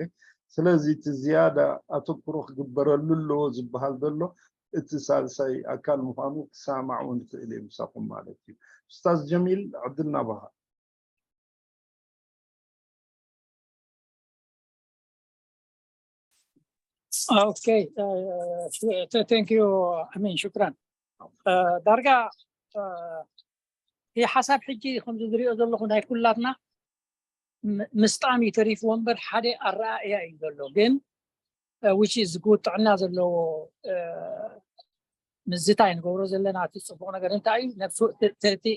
ስለዚ እቲ ዝያዳ ኣተኩሮ ክግበረሉ ኣለዎ ዝበሃል ዘሎ እቲ ሳልሳይ ኣካል ምዃኑ ክሰማማዕ እውን ይኽእል እየ ምሳኹም ማለት እዩ። ኡስታዝ ጀሚል ዕድል ናባኻ። Okay, thank you ኣሚን፣ ሽክራን። ዳርጋ ይህ ሓሳብ ሕጂ ከምዚ ዝሪኦ ዘለኹ ናይ ኩላትና ምስጣም እዩ ተሪፍዎ እምበር ሓደ ኣረኣእያ እዩ ዘሎ። ግን which is good ጥዕና ዘለዎ ምዝታይ ንገብሮ ዘለና እቲ ፅቡቅ ነገር እንታይ እዩ? ነብሱ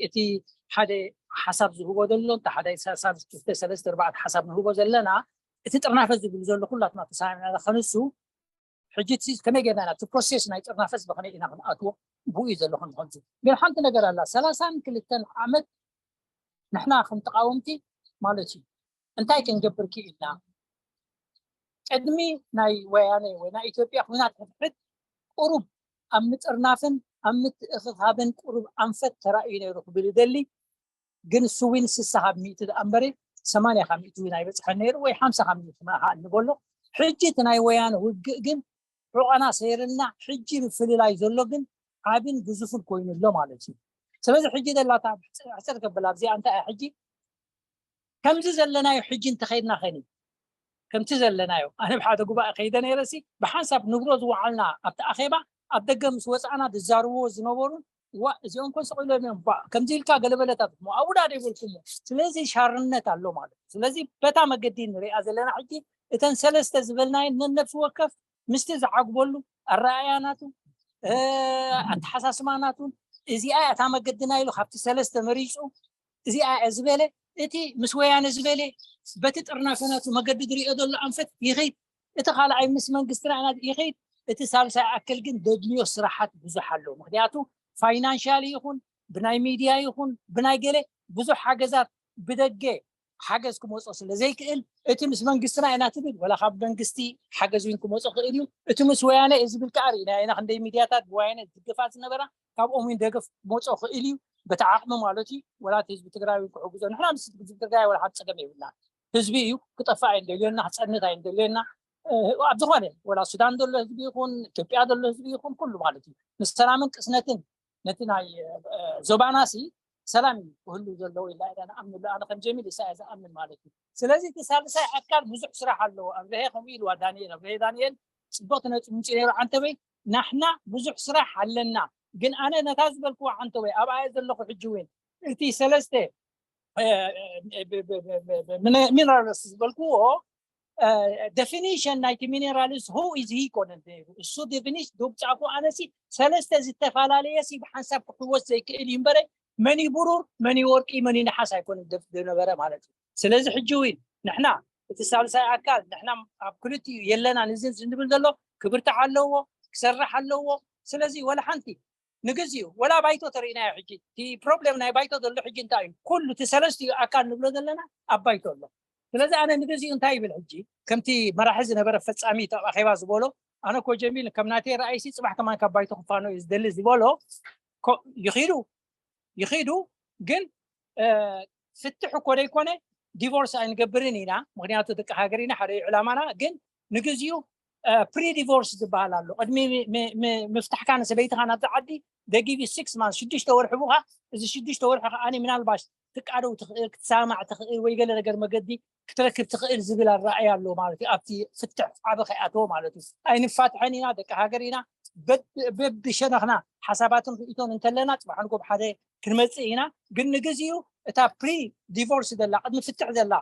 እቲ ሓደ ሓሳብ ዝህቦ ዘሎ እንተ ሓደ ሳልስተ ሰለስተ ኣርባዕተ ሓሳብ ንህቦ ዘለና እቲ ጥርናፈ ዝብል ዘሎ ኩላትና ተሰማሚዕና ከንሱ ሕጂ እቲ ከመይ ጌርና ኢና እቲ ፕሮሴስ ናይ ጥርናፈስ ብኸመይ ኢና ክንኣትዎ ብኡ እዩ ዘሎ ክንኾንቱ ግን ሓንቲ ነገር ኣላ ሰላሳን ክልተን ዓመት ንሕና ከም ተቃወምቲ ማለት እዩ እንታይ ክንገብር ክኢልና ቅድሚ ናይ ወያነ ወይ ናይ ኢትዮጵያ ኩናት ሕድሕድ ቁሩብ ኣብ ምጥርናፍን ኣብ ምትእኽኻብን ቁሩብ ኣንፈት ተራእዩ ነይሩ ክብል ይደሊ ግን እሱ ዊን ስሳ ካብ ሚእቲ ደኣ እምበረ ሰማንያ ካብ ሚእቲ ዊን ኣይበፅሐን ነይሩ ወይ ሓምሳ ካብ ሚእቲ መርሃ እንበሎ ሕጂ እቲ ናይ ወያነ ውግእ ግን ሑቐና ሰይርልና ሕጂ ምፍልላይ ዘሎ ግን ዓብን ግዙፍን ኮይኑ ኣሎ ማለት እዩ ስለዚ ሕጂ ዘላታ ሕፅር ከብል ኣብዚኣ እንታይ ሕጂ ከምዚ ዘለናዮ ሕጂ እንተኸይድና ኸኒ ከምቲ ዘለናዮ ኣነ ብሓደ ጉባኤ ከይደ ነይረሲ ብሓንሳብ ንብሮ ዝወዓልና ኣብቲ ኣኼባ ኣብ ደገ ምስ ወፃእና ዝዛርብዎ ዝነበሩን ዋ እዚኦም ኮን ስቕ ኢሎም እዮም ባ ከምዚ ኢልካ ገለበለታት እሞ ኣብኡ ዳ ዘይበልኩሞ ስለዚ ሻርነት ኣሎ ማለት እዩ ስለዚ በታ መገዲ ንሪኣ ዘለና ሕጂ እተን ሰለስተ ዝበልናየን ነነብሲ ወከፍ ምስቲ ዝዓግበሉ ኣረኣእያ ናቱ ኣተሓሳስባ ናቱን እዚኣ እታ መገድና ኢሉ ካብቲ ሰለስተ መሪፁ እዚኣ እያ ዝበለ እቲ ምስ ወያነ ዝበለ በቲ ጥርናፈ ናቱ መገዲ ዝሪኦ ዘሎ ኣንፈት ይኸይድ እቲ ካልኣይ ምስ መንግስትና ኢና ይኸይድ እቲ ሳልሳይ ኣክል ግን ደድልዮ ስራሓት ብዙሕ ኣሎ ምክንያቱ ፋይናንሻል ይኹን ብናይ ሚድያ ይኹን ብናይ ገለ ብዙሕ ሓገዛት ብደገ ሓገዝ ክመፆ ስለ ዘይክእል እቲ ምስ መንግስትና ኢና ትብል ወላ ካብ መንግስቲ ሓገዝ እውን ክመፆ ክእል እዩ እቲ ምስ ወያነ እዩ ዝብል ከዓ ርኢና ኢና ክንደይ ሚድያታት ብወያነ ዝድገፋ ዝነበራ ካብኦም እውን ደገፍ ክመፆ ክእል እዩ በቲ ዓቕሚ ማለት እዩ ወላ እቲ ህዝቢ ትግራይ እውን ክሕግዞ ንሕና ምስ ህዝቢ ትግራይ ወላ ሓንቲ ፀገም የብልና ህዝቢ እዩ ክጠፋእ ኣይንደልየና ክፀንት ኣይንደልየና ኣብ ዝኾነ ወላ ሱዳን ዘሎ ህዝቢ ይኹን ኢትዮጵያ ዘሎ ህዝቢ ይኹን ኩሉ ማለት እዩ ንሰላምን ቅስነትን ነቲ ናይ ዞባናሲ ሰላም እዩ ክህሉ ዘለዎ ኢልና ኢና ንኣምንሉ ኣነ ከም ጀሚል ኢሳያ ዝኣምን ማለት እዩ ስለዚ እቲ ሳልሳይ ኣካል ብዙሕ ስራሕ ኣለዎ ኣብርሀ ከምኡ ኢልዋ ዳንኤል ኣብርሀ ዳንኤል ፅቡቅ ነፂ ምፂ ነይሩ ዓንተበይ ናሕና ብዙሕ ስራሕ ኣለና ግን ኣነ ነታ ዝበልክዋ ዓንተበይ ኣብኣ ዘለኹ ሕጂ እውን እቲ ሰለስተ ሚነራልስ ዝበልክዎ definition ናይቲ minerals who is he ኮነ ነይሩ እሱ definition ዶብፃእኩ ኣነሲ ሰለስተ ዝተፈላለየ ሲ ብሓንሳብ ክሕወስ ዘይክእል እዩ እምበረ መኒ ብሩር መኒ ወርቂ መኒ ነሓስ ኣይኮነ ዝነበረ ማለት እዩ ስለዚ ሕጂ እውን ንሕና እቲ ሳልሳይ ኣካል ንሕና ኣብ ክልቲኡ የለና ንዝን ዝንብል ዘሎ ክብርታዕ ኣለዎ ክሰርሕ ኣለዎ ስለዚ ወላ ሓንቲ ንግዚኡ ወላ ባይቶ ተርእናዮ ሕጂ እቲ ፕሮብሌም ናይ ባይቶ ዘሎ ሕጂ እንታይ እዩ ኩሉ እቲ ሰለስቲኡ ኣካል ንብሎ ዘለና ኣብ ባይቶ ኣሎ ስለዚ ኣነ ንግዚኡ እንታይ ይብል ሕጂ ከምቲ መራሒ ዝነበረ ፈፃሚ ኣብ ኣኼባ ዝበሎ ኣነ ኮ ጀሚል ከም ናተይ ረኣይሲ ፅባሕ ከማን ካብ ባይቶ ክፋኖ እዩ ዝደሊ ዝበሎ ይኺዱ ይኺዱ ግን ፍትሕ እኮ ደይኮነ ዲቮርስ ኣይንገብርን ኢና ምክንያቱ ደቂ ሃገር ኢና ሓደ ዕላማና ግን ንግዚኡ ፕሪ ዲቮርስ ዝበሃል ኣሎ ቅድሚ ምፍታሕካ ንሰበይትኻ ናብዚ ዓዲ ደጊቢ ሲክስ ማንት ሽዱሽተ ወርሒ ቡኻ እዚ ሽዱሽተ ወርሒ ከዓኒ ምናልባሽ ትቃደው ትኽእል ክትሰማዕ ትኽእል ወይ ገለ ነገር መገዲ ክትረክብ ትኽእል ዝብል ኣረኣእያ ኣሎ ማለት እዩ ኣብቲ ፍትሕ ዓቢ ከይኣተዎ ማለት እዩ ኣይንፋትሐን ኢና ደቂ ሃገር ኢና በብሸነኽና ሓሳባትን ርእቶን እንተለና ፅባሕ ንጎ ሓደ ክንመፅእ ኢና ግን ንግዚኡ እታ ፕሪ ዲቮርስ ዘላ ቅድሚ ፍትሕ ዘላ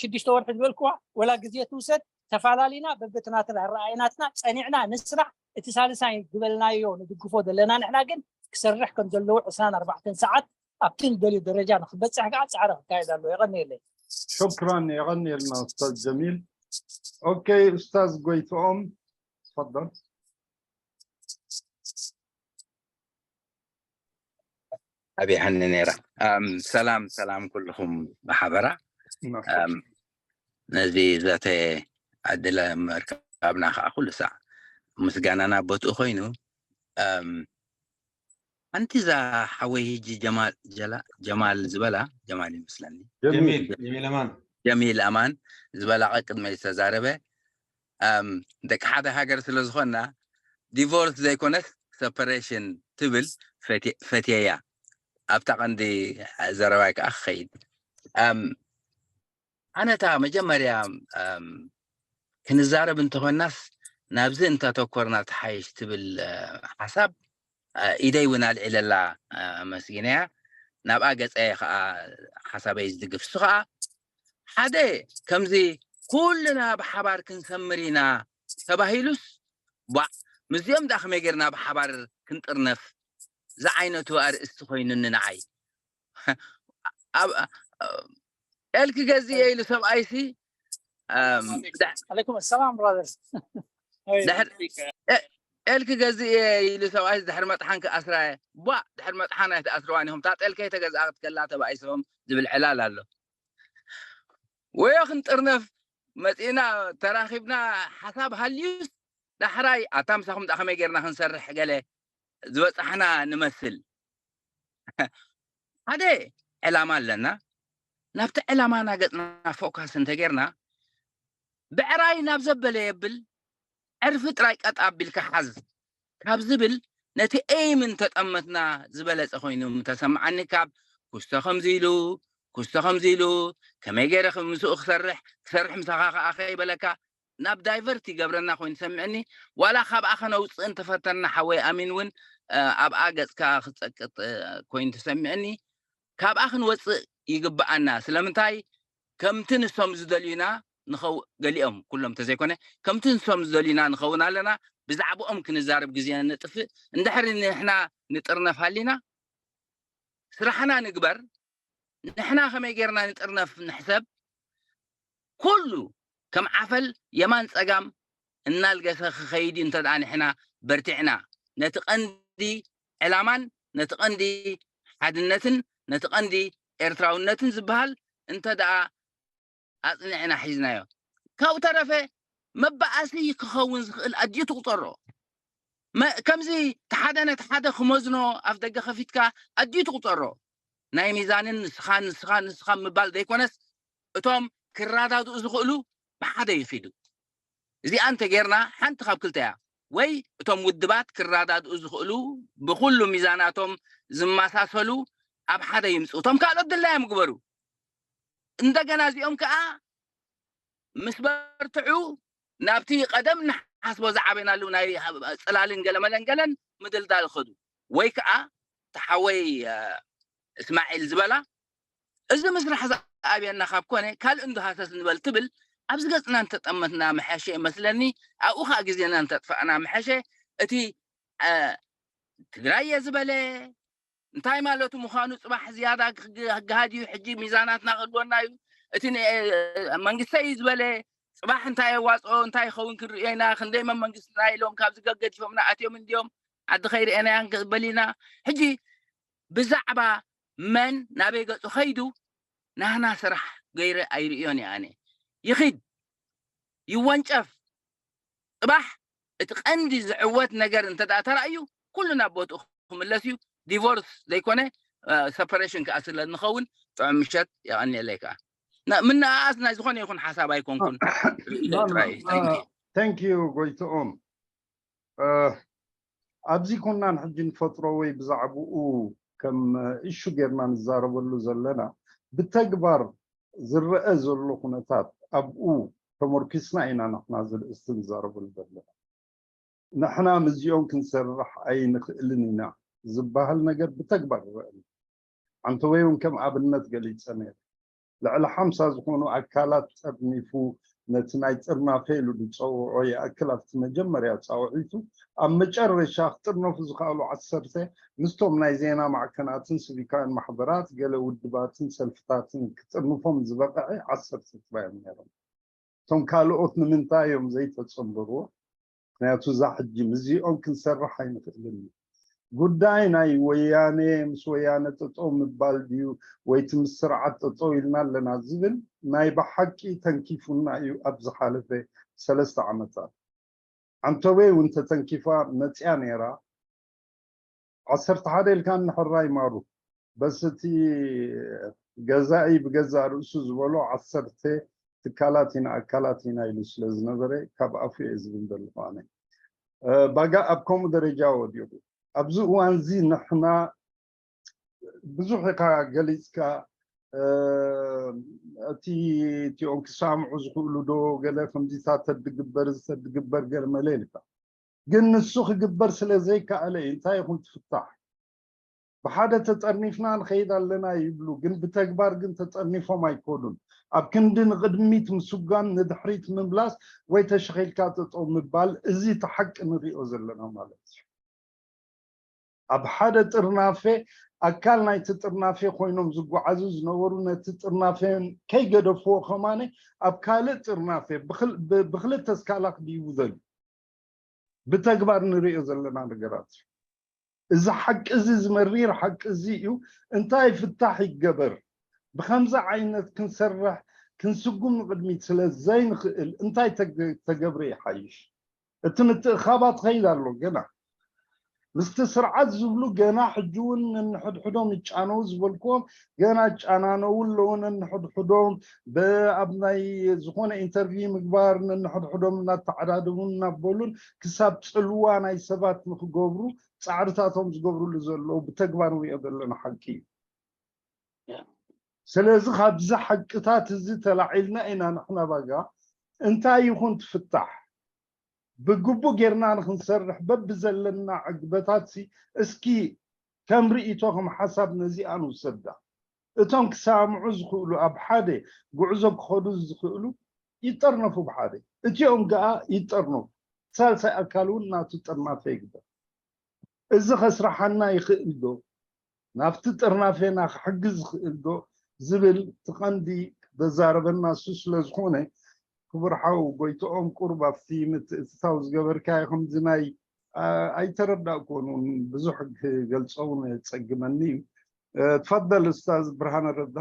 ሽዱሽተ ወርሒ ዝበልክዋ ወላ ግዜ ትውሰድ ተፈላለና በብትናትና ኣረኣእናትና ፀኒዕና ንስራሕ እቲ ሳልሳይ ዝበልናዮ ንድግፎ ዘለና ንሕና ግን ክሰርሕ ከም ዘለዎ ዕስራን ኣርባዕተን ሰዓት ኣብቲ ንደልዮ ደረጃ ንክበፅሕ ከዓ ፃዕሪ ክካየድ ኣለዎ የቐንየለይ شكرا يغني لنا أستاذ جميل. أوكي أستاذ قويتؤم، تفضل. ኣብያሃኒ ነይራ። ሰላም ሰላም ኩልኹም ብሓበራ። ነዚ ዘተ ዕድለ ምርካብና ከዓ ኩሉ ሳዕ ምስጋናና ቦትኡ ኮይኑ ሓንቲ እዛ ሓወይ ህጂ ጀማል ዝበላ ጀማል ይመስለኒ ጀሚል ጀሚል ኣማን ጀሚል ኣማን ዝበላ ቅድመይ ዝተዛረበ ደቂ ሓደ ሃገር ስለ ዝኾንና ዲቮርስ ዘይኮነስ ሰፐሬሽን ትብል ፈትየያ ኣብታ ቀንዲ ዘረባይ ከዓ ክኸይድ ኣነታ መጀመርያ ክንዛረብ እንተኾናስ ናብዚ እንተተኮርና ተሓይሽ ትብል ሓሳብ ኢደይ እውን ኣልዒለላ ኣመስጊነያ ናብኣ ገፀየ ከዓ ሓሳበይ ዝድግፍ እሱ ከዓ ሓደ ከምዚ ኩልና ብሓባር ክንሰምር ኢና ተባሂሉስ፣ ቧዕ፣ ምስዚኦም ደኣ ከመይ ጌርና ብሓባር ክንጥርነፍ ዝዓይነቱ ኣርእስቲ ኮይኑኒ ንዓይ። ኣብ ኤል ክገዝእ እየ ኢሉ ሰብኣይሲ፣ ኣም፣ ዳ- عليكم السلام brother. Hey. ድሕር- ኤ- ኤል ክገዝእ እየ ኢሉ ሰብኣይሲ ድሕሪ መጥሓን ክኣስራ እየ። ቧዕ፣ ድሕሪ መጥሓን ኣይትኣስርዋን ኢኹም። እታ ጤል ከይተገዝኣ ክትከላ ተባኢሶም ዝብል ዕላል ኣሎ። ወዮ ክንጥርነፍ መጺእና ተራኺብና ሓሳብ ሃልዩስ ዳሕራይ ኣታ ምሳኹም ደኣ ከመይ ጌርና ክንሰርሕ ገለ ዝበጻሕና ንመስል። ሓደ ዕላማ ኣለና። ናብቲ ዕላማና ገጽና ፎካስ እንተጌርና ብዕራይ ናብ ዘበለ የብል ዕርፊ ጥራይ ቀጥ ኣቢልካ ሓዝ ካብ ዝብል ነቲ ኤይም እንተጠመትና ዝበለጸ ኮይኑ ምተሰምዓኒ። ካብ ኩስቶ ከምዚ ኢሉ ኩስቶ ከምዚ ኢሉ ከመይ ገይረ ምስ- ምስኡ ክሰርሕ ክሰርሕ ምሳኻ ከዓ ከይበለካ ናብ ዳይቨርት ይገብረና ኮይኑ ተሰሚዕኒ። ዋላ ካብኣ ከነውፅእ እንተፈተና ሓወይ ኣሚን እውን ኣብኣ ገፅካ ክፀቅጥ ኮይኑ ተሰሚዕኒ። ካብኣ ክንወፅእ ይግብኣና። ስለምንታይ ከምቲ ንሶም ዝደልዩና ንኸው ገሊኦም ኩሎም ተዘይኮነ ከምቲ ንሶም ዝደልዩና ንኸውን ኣለና። ብዛዕባኦም ክንዛረብ ግዜ ንጥፍእ። እንድሕሪ ንሕና ንጥርነፍ ሃሊና ስራሕና ንግበር። ንሕና ከመይ ጌርና ንጥርነፍ ንሕሰብ። ኩሉ ከም ዓፈል የማን ጸጋም እናልገሰ ክኸይድ እዩ። እንተ ደኣ ንሕና በርቲዕና ነቲ ቀንዲ ዕላማን ነቲ ቀንዲ ሓድነትን ነቲ ቀንዲ ኤርትራውነትን ዝበሃል እንተ ደኣ ኣጽኒዕና ሒዝናዮ። ካብኡ ተረፈ መበኣሲ ክኸውን ዝኽእል ኣድዩ ትቑጸሮ። መ- ከምዚ እቲ ሓደ ነቲ ሓደ ክመዝኖ ኣፍ ደገ ከፊትካ ኣድዩ ትቑጸሮ። ናይ ሚዛንን ንስኻ ንስኻ ንስኻ ምባል ዘይኮነስ እቶም ክረዳድኡ ዝኽእሉ ብሓደ ይኺዱ። እዚኣ እንተጌርና ሓንቲ ካብ ክልተ እያ። ወይ እቶም ውድባት ክረዳድኡ ዝኽእሉ ብኹሉ ሚዛናቶም ዝመሳሰሉ ኣብ ሓደ ይምፅኡ። እቶም ካልኦት ድላዮም ግበሩ። እንደገና እዚኦም ከዓ ምስ በርትዑ ናብቲ ቀደም ንሓስቦ ዝዓበናሉ ናይ ጽላልን ገለመለን ገለን ምድልዳል ይኸዱ። ወይ ከዓ ተሓወይ እስማዒል ዝበላ እዚ ምስራሕ ዝኣብየና ካብ ኮነ ካልእ እንዶ ሃሰስ ንበል ትብል ኣብዚ ገጽና እንተጠመትና መሐሸ ይመስለኒ። ኣብኡ ከዓ ግዜና እንተጥፋእና መሐሸ። እቲ ትግራይ እየ ዝበለ እንታይ ማለቱ ምዃኑ ጽባሕ ዝያዳ ክግሃድ እዩ። ሕጂ ሚዛናትና ክህልወና እዩ። እቲ መንግስተይ እዩ ዝበለ ጽባሕ እንታይ የዋፅኦ እንታይ ይኸውን ክንርእዮ ኢና። ክንደይ መን መንግስትና ኢሎም ካብዚ ገገዲፎምና ኣትዮም እንድዮም ዓዲ ከይርእየናያን ክበል ኢና። ሕጂ ብዛዕባ መን ናበይ ገጹ ከይዱ ናህና ስራሕ ገይረ ኣይርእዮን እየ ኣነ። ይኺድ ይወንጨፍ። ጽባሕ እቲ ቀንዲ ዝዕወት ነገር እንተ ደኣ ተራእዩ ኩሉ ናብ ቦትኡ ክምለስ እዩ። ዲቮርስ ዘይኮነ ሰፐሬሽን ከዓ ስለ ንኸውን ጥዑም ምሸት። የቐንየለይ ከዓ ምንኣኣስ ናይ ዝኾነ ይኹን ሓሳብ ኣይኮንኩን። ርእይቶይ ጥራይ እዩ። Thank you። Thank you ጎይትኦም። ኣብዚ ኮናን ሕጂ ንፈጥሮ ወይ ብዛዕባኡ ከም እሹ ጌርና ንዛረበሉ ዘለና ብተግባር ዝረአ ዘሎ ኩነታት ኣብኡ ተመርኪስና ኢና ንሕና ዝርእስቲ ንዛረበሉ ዘለና። ንሕና ምስዚኦም ክንሰርሕ ኣይንኽእልን ኢና ዝበሃል ነገር ብተግባር ይረአ ኣሎ። ዓንተወይ እውን ከም ኣብነት ገሊጸ ነይረ። ልዕሊ ሓምሳ ዝኾኑ ኣካላት ጠርኒፉ ነቲ ናይ ጥርናፈ ኢሉ ዝጸውዖ ይኣክል ኣብቲ መጀመርያ ጻውዒቱ ኣብ መጨረሻ ክጥርነፉ ዝኸኣሉ ዓሰርተ ምስቶም ናይ ዜና ማዕከናትን ሲቪካውያን ማሕበራት ገለ ውድባትን ሰልፍታትን ክጥርንፎም ዝበቕዐ ዓሰርተ ጥራይ እዮም ነይሮም። እቶም ካልኦት ንምንታይ እዮም ዘይተጸንበርዎ? ምክንያቱ እዛ ሕጂ ምስዚኦም ክንሰርሕ ኣይንኽእልን እዩ። ጉዳይ ናይ ወያነ ምስ ወያነ ጠጠው ምባል ድዩ ወይቲ ምስ ስርዓት ጠጠው ኢልና ኣለና ዝብል ናይ ብሓቂ ተንኪፉና እዩ ኣብ ዝሓለፈ ሰለስተ ዓመታት። ዓንተወይ እውን ተተንኪፋ መፅያ ነይራ። ዓሰርተ ሓደ ኢልካ ንሕራይ ማሩ በስ እቲ ገዛኢ ብገዛእ ርእሱ ዝበሎ ዓሰርተ ትካላት ኢና ኣካላት ኢና ኢሉ ስለ ዝነበረ ካብ ኣፉ እየ ዝብል ዘለኹ ኣነ። ባጋ ኣብ ከምኡ ደረጃ ወዲቑ ኣብዚ እዋን እዚ ንሕና ብዙሕ ኢኻ ገሊፅካ። እቲ እቲኦም ክሳምዑ ዝኽእሉ ዶ ገለ ከምዚታት ተድግበር ዝተድግበር ገለ መለ ኢልካ ግን ንሱ ክግበር ስለ ዘይከኣለ እዩ እንታይ ይኹን ትፍታሕ ብሓደ ተጠርኒፍና ንኸይድ ኣለና ይብሉ፣ ግን ብተግባር ግን ተጠርኒፎም ኣይኮኑን። ኣብ ክንዲ ንቕድሚት ምስጓም ንድሕሪት ምምላስ ወይ ተሸኺልካ ጠጠው ምባል፣ እዚ እቲ ሓቂ ንሪኦ ዘለና ማለት እዩ። ኣብ ሓደ ጥርናፌ ኣካል ናይቲ ጥርናፌ ኮይኖም ዝጓዓዙ ዝነበሩ ነቲ ጥርናፌ ከይገደፍዎ ከማነ ኣብ ካልእ ጥርናፌ ብኽል- ብ- ብኽልተ ስካላ ክድይቡ ዘሉ ብተግባር ንሪኦ ዘለና ነገራት እዩ። እዚ ሓቂ እዚ ዝመሪር ሓቂ እዚ እዩ። እንታይ ፍታሕ ይገበር? ብኸምዚ ዓይነት ክንሰርሕ ክንስጉም ንቕድሚት ስለ ዘይንኽእል እንታይ ተገ- ተገብረ ይሓይሽ? እቲ ምትእኻባት ኸይድ ኣሎ ገና ምስቲ ስርዓት ዝብሉ ገና ሕጂ እውን ነንሕድሕዶም ይጫነው ዝበልክዎም ገና ጫናነው ኣለዉ ነንሕድሕዶም ኣብ ናይ ዝኾነ ኢንተርቪው ምግባር ነንሕድሕዶም እናተዓዳደሙን እናበሉን ክሳብ ፅልዋ ናይ ሰባት ንክገብሩ ፃዕርታቶም ዝገብሩሉ ዘለዉ ብተግባር ንሪኦ ዘለና ሓቂ እዩ። ስለዚ ካብዚ ሓቅታት እዚ ተላዒልና ኢና ንሕና ባጋ እንታይ ይኹን ትፍታሕ ብግቡእ ጌርና ንክንሰርሕ በብዘለና ዕግበታት እስኪ ከም ርእይቶ ከም ሓሳብ ነዚኣ ንውሰዳ። እቶም ክሰማምዑ ዝኽእሉ ኣብ ሓደ ጉዕዞ ክኸዱ ዝኽእሉ ይጠርነፉ ብሓደ እቲኦም ገኣ ይጠርነፉ። ሳልሳይ ኣካል እውን ናቱ ጥርናፈ ይግበር። እዚ ከስርሓና ይኽእል ዶ? ናብቲ ጥርናፌና ክሕግዝ ዝኽእል ዶ ዝብል እቲ ቀንዲ ዘዛረበና እሱ ስለ ዝኾነ ክቡር ሓው ጎይትኦም ቁሩብ ኣብቲ ምትእትታው ዝገበርካዮ ከምዚ ናይ ኣይተረዳእኩዎን እውን ብዙሕ ክገልፆ እውን የፀግመኒ እዩ። ትፈደል ኡስታዝ ብርሃነ ረዳ።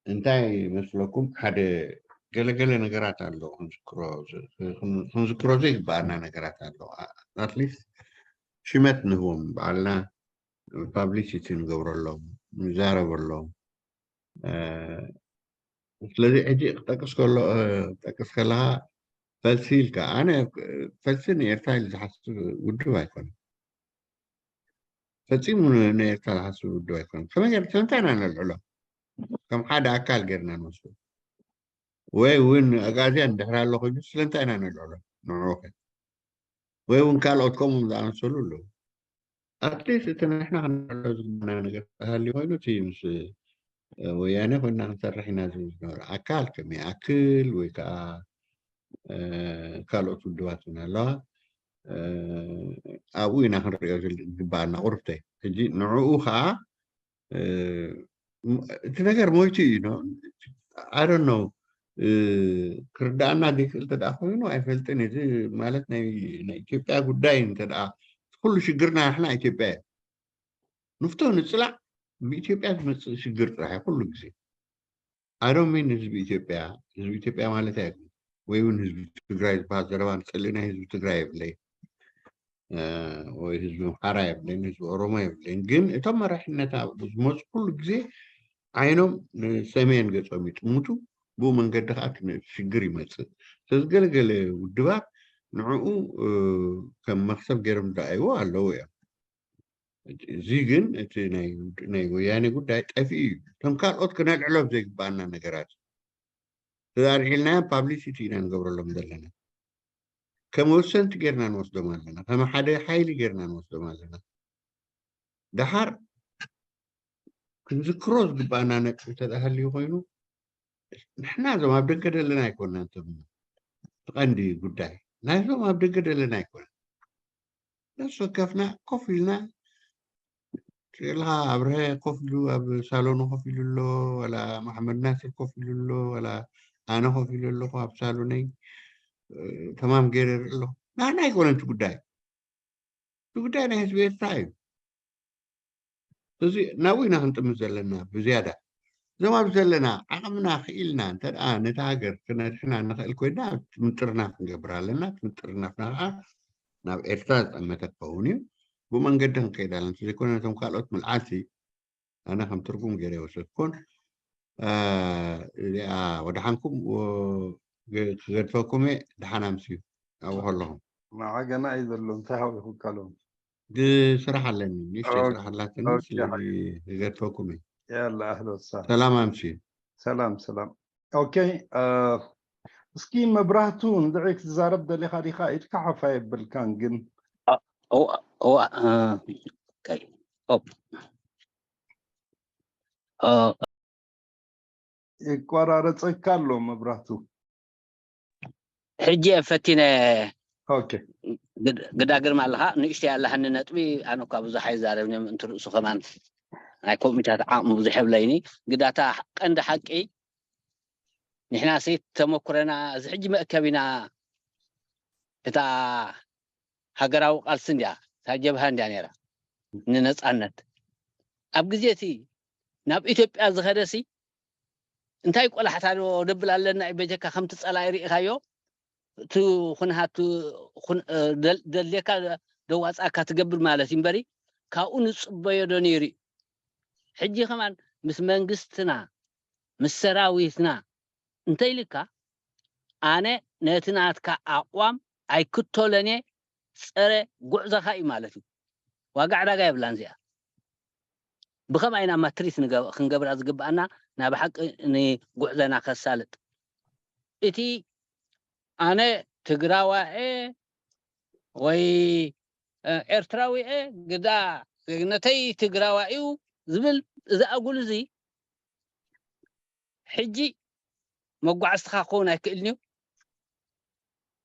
እንታይ መስለኩም ሓደ ገለገለ ነገራት ኣሎ ክንዝክሮ ዘይግበኣና ነገራት ኣሎ ኣትሊስት ሽመት ንህቦም በዓልና ፓብሊሲቲ ንገብረሎም ንዛረበሎም ስለዚ ሕጂ ክጠቅስ ከሎ ክጠቅስ ከለካ ፈልሲ ኢልካ ኣነ ፈልሲ ንኤርትራ ኢሉ ዝሓስብ ውድብ ኣይኮነን ፈጺሙ ንኤርትራ ዝሓስብ ውድብ ኣይኮነን ከመይ ጌር ስለምንታይ ኢና ነልዕሎ ከም ሓደ ኣካል ጌርና ንወስዶ ወይ እውን ኣጋዝያን ድሕሪ ኣሎ ኮይኑ ስለምንታይ ኢና ነልዕሎ ንዕኡ ወይ እውን ካልኦት ከምኡ ዝኣመሰሉ ኣለዉ ኣትሊስት እቲ ንሕና ክንዕሎ ዝግባና ነገር ተሃልዩ ኮይኑ እቲ ምስ ወያነ ኮይና ክንሰርሕ ኢና ዝብል ዝነበረ ኣካል ከም ይኣክል ወይ ከዓ ካልኦት ውድባት እውን ኣለዋ ኣብኡ ኢና ክንሪኦ ዝግበኣና ቁርብተይ ሕጂ ንዕኡ ከዓ እቲ ነገር ሞይቱ እዩ I don't know ክርዳኣና ዘይክእል ተደኣ ኮይኑ ኣይፈልጥን እዚ ማለት ናይ ኢትዮጵያ ጉዳይ እንተደኣ ኩሉ ሽግርና ንሕና ኢትዮጵያ እዩ ንፍቶ ንፅላእ ብኢትዮጵያ ዝመፅእ ሽግር ጥራሕ እዩ ኩሉ ግዜ I don't mean ህዝቢ ኢትዮጵያ ህዝቢ ኢትዮጵያ ማለት ኣይኮን ወይ እውን ህዝቢ ትግራይ ዝበሃል ዘረባ ንፅልእ ናይ ህዝቢ ትግራይ የብለይ ወይ ህዝቢ ኣምሓራ የብለይን ህዝቢ ኦሮሞ የብለይን ግን እቶም መራሕነት ዝመፁ ኩሉ ግዜ ዓይኖም ንሰሜን ገፆም ይጥምቱ ብኡ መንገዲ ከዓ ሽግር ይመፅእ ስለዚ ገለገለ ውድባት ንዕኡ ከም መክሰብ ገይሮም ዝረኣይዎ ኣለዉ እዮም እዚ ግን እቲ ናይ ወያኔ ጉዳይ ጠፊኡ እዩ እቶም ካልኦት ክነልዕሎም ዘይግበኣና ነገራት ተዛሪሕልናዮም ፓብሊሲቲ ኢና ንገብረሎም ዘለና ከም ወሰንቲ ጌርና ንወስዶም ኣለና ከም ሓደ ሓይሊ ጌርና ንወስዶም ኣለና ደሓር ክንዝክሮ ዝግባኣና ነጥቢ ተተሃልዩ ኮይኑ ንሕና እዞም ኣብ ደገ ዘለና ኣይኮና እንተምና እቲ ቀንዲ ጉዳይ ናይዞም ኣብ ደገ ዘለና ኣይኮና ነፍሲ ወከፍና ኮፍ ኢልና ትሪእልካ ኣብርሀ ኮፍ ኢሉ ኣብ ሳሎኑ ኮፍ ኢሉ ኣሎ ዋላ መሓመድ ናስር ኮፍ ኢሉ ኣሎ ዋላ ኣነ ኮፍ ኢሉ ኣለኹ ኣብ ሳሎነይ ተማም ገይረ ርኢ ኣለኹ ናና ኣይኮነን እቲ ጉዳይ እቲ ጉዳይ ናይ ህዝቢ ኤርትራ እዩ እዚ ናብኡ ኢና ክንጥምት ዘለና ብዝያዳ እዞም ኣብ ዘለና ዓቕምና ክኢልና እንተ ነቲ ሃገር ክነድሕና ንኽእል ኮይና ምጥርናፍ ክንገብር ኣለና እቲ ምጥርናፍና ከዓ ናብ ኤርትራ ዝጠመተ ክኸውን እዩ ብመንገዲ ክንከይድ ኣለና እንተዘይኮነ ነቶም ካልኦት ምልዓልቲ ኣነ ከም ትርጉም ገይረ ይወሰድኩን እዚኣ ወደሓንኩም ክገድፈኩም እየ ደሓን ኣምስዩ ኣብኡ ከለኹም ንዓ ገና እዩ ዘሎ እንታይ ሃዊኹካ ሎም ስራሕ ኣለኒ ንእሽተይ ስራሕ ኣላትኒ ስለዚ ክገድፈኩም እየ ያላ ኣህለ ወሳህላ ሰላም ኣምስዩ ሰላም ሰላም okay እስኪ መብራህቱ፣ እንድዒ ክትዛረብ ደሊኻ ዲኻ? ኢድካ ሓፍ ኣየብልካን ግን። እዋ እዋ እ፣ ኦኬ። ኦፕ። እ፣ ይቋራረፀካ ኣሎ መብራህቱ። ሕጂ እየ ፈቲነ። ኦኬ። ግድ- ግዳ ግርማ ኣለኻ፣ ንእሽተይ ኣለሃኒ ነጥቢ። ኣነ እኳ ብዙሕ ኣይዛረብን እዮም፣ እንት ርእሱ ከማን ናይ ኮሚታት ዓቕሚ ብዙሕ የብለይኒ። ግዳታ ቀንዲ ሓቂ ንሕና ሲ ተመኩረና እዚ ሕጂ መእከቢና እታ ሃገራዊ ቃልሲ እንድያ፣ እታ ጀብሃ እንድያ ነይራ ንነፃነት። ኣብ ግዜ እቲ ናብ ኢትዮጵያ ዝኸደሲ እንታይ ቆላሕታ ዶ ደብል ኣለና እዩ? በጀካ ከምቲ ጸላኢ ርኢኻዮ፣ እቲ ኩንሃት ኩን- እ፣ ደል- ደልየካ ደዋጻካ ትገብር ማለት እዩ እምበሪ፣ ካብኡ ንጽበዮ ዶ ነይሩ እዩ? ሕጂ ከማን ምስ መንግስትና ምስ ሰራዊትና እንተይልካ፣ ኣነ ነቲ ናትካ ኣቕዋም ኣይክተሎን እየ፣ ጸረ ጉዕዞኻ እዩ ማለት እዩ። ዋጋ ዕዳጋ የብላን እዚኣ። ብኸምኣ ኢና ማትሪት ንገ- ክንገብራ ዝግብኣና፣ ናብ ሓቂ ንጉዕዞና ከሳልጥ። እቲ ኣነ ትግራዋኤ ወይ እ፣ ኤርትራዊኤ፣ ግዳ ዜግነተይ ትግራዋይ እዩ ዝብል፣ እዚ ኣጉል እዚ ሕጂ መጓዕዝትኻ ክኸውን ኣይክእልን እዩ።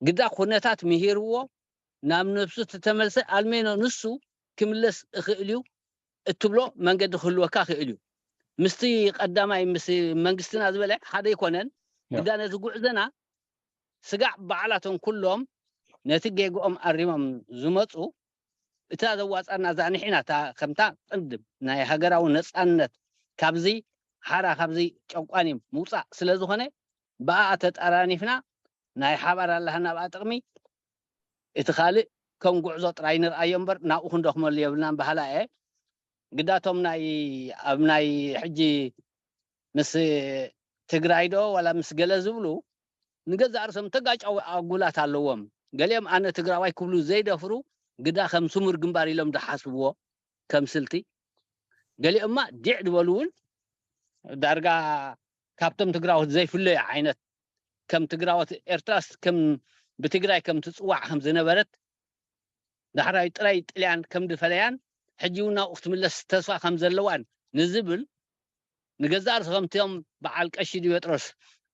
ግዳ ኩነታት ምሂርዎ ናብ ነብሱ ተተመልሰ፣ ኣልሜኖ ንሱ ክምለስ እኽእል እዩ እትብሎ መንገዲ ክህልወካ ክእል እዩ። ምስቲ ቀዳማይ ምስ መንግስትና ዝበለ ሓደ ኣይኮነን። ግዳ ነዚ ጉዕዘና ስጋዕ ባዕላቶም ኩሎም ነቲ ጌግኦም ኣሪሞም ዝመፁ፣ እታ ዘዋፃና እዛ ንሒና እታ ከምታ ቅድም ናይ ሃገራዊ ነፃነት ካብዚ ሓራ ካብዚ ጨቋኒ ምውፃእ ስለ ዝኾነ፣ ብኣኣ ተጠራኒፍና ናይ ሓባር ኣለሃና ብኣ ጥቕሚ፣ እቲ ካልእ ከም ጉዕዞ ጥራይ ንርኣዮ እምበር ናብኡ ክንደኽመሉ የብልናን በሃላ እየ። ግዳቶም ናይ ኣብ ናይ ሕጂ ምስ ትግራይ ዶ ዋላ ምስ ገለ ዝብሉ ንገዛእ ርእሶም ተጋጫዊ ኣጉላት ኣለዎም። ገሊኦም ኣነ ትግራዋይ ክብሉ ዘይደፍሩ ግዳ ከም ስሙር ግንባር ኢሎም ዝሓስብዎ ከም ስልቲ፣ ገሊኦማ ዲዕ ዝበሉ እውን ዳርጋ ካብቶም ትግራዎት ዘይፍለዩ ዓይነት ከም ትግራዎት ኤርትራስ ከም ብትግራይ ከም ትፅዋዕ ከም ዝነበረት ዳሕራይ ጥራይ ጥልያን ከም ዝፈለያን ሕጂ እውን ናብኡ ክትምለስ ተስፋ ከም ዘለዋን ንዝብል ንገዛእ ርእሱ ከምቲኦም በዓል ቀሺ ዲሜጥሮስ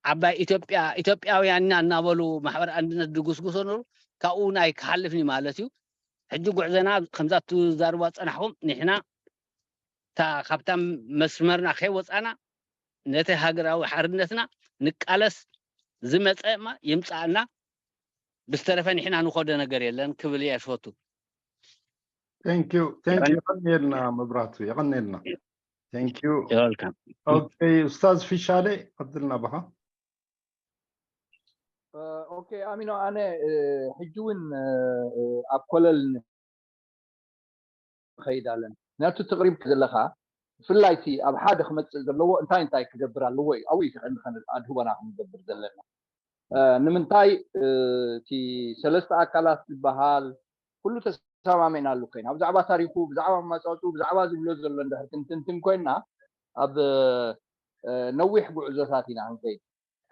ዓባይ ኢትዮጵያ ኢትዮጵያውያን ኢና እናበሉ ማሕበር ኣንድነት ዝጉስጉሶ ነበሩ። ካብኡ ናይ ክሓልፍኒ ማለት እዩ። ሕጂ ጉዕዘና ከምዛ ትዛርቧ ዝፀናሕኩም ንሕና እታ ካብታ መስመርና ከይወፃና ነቲ ሃገራዊ ሓርነትና ንቃለስ። ዝመፀ ማ ይምፃእና፣ ብዝተረፈ ንሕና ንኸዶ ነገር የለን ክብል እየ ዝፈቱ። Thank you፣ thank you። የቐንየልና መብራቱ፣ የቐንየልና። Thank you። ይበልካ። ኦኬ፣ ኡስታዝ ፊሻለ ቀጥልና በኻ። ኦኬ ኣሚኖ፣ ኣነ እ፣ ሕጂ እውን እ፣ እ፣ ኣብ ኮለል ንኸይድ ኣለና። ምክንያቱ ትቕሪብ ዘለኻ ብፍላይ እቲ ኣብ ሓደ ክመፅእ ዘለዎ እንታይ እንታይ ክገብር ኣለዎ እዩ። ኣብኡ እዩ ተቐንኸን ኣድህቦና ክንገብር ዘለና። እ፣ ንምንታይ እ፣ እቲ ሰለስተ ኣካላት ዝበሃል ኩሉ ተሰማሚዕናሉ ኮይና ብዛዕባ ታሪኹ፣ ብዛዕባ ኣማፃፅኡ፣ ብዛዕባ ዝብሎ ዘሎ እንድሕር ክንትንትን ኮይና ኣብ እ፣ ነዊሕ ጉዕዞታት ኢና ክንከይድ።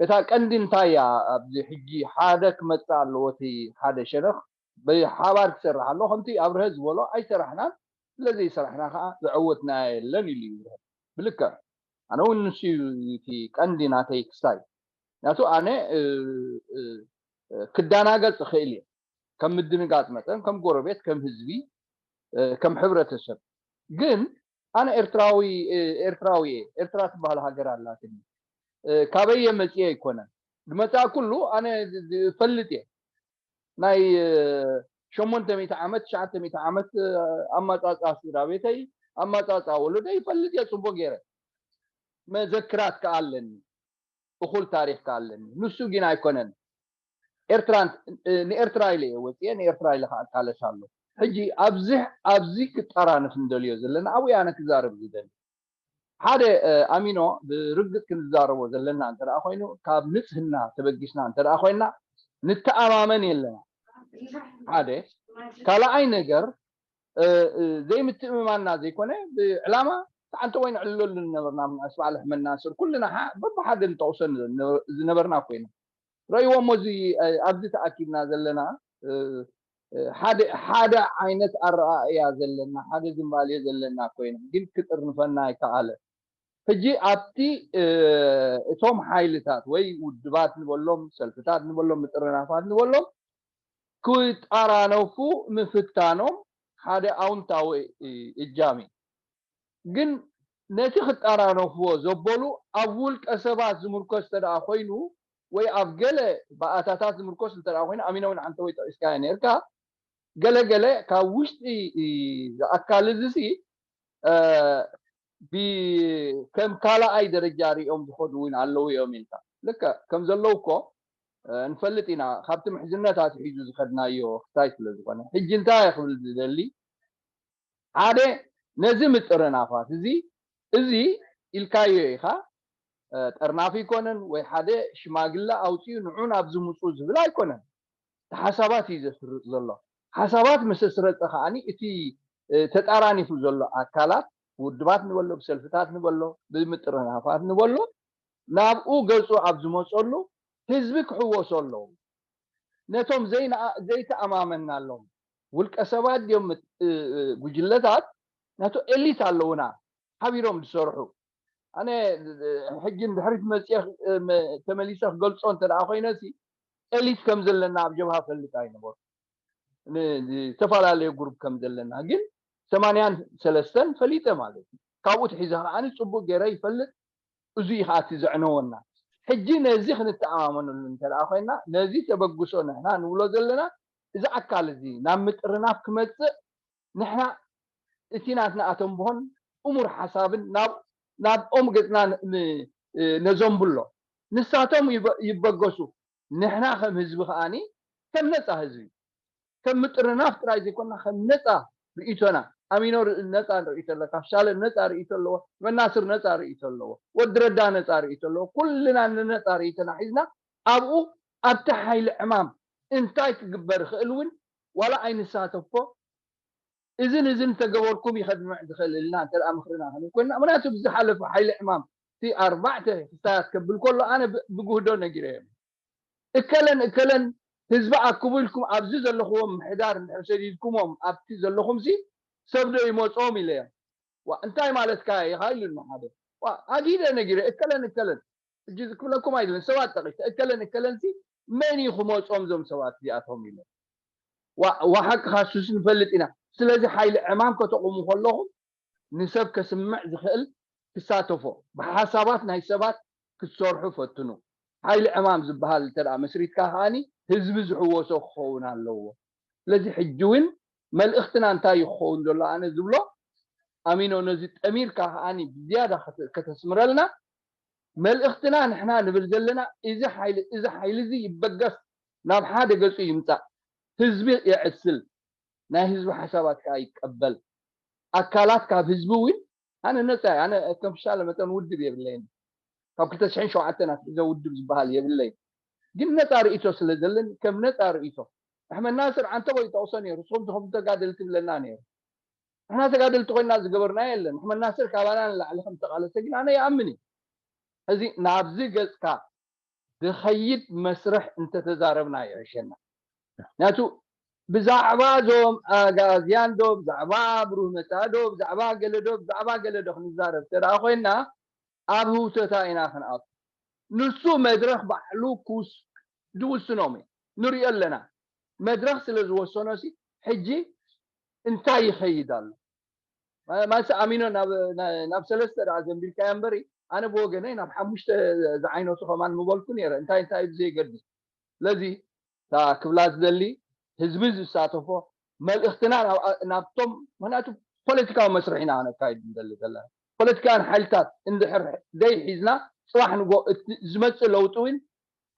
እታ ቀንዲ እንታይ እያ? ኣብዚ ሕጂ ሓደ ክመፅእ ኣለዎ። እቲ ሓደ ሸነኽ ብሓባር ክሰርሕ ኣለዎ። ከምቲ ኣብርሀ ዝበሎ ኣይሰራሕናን፣ ስለዘይሰራሕና ከዓ ዘዐወትና የለን ኢሉ እዩ ብርሀ። ብልክዕ ኣነ እውን ንሱ እዩ እቲ ቀንዲ ናተይ ክስታይ። ምክንያቱ ኣነ እ፣ እ፣ እ፣ ክደናገፅ እኽእል እየ፣ ከም ምድንጋፅ መጠን፣ ከም ጎረቤት፣ ከም ህዝቢ፣ እ፣ ከም ሕብረተሰብ። ግን ኣነ ኤርትራዊ እ፣ ኤርትራዊ እየ። ኤርትራ ትበሃል ሃገር ኣላትኒ። እ፣ ካበይ እየ መፅየ ኣይኮነን። ዝመፅኣ ኩሉ ኣነ ዝ- ዝ- እፈልጥ እየ። ናይ እ፣ ሸሞንተ ሚእቲ ዓመት፣ ትሽዓተ ሚእቲ ዓመት እ፣ ኣማፃፅኣ ስድራ ቤተይ፣ ኣማፃፅኣ ወለደይ ይፈልጥ እየ ፅቡቅ ገይረ። መዘክራት ከዓ ኣለኒ፣ እኹል ታሪክ ከዓ ኣለኒ። ንሱ ግን ኣይኮነን። ኤርትራ ን- እ፣ ንኤርትራ ኢለ እየ ወፅየ፣ ንኤርትራ ኢለ ከዓ እቃለስ ኣሎ። ሕጂ ኣብዚ ኣብዚ ክጠራንፍ እንደልዮ ዘለና ኣብኡ ኣነ ክዛረብ ዝደሊ። ሓደ እ፣ ኣሚኖ ብርግፅ ክንዛረቦ ዘለና እንተ ደኣ ኮይኑ ካብ ንፅህና ተበጊስና እንተ ደኣ ኮይና ንተኣማመን የለና። ሓደ ካልኣይ ነገር እ፣ እ፣ ዘይምትእምማንና ዘይኮነ ብዕላማ ተዓንተ ወይ ንዕልለሉ ዝነበርና ምንኣስ በዓል ኣሕመድ ናስር ኩልና ሓ- በብሓደ ንጠቕሶ ን- ዝነበርና ኮይና ረእይዎ እሞ፣ እዚ ኣብዚ ተኣኪብና ዘለና ሓደ ዓይነት ኣረኣእያ ዘለና፣ ሓደ ዝንባሌ ዘለና ኮይና ግን ክጥርንፈና ኣይከኣለ። ሕጂ ኣብቲ እቶም ሓይልታት ወይ ውድባት ንበሎም፣ ሰልፍታት ንበሎም፣ ምጥርናፋት ንበሎም፣ ክጣራነፉ ምፍታኖም ሓደ ኣውንታዊ እጃም እዩ። ግን ነቲ ክጣራነፍዎ ዘበሉ ኣብ ውልቀ ሰባት ዝምርኮስ እንተ ደኣ ኮይኑ፣ ወይ ኣብ ገለ ባእታታት ዝምርኮስ እንተ ደኣ ኮይኑ፣ ኣሚኖ እውን ዓንተ ወይ ጠቒስካዮ ነርካ፣ ገለ ገለ ካብ ውሽጢ ኣካል እዚ ሲ ከም ካልኣይ ደረጃ ሪኦም ዝኸዱ እውን ኣለዉ እዮም ኢልካ። ልክዕ ከም ዘለዉ እኮ ንፈልጥ ኢና፣ ካብቲ ምሕዝነት ኣትሒዙ ዝኸድናዮ ክታይ ስለ ዝኾነ። ሕጂ እንታይ ክብል ዝደሊ፣ ሓደ፣ ነዚ ምጥርናፋት እዚ፣ እዚ ኢልካዮ ኢኻ፣ ጠርናፊ ኣይኮነን ወይ ሓደ ሽማግለ ኣውፅኡ ንዑ ናብዚ ምፁ ዝብል ኣይኮነን። ሓሳባት እዩ ዘስርፅ ዘሎ። ሓሳባት ምስ ኣስረፀ ከዓኒ እቲ ተጣራኒፉ ዘሎ ኣካላት፣ ውድባት ንበሎ፣ ብሰልፍታት ንበሎ፣ ብምጥርናፋት ንበሎ፣ ናብኡ ገፁ ኣብ ዝመፀሉ ህዝቢ ክሕወሶ ኣለዎ። ነቶም ዘይተኣማመናሎም ውልቀ ሰባት ድዮም፣ ጉጅለታት፣ ናቶ ኤሊት ኣለውና ሓቢሮም ዝሰርሑ። ኣነ ሕጂ ንድሕሪት መፅየ ተመሊሰ ክገልፆ እንተ ደኣ ኮይነ ሲ ኤሊት ከም ዘለና ኣብ ጀብሃ ፈልጥ ኣይነበሩ። ዝተፈላለዩ ግሩፕ ከም ዘለና ግን ሰማንያን ሰለስተን ፈሊጠ ማለት እዩ። ካብኡ ትሒዘ ከዓኒ ፅቡቅ ገይረ ይፈልጥ። እዙ እዩ ከዓ እቲ ዘዕነወና። ሕጂ ነዚ ክንተኣማመነሉ እንተ ደኣ ኮይና፣ ነዚ ተበግሶ ንሕና ንብሎ ዘለና፣ እዚ ኣካል እዚ ናብ ምጥርናፍ ክመፅእ ንሕና እቲ ናትና ኣተንብሆን ጥሙር ሓሳብን ናብ ናብኦም ገፅና ነዘንብሎ። ንሳቶም ይበገሱ። ንሕና ከም ህዝቢ ከዓኒ ከም ነፃ ህዝቢ ከም ምጥርናፍ ጥራይ ዘይኮና ከም ነፃ ርእይቶና፣ ኣሚኖ ነፃ ርእይቶ ኣለካ፣ ሻለ ነፃ ርእይቶ ኣለዎ፣ መናስር ነፃ ርእይቶ ኣለዎ፣ ወዲ ረዳ ነፃ ርእይቶ ኣለዎ። ኩልና ንነፃ ርእይቶና ሒዝና ኣብኡ ኣብቲ ሓይሊ ዕማም እንታይ ክግበር ይኽእል እውን ዋላ ኣይንሳተፎ። እዝን እዝን ተገበርኩም ይኸድምዕ ዝኽእል እልና እንተ ምኽርና ክንብ ኮይና፣ ምክንያቱ ብዝሓለፈ ሓይሊ ዕማም እቲ ኣርባዕተ ክስታያት ከብል ከሎ ኣነ ብጉህዶ ነጊረ እዮም። እከለን እከለን ህዝቢ ኣክቡ ኢልኩም ኣብዚ ዘለኽዎም ምሕዳር እንድሕር ሰዲድኩሞም ኣብቲ ዘለኹም ሲ ሰብ ዶ ይመፅኦም ኢለዮም። ዋ እንታይ ማለትካ ኢኻ ኢሉኒ ሓደ። ዋ ኣጊደ ነጊረ እከለን እከለን እጂ ክብለኩም ኣይደለን ሰባት ጠቒሰ እከለን እከለን ሲ መን እዩ ክመፅኦም እዞም ሰባት እዚኣቶም ኢለ። ዋ ሓቅኻ ሱስ ንፈልጥ ኢና። ስለዚ ሓይሊ ዕማም ከተቑሙ ከለኹም ንሰብ ከስምዕ ዝኽእል ክሳተፎ፣ ብሓሳባት ናይ ሰባት ክትሰርሑ ፈትኑ። ሓይሊ ዕማም ዝበሃል እንተ ደኣ መስሪትካ ከዓኒ ህዝቢ ዝሕወሶ ክኸውን ኣለዎ። ስለዚ ሕጂ እውን መልእኽትና እንታይ እዩ ክኸውን ዘሎ? ኣነ ዝብሎ ኣሚኖ ነዚ ጠሚርካ ከዓኒ ብዝያዳ ከተስምረልና። መልእኽትና ንሕና ንብል ዘለና እዚ ሓይሊ እዚ ሓይሊ እዚ ይበገስ፣ ናብ ሓደ ገፁ ይምፃእ፣ ህዝቢ የዕስል፣ ናይ ህዝቢ ሓሳባት ከዓ ይቀበል። ኣካላት ካብ ህዝቢ እውን ኣነ ነፃ እየ። ኣነ ከም ፍሻለ መጠን ውድብ የብለይን። ካብ ክልተ ሽሕን ሸውዓተን ኣትሒዘ ውድብ ዝበሃል የብለይን። ግን ነፃ ርእይቶ ስለ ዘለኒ ከም ነፃ ርእይቶ ኣሕመድ ናስር ዓንተቦ ይጠቕሶ ነይሩ። ንስኹም ትኹም ተጋደልቲ ይብለና ነይሩ። ንሕና ተጋደልቲ ኮይና ዝገበርና የለን። ኣሕመድ ናስር ካባና ንላዕሊ ከም ተቓለሰ ግን ኣነ ይኣምን እዩ። እዚ ናብዚ ገፅካ ዝኸይድ መስርሕ እንተተዛረብና ይሕሸና። ምክንያቱ ብዛዕባ እዞም ኣጋዝያን ዶ ብዛዕባ ብሩህ መጻኢ ዶ ብዛዕባ ገለ ዶ ብዛዕባ ገለ ዶ ክንዛረብ እንተ ደኣ ኮይና ኣብ ህውተታ ኢና ክንኣቱ። ንሱ መድረኽ ባዕሉ ክውስ- ዝውስኖም እዩ ንሪኦ ኣለና። መድረኽ ስለ ዝወሰኖ ሲ ሕጂ እንታይ ይኸይድ ኣሎ? ማንስ ኣሚኖ ናብ ሰለስተ ደኣ ዘንቢልካዮ እምበሪ ኣነ ብወገነይ ናብ ሓሙሽተ ዝዓይነቱ ከማን ምበልኩ ነይረ። እንታይ እንታይ ብዘይገድስ ስለዚ እታ ክብላ ዝደሊ ህዝቢ ዝሳተፎ መልእኽትና ናብቶም ምክንያቱ ፖለቲካዊ መስርሕ ኢና ነካይድ ንደሊ ዘለና ፖለቲካውያን ሓይልታት እንድሕር ዘይሒዝና ፅባሕ ንጎ ዝመፅእ ለውጢ እውን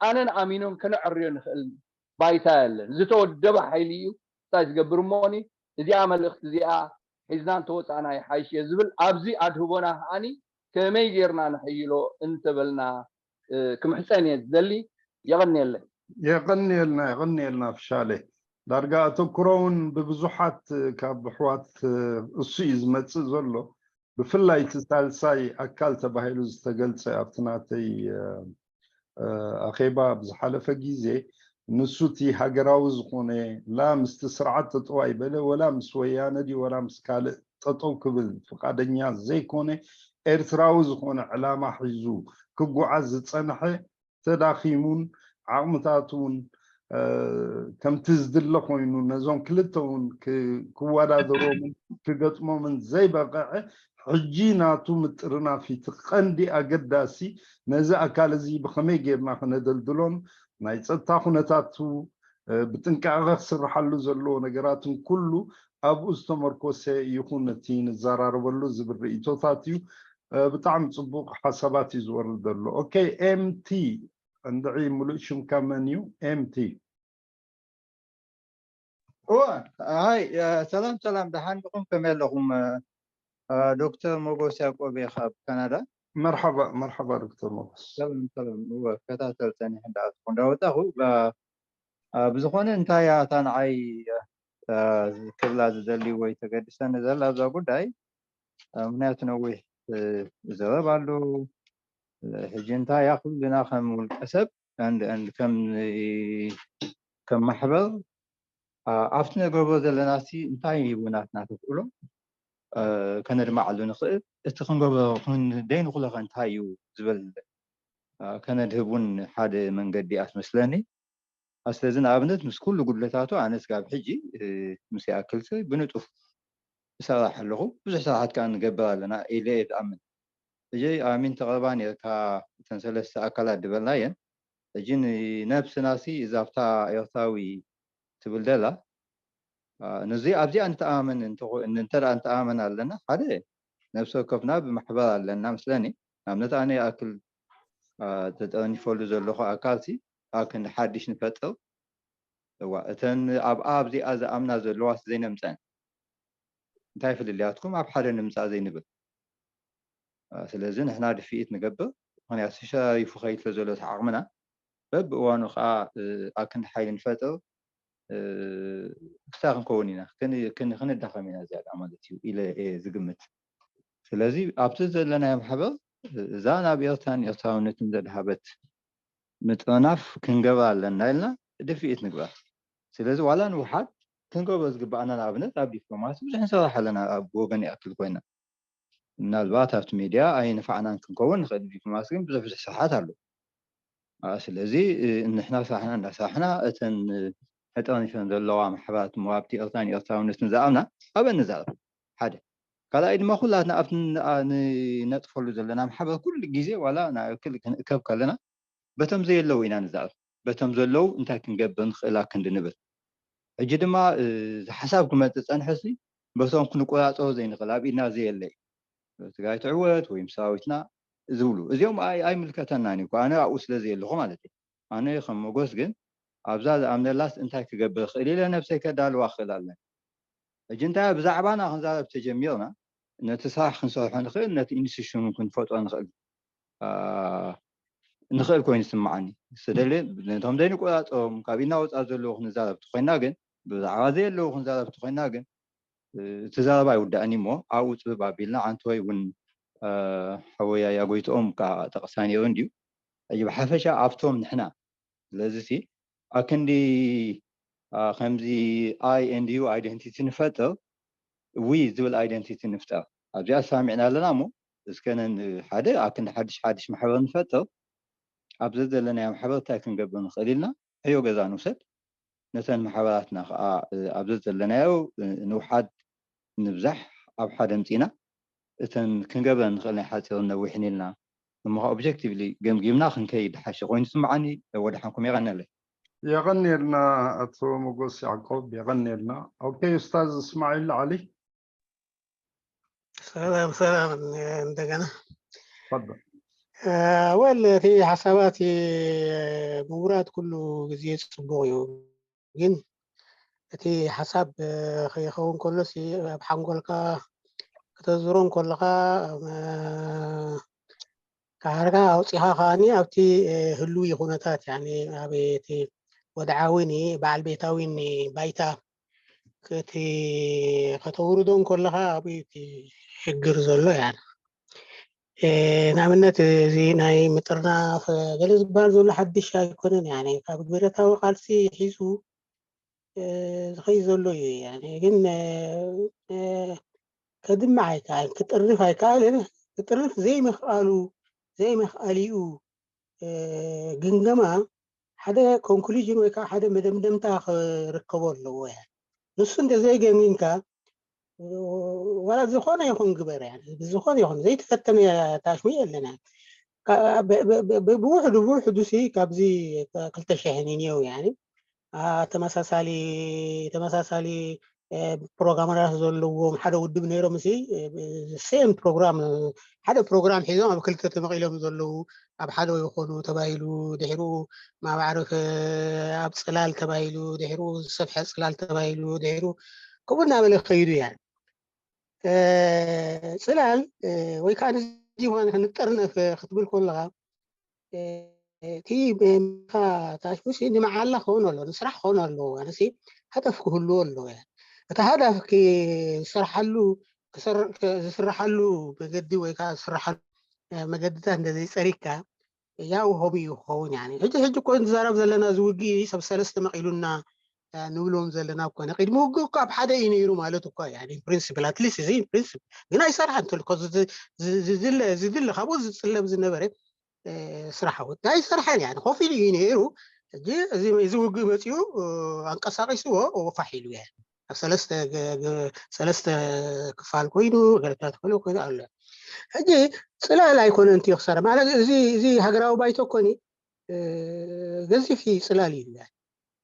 ኣነን ኣሚኖን ከነዕርዮ ንኽእል ባይታ የለን። ዝተወደበ ሓይሊ እዩ እንታይ ዝገብር እሞኒ እዚኣ መልእኽቲ እዚኣ ሒዝና እንተወፃእና ይሓይሽ እየ ዝብል ኣብዚ ኣድህቦና ከዓኒ ከመይ ጌርና ንሐይሎ እንተበልና ክምሕፀን እየ ዝደሊ። የቐንየለይ። የቐንየልና የቐንየልና ፍሻለ ዳርጋ ኣተኩሮ እውን ብብዙሓት ካብ ኣሕዋት እሱ እዩ ዝመፅእ ዘሎ ብፍላይ እቲ ሳልሳይ ኣካል ተባሂሉ ዝተገልፀ ኣብቲ ናተይ ኣኼባ ኣብ ዝሓለፈ ግዜ፣ ንሱ እቲ ሃገራዊ ዝኾነ፣ ላ ምስቲ ስርዓት ጠጠው ኣይበለ፣ ወላ ምስ ወያነ ድዩ፣ ወላ ምስ ካልእ ጠጠው ክብል ፍቓደኛ ዘይኮነ፣ ኤርትራዊ ዝኾነ ዕላማ ሒዙ ክጓዓዝ ዝጸንሐ፣ ተዳኺሙን ዓቕምታቱ እውን ከምቲ ዝድለ ኮይኑ፣ ነዞም ክልተ እውን ክወዳደሮምን ክገጥሞምን ዘይበቐዐ፣ ሕጂ ናቱ ምጥርናፍ እቲ ቀንዲ ኣገዳሲ፣ ነዚ ኣካል እዚ ብኸመይ ጌርና ክነደልድሎን ናይ ጸጥታ ኩነታቱ ብጥንቃቐ ክስርሓሉ ዘለዎ ነገራትን ኩሉ ኣብኡ ዝተመርኮሰ ይኹን እቲ ንዘራረበሉ ዝብል ርእይቶታት እዩ። ብጣዕሚ ጽቡቕ ሓሳባት እዩ ዝወርድ ዘሎ። ኦኬ፣ ኤምቲ እንድዒ፣ ሙሉእ ሽምካ መን እዩ? ኤምቲ። እወ፣ ሃይ፣ ሰላም ሰላም፣ ደሓን ዲኹም? ከመይ ኣለኹም? ዶክተር ሞጎስ ያቆብ እየ ካብ ካናዳ። መርሓባ መርሓባ ዶክተር ሞጎስ። ሰላም ሰላም። እወ፣ ከታተል ጸኒሐ እንዳኣትኩ እንዳወጣኹ። ብዝኾነ እንታይ እያ እታ ንዓይ ክብላ ዝደሊ ወይ ተገድሰኒ ዘላ ኣብዛ ጉዳይ? ምክንያቱ ነዊሕ ዘረብ ኣሎ። ሕጂ እንታይ እያ ኩልና ከም ውልቀ ሰብ and and ከም ከም ማሕበር ኣብቲ ንገብሮ ዘለና ሲ እንታይ እዩ ናትና ተኽእሎ ከነድማዓሉ ንኽእል፣ እቲ ክንገብሮ ክንደይ ንኽእሎ ከ እንታይ እዩ ዝብል ከነድህብ እውን ሓደ መንገዲ ኣትመስለኒ። ስለዚ ንኣብነት ምስ ኩሉ ጉድለታቱ ኣነ ስጋብ ሕጂ ምስ ይኣክል ብንጡፍ እሰራሕ ኣለኹ። ብዙሕ ስራሓት ከዓ ንገብር ኣለና ኢለ እየ ዝኣምን። ሕጂ ኣሚን ተቐርባ ነርካ እተን ሰለስተ ኣካላት ድበልናየን። ሕጂ ንነብስናሲ እዛ ኣብታ ኤርትራዊ ትብል ደላ ነዚ ኣብዚኣ ንተኣማመን እንተ ደኣ ንተኣማመን ኣለና ሓደ ነብሲ ወከፍና ብማሕበር ኣለና ምስለኒ። ንኣብነት ኣነ ይኣክል ተጠርኒፈሉ ዘለኹ ኣካልሲ ኣክን ሓድሽ ንፈጥር እዋ እተን ኣብ ኣብዚኣ ዝኣምና ዘለዋስ ዘይነምፀን እንታይ ፍልልያትኩም ኣብ ሓደ ንምፃእ ዘይንብል። ስለዚ ንሕና ድፍኢት ንገብር ምክንያቱ ሸራሪፉ ከይድ ስለ ዘሎ እቲ ዓቕምና በብእዋኑ ከዓ ኣክንዲ ሓይሊ ንፈጥር ክሳ ክንከውን ኢና ክንዳኸም ኢና ዝያዳ ማለት እዩ ኢለ ዝግምት። ስለዚ ኣብቲ ዘለናዮ ማሕበር እዛ ናብ ኤርትራን ኤርትራውነትን ዘድሃበት ምጥርናፍ ክንገብር ኣለና ኢልና ድፍኢት ንግበር። ስለዚ ዋላ ንውሓድ ክንገብሮ ዝግባኣና ንኣብነት ኣብ ዲፕሎማሲ ብዙሕ ንሰርሕ ኣለና ኣብ ወገን ይኣክል ኮይና ምናልባት ኣብቲ ሚድያ ኣይንፋዕናን ክንከውን ንኽእል ዲፕሎማሲ ግን ብዙሕ ብዙሕ ስርሓት ኣሎ። ስለዚ ንሕና ስራሕና እንዳስራሕና እተን ተጠርኒፈን ዘለዋ ማሕበራት እሞ ኣብቲ ኤርትራን ኤርትራውነትን ዝኣምና ኣብአን ንዛረብ ሓደ ካልኣይ ድማ ኩላትና ኣብቲ ንነጥፈሉ ዘለና ማሕበር ኩሉ ግዜ ዋላ ንኣክል ክንእከብ ከለና በቶም ዘየለዉ ኢና ንዛረብ። በቶም ዘለዉ እንታይ ክንገብር ንኽእል ኣክንዲ ንብል። ሕጂ ድማ እዚ ሓሳብ ክመጽእ ጸንሐሲ በቶም ክንቆጻጸሮ ዘይንኽእል ኣብ ኢድና ዘየለ እዩ። ትግራይ ትዕወት ወይ ምስ ሰራዊትና ዝብሉ እዚኦም ኣይምልከተናን እዩ። ኣነ ኣብኡ ስለ ዘየለኹ ማለት እዩ። ኣነ ከም መጎስ ግን ኣብዛ ዝኣምነላስ እንታይ ክገብር ይኽእል ኢለ ነብሰይ ከዳልዋ ክኽእል ኣለኒ። ሕጂ እንታይ ብዛዕባና ክንዛረብ ተጀሚርና ነቲ ስራሕ ክንሰርሖ ንኽእል ነቲ ኢንስቲቱሽን ክንፈጥሮ ንኽእል ንኽእል ኮይኑ ይስምዓኒ። ስደሊ ነቶም ዘይንቆጻጸሮም ካብ ኢድና ወፃ ዘለዉ ክንዛረብ ተኮይና ግን ብዛዕባ ዘየለዉ ክንዛረብ ተኮይና ግን እቲ ዘረባ ይውዳእኒ እሞ ኣብኡ ፅብብ ኣቢልና ዓንተወይ እውን ሓወያ ያጎይትኦም ከዓ ጠቕሳ ነይሩ እንድዩ። ሕጂ ብሓፈሻ ኣብቶም ንሕና ስለዚ ሲ ኣክንዲ ከምዚ I and you identity ንፈጥር we ዝብል identity ንፍጠር ኣብዚኣ ተሳሚዕና ኣለና እሞ እስከ ነን ሓደ ኣክንዲ ሓድሽ ሓድሽ ማሕበር ንፈጥር ኣብ ዘዘለናዮ ማሕበር እንታይ ክንገብር ንኽእል ኢልና ሕዮ ገዛ ንውሰድ ነተን ማሕበራትና ከዓ ኣብ ዘዘለናዮ ንውሓድ ንብዛሕ ኣብ ሓደ ምፂና እተን ክንገብረን ንኽእል ናይ ሓፂርን ነዊሕን ኢልና እሞ ከዓ objectively ገምጊምና ክንከይድ ሓሸ ኮይኑ ስምዓኒ። ወድሓንኩም የቐንየለይ። የቐንየልና ኣቶ መጎስ ያዕቆብ የቐንየልና። ኦኬ ኡስታዝ እስማዒል ዓሊ። ሰላም ሰላም እንደገና ተፈضل። ወል እቲ ሓሳባት ምውራድ ኩሉ ግዜ ፅቡቅ እዩ ግን እቲ ሓሳብ ከይኸውን ከሎ ኣብ ሓንጎልካ ከተዝሮም ከለካ ካርካ ኣውፂኻ ከዓኒ ኣብቲ ህልዊ ኩነታት ያኒ ኣብ እቲ ወድዓዊ ኒ በዓል ቤታዊ ኒ ባይታ እቲ ከተውርዶም ከለካ ኣብ እቲ ሽግር ዘሎ ያ ንኣብነት እዚ ናይ ምጥርናፍ ገለ ዝበሃል ዘሎ ሓድሽ ኣይኮነን። ያኔ ካብ ብረታዊ ቃልሲ ሒዙ ዝኸይ ዘሎ እዩ። ያኔ ግን ከድምዕ ኣይከኣልን፣ ክጥርንፍ ኣይከኣልን። ክጥርንፍ ዘይምኽኣሉ ዘይምኽኣሊኡ ግምገማ ሓደ ኮንክሉዥን ወይ ከዓ ሓደ መደምደምታ ክርከቦ ኣለዎ። ያ ንሱ እንተዘይገሚንካ ዋላ ዝኾነ ይኹን ግበር፣ ያ ዝኾነ ይኹን ዘይተፈተነ ታሽሙ የለና። ብውሕዱ ብውሕዱ ሲ ካብዚ ክልተ ሽሕን ይንየው። ያ ተመሳሳሊ ተመሳሳሊ ፕሮግራመራት ዘለዎም ሓደ ውድብ ነይሮም። ሲ ሴም ፕሮግራም ሓደ ፕሮግራም ሒዞም ኣብ ክልተ ተመቒሎም ዘለዉ ኣብ ሓደ ይኾኑ ተባሂሉ፣ ድሕሩ ማባዕርፍ ኣብ ፅላል ተባሂሉ፣ ድሕሩ ዝሰፍሐ ፅላል ተባሂሉ፣ ድሕሩ ከምኡ እናበለ ከይዱ። ያ ፅላል ወይ ከዓ ንጠርነፍ ክትብል ከለካ እቲ ታሽሙሲ ንመዓላ ክኸውን ኣሎ፣ ንስራሕ ክኸውን ኣለዎ። ኣነሲ ሃደፍ ክህልዎ ኣለዎ። እቲ ሃደፍ ክሰርሓሉ ዝስርሓሉ መገዲ ወይ ከዓ ዝስርሓሉ መገድታት እንተዘይፀሪካ ያው ሆቢ እዩ ክኸውን። ሕጂ ሕጂ እኮ ንዛረብ ዘለና እዚ ውግእ ሰብ ሰለስተ መቒሉና ንብሎም ዘለና እኮ ቅድሚ ውግእ እኮ ኣብ ሓደ እዩ ነይሩ ማለት እኮ። ፕሪንስፕል ኣትሊስት እዚ ፕሪንስፕል ግን ኣይሰርሓን። እንተልኮ ዝድለ ካብኡ ዝፅለብ ዝነበረ ስራሕ ወዲ ኣይሰርሐን። ያ ኮፍ ኢሉ እዩ ነይሩ። ሕጂ እዚ ውግእ መፂኡ ኣንቀሳቂስዎ ፋሕ ኢሉ። ያ ኣብ ሰለስተ ክፋል ኮይኑ ገለታት ኮይኑ ኮይኑ ኣሎ። ሕጂ ፅላል ኣይኮነን እቲ ክሰረ ማለት እዚ እዚ ሃገራዊ ባይቶ ኮኒ ገዚፍ እዩ ፅላል እዩ።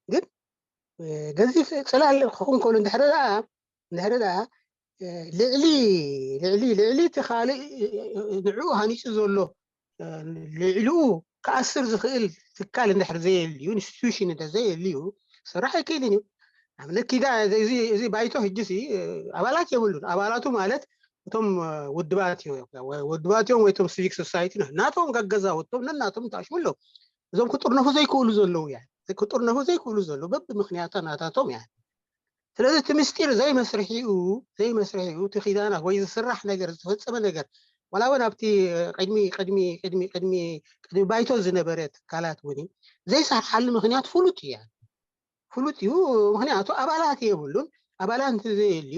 ግን ገዚፍ ፅላል ክኸውን ከሎ እንድሕር ደኣ እንድሕር ደኣ ልዕሊ ልዕሊ ልዕሊ እቲ ካልእ ንዕኡ ሃኒፁ ዘሎ ልዕሊኡ ክኣስር ዝኽእል ትካል እንድሕር ዘየልዩ ኢንስቲቱሽን እንተ ዘየልዩ ክሰርሕ ኣይክእልን እዩ። ኣብነት ኪዳ እዚ ባይቶ ሕጂ ሲ ኣባላት የብሉን። ኣባላቱ ማለት እቶም ውድባት እዮም ወድባት እዮም ወይ እቶም ሲቪክ ሶሳይቲ ናቶም ገገዛውቶም ነናቶም ታሽሙ ኣለዉ። እዞም ክጥርነፉ ዘይክእሉ ዘለዉ ያ ክጥርነፉ ዘይክእሉ ዘለዉ በብምክንያታ ናታቶም ያ ስለዚ እቲ ምስጢር ዘይመስርሒኡ ዘይመስርሒኡ እቲ ኪዳናት ወይ ዝስራሕ ነገር ዝተፈፀመ ነገር ዋላ እውን ኣብቲ ቅድሚ ቅድሚ ቅድሚ ቅድሚ ቅድሚ ባይቶ ዝነበረ ትካላት እውን ዘይሰርሓሉ ምክንያት ፍሉጥ እዩ። ፍሉጥ እዩ። ምክንያቱ ኣባላት የብሉን። ኣባላት እንተዘየልዩ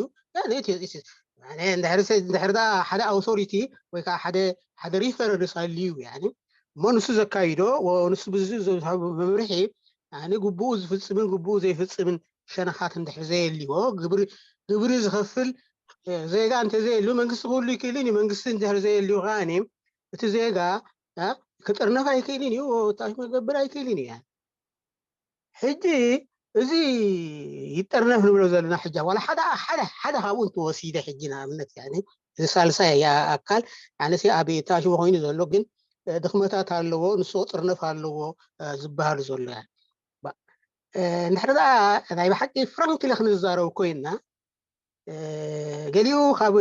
እንድሕር ዳ ሓደ ኣውቶሪቲ ወይ ከዓ ሓደ ሓደ ሪፈረንስ ኣልዩ እሞ ንሱ ዘካይዶ ንሱ ብዝሃቡ መምርሒ ግቡኡ ዝፍፅምን ግቡኡ ዘይፍፅምን ሸነኻት እንድሕር ዘየልዎ ግብሪ ዝኸፍል ዜጋ እንተዘየልዩ መንግስቲ ክህሉ ይክእልን እዩ። መንግስቲ እንድሕር ዘየልዩ ከዓ እቲ ዜጋ ክጥርነፍ ኣይክእልን እዩ። ታሽሙ ክገብር ኣይክእልን እዩ። ሕጂ እዚ ይጠርነፍ ንብሎ ዘለና ሕጂ ዋላ ሓደ ሓደ ሓደ ካብኡ እንትወሲደ ሕጂ ንኣብነት እዚ ሳልሳይ ኣካል ኣነሲ ኣብ ታሽሙ ኮይኑ ዘሎ ግን ድኽመታት ኣለዎ ንሱ ጥርነፍ ኣለዎ ዝበሃል ዘሎ እንድሕር ደኣ ናይ ብሓቂ ፍራንክሊ ክንዛረብ ኮይና ገሊኡ ካብ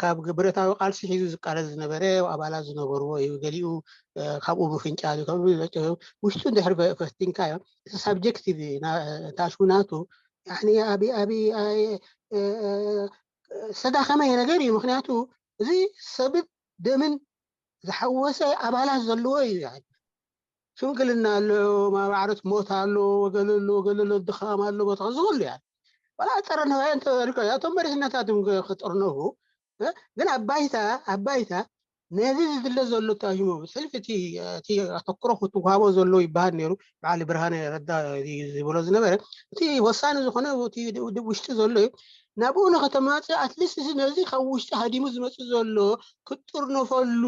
ካብ ብረታዊ ቃልሲ ሒዙ ዝቃለስ ዝነበረ ኣባላት ዝነበርዎ እዩ። ገሊኡ ካብኡ ምፍንጫል እዩ። ውሽጡ እንድሕር ፈቲንካዮ እቲ ሳብጀክቲቭ ታሽሙ ናቱ ኣብ ኣብ ዝተዳኸመ ነገር እዩ። ምክንያቱ እዚ ሰብን ደምን ዝሓወሰ ኣባላት ዘለዎ እዩ። ሽምግልና ኣሎ፣ ማዕረት ሞት ኣሎ፣ ወገለ ኣሎ፣ ወገለ ኣሎ፣ ድኻም ኣሎ፣ ቦታ ዝብሉ እያ። ዋላ ጠረነፋ እንተበልካ እቶም መሪሕነታት እዮም ክጥርነፉ ግን ኣብ ባይታ ኣብ ባይታ ነዚ ዝድለ ዘሎ ታሽሙ ብሕልፊ እቲ ኣተኩሮ ክትዋሃቦ ዘለዎ ይበሃል ነይሩ። በዓል ብርሃነ ረዳ ዝብሎ ዝነበረ እቲ ወሳኒ ዝኾነ ውድብ ውሽጢ ዘሎ እዩ። ናብኡ ንከተማፅእ ኣትሊስት እዚ ነዚ ካብ ውሽጢ ሃዲሙ ዝመፅእ ዘሎ ክጥርነፈሉ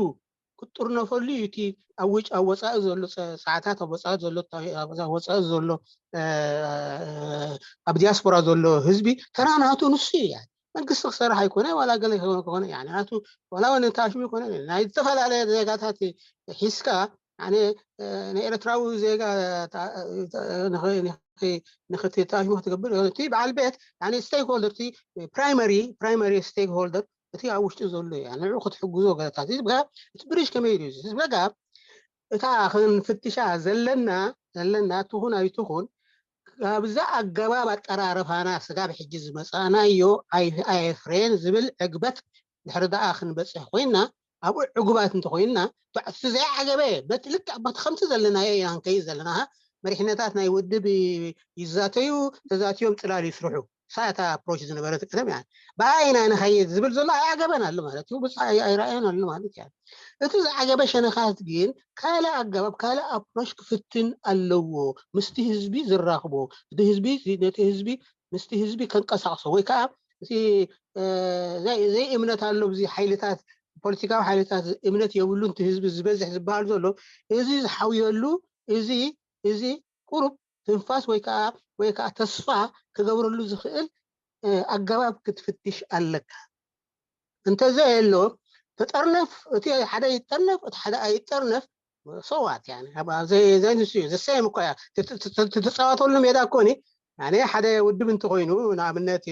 ክጥርነፈሉ እዩ። እቲ ኣብ ውጭ ኣብ ወፃኢ ዘሎ ሰዓታት ኣብ ወፃኢ ዘሎ ወፃኢ ዘሎ ኣብ ዲያስፖራ ዘሎ ህዝቢ ተራ ናቱ ንሱ እዩ። መንግስቲ ክሰርሕ ኣይኮነ ዋላ ገለ ክኾነ ናቱ ዋላ ወነ ታሽሙ ይኮነ ናይ ዝተፈላለየ ዜጋታት ሒዝካ ንኤርትራዊ ዜጋ ንክትታሽሙ ክትገብር እቲ በዓል ቤት ስቴክ ሆልደር ፕራይመሪ ፕራይመሪ ስቴክ ሆልደር እቲ ኣብ ውሽጢ ዘሎ እያ ንዑ ክትሕግዞ ገለታት እዚ ብጋ እቲ ብሪጅ ከመይ ኢሉ እዚ በጋ እታ ክንፍትሻ ዘለና ዘለና ትኹን ኣይትኹን ካብዛ ኣገባብ ኣጠራርፋና ስጋብ ሕጂ ዝመፃእናዮ ኣይፍሬን ዝብል ዕግበት ድሕሪ ደኣ ክንበፅሕ ኮይና ኣብኡ ዕጉባት እንተኮይንና፣ እቲ ዘይዓገበ በቲ ልክዕ በቲ ከምቲ ዘለናዮ ኢና ክንከይድ ዘለና። መሪሕነታት ናይ ውድብ ይዛተዩ፣ ተዛትዮም ፅላል ይስርሑ። ሳታ ኣፕሮች ዝነበረት ቀደም እያ። ብኣይ ኢና ንኸይድ ዝብል ዘሎ ኣይዓገበን ኣሎ ማለት እዩ። ብፃ ኣይረኣየን ኣሎ ማለት እዩ። እቲ ዝዓገበ ሸነኻት ግን ካልእ ኣገባብ፣ ካልእ ኣፕሮች ክፍትን ኣለዎ። ምስቲ ህዝቢ ዝራኽቦ፣ እቲ ህዝቢ፣ ነቲ ህዝቢ፣ ምስቲ ህዝቢ ከንቀሳቕሶ ወይ ከዓ እቲ ዘይእምነት ኣሎ ብዚ ሓይልታት፣ ፖለቲካዊ ሓይልታት እምነት የብሉን እቲ ህዝቢ ዝበዝሕ ዝበሃል ዘሎ፣ እዚ ዝሓውየሉ፣ እዚ እዚ ቁሩብ ትንፋስ ወይ ከዓ ወይ ከዓ ተስፋ ክገብረሉ ዝኽእል ኣገባብ ክትፍትሽ ኣለካ። እንተዘየሎ ተጠርነፍ፣ እቲ ሓደ ይጠርነፍ፣ እቲ ሓደ ኣይጠርነፍ፣ ሰዋት ዘሰም እኮ እያ። ትፃወተሉ ሜዳ እኮ ሓደ ውድብ እንተኮይኑ፣ ንኣብነት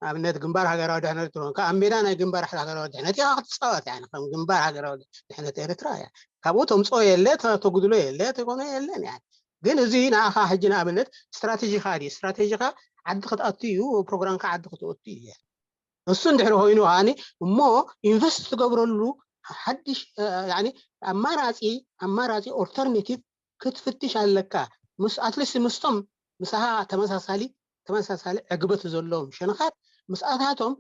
ንኣብነት ግንባር ሃገራዊ ድሕነት ትኾንካ ኣብ ሜዳ ናይ ግንባር ሃገራዊ ድሕነት ኢኻ ክትፃወት፣ ከም ግንባር ሃገራዊ ድሕነት ኤርትራ እያ። ካብኡ ተምፅኦ የለ፣ ተጉድሎ የለ፣ ተኮኖ የለን። ግን እዚ ንኣኻ ሕጂ ንኣብነት ስትራቴጂኻ ድዩ? ስትራቴጂኻ ዓዲ ክትኣቱ እዩ፣ ፕሮግራምካ ዓዲ ክትወቱ እዩ። እሱ እንድሕሪ ኮይኑ ከዓኒ እሞ ኢንቨስት ትገብረሉ ሓድሽ ኣማራፂ ኣማራፂ ኦልተርኔቲቭ ክትፍትሽ ኣለካ። ምስ ኣትሊስት ምስቶም ምሳኻ ተመሳሳሊ ተመሳሳሊ ዕግበት ዘለዎም ሸነኻት ምስኣታቶም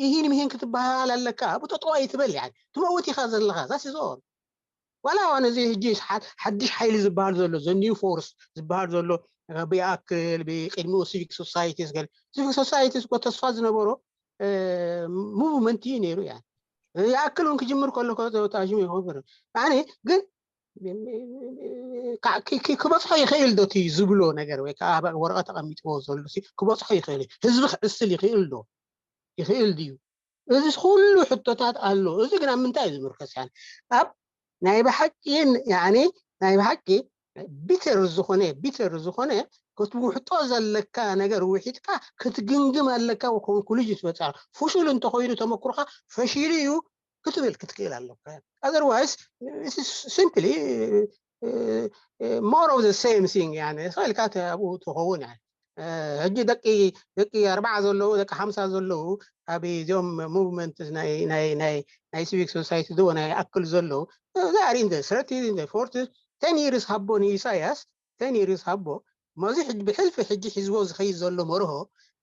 ይህን ምሂን ክትበሃል ኣለካ። ብጠጠዋ ይትበል ትመውት ኢኻ ዘለኻ ዛሲዞ ዋላ ዋን እዚ ሕጂ ሓድሽ ሓይሊ ዝበሃል ዘሎ ዘ ኒው ፎርስ ዝበሃል ዘሎ ብይኣክል ብቅድሚኡ ሲቪክ ሶሳይቲስ ገለ ሲቪክ ሶሳይቲስ እኮ ተስፋ ዝነበሮ ሙቭመንት እዩ ነይሩ። ያ ይኣክል እውን ክጅምር ከሎ ታሽሙ ይኸብር ኣነ ግን ክበፅሖ ይኽእል ዶ እቲ ዝብሎ ነገር ወይ ከዓ ወረቐት ተቐሚጥዎ ዘሎ ክበፅሖ ይኽእል ህዝቢ ክዕስል ይኽእል ዶ ይኽእል ድዩ? እዚ ኩሉ ሕቶታት ኣሎ። እዚ ግን ኣብ ምንታይ እዩ ዝምርኮስ? ኣብ ናይ ብሓቂ ናይ ብሓቂ ቢተር ዝኾነ ቢተር ዝኾነ ክትውሕጦ ዘለካ ነገር ውሒጥካ ክትግምግም ኣለካ። ኮንክሉዥን ትበፅሕ ፍሹል እንተኮይኑ ተመክሮካ ፈሺሉ እዩ ክትብል ክትክእል ኣለካ። Otherwise simply more of the same thing። ኢልካ ኣብኡ ትኸውን። ሕጂ ደቂ ደቂ ኣርባዓ ዘለዉ ደቂ ሓምሳ ዘለዉ ኣብ እዚኦም ሙቭመንት ናይ ሲቪክ ሶሳይቲ ድዎ ናይ ኣክል ዘለዉ ዛሪን ሰርቲን ፎርቲ ቴን ይርስ ሃቦ ንኢሳያስ ቴን ይርስ ሃቦ። መዚ ብሕልፊ ሕጂ ሒዝዎ ዝኸይድ ዘሎ መርሆ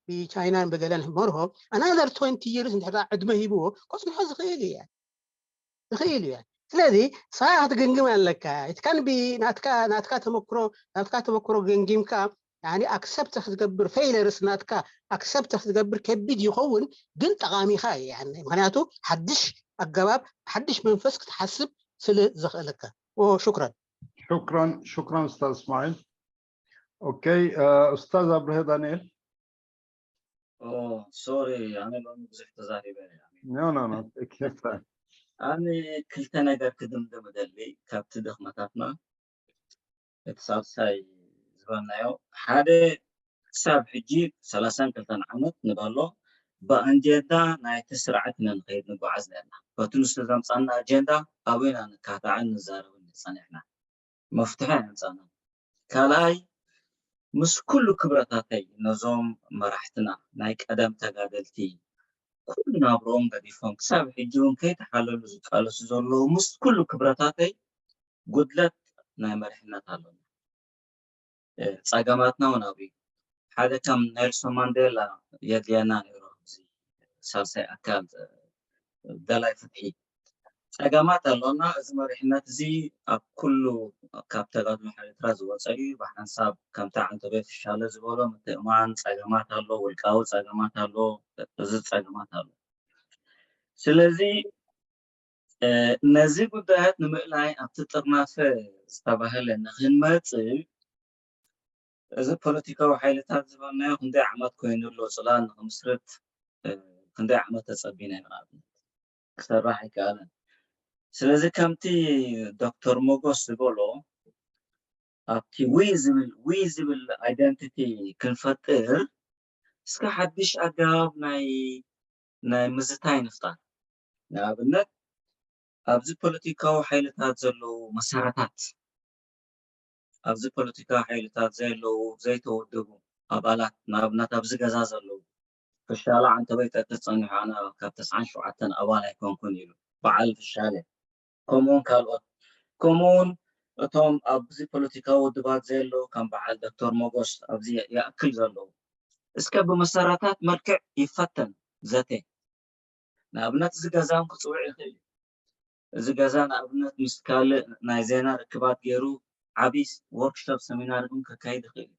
ብቻይናን ብገለን መርሆ ኣናዘር ትወንቲ ይርስ እንድሕር ዕድመ ሂብዎ ከፅንሖ ዝኽእል እየ ዝኽእል እዩ። ስለዚ ንስኻ ክትግምግም ኣለካ። It can be ናትካ ናትካ ተመክሮ ናትካ ተመክሮ ገምጊምካ ኣክሰፕት ክትገብር ፌይለርስ ናትካ ኣክሰፕት ክትገብር ከቢድ ይኸውን፣ ግን ጠቓሚኻ እዩ። ምክንያቱ ሓድሽ ኣገባብ ሓድሽ መንፈስ ክትሓስብ ስለ ዘኽእለካ። ሽክራን። ሽክራን ሽክራን ኡስታዝ እስማዒል። ኦኬ ኡስታዝ ኣብርሀ ዳንኤል። ሶሪ ኣነ ሎሚ ብዙሕ ተዛሪበ። No, no, no. Take your time. ኣነ ክልተ ነገር ክድምድም እደሊ ካብቲ ድኽመታትና እቲ ሳልሳይ ዝበልናዮ ሓደ ክሳብ ሕጂ ሰላሳን ክልተን ዓመት ንበሎ ብኣንጀንዳ ናይቲ ስርዓት ኢና ንኸይድ ንጓዓዝ ነርና። በቲ ንሱ ዘምፃና ኣጀንዳ ኣብኡ ኢና ንካታዕን ንዛረብን ጸኒሕና። መፍትሒ ኣየምፃእናን። ካልኣይ ምስ ኩሉ ክብረታተይ ነዞም መራሕትና ናይ ቀደም ተጋደልቲ ኩሉ ናብርኦም ገዲፎም ክሳብ ሕጂ እውን ከይተሓለሉ ዝቃለሱ ዘለዉ ምስ ኩሉ ክብረታተይ ጉድለት ናይ መሪሕነት ኣሎና። ፀገማትና እውን ኣብኡ ሓደ ከም ኔልሶን ማንዴላ የድልየና ነይሩ ኣብዚ ሳልሳይ ኣካል ደላይ ፍትሒ። ፀገማት ኣሎና። እዚ መሪሕነት እዚ ኣብ ኩሉ ካብ ተጋድሎ ኤርትራ ዝወፀ እዩ። ብሓንሳብ ከምቲ ዓንተቤ ፍሻለ ዝበሎ ምትእማን ፀገማት ኣሎ፣ ውልቃዊ ፀገማት ኣሎ፣ እዚ ፀገማት ኣሎ። ስለዚ ነዚ ጉዳያት ንምእላይ ኣብቲ ጥርናፈ ዝተባህለ ንክንመፅእ እዚ ፖለቲካዊ ሓይልታት ዝበልናዮ ክንደይ ዓመት ኮይኑ ኣሎ ፅላል ንክምስርት ክንደይ ዓመት ተፀቢና ኢና ንኣብነት ክሰርሕ ኣይከኣለን። ስለዚ ከምቲ ዶክተር ሞጎስ ዝበሎ ኣብቲ ዊ ዝብል ዊ ዝብል ኣይደንቲቲ ክንፈጥር እስከ ሓድሽ ኣገባብ ናይ ናይ ምዝታይ ንፍጣር። ንኣብነት ኣብዚ ፖለቲካዊ ሓይልታት ዘለዉ መሰረታት ኣብዚ ፖለቲካዊ ሓይልታት ዘለዉ ዘይተወደቡ ኣባላት ንኣብነት ኣብዚ ገዛ ዘለዉ ፍሻላ ዓንተበይ ጠቅስ ጸኒሑ ኣነ ካብ ተስዓን ሸውዓተን ኣባል ኣይኮንኩን ኢሉ በዓል ፍሻለ፣ ከምኡውን ካልኦት፣ ከምኡውን እቶም ኣብዚ ፖለቲካዊ ውድባት ዘለዉ ከም በዓል ዶክተር ሞጎስ ኣብዚ ይኣክል ዘለዉ፣ እስከ ብመሰረታት መልክዕ ይፈተን ዘተ። ንኣብነት እዚ ገዛም ክጽውዕ ይኽእል እዩ። እዚ ገዛ ንኣብነት ምስ ካልእ ናይ ዜና ርክባት ገይሩ ዓቢ ወርክሾፕ ሰሚናር እውን ከካይድ ይኽእል እዩ።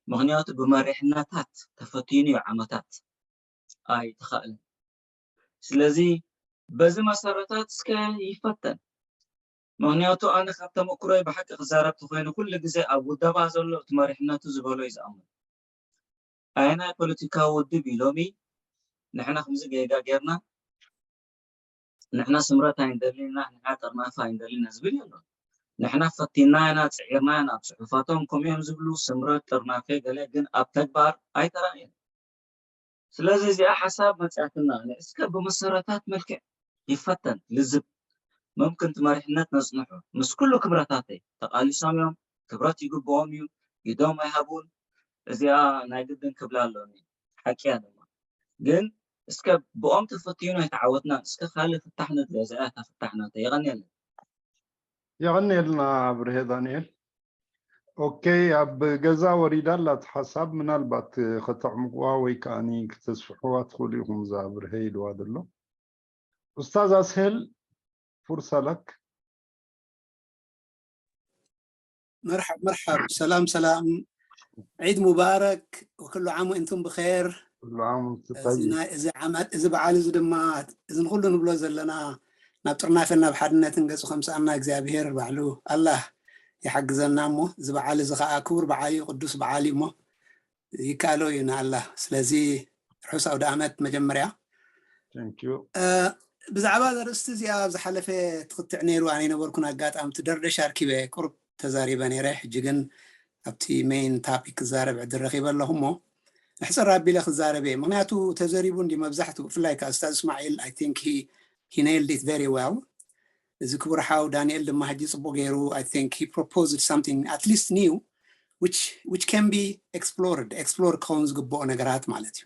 ምኽንያቱ ብመሪሕነታት ተፈቲኑ እዩ ዓመታት ኣይተኻእልን። ስለዚ በዚ መሰረታት እስከ ይፈተን። ምኽንያቱ ኣነ ካብ ተመክሮይ ብሓቂ ክዛረብ ተኮይኑ ኩሉ ግዜ ኣብ ውደባ ዘሎ እቲ መሪሕነቱ ዝበሎ እዩ ዝኣምን። ኣየናይ ፖለቲካዊ ውድብ እዩ ሎሚ ንሕና ከምዚ ጌጋ ጌርና፣ ንሕና ስምረት ኣይንደልን ኢና፣ ንሕና ጥርናፈ ኣይንደልን ኢና ዝብል የሎን። ንሕና ፈቲና ኢና፣ ጽዒርና ኢና፣ ኣብ ጽሑፋቶም ከምኡ እዮም ዝብሉ፣ ስምረት፣ ጥርናፈ፣ ገለ ግን ኣብ ተግባር ኣይተራእየን። ስለዚ እዚኣ ሓሳብ መጽኣትና፣ እስከ ብመሰረታት መልክዕ ይፈተን ልዝብ፣ መምክን እቲ መሪሕነት ነጽንሖ፣ ምስ ኩሉ ክብረታተይ፣ ተቓሊሶም እዮም፣ ክብረት ይግብኦም እዩ፣ ኢዶም ኣይሃቡን፣ እዚኣ ናይ ግድን ክብላ ኣለኒ፣ ሓቂ እያ ድማ። ግን እስከ ብኦም ተፈቲኑ ኣይተዓወትናን፣ እስከ ካልእ ፍታሕ ንድለ፣ እዚኣ እታ ፍታሕ ናተይ። የቐንየለይ። የቐንየልና ብርሄ ዳንኤል። ኦኬ፣ ኣብ ገዛ ወሪዳ ኣላ እቲ ሓሳብ፣ ምናልባት ከተዕምቁዋ ወይ ከዓኒ ክተስፍሕዋ ትኽእሉ ኢኹም። እዛ ብርሄ ኢልዋ ዘሎ ኡስታዝ ኣስሄል፣ ፉርሳ ለክ። مرحب مرحب، سلام سلام، عيد مبارك وكل عام وانتم بخير። ኩሉ ዓም ወንቱም እዚ ጠይብ። ናይ እዚ ዓመት፣ እዚ በዓል እዚ ድማ፣ እዚ ንኩሉ ንብሎ ዘለና፣ ናብ ጥርናፈን ናብ ሓድነትን ገጹ ከምስኣና እግዚኣብሄር ባዕሉ ኣላህ ይሓግዘና እሞ፣ እዚ በዓል እዚ ከዓ ክቡር በዓል እዩ፣ ቅዱስ በዓል እዩ እሞ ይከኣሎ እዩ ንኣላህ። ስለዚ ርሑስ ኣውደ ዓመት መጀመርያ። Thank you። እ፣ ብዛዕባ ዘርእስቲ እዚኣ ኣብ ዝሓለፈ ትኽትዕ ነይሩ፣ ኣነ ኣይነበርኩን ኣጋጣሚ፣ እቲ ደርደሽ ኣርኪበ ቁሩብ ተዛሪበ ነይረ። ሕጂ ግን ኣብቲ ሜይን ታፒክ ክዛረብ ዕድል ረኺበ ኣለኹ እሞ ንሕፅር ኣቢለ ክዛረብ እየ። ምክንያቱ ተዘሪቡ እንዲ መብዛሕትኡ፣ ብፍላይ ከዓ ኡስታዝ እስማዒል፣ I think he nailed it very well። እዚ ክቡር ሓው ዳንኤል ድማ ሕጂ ፅቡቅ ገይሩ፣ I think he proposed something at least new which which can be explored, explore ክኸውን ዝግብኦ ነገራት ማለት እዩ።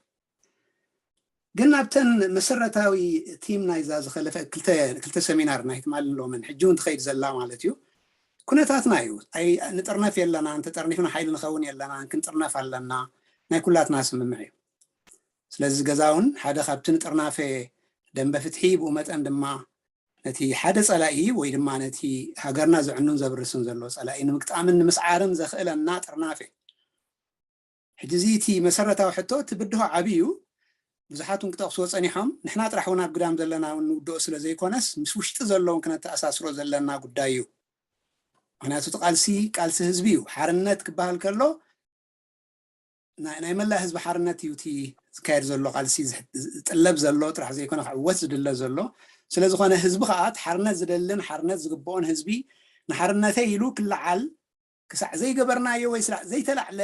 ግን ኣብተን መሰረታዊ ቲም ናይዛ ዝኸለፈ ክልተ ክልተ ሰሚናር ናይ ትማልን ሎምን ሕጂ እውን ትኸይድ ዘላ ማለት እዩ፣ ኩነታትና እዩ። ኣይ ንጥርነፍ የለናን፣ ተጠርኒፍና ሓይሊ ንኸውን የለናን፣ ክንጥርነፍ ኣለና፣ ናይ ኩላትና ስምምዕ እዩ። ስለዚ ገዛ እውን ሓደ ካብቲ ንጥርናፈ ደንበ ፍትሒ፣ ብኡ መጠን ድማ ነቲ ሓደ ጸላኢ ወይ ድማ ነቲ ሃገርና ዘዕኑን ዘብርስን ዘሎ ጸላኢ ንምግጣምን ንምስዓርን ዘኽእለና ጥርናፈ። ሕጂ እዚ እቲ መሰረታዊ ሕቶ፣ እቲ ብድሆ ዓቢ እዩ። ብዙሓት እውን ክጠቕስዎ ጸኒሖም። ንሕና ጥራሕ እውን ኣብ ግዳም ዘለና እውን ንውድኦ ስለ ዘይኮነስ፣ ምስ ውሽጢ ዘለውን ክነተኣሳስሮ ዘለና ጉዳይ እዩ። ምክንያቱ እቲ ቃልሲ፣ ቃልሲ ህዝቢ እዩ። ሓርነት ክበሃል ከሎ ናይ ናይ መላእ ህዝቢ ሓርነት እዩ እቲ ዝካየድ ዘሎ ቃልሲ፣ ዝሕ- ዝጥለብ ዘሎ ጥራሕ ዘይኮነ ክዕወት ዝድለ ዘሎ። ስለ ዝኾነ ህዝቢ ከዓ እቲ ሓርነት ዝደልን ሓርነት ዝግብኦን ህዝቢ ንሓርነተይ ኢሉ ክለዓል ክሳዕ ዘይገበርናዮ ወይ ስላ ዘይተላዕለ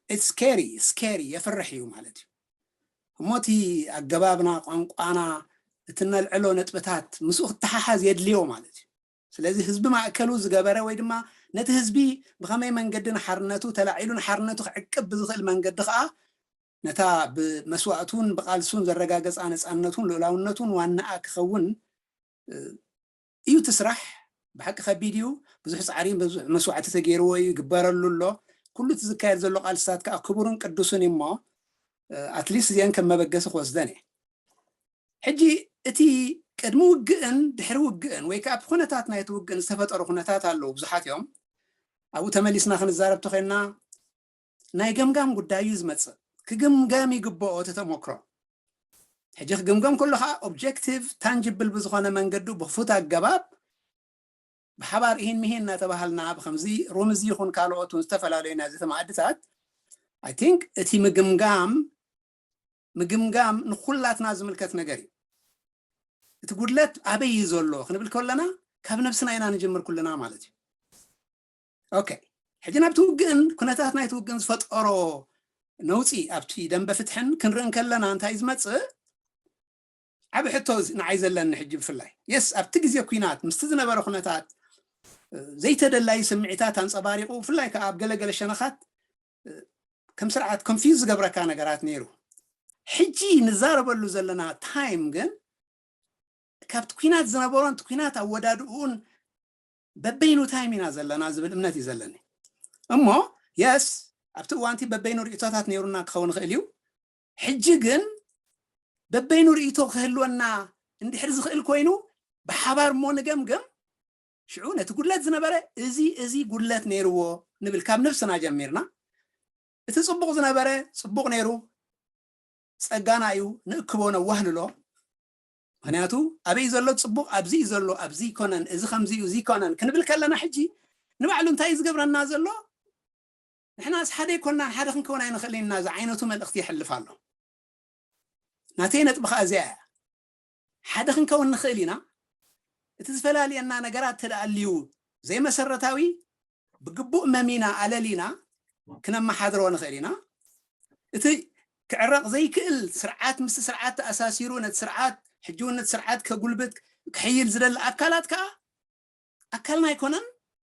it's scary, scary፣ የፍርሕ እዩ ማለት እዩ። እሞ እቲ ኣገባብና፣ ቋንቋና፣ እቲ ነልዕሎ ነጥብታት ምስኡ ክተሓሓዝ የድልዮ ማለት እዩ። ስለዚ ህዝቢ ማእከሉ ዝገበረ ወይ ድማ ነቲ ህዝቢ ብኸመይ መንገዲ ንሓርነቱ ተላዒሉ ንሓርነቱ ክዕቅብ ብዝኽእል መንገዲ ከዓ ነታ ብመስዋእቱን ብቃልሱን ዘረጋገፃ ነፃነቱን ልኡላውነቱን ዋናኣ ክኸውን እዩ እቲ ስራሕ። ብሓቂ ከቢድ እዩ። ብዙሕ ፃዕሪ ብዙሕ መስዋዕቲ ተገይርዎ እዩ፣ ይግበረሉ ኣሎ። ኩሉ እቲ ዝካየድ ዘሎ ቃልስታት ከዓ ክቡርን ቅዱስን እዩ እሞ ኣትሊስት እዚአን ከም መበገሲ ክወስደን እየ። ሕጂ እቲ ቅድሚ ውግእን ድሕሪ ውግእን ወይ ከዓ ኣብቲ ኩነታት ናይቲ ውግእን ዝተፈጠሩ ኩነታት ኣለዉ፣ ብዙሓት እዮም። ኣብኡ ተመሊስና ክንዛረብ ተኮይንና ናይ ገምጋም ጉዳይ እዩ ዝመፅእ። ክግምገም ይግብኦ እቲ ተሞክሮ። ሕጂ ክግምገም ከሎ ከዓ ኦብጀክቲቭ ታንጅብል ብዝኾነ መንገዱ ብክፉት ኣገባብ ብሓባር ኢሂን ምሂን እናተባሃልና ብከምዚ ሩም እዚ ይኹን ካልኦት እውን ዝተፈላለዩ ናይዚ ተማኣድታት I think እቲ ምግምጋም ምግምጋም ንኩላትና ዝምልከት ነገር እዩ። እቲ ጉድለት ኣበይ እዩ ዘሎ ክንብል ከለና ካብ ነብስና ኢና ንጀምር ኩልና ማለት እዩ። ኦኬ፣ ሕጂ ናብቲ ውግእን ኩነታት ናይቲ ውግእን ዝፈጠሮ ነውፂ ኣብቲ ደንበ ፍትሕን ክንርኢ እንከለና እንታይ እዩ ዝመፅእ? ዓቢ ሕቶ እዚ ንዓይ ዘለኒ ሕጂ ብፍላይ የስ ኣብቲ ግዜ ኩናት ምስቲ ዝነበረ ኩነታት ዘይተደላዩ ስምዒታት ኣንፀባሪቑ ብፍላይ ከዓ ኣብ ገለገለ ሸነኻት ከም ስርዓት ኮንፊውዝ ዝገብረካ ነገራት ነይሩ። ሕጂ ንዛረበሉ ዘለና ታይም ግን ካብቲ ኲናት ዝነበሮን እቲ ኲናት ኣወዳድኡን በበይኑ ታይም ኢና ዘለና ዝብል እምነት እዩ ዘለኒ። እሞ የስ ኣብቲ እዋንቲ በበይኑ ርእቶታት ነይሩና ክኸውን ይኽእል እዩ። ሕጂ ግን በበይኑ ርእቶ ክህልወና እንድሕር ዝኽእል ኮይኑ ብሓባር እሞ ንገምገም። ሽዑ ነቲ ጉድለት ዝነበረ እዚ እዚ ጉድለት ነይርዎ ንብል ካብ ነብስና ጀሚርና። እቲ ጽቡቕ ዝነበረ ጽቡቕ ነይሩ፣ ጸጋና እዩ፣ ንእክቦ ነዋህልሎ። ምክንያቱ ኣበይ ዘሎ ጽቡቕ ኣብዚ እዩ ዘሎ፣ ኣብዚ ይኮነን፣ እዚ ከምዚ እዩ፣ እዚ ይኮነን ክንብል ከለና ሕጂ ንባዕሉ እንታይ እዩ ዝገብረና ዘሎ? ንሕናስ ሓደ ይኮናን ሓደ ክንከውን ኣይንኽእልን ኢና ዝዓይነቱ መልእኽቲ የሕልፍ ኣሎ። ናተይ ነጥቢ ከኣ እዚኣ እያ። ሓደ ክንከውን ንኽእል ኢና። እቲ ዝፈላልየና ነገራት ተደኣልዩ ዘይመሰረታዊ ብግቡእ መሚና ኣለሊና ክነመሓድሮ ንኽእል ኢና። እቲ ክዕረቕ ዘይክእል ስርዓት ምስ ስርዓት ተኣሳሲሩ ነቲ ስርዓት ሕጂ እውን ነቲ ስርዓት ከጉልብት ክሕይል ዝደሊ ኣካላት ከዓ ኣካልና ኣይኮነን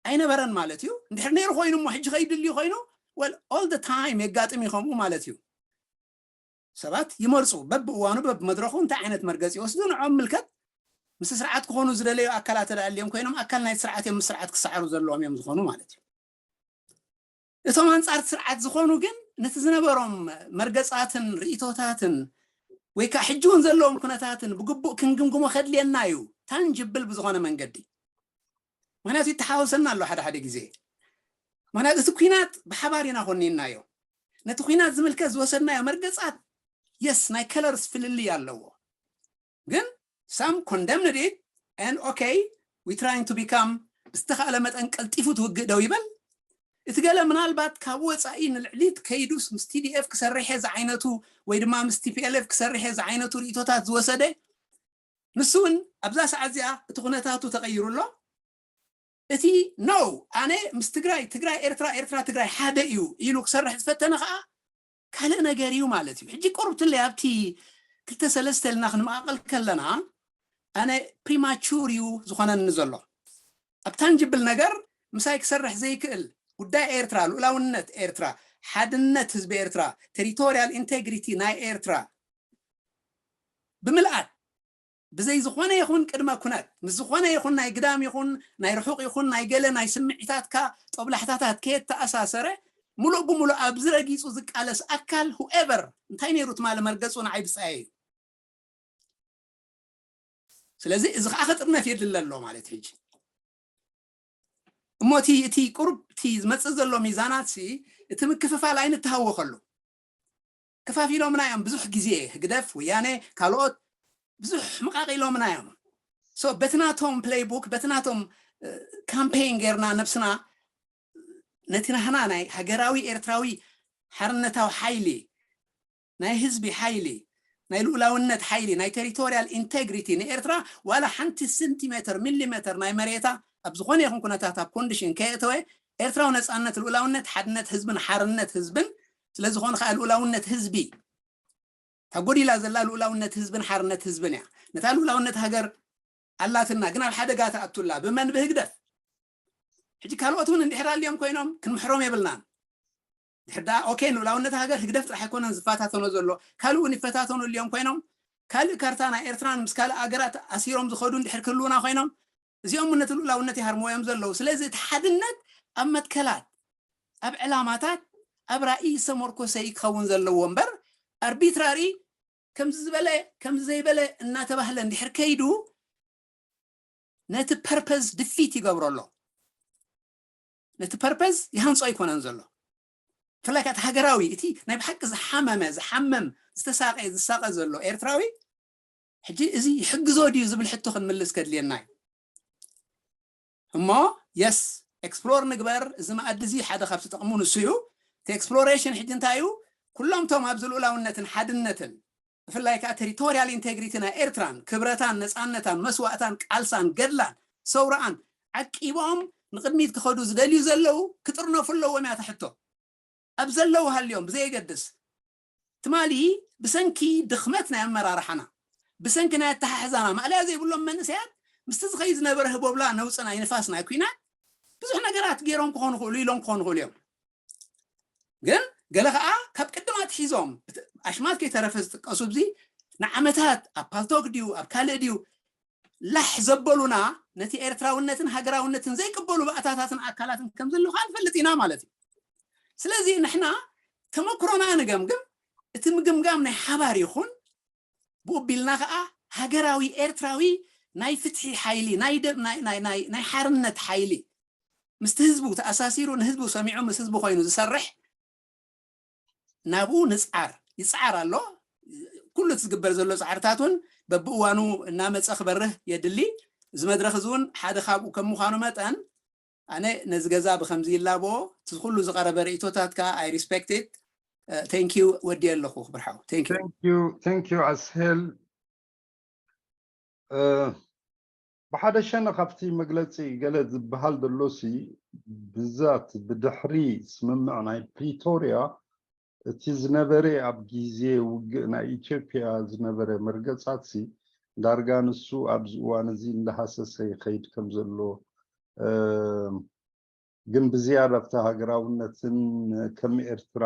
ኣይነበረን ማለት እዩ። እንድሕር ነይሩ ኮይኑ እሞ ሕጂ ከይድልዩ ኮይኑ well all the time የጋጥም እዩ ከምኡ ማለት እዩ። ሰባት ይመርፁ በብእዋኑ በብመድረኹ እንታይ ዓይነት መርገፂ ይወስዱ ንዖም ምልከት ምስ ስርዓት ክኾኑ ዝደለዩ ኣካላት ተዳልዮም ኮይኖም ኣካል ናይ ስርዓት እዮም ምስ ስርዓት ክሰዓሩ ዘለዎም እዮም ዝኾኑ ማለት እዩ። እቶም ኣንጻር ስርዓት ዝኾኑ ግን ነቲ ዝነበሮም መርገጻትን ርእቶታትን ወይ ከዓ ሕጂ እውን ዘለዎም ኩነታትን ብግቡእ ክንግምግሞ ከድልየና እዩ ታንጅብል ብዝኾነ መንገዲ። ምክንያቱ ይተሓወሰና ኣሎ ሓደ ሓደ ግዜ። ምክንያቱ እቲ ኩናት ብሓባር ኢና ኮኒናዮ። ነቲ ኩናት ዝምልከት ዝወሰድናዮ መርገጻት የስ ናይ ከለርስ ፍልልይ ኣለዎ። ግን some condemned it and okay we trying to become ብዝተኻእለ መጠን ቀልጢፉ ትውግእ ደው ይበል። እቲ ገለ ምናልባት ካብ ወፃኢ ንልዕሊት ከይዱስ ምስ ቲዲኤፍ ክሰርሐ ዝዓይነቱ ወይ ድማ ምስ ቲፒኤልኤፍ ክሰርሐ ዝዓይነቱ ርእቶታት ዝወሰደ ንሱ እውን ኣብዛ ሰዓት እዚኣ እቲ ኩነታቱ ተቐይሩ ኣሎ። እቲ no ኣነ ምስ ትግራይ ትግራይ ኤርትራ ኤርትራ ትግራይ ሓደ እዩ ኢሉ ክሰርሕ ዝፈተነ ከዓ ካልእ ነገር እዩ ማለት እዩ። ሕጂ ቁርብትለይ ኣብቲ ክልተ ሰለስተ ኢልና ክንመቓቐል ከለና ኣነ ፕሪማቹር እዩ ዝኾነኒ ዘሎ። ኣብ ታንጅብል ነገር ምሳይ ክሰርሕ ዘይክእል ጉዳይ ኤርትራ፣ ልኡላውነት ኤርትራ፣ ሓድነት ህዝቢ ኤርትራ፣ ቴሪቶሪያል ኢንቴግሪቲ ናይ ኤርትራ ብምልኣት ብዘይ ዝኾነ ይኹን ቅድመ ኩነት ምስ ዝኾነ ይኹን ናይ ግዳም ይኹን ናይ ርሑቕ ይኹን ናይ ገለ ናይ ስምዒታትካ ጦብላሕታታት ከየተኣሳሰረ ሙሉእ ብሙሉእ ኣብዚ ረጊፁ ዝቃለስ ኣካል whoever እንታይ ነይሩ ትማሊ መርገፁ ንዓይ ብፃየ እዩ። ስለዚ እዚ ከዓ ክጥርነፍ የድሊ ኣሎ ማለት ሕጂ እሞ እቲ እቲ ቁሩብ እቲ ዝመፅእ ዘሎ ሚዛናት ሲ እቲ ምክፍፋል ኣይንተሃወኸሉ። ከፋፊሎምና እዮም ብዙሕ ግዜ ህግደፍ ወያነ ካልኦት ብዙሕ ምቃቒሎምና እዮም። So በቲ ናቶም ፕለይቡክ በቲ ናቶም ካምፔን ጌርና ነብስና ነቲ ናህና ናይ ሃገራዊ ኤርትራዊ ሓርነታዊ ሓይሊ ናይ ህዝቢ ሓይሊ ናይ ልኡላውነት ሓይሊ ናይ ቴሪቶሪያል ኢንቴግሪቲ ንኤርትራ ዋላ ሓንቲ ሴንቲሜተር ሚሊሜተር ናይ መሬታ ኣብ ዝኾነ ይኹን ኩነታት ኣብ ኮንዲሽን ከየእተወ ኤርትራዊ ነፃነት ልኡላውነት ሓድነት ህዝብን ሓርነት ህዝብን ስለዝኾነ ከዓ ልኡላውነት ህዝቢ እታ ጎዲላ ዘላ ልኡላውነት ህዝብን ሓርነት ህዝብን እያ። ነታ ልኡላውነት ሃገር ኣላትና ግን ኣብ ሓደጋ ትኣቱላ ብመን ብህግደፍ። ሕጂ ካልኦት እውን እንድሕር ኣልዮም ኮይኖም ክንምሕሮም የብልናን። ድሕር ደኣ ኦኬ ንልኡላውነት ሃገር ህግደፍ ጥራሕ ኣይኮነን ዝፈታተኖ ዘሎ ካልእ እውን ይፈታተኑ ኣልዮም ኮይኖም ካልእ ካርታ ናይ ኤርትራን ምስ ካልእ ኣገራት ኣሲሮም ዝኸዱ እንድሕር ክህልውና ኮይኖም እዚኦም ነቲ ልኡላውነት ይሃርምዎ እዮም ዘለዉ። ስለዚ እቲ ሓድነት ኣብ መትከላት ኣብ ዕላማታት ኣብ ራእይ ዝተመርኮሰ እዩ ክኸውን ዘለዎ እምበር ኣርቢትራሪ ከምዚ ዝበለ ከምዚ ዘይበለ እናተባህለ እንድሕር ከይዱ ነቲ ፐርፐዝ ድፊት ይገብሮ ኣሎ። ነቲ ፐርፐዝ ይሃንፆ ኣይኮነን ዘሎ። ብፍላይ ከዓ እቲ ሃገራዊ እቲ ናይ ብሓቂ ዝሓመመ ዝሓመም ዝተሳቀየ ዝሳቀ ዘሎ ኤርትራዊ ሕጂ እዚ ይሕግዞ ድዩ ዝብል ሕቶ ክንምልስ ከድልየና እዩ። እሞ የስ ኤክስፕሎር ንግበር። እዚ መኣዲ እዚ ሓደ ካብቲ ጥቕሙ ንሱ እዩ። እቲ ኤክስፕሎሬሽን ሕጂ እንታይ እዩ? ኩሎም ቶም ኣብዚ ልኡላውነትን ሓድነትን ብፍላይ ከዓ ቴሪቶሪያል ኢንቴግሪቲ ናይ ኤርትራን ክብረታን ነፃነታን መስዋእታን ቃልሳን ገድላን ሰውራኣን ዓቂቦም ንቕድሚት ክኸዱ ዝደልዩ ዘለዉ ክጥርነፉ ኣለዎም እያ እታ ሕቶ። ኣብ ዘለዉ ሃልዮም ብዘየገድስ ትማሊ ብሰንኪ ድኽመት ናይ ኣመራርሓና ብሰንኪ ናይ ኣተሓሕዛና ማእለያ ዘይብሎም መንእሰያት ምስቲ ዝኸይድ ዝነበረ ህቦብላ ነውፂ ናይ ንፋስ ናይ ኲናት ብዙሕ ነገራት ገይሮም ክኾኑ ይኽእሉ ኢሎም ክኾኑ ይኽእሉ እዮም። ግን ገለ ከዓ ካብ ቅድም ኣትሒዞም ኣሽማት ከይተረፈ ዝጥቀሱ እዚ ንዓመታት ኣብ ፓልቶክ ድዩ ኣብ ካልእ ድዩ ላሕ ዘበሉና፣ ነቲ ኤርትራውነትን ሃገራውነትን ዘይቅበሉ ባእታታትን ኣካላትን ከም ዘለዉ ከዓ ንፈልጥ ኢና ማለት እዩ። ስለዚ ንሕና ተመክሮና ንገምግም፣ እቲ ምግምጋም ናይ ሓባር ይኹን፣ ብኡ ቢልና ከዓ ሃገራዊ ኤርትራዊ ናይ ፍትሒ ሓይሊ፣ ናይ ደ- ናይ- ናይ- ናይ- ናይ ሓርነት ሓይሊ ምስቲ ህዝቡ ተኣሳሲሩ፣ ንህዝቡ ሰሚዑ፣ ምስ ህዝቡ ኮይኑ ዝሰርሕ ናብኡ ንፅዓር። ይፅዓር ኣሎ። ኩሉ እቲ ዝግበር ዘሎ ፃዕርታት እውን በብእዋኑ እናመፀ ክበርህ የድሊ። እዚ መድረክ እዚ እውን ሓደ ካብኡ ከም ምዃኑ መጠን፣ ኣነ ነዚ ገዛ ብከምዚ ይላቦ፣ እቲ ኩሉ ዝቐረበ ርእይቶታትካ፣ I respect it። Thank you። ወድየ ኣለኹ ክብር ሓው። Thank you። Thank you, thank you ኣስሄል። ብሓደ ሸነ ካብቲ መግለፂ ገለ ዝበሃል ዘሎሲ፣ ብዛት ብድሕሪ ስምምዕ ናይ ፕሪቶርያ እቲ ዝነበረ፣ ኣብ ግዜ ውግእ ናይ ኢትዮጵያ ዝነበረ መርገፃትሲ፣ ዳርጋ ንሱ ኣብዚ እዋን እዚ እንዳሃሰሰ ይኸይድ ከም ዘሎ፣ ግን ብዝያዳ ኣብቲ ሃገራውነትን ከም ኤርትራ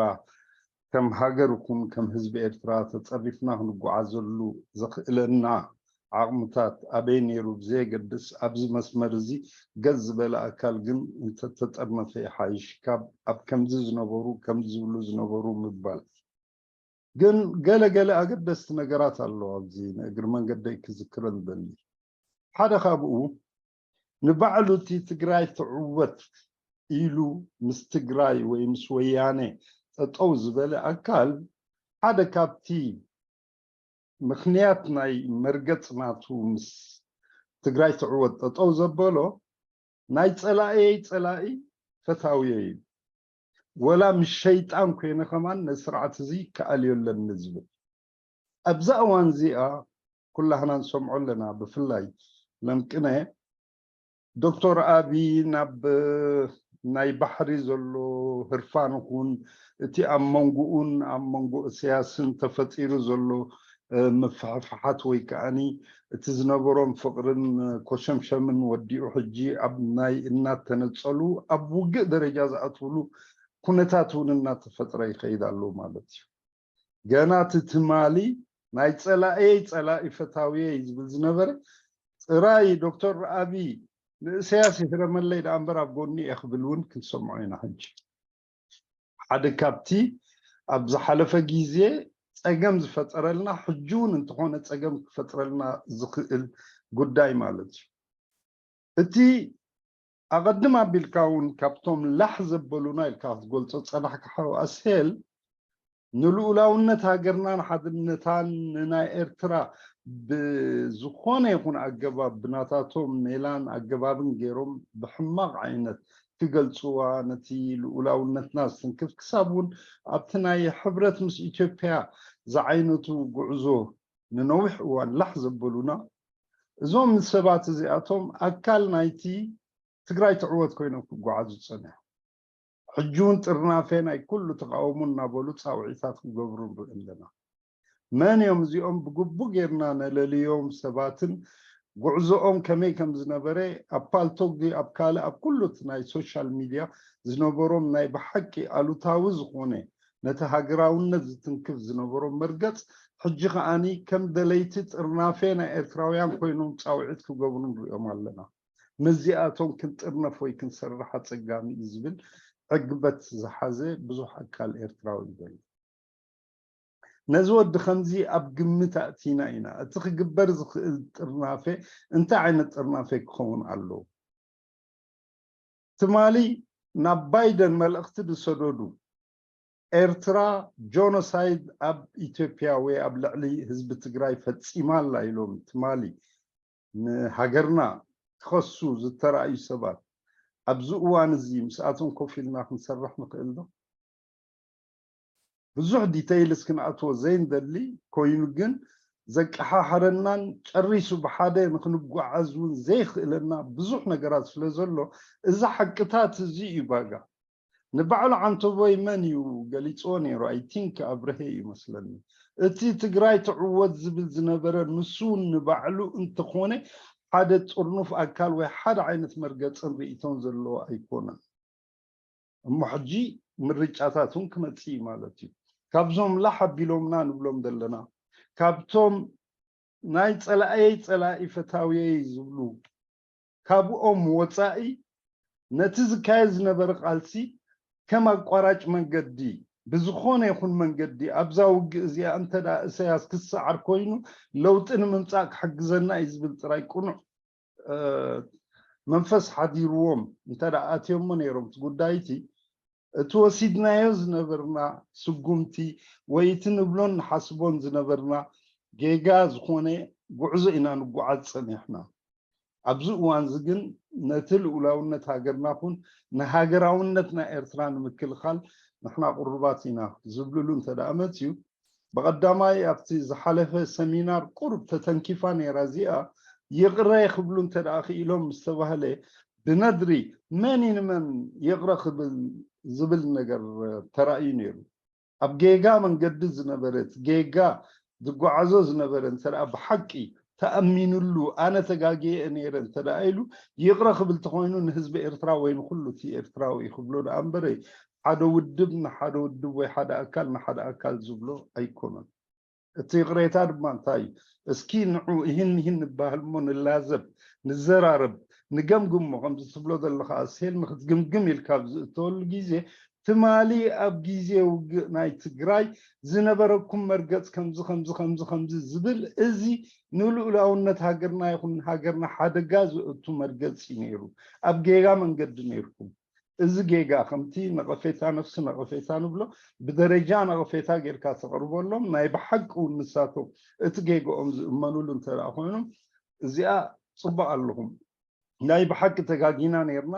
ከም ሃገር ይኹን ከም ህዝቢ ኤርትራ ተጸሪፍና ክንጓዓዘሉ ዘኽእለና ዓቕምታት ኣበይ ነይሩ ብዘየገድስ፣ ኣብዚ መስመር እዚ ገዝ ዝበለ ኣካል ግን እንተተጠርነፈ ይሓይሽ፣ ካብ ኣብ ከምዚ ዝነበሩ ከምዚ ዝብሉ ዝነበሩ ምባል። ግን ገለ ገለ ኣገደስቲ ነገራት ኣለዉ ኣብዚ ንእግሪ መንገደይ ክዝክረን ዝደሊ። ሓደ ካብኡ ንባዕሉ እቲ ትግራይ ትዕወት ኢሉ ምስ ትግራይ ወይ ምስ ወያነ ጠጠው ዝበለ ኣካል ሓደ ካብቲ ምኽንያት ናይ መርገጽ ናቱ ምስ ትግራይ ትዕወት ጠጠው ዘበሎ ናይ ጸላእየይ ጸላኢ ፈታውየ እዩ። ወላ ምስ ሸይጣን ኮይነ ከማን ነዚ ስርዓት እዚ ክኣልዮ ኣለኒ ዝብል። ኣብዛ እዋን እዚኣ ኩላህና ንሰምዖ ኣለና። ብፍላይ ለምቅነ ዶክተር ኣቢ ናብ ናይ ባሕሪ ዘሎ ህርፋን ይኹን እቲ ኣብ መንጎኡን ኣብ መንጎ እስያስን ተፈጢሩ ዘሎ ምፍሕፍሓት ወይ ከዓኒ እቲ ዝነበሮም ፍቕርን ኮሸምሸምን ወዲኡ ሕጂ ኣብ ናይ እናተነጸሉ ኣብ ውግእ ደረጃ ዝኣትውሉ ኩነታት እውን እናተፈጥረ ይኸይድ ኣሎ ማለት እዩ። ገና እቲ ትማሊ ናይ ጸላእየይ ጸላኢ ፈታውየይ ዝብል ዝነበረ ጥራይ ዶክተር ኣቢ ንእሰያስ ይህረመለይ ደኣ እምበር ኣብ ጎኒ እየ ክብል እውን ክንሰምዖ ኢና። ሕጂ ሓደ ካብቲ ኣብ ዝሓለፈ ግዜ ጸገም ዝፈጠረልና ሕጂ እውን እንተኾነ ጸገም ክፈጥረልና ዝኽእል ጉዳይ ማለት እዩ። እቲ ኣቐድም ኣቢልካ እውን ካብቶም ላሕ ዘበሉና ኢልካ ክትገልጾ ጸናሕካ ሓው ኣስሄል ንልኡላውነት ሃገርናን ሓድነታን ንናይ ኤርትራ ብዝኾነ ይኹን ኣገባብ ብናታቶም ሜላን ኣገባብን ገይሮም ብሕማቕ ዓይነት ክገልጽዋ ነቲ ልኡላውነትና ዝትንክፍ ክሳብ እውን ኣብቲ ናይ ሕብረት ምስ ኢትዮጵያ ዝዓይነቱ ጉዕዞ ንነዊሕ እዋን ላሕ ዘበሉና እዞም ሰባት እዚኣቶም ኣካል ናይቲ ትግራይ ትዕወት ኮይኖም ክጓዓዙ ዝጸንሑ ሕጂ እውን ጥርናፌ ናይ ኩሉ ተቃውሞ እናበሉ ጻውዒታት ክገብሩ ንርኢ ኣለና። መን እዮም እዚኦም? ብግቡእ ጌርና ነለልዮም ሰባትን ጉዕዞኦም ከመይ ከም ዝነበረ ኣብ ፓልቶግ ድዩ ኣብ ካልእ ኣብ ኩሉ እቲ ናይ ሶሻል ሚድያ ዝነበሮም ናይ ብሓቂ ኣሉታዊ ዝኾነ ነቲ ሃገራውነት ዝትንክፍ ዝነበሮም መርገጽ ሕጂ ከዓኒ ከም ደለይቲ ጥርናፌ ናይ ኤርትራውያን ኮይኖም ጻውዒት ክገብሩ ንሪኦም ኣለና። ምስዚኣቶም ክንጥርነፍ ወይ ክንሰርሕ ኣጸጋሚ እዩ ዝብል ዕግበት ዝሓዘ ብዙሕ ኣካል ኤርትራዊ ይበል። ነዚ ወዲ ከምዚ ኣብ ግምት ኣእቲና ኢና። እቲ ክግበር ዝኽእል ጥርናፌ እንታይ ዓይነት ጥርናፌ ክኸውን ኣለዎ? ትማሊ ናብ ባይደን መልእኽቲ ዝሰደዱ ኤርትራ ጆኖሳይድ ኣብ ኢትዮጵያ ወይ ኣብ ልዕሊ ህዝቢ ትግራይ ፈጺማ ኣላ ኢሎም ትማሊ ንሃገርና ክኸሱ ዝተራእዩ ሰባት ኣብዚ እዋን እዚ ምስኣቶም ኮፍ ኢልና ክንሰርሕ ንኽእል ዶ? ብዙሕ ዲተይልስ ክንኣትዎ ዘይንደሊ ኮይኑ ግን ዘቀሓሕረናን ጨሪሱ ብሓደ ንክንጓዓዝ እውን ዘይኽእለና ብዙሕ ነገራት ስለ ዘሎ እዚ ሓቅታት እዚ እዩ ባጋ። ንባዕሉ ዓንተቦይ መን እዩ ገሊፅዎ ነይሩ? I think ኣብርሀ እዩ መስለኒ። እቲ ትግራይ ትዕወት ዝብል ዝነበረ ንሱ እውን ንባዕሉ እንተኾነ ሓደ ጥርኑፍ ኣካል ወይ ሓደ ዓይነት መርገፅን ርእይቶን ዘለዎ ኣይኮነን። እሞ ሕጂ ምርጫታት እውን ክመፅእ እዩ ማለት እዩ። ካብዞም ላሕ ኣቢሎምና ንብሎም ዘለና ካብቶም ናይ ጸላእየይ ጸላኢ ፈታውየይ ዝብሉ ካብኦም ወጻኢ ነቲ ዝካየድ ዝነበረ ቃልሲ ከም ኣቋራጭ መንገዲ ብዝኾነ ይኹን መንገዲ ኣብዛ ውግእ እዚኣ እንተ ደኣ እሰያስ ክሰዓር ኮይኑ ለውጢ ንምምጻእ ክሕግዘና እዩ ዝብል ጥራይ ቅኑዕ መንፈስ ሓዲርዎም እንተ ደኣ ኣትዮሞ ነይሮም እቲ ጉዳይ እቲ እቲ ወሲድናዮ ዝነበርና ስጉምቲ ወይ እቲ ንብሎን ንሓስቦን ዝነበርና ጌጋ ዝኾነ ጉዕዞ ኢና ንጓዓዝ ጸኒሕና። ኣብዚ እዋን እዚ ግን ነቲ ልኡላውነት ሃገርና ኹን ንሃገራውነትና ኤርትራ ንምክልኻል ንሕና ቅሩባት ኢና ዝብልሉ እንተ ደኣ መጽዩ ብቐዳማይ ኣብቲ ዝሓለፈ ሰሚናር ቁሩብ ተተንኪፋ ነይራ እዚኣ ይቕረ ክብሉ እንተ ደኣ ክኢሎም ምስ ተባህለ ብነድሪ መን እዩ ንመን ይቕረ ክብል ዝብል ነገር ተራእዩ ነይሩ። ኣብ ጌጋ መንገዲ ዝነበረት ጌጋ ዝጓዓዞ ዝነበረ እንተ ደኣ ብሓቂ ተኣሚኑሉ ኣነ ተጋግየ ነይረ እንተ ደኣ ኢሉ ይቕረ ክብል ተኾይኑ ንህዝቢ ኤርትራ ወይ ንኩሉ እቲ ኤርትራዊ እዩ ክብሎ ደኣ እምበረ ሓደ ውድብ ንሓደ ውድብ ወይ ሓደ ኣካል ንሓደ ኣካል ዝብሎ ኣይኮነን። እቲ ይቕሬታ ድማ እንታይ እዩ? እስኪ ንዑ ይህን ይህን ንበሃል እሞ ንላዘብ፣ ንዘራረብ፣ ንገምግሞ ከምዚ ትብሎ ዘለኻ ኣስሄል ንክትግምግም ኢልካ ኣብ ዝእተወሉ ግዜ ትማሊ ኣብ ግዜ ውግእ ናይ ትግራይ ዝነበረኩም መርገፅ ከምዚ ከምዚ ከምዚ ከምዚ ዝብል እዚ ንልኡላውነት ሃገርና ይኹን ሃገርና ሓደጋ ዘእቱ መርገፂ ነይሩ። ኣብ ጌጋ መንገዲ ነይርኩም። እዚ ጌጋ ከምቲ ነቐፌታ ነፍሲ ነቐፌታ ንብሎ ብደረጃ ነቐፌታ ጌርካ ተቕርበሎም ናይ ብሓቂ እውን ንሳቶም እቲ ጌግኦም ዝእመኑሉ እንተ ደኣ ኮይኖም እዚኣ ፅቡቕ ኣለኹም ናይ ብሓቂ ተጋጊና ነይርና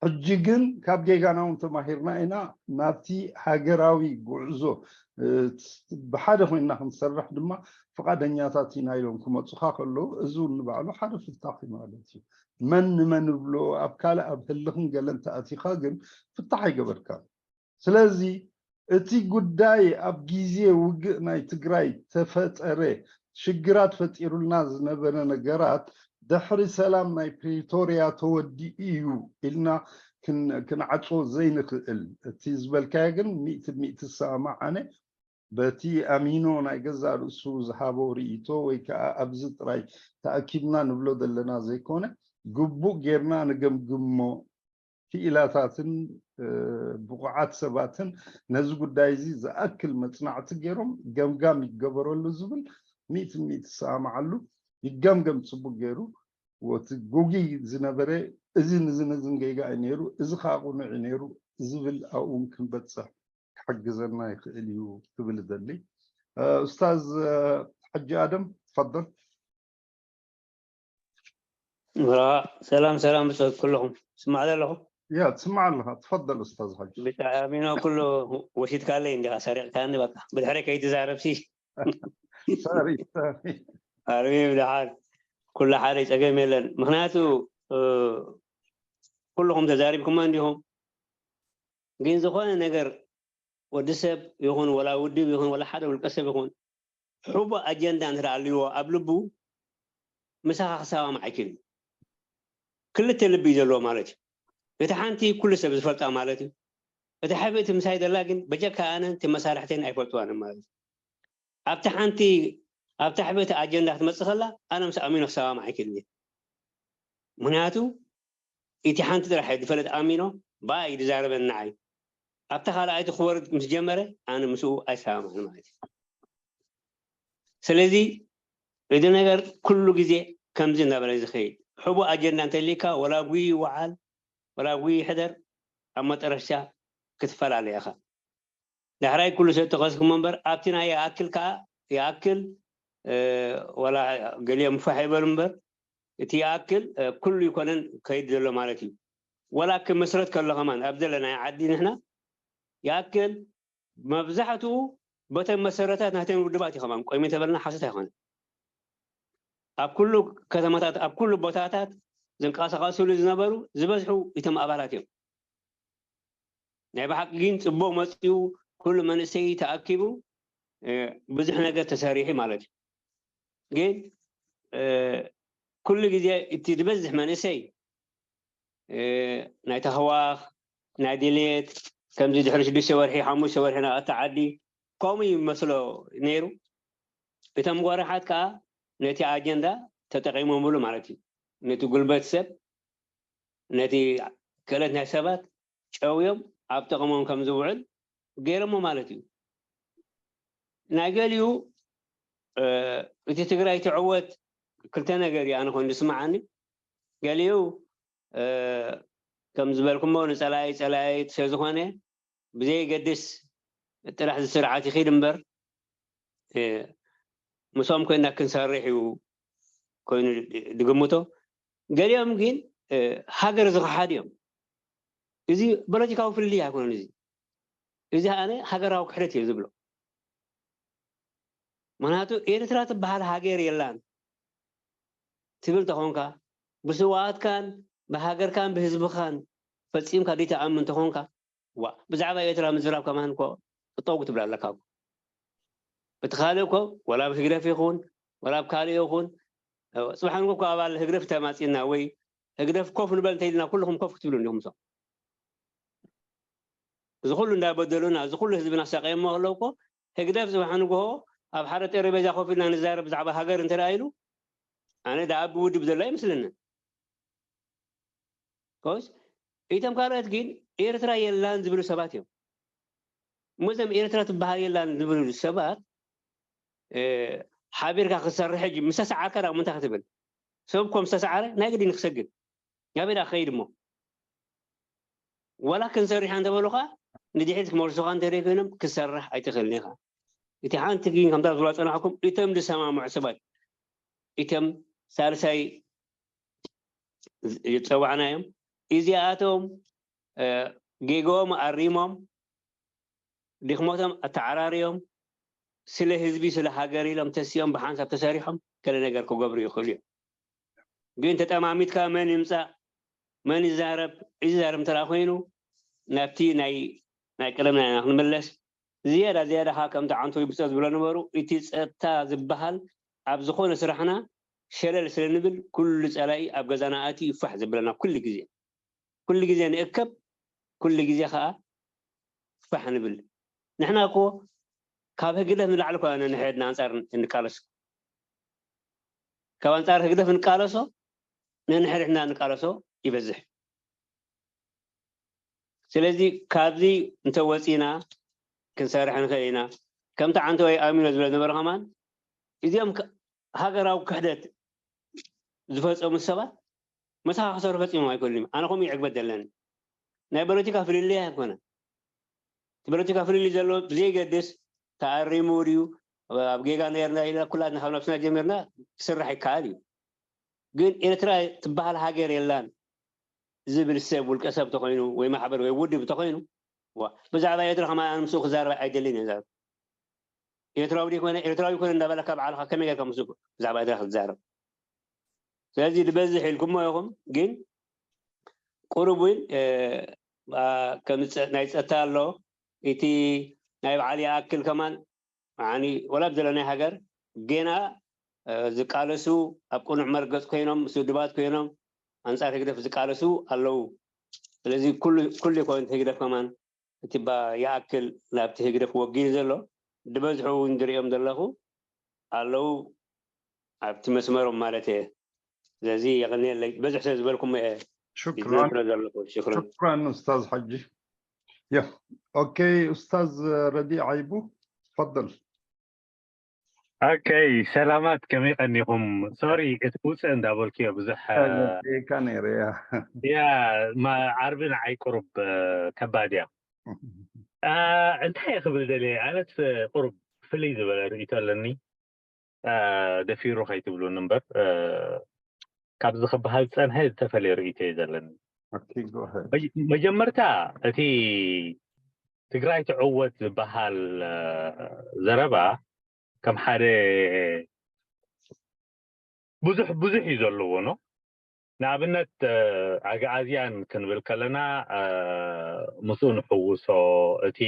ሕጂ ግን ካብ ጌጋና እውን ተማሂርና ኢና ናብቲ ሃገራዊ ጉዕዞ ብሓደ ኮይንና ክንሰርሕ ድማ ፍቓደኛታት ኢና ኢሎም ክመፁኻ ከለዉ እዚ እውን ንባዕሉ ሓደ ፍታሕ እዩ ማለት እዩ መን ንመን ብሎ ኣብ ካልእ ኣብ ህልኽን ገለን ተኣቲኻ ግን ፍታሕ ኣይገበርካን ስለዚ እቲ ጉዳይ ኣብ ግዜ ውግእ ናይ ትግራይ ተፈጠረ ሽግራት ፈጢሩልና ዝነበረ ነገራት ድሕሪ ሰላም ናይ ፕሪቶርያ ተወዲኡ እዩ ኢልና ክንዓፅዎ ዘይንኽእል እቲ ዝበልካዮ ግን ሚእቲ ሚእቲ ዝሰማማዕ ኣነ በቲ ኣሚኖ ናይ ገዛእ ርእሱ ዝሃቦ ርእይቶ ወይ ከዓ ኣብዚ ጥራይ ተኣኪብና ንብሎ ዘለና ዘይኮነ ግቡእ ጌርና ንገምግሞ ክኢላታትን ብቑዓት ሰባትን ነዚ ጉዳይ እዚ ዝኣክል መፅናዕቲ ገይሮም ገምጋም ይገበረሉ ዝብል ሚእቲ ሚእቲ ዝሰማማዓሉ ይገምገም ፅቡቅ ገይሩ እቲ ጉጉይ ዝነበረ እዚ ንዚ ንዝን ጌጋ እዩ ነይሩ እዚ ከዓ ቁኑዕ እዩ ነይሩ ዝብል ኣብኡም ክንበፅሕ ክሕግዘና ይኽእል እዩ ክብል እደሊ ኡስታዝ ሓጂ ኣደም ትፈضል ሰላም ሰላም ብፅሑት ኩለኹም ስማዕ ዘለኹ ያ ትስማዕ ኣለኻ ትፈضል ኡስታዝ ሓጂ ብጣዕሚ ኩሉ ወሲድካለይ እንዲኻ ሰሪቕካኒ በቃ ብድሕሪ ከይትዛረብሲ ኣርቢ ብድሓር ኩሉ ሓደ ፀገም የለን ምክንያቱ ኩልኹም ተዛሪብኩሞ እንዲኹም ግን ዝኾነ ነገር ወዲ ሰብ ይኹን ወላ ውድብ ይኹን ወላ ሓደ ውልቀ ሰብ ይኹን ሕቡእ ኣጀንዳ እንተ ኣልዎ ኣብ ልቡ ምሳኻ ክሰማማዕ ኣይክእል ክልተ ልቢ እዩ ዘለዎ ማለት እዩ እቲ ሓንቲ ኩሉ ሰብ ዝፈልጣ ማለት እዩ እቲ ሕብእቲ ምሳይ ዘላ ግን በጀካ ኣነን እቲ መሳርሕተይን ኣይፈልጥዋን ማለት እዩ ኣብቲ ሓንቲ ኣብታ ሕብእቲ ኣጀንዳ ክትመፅእ ከላ ኣነ ምስ ኣሚኖ ክሰማማዕ ኣይክእል እየ ምክንያቱ እቲ ሓንቲ ጥራሕ ዝፈልጥ ኣሚኖ ብኣ እዩ ዝዛረበኒ ንዓይ ኣብታ ካልኣይቲ ክወርድ ምስ ጀመረ ኣነ ምስኡ ኣይሰማማዕን ማለት እዩ ስለዚ እዚ ነገር ኩሉ ግዜ ከምዚ እናበለ ዝኸይድ ሕቡእ ኣጀንዳ እንተሊካ ወላ ጉይ ይወዓል ወላ ጉይ ይሕደር ኣብ መጠረሽታ ክትፈላለ ኢኻ ዳሕራይ ኩሉ ሰብ ተኸስኩም እምበር ኣብቲ ናይ ይኣክል ከዓ ይኣክል ወላ ገሊኦም ፋሕ ይበሉ እምበር እቲ ይኣክል ኩሉ ይኮነን ከይድ ዘሎ ማለት እዩ ወላ ክምስረት ከሎ ከማን ኣብ ዘለና ዓዲ ንሕና ይኣክል መብዛሕትኡ በተን መሰረታት ናተን ውድባት እዩ ከማን ቆይሚ ተበልና ሓሰት ኣይኮነ ኣብ ኩሉ ከተማታት ኣብ ኩሉ ቦታታት ዝንቀሳቀስሉ ዝነበሩ ዝበዝሑ እቶም ኣባላት እዮም ናይ ብሓቂ ግን ፅቡቅ መፅኡ ኩሉ መንእሰይ ተኣኪቡ ብዙሕ ነገር ተሰሪሑ ማለት እዩ ግን ኩሉ ግዜ እቲ ዝበዝሕ መንእሰይ ናይ ተህዋኽ ናይ ድሌት ከምዚ ድሕሪ ሽዱሽተ ወርሒ ሓሙሽተ ወርሒ ናብታ ዓዲ ከምኡ ይመስሎ ነይሩ እቶም ጎረሓት ከዓ ነቲ ኣጀንዳ ተጠቒሞምሉ ማለት እዩ። ነቲ ጉልበት ሰብ፣ ነቲ ክእለት ናይ ሰባት ጨውዮም ኣብ ጥቕሞም ከም ዝውዕል ገይሮሞ ማለት እዩ። ናይ ገሊኡ እቲ ትግራይ ትዕወት ክልተ ነገር እዩ ኣነ ኮይኑ ዝስምዓኒ። ገሊኡ ከም ዝበልኩሞ ንፀላኢ ፀላኢ ስለዝኾነ ብዘየገድስ ጥራሕ እዚ ስርዓት ይኺድ እምበር ምስኦም ኮይና ክንሰርሕ እዩ ኮይኑ ድግምቶ። ገሊኦም ግን ሃገር ዝኸሓድ እዮም። እዚ ፖለቲካዊ ፍልልይ ኣይኮነን። እዚ እዚ ኣነ ሃገራዊ ክሕደት እየ ዝብሎ። ምክንያቱ ኤርትራ ትበሃል ሃገር የላን ትብል ተኾንካ ብስዋኣትካን ብሃገርካን ብህዝብኻን ፈጺምካ ዘይትኣምን ተኾንካ ዋ ብዛዕባ ኤርትራ ምዝራብ ከማን እኮ ጠጠው ክትብል ኣለካ እኮ። እቲ ካልእ እኮ ወላ ኣብ ህግደፍ ይኹን ወላ ኣብ ካልእ ይኹን ጽባሕ ንግሆ እኮ ኣባል ህግደፍ ተማጺና ወይ ህግደፍ ኮፍ ንበል እንተኢልና ኩልኹም ኮፍ ክትብሉ እንዲኹም እቶም እዚ ኩሉ እንዳበደሉና እዚ ኩሉ ህዝብና ኣሳቀየሞ ከለዉ እኮ ህግደፍ ጽባሕ ንግሆ ኣብ ሓደ ጠረቤዛ ኮፍ ኢልና ንዛረብ ብዛዕባ ሃገር እንተ ኢሉ ኣነ ደኣ ብውድብ ዘሎ ኣይመስለንን። ኮስ እቶም ካልኦት ግን ኤርትራ የላን ዝብሉ ሰባት እዮም። እሞ እዞም ኤርትራ ትበሃል የላን ዝብሉ ሰባት ሓቢርካ ክሰርሕ ሕጂ ምስ ተሰዓርካ ዳ ምንታይ ክትብል? ሰብ እኮ ምስ ተሰዓረ ናይ ግድን ክሰግድ ናበይ ዳ ክኸይድ እሞ ዋላ ክንሰርሕ እንተበሉኻ ንድሕሪት ክመልሱኻ እንተደይ ኮይኖም ክሰርሕ ኣይትኽእልን ኢኻ። እቲ ሓንቲ ግን ከምታ ዝብላ ጸናሕኩም እቶም ዝሰማምዑ ሰባት እቶም ሳልሳይ ዝጸዋዕናዮም እዚኣቶም ጌግኦም ኣሪሞም ድኽመቶም ኣተዓራርዮም ስለ ህዝቢ ስለ ሃገር ኢሎም ተሲኦም ብሓንሳብ ተሰሪሖም ገለ ነገር ክገብሩ ይኽእሉ እዮም። ግን ተጠማሚትካ መን ይምፃእ መን ይዛረብ እዚ ዛረብ እንተ ኮይኑ ናብቲ ናይ ናይ ቀደምና ኢና ክንምለስ ዝያዳ ዝያዳ ከዓ ከምቲ ዓንቶ ይብፀ ዝብሎ ነበሩ እቲ ፀጥታ ዝበሃል ኣብ ዝኾነ ስራሕና ሸለል ስለ ንብል ኩሉ ፀላኢ ኣብ ገዛና ኣትዩ ይፋሕ ዘብለና ኩሉ ግዜ ኩሉ ግዜ ንእከብ ኩሉ ግዜ ከዓ ፋሕ ንብል ንሕና እኮ ካብ ህግደፍ ንላዕሊ እኮ ነንሕድና ኣንፃር እንቃለሶ ካብ ኣንፃር ህግደፍ እንቃለሶ ነንሕድሕድና እንቃለሶ ይበዝሕ ስለዚ ካብዚ እንተወፂና ክንሰርሕ ንኽእል ኢና ከምቲ ዓንተወይ ኣሚኖ ዝብለ ነበረ ከማን እዚኦም ሃገራዊ ክሕደት ዝፈፀሙ ሰባት መተኻኸሰሩ ፈፂሞም ኣይኮኑን ኣነ ከምኡ ይዕግበት ዘለኒ ናይ ፖለቲካ ፍልልይ ኣይኮነ እቲ ፖለቲካ ፍልልይ ዘሎ ብዘይገድስ ተኣሪሙ ድዩ ኣብ ጌጋ ነርና ኢለ ኩላትና ካብ ነብስና ጀሚርና ክስራሕ ይከኣል እዩ ግን ኤርትራ ትበሃል ሃገር የላን ዝብል ሰብ ውልቀ ሰብ ተኮይኑ ወይ ማሕበር ወይ ውድብ ተኮይኑ ብዛዕባ ኤርትራ ከማ ምስኡ ክዛረብ ኣይደልን እየ ኤርትራዊ ዘይኮነ ኤርትራዊ ይኮነ እንዳበለካ በዓልካ ከመይ ጌርካ ምስ ብዛዕባ ኤርትራ ክትዛረብ ስለዚ ዝበዝሕ ኢልኩሞ ኢኹም ግን ቁሩብ እውን ከም ናይ ፀታ ኣሎ እቲ ናይ በዓል ይኣክል ከማን ዓኒ ወላ ብዘለናይ ሃገር ጌና ዝቃለሱ ኣብ ቅኑዕ መርገፅ ኮይኖም ምስ ውድባት ኮይኖም ኣንፃር ህግደፍ ዝቃለሱ ኣለዉ ስለዚ ኩሉ ይኮን ህግደፍ ከማን እቲ ይኣክል ናብቲ ህግደፍ ወጊኑ ዘሎ ዝበዝሑ እውን ዝሪኦም ዘለኹ ኣለዉ ኣብቲ መስመሮም ማለት እየ ስለዚ የቐንየለይ በዝሕ ስለ ዝበልኩም እየ ዝነግረ ዘለኹ ሽክረን ሽክረን ኡስታዝ ሓጂ ያ ኦኬ ኡስታዝ ረዲ ዓይቡ ትፈضል ኦኬ ሰላማት ከመይ ቀኒኹም ሶሪ እቲ ውፅእ እንዳበልኩዮ ብዙሕ ካ ነይረ ያ ያ ዓርቢ ንዓይ ቁሩብ ከባድ እያ እንታይ ክብል ደልየ ኣነስ ቁሩብ ፍልይ ዝበለ ርእይቶ ኣለኒ ደፊሩ ከይትብሉኒ እምበር ካብዚ ክበሃል ዝፀንሐ ዝተፈለየ ርእይቶ እዩ ዘለኒ መጀመርታ እቲ ትግራይ ትዕወት ዝበሃል ዘረባ ከም ሓደ ብዙሕ ብዙሕ እዩ ዘለዎ ኖ ንኣብነት ኣግኣዝያን ክንብል ከለና ምስኡ ንሕውሶ እቲ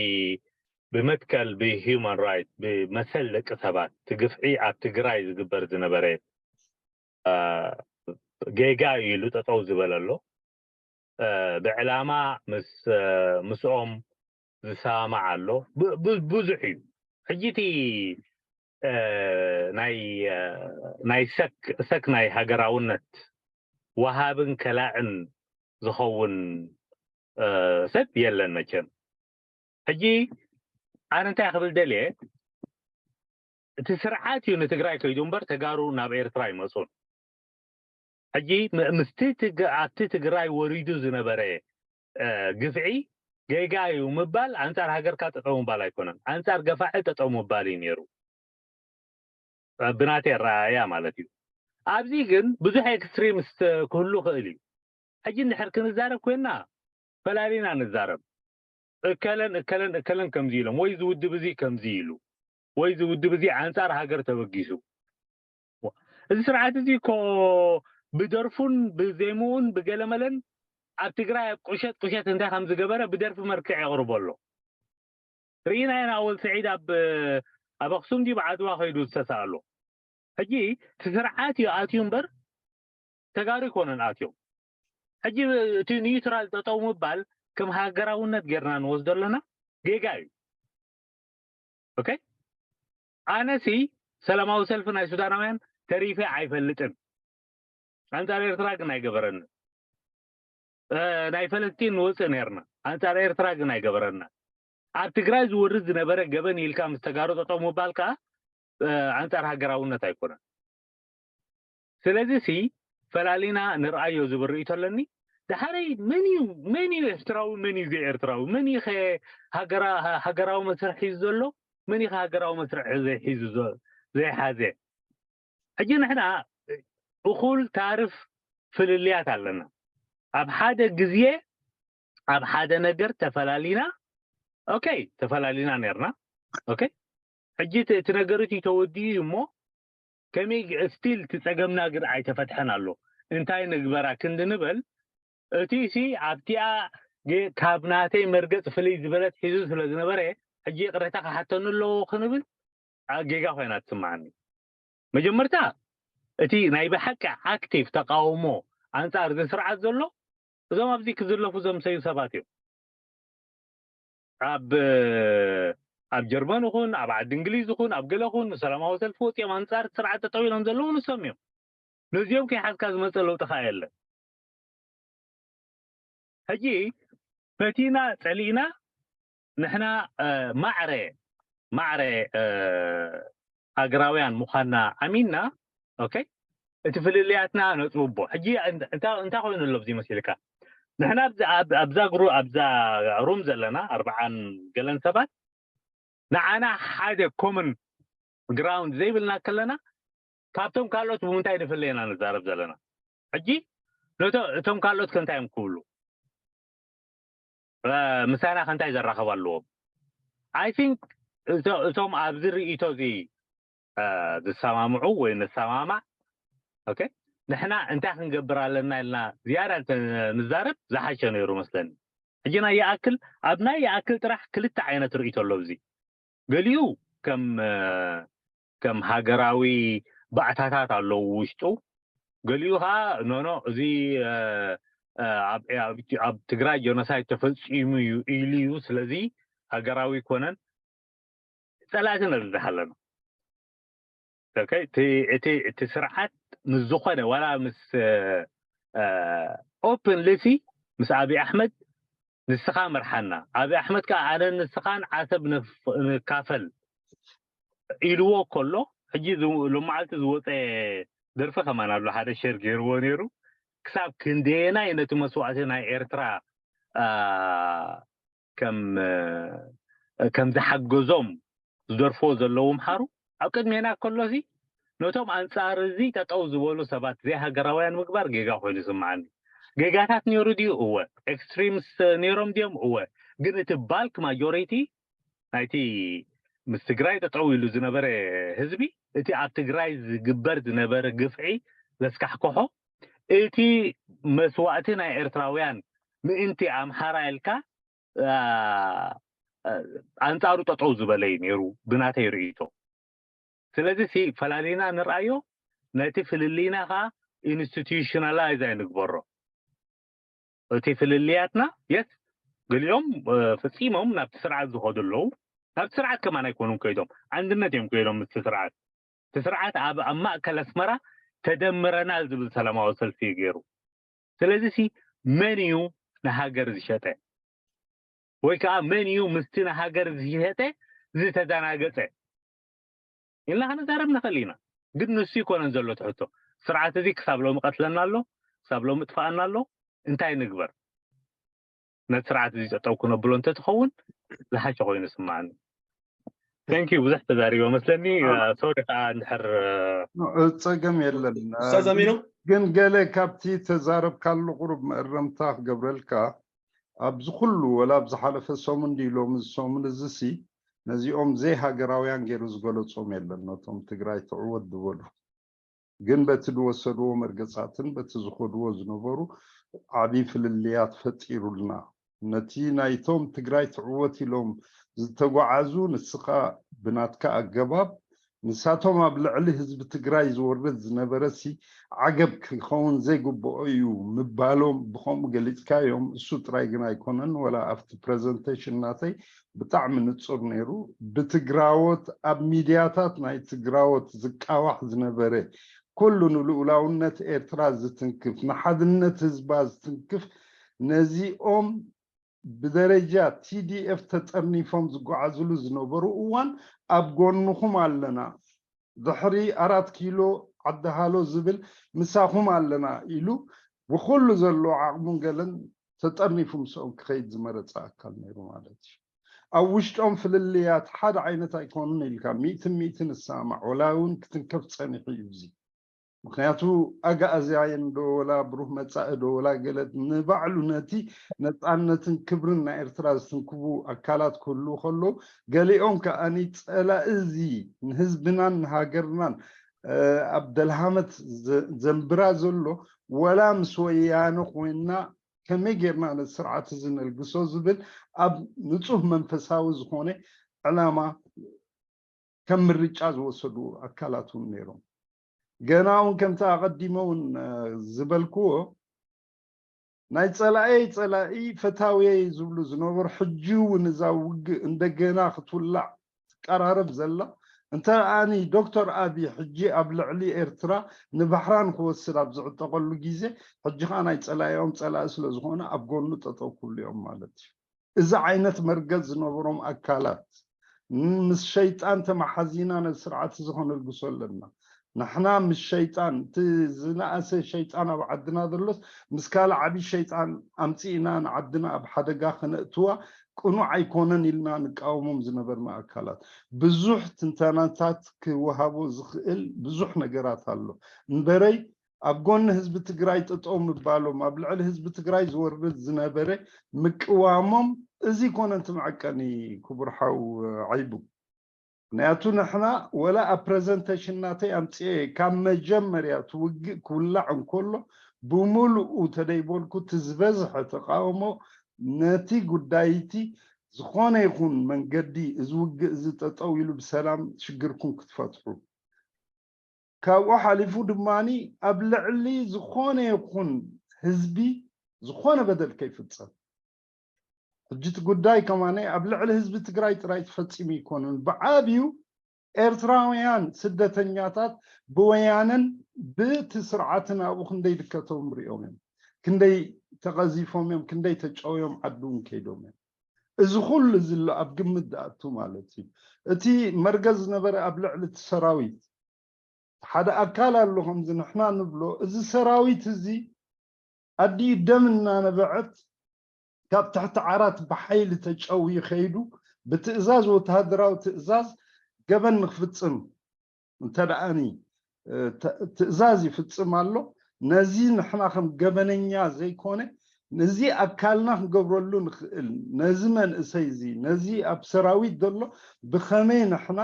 ብመትከል ብሂማን ራይት ብመሰል ደቂ ሰባት እቲ ግፍዒ ኣብ ትግራይ ዝግበር ዝነበረ ጌጋ እዩ ኢሉ ጠጠው ዝበለ ኣሎ ብዕላማ ምስ ምስኦም ዝሰማማዕ ኣሎ ብዙሕ እዩ ሕጂ እቲ እ፣ ናይ እ፣ ናይ ሰክ ሰክ ናይ ሃገራውነት ወሃብን ከላእን ዝኸውን እ፣ ሰብ የለን መቸም። ሕጂ ኣነ እንታይ ክብል ደልየ፣ እቲ ስርዓት እዩ ንትግራይ ከይዱ እምበር ተጋሩ ናብ ኤርትራ ኣይመፁን። ሕጂ ም- ምስቲ ትግ- ኣብቲ ትግራይ ወሪዱ ዝነበረ እ፣ ግፍዒ ጌጋ እዩ ምባል ኣንጻር ሃገርካ ጠጠው ምባል ኣይኮነን፣ ኣንጻር ገፋዒ ጠጠው ምባል እዩ ነይሩ። እ፣ ብናተይ ኣረኣእያ ማለት እዩ። ኣብዚ ግን ብዙሕ ኤክስትሪምስ ክህሉ ክእል እዩ። ሕጂ እንድሕር ክንዛረብ ኮይና ፈላሊና ንዛረብ። እከለን እከለን እከለን ከምዚ ኢሎም ወይ ዝውድብ እዚ ከምዚ ኢሉ ወይ ዝውድብ እዚ ኣንጻር ሃገር ተበጊሱ። እዚ ስርዓት እዚ እኮ ብደርፉን ብዜምኡን ብገለመለን ኣብ ትግራይ ኣብ ቁሸት ቁሸት እንታይ ከም ዝገበረ ብደርፊ መልክዕ የቕርቦ ኣሎ። ርኢና ኢና። ኣወል ስዒድ ኣብ ኣብ ኣክሱም ድዩ ብዓድዋ ከይዱ ዝተሳእሎ? ሕጂ እቲ ስርዓት እዩ ኣትዩ እምበር ተጋሩ ይኮነን ኣትዮም። ሕጂ እቲ ኒውትራል ጠጠው ምባል ከም ሃገራውነት ጌርና ንወስዶ ኣለና፣ ጌጋ እዩ። ኦኬ፣ ኣነሲ ሰላማዊ ሰልፊ ናይ ሱዳናውያን ተሪፈ ኣይፈልጥን። ኣንጻር ኤርትራ ግን ኣይገበረንን። እ፣ ናይ ፈለስጢን ንወፅእ ነርና፣ ኣንጻር ኤርትራ ግን ኣይገበረና። ኣብ ትግራይ ዝወርድ ዝነበረ ገበን ኢልካ ምስ ተጋሩ ጠጠው ምባል ከዓ እ፣ ኣንጻር ሃገራውነት ኣይኮነን። ስለዚ ሲ ፈላሊና ንርኣዮ ዝብል ርእይቶ ኣለኒ። ድሓረይ መን እዩ መን እዩ ኤርትራዊ፣ መን እዩ ዘይኤርትራዊ፣ መን እዩ ከ ሃገራ- ሃገራዊ መስርሕ ሒዙ ዘሎ፣ መን እዩ ከ ሃገራዊ መስርሕ ዘይሒዙ ዘ- ዘይሓዘ? ሕጂ ንሕና እኹል ታርፍ ፍልልያት ኣለና። ኣብ ሓደ ግዜ ኣብ ሓደ ነገር ተፈላሊና። ኦኬ፣ ተፈላሊና ነርና። ኦኬ፣ ሕጂ እቲ እቲ ነገር እቲ ተወዲኡ እዩ እሞ ከመይ ስቲል እቲ ጸገምና ግን ኣይተፈትሐን ኣሎ። እንታይ ንግበራ ክንዲ ንበል፣ እቲ ሲ ኣብቲኣ ጌ- ካብ ናተይ መርገጽ ፍልይ ዝበለት ሒዙ ስለ ዝነበረ ሕጂ ይቕሬታ ክሓተኒ ኣለዎ ክንብል ኣ- ጌጋ ኮይና ትስምዓኒ። መጀመርታ እቲ ናይ ብሓቂ ኣክቲቭ ተቃውሞ ኣንጻር እዚ ስርዓት ዘሎ እዞም ኣብዚ ክዝለፉ ዘምሰዩ ሰባት እዮም። ኣብ ኣብ ጀርመን ይኹን ኣብ ዓዲ እንግሊዝ ይኹን ኣብ ገለ ይኹን ንሰላማዊ ሰልፊ ወፂኦም ኣንጻር ስርዓት ጠጠው ኢሎም ዘለዉ ንሶም እዮም። ነዚኦም ከይሓዝካ ዝመፀ ለውጢ ከዓ የለን። ሕጂ ፈቲና ፀሊእና ንሕና እ፣ ማዕረ ማዕረ እ፣ ሃገራውያን ምዃንና ኣሚንና። ኦኬ፣ እቲ ፍልልያትና ነፅብቦ። ሕጂ እንታ- እንታይ ኮይኑ ኣሎ ኣብዚ መሲልካ? ንሕና ኣብዚ- ኣብ- ኣብዛ ግሩ ኣብዛ ሩም ዘለና ኣርባዓን ገለን ሰባት ንዓና ሓደ ኮመን ግራውንድ ዘይብልና ከለና ካብቶም ካልኦት ብምንታይ ንፍለ ኢና ንዛረብ ዘለና? ሕጂ ነቶ- እቶም ካልኦት ከንታይ እዮም ክብሉ? እ፣ ምሳና ከንታይ ዘራኸብ ኣለዎም? ኣይ ቲንክ እቶ- እቶም ኣብዚ ርእይቶ እዚ እ፣ ዝሰማምዑ ወይ ንሰማማዕ። ኦኬ፣ ንሕና እንታይ ክንገብር ኣለና ኢልና ዝያዳ እንተ ንዛረብ ዝሓሸ ነይሩ መስለኒ። ሕጂ ናይ ይኣክል ኣብ ናይ ይኣክል ጥራሕ ክልተ ዓይነት ርእይቶ ኣሎ። እዚ ገሊኡ ከም እ፣ ከም ሃገራዊ ባእታታት ኣለዉ ውሽጡ፣ ገሊኡ ከዓ ኖኖ እዚ እ፣ እ፣ ኣብ ኣብ- ኣብ ትግራይ ጀኖሳይድ ተፈፂሙ እዩ ኢሉ እዩ፣ ስለዚ ሃገራዊ ይኮነን። ፀላእቲ ነብዝሕ ኣለና። ኦኬ፣ እቲ እቲ እቲ ስርዓት ምስ ዝኾነ ዋላ ምስ ኦፕን ልሲ ምስ ኣብይ ኣሕመድ ንስኻ ምርሓና፣ ኣብይ ኣሕመድ ከዓ ኣነ ንስኻን ዓሰብ ንፍ- ንካፈል ኢልዎ ከሎ፣ ሕጂ ዝ- ሎማዓልቲ ዝወፀ ደርፊ ከማን ኣሎ፣ ሓደ ሸር ገይርዎ ነይሩ። ክሳብ ክንደየናይ ነቲ መስዋእቲ ናይ ኤርትራ አ፣ ከም እ፣ ከም ዝሓገዞም ዝደርፍዎ ዘለዉ ምሓሩ ኣብ ቅድሜና ከሎሲ ነቶም ኣንጻር እዚ ጠጠው ዝበሉ ሰባት ዘይሃገራውያን ምግባር ጌጋ ኮይኑ ይስምዓኒ። ጌጋታት ነይሩ ድዩ? እወ። ኤክስትሪምስ ነይሮም ድዮም? እወ። ግን እቲ ባልክ ማጆሪቲ ናይቲ ምስ ትግራይ ጠጠው ኢሉ ዝነበረ ህዝቢ፣ እቲ ኣብ ትግራይ ዝግበር ዝነበረ ግፍዒ ዘስካሕክሖ፣ እቲ መስዋእቲ ናይ ኤርትራውያን ምእንቲ ኣምሓራ ኢልካ ኣ፣ ኣንጻሩ ጠጠው ዝበለ እዩ ነይሩ ብናተይ ርእይቶ። ስለዚ ሲ ፈላሊና ንርኣዮ፣ ነቲ ፍልልይና ከዓ ኢንስቲትዩሽናላይዝ ኣይንግበሮ። እቲ ፍልልያትና የስ ገሊኦም እ፣ ፈጺሞም ናብቲ ስርዓት ዝኸዱ ኣለዉ፣ ካብ ስርዓት ከማን ኣይኮኑን ከይዶም፣ ኣንድነት እዮም ከይዶም። ምስ ስርዓት እቲ ስርዓት ኣብ ኣብ ማእከል ኣስመራ ተደምረናል ዝብል ሰላማዊ ሰልፊ እዩ ገይሩ። ስለዚ ሲ መን እዩ ንሃገር ዝሸጠ ወይ ከዓ መን እዩ ምስቲ ንሃገር ዝሸጠ ዝተደናገጸ ኢልና ክንዛረብ ንኽእል ኢና። ግን ንሱ ይኮነን ዘሎ ትሕቶ። ስርዓት እዚ ክሳብ ሎሚ ቀትለና ኣሎ፣ ክሳብ ሎሚ ጥፋኣና ኣሎ። እንታይ ንግበር? ነቲ ስርዓት እዚ ጠጠው ክነብሎ እንተትኸውን ዝሓሸ ኮይኑ ስማዓኒ። Thank you። ብዙሕ ተዛሪበ መስለኒ። ሶሪ ከዓ እንድሕር ጸገም የለን። ኡስታዝ ኣሚኑ ግን ገለ ካብቲ ተዛረብካሉ ቁሩብ መእረምታ ክገብረልካ፣ ኣብዚ ኩሉ ወላ ኣብ ዝሓለፈ ሰሙን ድዩ ሎሚ እዚ ሰሙን እዚ ሲ ነዚኦም ዘይሃገራውያን ገይሩ ዝገለጾም የለን። ነቶም ትግራይ ትዕወት ዝበሉ ግን በቲ ዝወሰድዎ መርገጻትን በቲ ዝኸድዎ ዝነበሩ ዓቢ ፍልልያት ፈጢሩልና። ነቲ ናይቶም ትግራይ ትዕወት ኢሎም ዝተጓዓዙ ንስኻ ብናትካ ኣገባብ ንሳቶም ኣብ ልዕሊ ህዝቢ ትግራይ ዝወርድ ዝነበረ ሲ ዓገብ ክኸውን ዘይግብኦ እዩ ምባሎም ብኸምኡ ገሊጽካዮም። እሱ ጥራይ ግን ኣይኮነን፣ ወላ ኣብቲ ፕረዘንቴሽን ናተይ ብጣዕሚ ንጹር ነይሩ። ብትግራዎት ኣብ ሚድያታት ናይ ትግራዎት ዝቃዋሕ ዝነበረ ኩሉ ንልኡላውነት ኤርትራ ዝትንክፍ ንሓድነት ህዝባ ዝትንክፍ ነዚኦም ብደረጃ ቲዲኤፍ ተጠርኒፎም ዝጓዓዝሉ ዝነበሩ እዋን ኣብ ጎንኹም ኣለና፣ ድሕሪ ኣራት ኪሎ ዓዲ ሃሎ ዝብል ምሳኹም ኣለና ኢሉ ብኩሉ ዘሎ ዓቕሙን ገለን ተጠርኒፉ ምስኦም ክኸይድ ዝመረፀ ኣካል ነይሩ ማለት እዩ። ኣብ ውሽጦም ፍልልያት ሓደ ዓይነት ኣይኮኑን ኢልካ ሚእትን ሚእትን እሰማማዕ፣ ወላ እውን ክትንከፍ ፀኒሑ እዩ። እዚ ምክንያቱ ኣጋኣዝያን ዶ ወላ ብሩህ መፃኢ ዶ ወላ ገለ ንባዕሉ ነቲ ነፃነትን ክብርን ናይ ኤርትራ ዝትንክቡ ኣካላት ክህልዉ ከለዉ ገሊኦም ከኣኒ ፀላኢ እዚ ንህዝብናን ንሃገርናን ኣብ ደልሃመት ዘንብራ ዘሎ ወላ ምስ ወያነ ኮይና ከመይ ጌርና ነዚ ስርዓት እዚ ነልግሶ ዝብል ኣብ ንፁህ መንፈሳዊ ዝኾነ ዕላማ ከም ምርጫ ዝወሰዱ ኣካላት እውን ነይሮም። ገና እውን ከምቲ ኣቐዲመ እውን ዝበልክዎ ናይ ፀላኤይ ፀላኢ ፈታውየይ ዝብሉ ዝነበሩ ሕጂ እውን እዛ ውግእ እንደገና ክትውላዕ ትቀራረብ ዘላ እንተ ኣኒ ዶክተር ኣቢ ሕጂ ኣብ ልዕሊ ኤርትራ ንባሕራን ክወስድ ኣብ ዝዕጠቐሉ ግዜ ሕጂ ከዓ ናይ ፀላኢኦም ፀላኢ ስለ ዝኾነ ኣብ ጎኑ ጠጠው ክብሉ እዮም ማለት እዩ። እዚ ዓይነት መርገጽ ዝነበሮም ኣካላት ምስ ሸይጣን ተመሓዚና ነዚ ስርዓት እዚ ከነልግሶ ኣለና። ንሕና ምስ ሸይጣን እቲ ዝነኣሰ ሸይጣን ኣብ ዓድና ዘሎስ ምስ ካልእ ዓብዪ ሸይጣን ኣምፂእና ንዓድና ኣብ ሓደጋ ከነእትዋ ቅኑዕ ኣይኮነን ኢልና ንቃወሞም ዝነበርና ኣካላት ብዙሕ ትንተናታት ክወሃቦ ዝኽእል ብዙሕ ነገራት ኣሎ እምበረይ ኣብ ጎኒ ህዝቢ ትግራይ ጠጠው ምባሎም ኣብ ልዕሊ ህዝቢ ትግራይ ዝወርድ ዝነበረ ምቅዋሞም እዚ ኮነ እቲ መዐቀኒ ክቡር ሓው ዓይቡ ምክንያቱ ንሕና ወላ ኣብ ፕረዘንቴሽን ናተይ ኣምፅኤ ካብ መጀመርያ እቲ ውግእ ክውላዕ እንከሎ ብምሉኡ ተደይበልኩ እቲ ዝበዝሐ ተቃውሞ ነቲ ጉዳይቲ ዝኾነ ይኹን መንገዲ እዚ ውግእ እዚ ጠጠው ኢሉ ብሰላም ሽግርኩም ክትፈትሑ ካብኡ ሓሊፉ ድማ ኣብ ልዕሊ ዝኾነ ይኹን ህዝቢ ዝኾነ በደል ከይፍፀም ሕጂ እቲ ጉዳይ ከማነ ኣብ ልዕሊ ህዝቢ ትግራይ ጥራይ ተፈፂሙ ይኮኑን ብዓብዩ ኤርትራውያን ስደተኛታት ብወያነን ብቲ ስርዓትን ኣብኡ ክንደይ ድከቶም ሪኦም እዮም ክንደይ ተቐዚፎም እዮም ክንደይ ተጨውዮም ዓዱ እውን ከይዶም እዮም እዚ ኩሉ ዝሎ ኣብ ግምት ዝኣቱ ማለት እዩ እቲ መርገዝ ዝነበረ ኣብ ልዕሊ እቲ ሰራዊት ሓደ ኣካል ኣሎ ከምዚ ንሕና ንብሎ እዚ ሰራዊት እዚ ኣዲኡ ደም እናነበዐት ካብ ትሕቲ ዓራት ብሓይሊ ተጨውዩ ከይዱ ብትእዛዝ ወተሃደራዊ ትእዛዝ ገበን ንክፍፅም እንተ ደኣኒ ትእዛዝ ይፍፅም ኣሎ ነዚ ንሕና ከም ገበነኛ ዘይኮነ ነዚ ኣካልና ክንገብረሉ ንኽእል ነዚ መንእሰይ እዚ ነዚ ኣብ ሰራዊት ዘሎ ብኸመይ ንሕና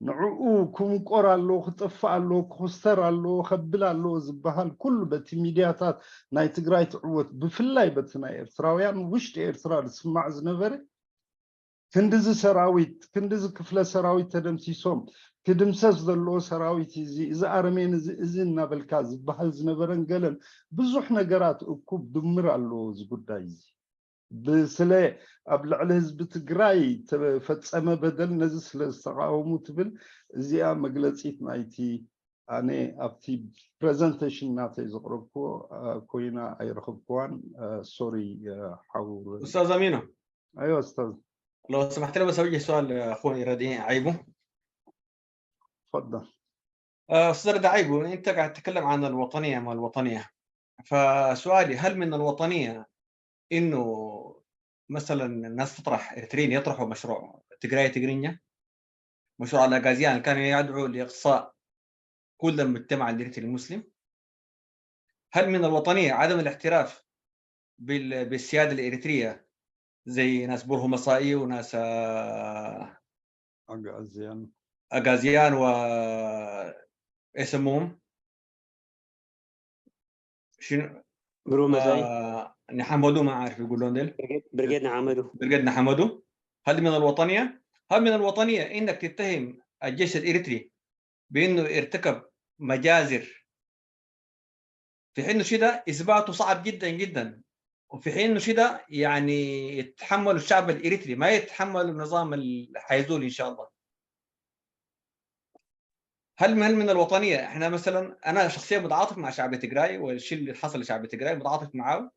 ንዕኡ ክምቆር ኣለዎ ክጠፍእ ኣለዎ ክኹስተር ኣለዎ ከብል ኣለዎ ዝበሃል ኩሉ በቲ ሚድያታት ናይ ትግራይ ትዕወት ብፍላይ በቲ ናይ ኤርትራውያን ውሽጢ ኤርትራ ዝስማዕ ዝነበረ ክንድዚ ሰራዊት ክንድዚ ክፍለ ሰራዊት ተደምሲሶም ክድምሰስ ዘለዎ ሰራዊት እዚ እዚ ኣረሜን እዚ እዚ እናበልካ ዝበሃል ዝነበረን ገለን ብዙሕ ነገራት እኩብ ድምር ኣለዎ እዚ ጉዳይ እዚ ብስለ ኣብ ልዕሊ ህዝቢ ትግራይ ተፈጸመ በደል ነዚ ስለ ዝተቃወሙ ትብል እዚኣ መግለጺት ናይቲ ኣነ ኣብቲ ፕረዘንቴሽን ናተይ ዘቕረብኩዎ ኮይና ኣይረኽብኩዋን። ሶሪ ሓው። استاذ امينه ايوه استاذ. لو سمحت لي بس اوجه سؤال اخوي ردي عيبو. تفضل. استاذ ردي عيبو، انت قاعد تتكلم عن الوطنيه، ما الوطنيه. فسؤالي، هل من الوطنيه انه مثلا الناس تطرح، اريتريين يطرحوا مشروع تجراي تجرينيا، مشروع الاغازيان اللي كان يدعو لاقصاء كل المجتمع الاريتري المسلم؟ هل من الوطنيه عدم الاعتراف بالسياده الاريتريه زي ناس برهو مصائي وناس اغازيان. اغازيان و يسموهم شنو؟ برهو مصائي. نحمدو، ما عارف يقول لهم ديل. برقيد نحمدو. برقيد نحمدو. هل من الوطنيه؟ هل من الوطنيه انك تتهم الجيش الاريتري بانه ارتكب مجازر، في حين انه شي ده اثباته صعب جدا جدا، وفي حين انه شي ده يعني يتحمله الشعب الاريتري، ما يتحمله النظام اللي حيزول ان شاء الله. هل من هل من الوطنيه؟ احنا مثلا انا شخصيا متعاطف مع شعب تجراي، والشيء اللي حصل لشعب تجراي متعاطف معاه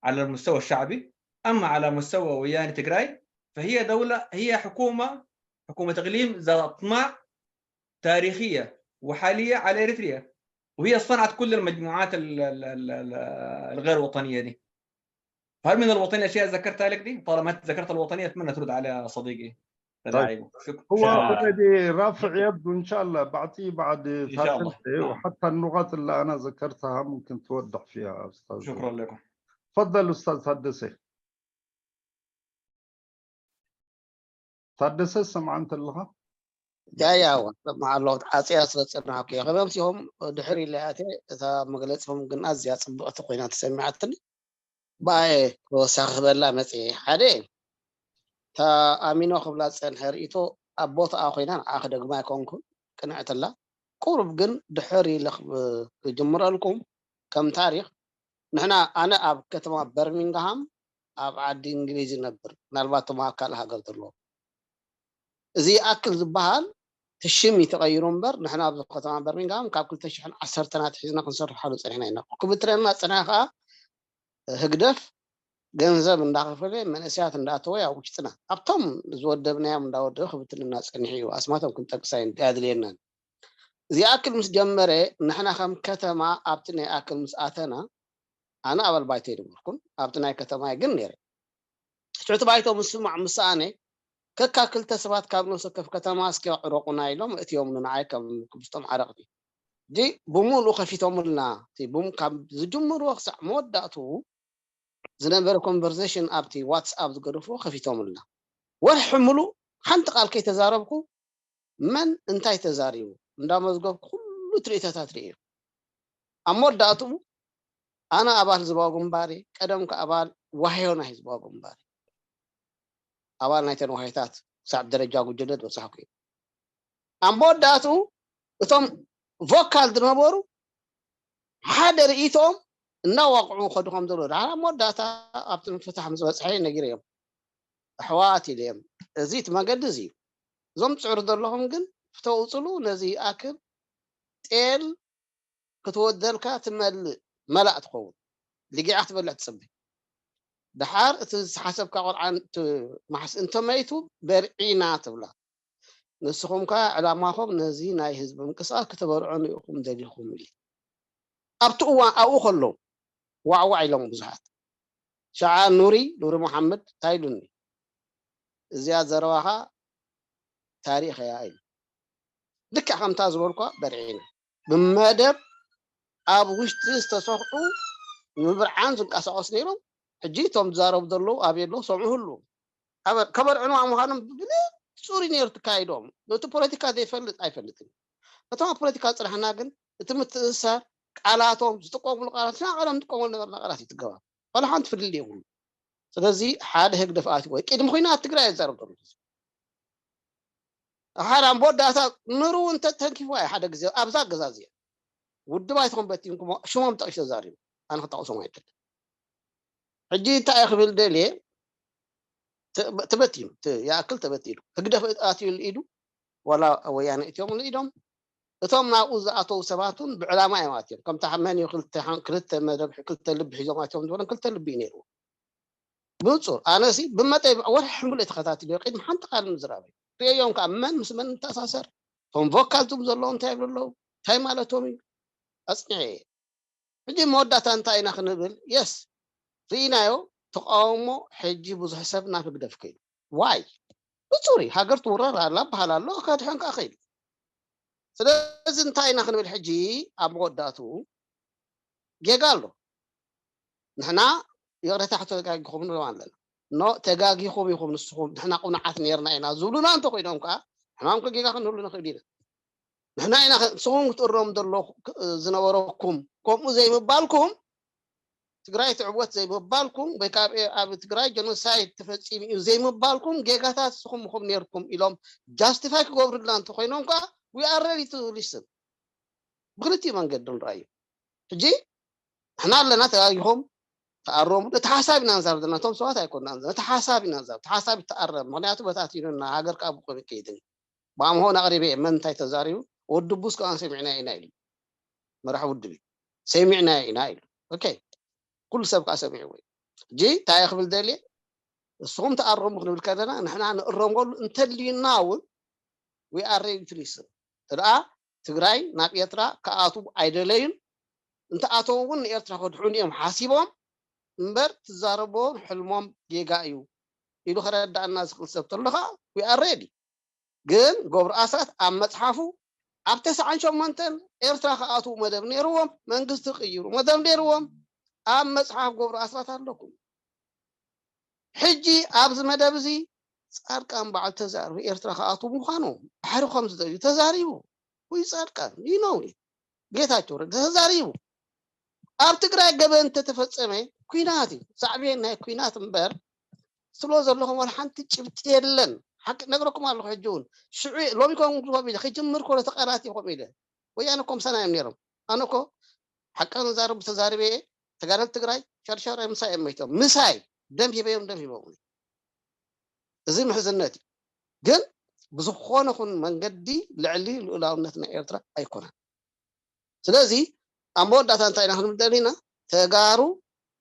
على المستوى الشعبي. اما على مستوى وياني تجراي فهي دوله، هي حكومه، حكومه اقليم ذات اطماع تاريخيه وحاليه على اريتريا، وهي صنعت كل المجموعات الغير وطنيه دي. فهل من الوطنيه اشياء ذكرتها لك دي؟ طالما انت ذكرت الوطنيه اتمنى ترد عليها صديقي. طيب. شكرا. هو اوريدي رافع يده، ان شاء الله بعطيه بعد إن شاء الله. نعم. وحتى النقاط اللي انا ذكرتها ممكن توضح فيها استاذ. شكرا لكم. تفضل استاذ ታደሰ. ታደሰ ሰምዓ እንተለኻ? ያያዋ ሰምዓ ኣለኹ። ዓፅያ ስለ ዝፀናሕኩ እየ። ከመምሲኦም ድሕሪ ኢለ ኣትየ፣ እታ መግለፂኦም ግን ኣዝያ ፅብቕቲ ኮይና ተሰሚዓትኒ። ብኣየ ተወሳኺ ክበላ መፅየ። ሓደ እታ ኣሚኖ ክብላ ዝፀንሐ ርእይቶ ኣብ ቦታኣ ኮይና ንዓ ክደግማ ኣይኮንኩን፣ ቅንዕትላ። ቁሩብ ግን ድሕር ኢለ ክብ- ክጅምረልኩም ከም ታሪኽ፣ ንሕና፣ ኣነ ኣብ ከተማ በርሚንግሃም ኣብ ዓዲ እንግሊዝ ይነብር፣ ምናልባት እቶም ኣብ ካልእ ሃገር ዘለዉ እዚ ይኣክል ዝበሃል እቲ ሽም እዩ ተቐይሩ እምበር ንሕና ኣብዚ ከተማ በርሚንግሃም ካብ ክልተ ሽሕን ዓሰርተን ኣትሒዝና ክንሰርሓሉ ፀኒሕና ኢና። ክብትረና ፀኒሓ ከዓ ህግደፍ ገንዘብ እንዳኸፈለ መንእሰያት እንዳኣተወ ኣብ ውሽጥና ኣብቶም ዝወደብናዮም እንዳወደበ ክብትንና ፀኒሑ እዩ። ኣስማቶም ክንጠቅስ ኣየድልየናን። እዚ ይኣክል ምስ ጀመረ ንሕና ከም ከተማ ኣብቲ ናይ ይኣክል ምስ ኣተና ኣነ ኣባል ባይቶ ኣይነበርኩን ኣብቲ ናይ ከተማ ግን ነይረ። ትሕቲ ባይቶ ምስማዕ ምስ ሰኣነ ከካ ክልተ ሰባት ካብ ነፍሲ ወከፍ ከተማ እስኪ ዕረቑና ኢሎም እትዮም ንዓይ ከም ክብስቶም ዓረቕቲ እዚ ብሙሉኡ ከፊቶምልና እቲ ቡም ካብ ዝጅምርዎ ክሳዕ መወዳእትኡ ዝነበረ ኮንቨርሴሽን ኣብቲ ዋትስኣፕ ዝገደፍዎ ከፊቶምልና ወርሒ ሙሉእ ሓንቲ ቃል ከይተዛረብኩ መን እንታይ ተዛሪቡ እንዳመዝገብኩ ኩሉ ትርኢቶታት ርእየ ኣብ መወዳእትኡ ኣነ ኣባል ህዝባዊ ግንባር እየ ቀደም ከ ኣባል ዋህዮ ናይ ህዝባዊ ግንባር እየ ኣባል ናይተን ዋህዮታት ክሳብ ደረጃ ጉጅለ ዝበፃሕኩ እየ ኣብ መወዳእትኡ እቶም ቮካል ዝነበሩ ሓደ ርእይቶኦም እናዋቕዑ ከዱ ከም ዘሎ ድሓር ኣብ መወዳእታ ኣብቲ ምፍታሕ ምስ በፅሐ ነጊረዮም ኣሕዋት ኢለዮም እዚ እቲ መገዲ እዚ እዩ እዞም ትፅዕሩ ዘለኹም ግን ፍተውፅሉ ነዚ ይኣክል ጤል ክትወደልካ ትመልእ መላእ ትኸውን ሊጊዓ ክትበልዕ ትፅበ ድሓር እቲ ዝተሓሰብካ ቆልዓ ማሕስ እንተመይቱ በርዒና ትብላ ንስኹም ከ ዕላማኹም ነዚ ናይ ህዝቢ ምንቅስቃስ ክተበርዕኑ ኢኹም ደሊኹም ኢሉ ኣብቲ እዋን ኣብኡ ከለዉ ዋዕዋዕ ኢሎም ብዙሓት ሸዓ ኑሪ ኑሪ መሓመድ እንታይ ኢሉኒ እዚኣ ዘረባኻ ታሪኽ እያ ኢሉ ልክዕ ከምታ ዝበልኳ በርዒና ብመደብ ኣብ ውሽጢ ዝተሰኽዑ ምብርዓን ዝንቀሳቀሱ ነይሮም ሕጂ እቶም ዝዛረቡ ዘለዉ ኣበይ ኣለዉ ሰምዑ ህሉ ከበርዕንዋ ምዃኖም ብንጹር እዩ ነይሩ ትካይዶም ነቲ ፖለቲካ ዘይፈልጥ ኣይፈልጥን ከተማ ፖለቲካ ዝፅናሕና ግን እቲ ምትእስሳር ቃላቶም ዝጥቀሙሉ ቃላት ንሕና ቀደም ንጥቀመሉ ነበርና ቃላት እዩ ትገባር ዋላ ሓንቲ ፍልልይ የብሉ ስለዚ ሓደ ህግደፍ ኣትዩ ወይ ቅድሚ ኩናት ትግራይ ዝዛረብ ዘሎ ሓደ ኣብ መወዳእታ ንሩ እንተተንኪፍዋ እዩ ሓደ ግዜ ኣብዛ ገዛ እዚኣ ውድብ ኣይትኾን በቲንኩሞ ሽሞም ጠቂሱ ተዛሪቡ ኣነ ክጠቕሶም ኣይደልን ሕጂ እንታይ ክብል ደልየ? ተበቲኑ፣ ይኣክል ተበቲኑ። ህግደፍ ኣትዩ ኢዱ፣ ዋላ ወያነ እትዮም ኢዶም። እቶም ናብኡ ዝኣተዉ ሰባት እውን ብዕላማ እዮም ኣትዮም። ከምታ መን እዩ ክልተ መደብ ክልተ ልቢ ሒዞም ኣትዮም ዝበለን ክልተ ልቢ እዩ ነይርዎ። ብንጹር ኣነሲ ብመጠይ ወርሒ ሙሉእ ተኸታቲለ ቅድሚ ሓንቲ ቃል ምዝራብ ርእዮም ከዓ መን ምስ መን እንተኣሳሰር፣ እቶም ቮካልቱም ዘለዎም እንታይ ይብሉ ኣለዉ፣ እንታይ ማለቶም እዩ ኣፅኒዐ። ሕጂ መወዳእታ እንታይ ኢና ክንብል? የስ፣ ርኢናዮ። ተቃውሞ ሕጂ ብዙሕ ሰብ ናብ ህግደፍ ከይዱ። ዋይ? ብፁሪ ሃገር ትውረር ኣላ በሃል ኣሎ፣ ከድሕን ከዓ ከይዱ። ስለዚ እንታይ ኢና ክንብል ሕጂ? ኣብ መወዳእቱ ጌጋ ኣሎ። ንሕና ይቕሬታ ተጋጊኹም ንብሎም ኣለና። ኖ፣ ተጋጊኹም ኢኹም ንስኹም፣ ንሕና ቁኑዓት ነርና ኢና ዝብሉና እንተኮይኖም ከዓ፣ ንሕናም ከጌጋ ክንህሉ ንኽእል ኢና። ንሕና ኢና ንስኹም ክትእረሙ ዘሎ ዝነበረኩም። ከምኡ ዘይምባልኩም፣ ትግራይ ትዕወት ዘይምባልኩም፣ ወይ ካብ ኣብ ትግራይ ጀኖሳይድ ተፈፂሙ እዩ ዘይምባልኩም ጌጋታት ንስኹም ኢኹም ነርኩም ኢሎም ጃስቲፋይ ክገብሩልና እንተኮይኖም ከዓ፣ we are ready to listen። ብክልቲኡ መንገዲ ንረኣዩ። ሕጂ ንሕና ኣለና፣ ተጋጊኹም ተኣረሙ። ነቲ ሓሳብ ኢና ንዛረብ ዘለና፣ እቶም ሰባት ኣይኮንና። ነቲ ሓሳብ ኢና ንዛረብ፣ እቲ ሓሳብ ይተኣረም። ምክንያቱ በታቲኑና፣ ሃገር ካብ ብኮነ ከይድን ብኣምሆን ኣቕሪበ እየ። መን እንታይ ተዛሪቡ? ወዲ ቡስ ከኣ ሰሚዕና ኢና ኢሉ። መራሕ ውድብ እዩ። ሰሚዕና ኢና ኢሉ። ኦኬ፣ ኩሉ ሰብ ከኣ ሰሚዕዎ እዩ። ሕጂ እንታይ ክብል ደልየ? ንስኹም ተኣረሙ ክንብል ከለና ንሕና ንእረመሉ እንተልዩና እውን we are ready to listen። ተደኣ ትግራይ ናብ ኤርትራ ክኣትዉ ኣይደለዩን፣ እንተኣተዉ እውን ንኤርትራ ከድሕኑ እዮም ሓሲቦም እምበር ትዛረቦን ሕልሞም ጌጋ እዩ ኢሉ ከረዳእና ዝኽእል ሰብ ተሎ ከዓ we are ready። ግን ገብሩ ኣስራት ኣብ መፅሓፉ ኣብ ተስዓን ሸሞንተን ኤርትራ ክኣትዉ መደብ ነይርዎም፣ መንግስቲ ቅይሩ መደብ ነይርዎም። ኣብ መፅሓፍ ገብሩ ኣስራት ኣለኩም። ሕጂ ኣብዚ መደብ እዚ ፃድቃን በዓል ተዛርቡ ኤርትራ ክኣትዉ ምዃኑ ባሕሪ ከም ዝደልዩ ተዛሪቡ። ውይ ፃድቃን ይነው ጌታቸው ረዳ ተዛሪቡ። ኣብ ትግራይ ገበን እንተተፈፀመ ኩናት እዩ። ሳዕቤን ናይ ኩናት እምበር ስሎ ዘለኹም ዋላ ሓንቲ ጭብጢ የለን። ሓቂ ነግረኩም ኣለኹ። ሕጂ እውን ሽዑ ሎሚ ኮም ኢለ ክጅምር ኮነ ተቃላት ኢኹም ኢለ ወያነ ኮም ሰና እዮም ነይሮም። ኣነ እኮ ሓቂ ንዛረብ ተዛሪበ እየ። ተጋደልቲ ትግራይ ሸርሸር ምሳይ እዮም መይቶም። ምሳይ ደም ሂበዮም ደም ሂቦም። እዚ ምሕዝነት እዩ። ግን ብዝኾነ ኹን መንገዲ ልዕሊ ልኡላውነት ናይ ኤርትራ ኣይኮነን። ስለዚ ኣብ መወዳእታ እንታይ ኢና ክንብል ደሊና? ተጋሩ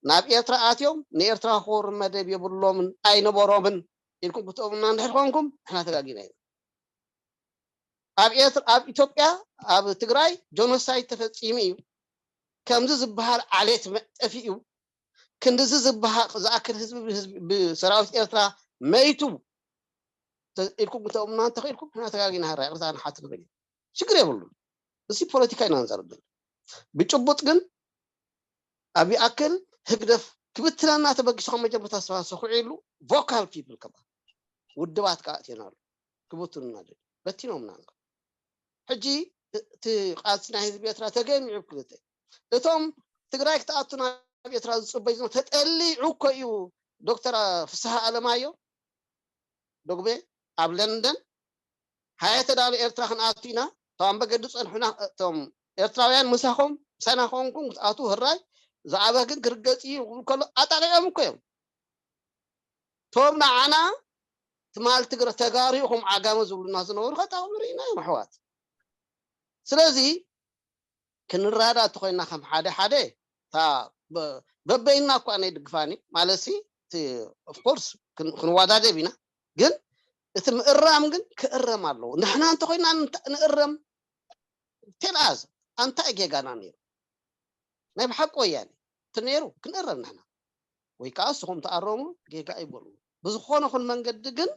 ናብ ኤርትራ ኣትዮም ንኤርትራ ክወሩ መደብ የብሎምን ኣይነበሮምን ኢልኩም ክትእምኑና እንድሕር ኮንኩም ንሕና ተጋጊና ኢና። ኣብ ኤርትራ ኣብ ኢትዮጵያ ኣብ ትግራይ ጀኖሳይድ ተፈጺሙ እዩ። ከምዚ ዝበሃል ዓሌት መጠፊኡ ክንድዚ ዝበሃል ዝኣክል ህዝቢ ብህዝቢ ብሰራዊት ኤርትራ መይቱ ኢልኩም ክተእምኑና እንተኽኢልኩም ንሕና ተጋጊና። ሕራ ይቕርታ ንሓት ንኽእል እዩ። ሽግር የብሉን። እዚ ፖለቲካ ኢና ንዛረብ ዘለና። ብጭቡጥ ግን ኣብ ይኣክል ህግደፍ ክብትነና ተበጊስኩም መጀመርታ ዝተዋሰኹ ኢሉ ቮካል ፒፕል ከባ ውድባት ከዓ ኣትየናሉ ክብትኑና ደልዩ በቲኖምና እንካ። ሕጂ እቲ ቃልሲ ናይ ህዝቢ ኤርትራ ተገሚዑ ክልተ እቶም ትግራይ ክትኣቱ ናብ ኤርትራ ዝፅበዩ ዝነበሩ ተጠሊዑ እኮ እዩ። ዶክተር ፍስሃ ኣለማዮ ዶግቤ ኣብ ለንደን ሃየ ተዳሉ ኤርትራ ክንኣቱ ኢና፣ እቶም ኣንበገዱ ፀንሑና እቶም ኤርትራውያን ምሳኹም ምሳና ከንኩም ክትኣቱ ህራይ ዝኣበ ግን ክርገፅ እዩ ክብል ከሎ ኣጣቂዖም እኮ እዮም። ቶም ንዓና ትማል ትግረ ተጋሩ ኢኹም ዓጋመ ዝብሉና ዝነበሩ ከጣቕሙ ርኢና እዮም ኣሕዋት። ስለዚ ክንረዳእ እንተኮይና ከም ሓደ ሓደ እታ በ- በበይና እኳ ናይ ድግፋኒ ማለት ሲ ኦፍኮርስ ክንወዳደብ ኢና፣ ግን እቲ ምእራም ግን ክእረም ኣለዎ። ንሕና እንተኮይና ንእረም ቴልኣዝ ኣንታይ ጌጋና ነይሩ? ናይ ብሓቂ ወያኔ እቲ ነይሩ ክንእረም ንሕና ወይ ከዓ እስኹም ተኣረሙ ጌጋ ይበሉ። ብዝኾነ ኹን መንገዲ ግን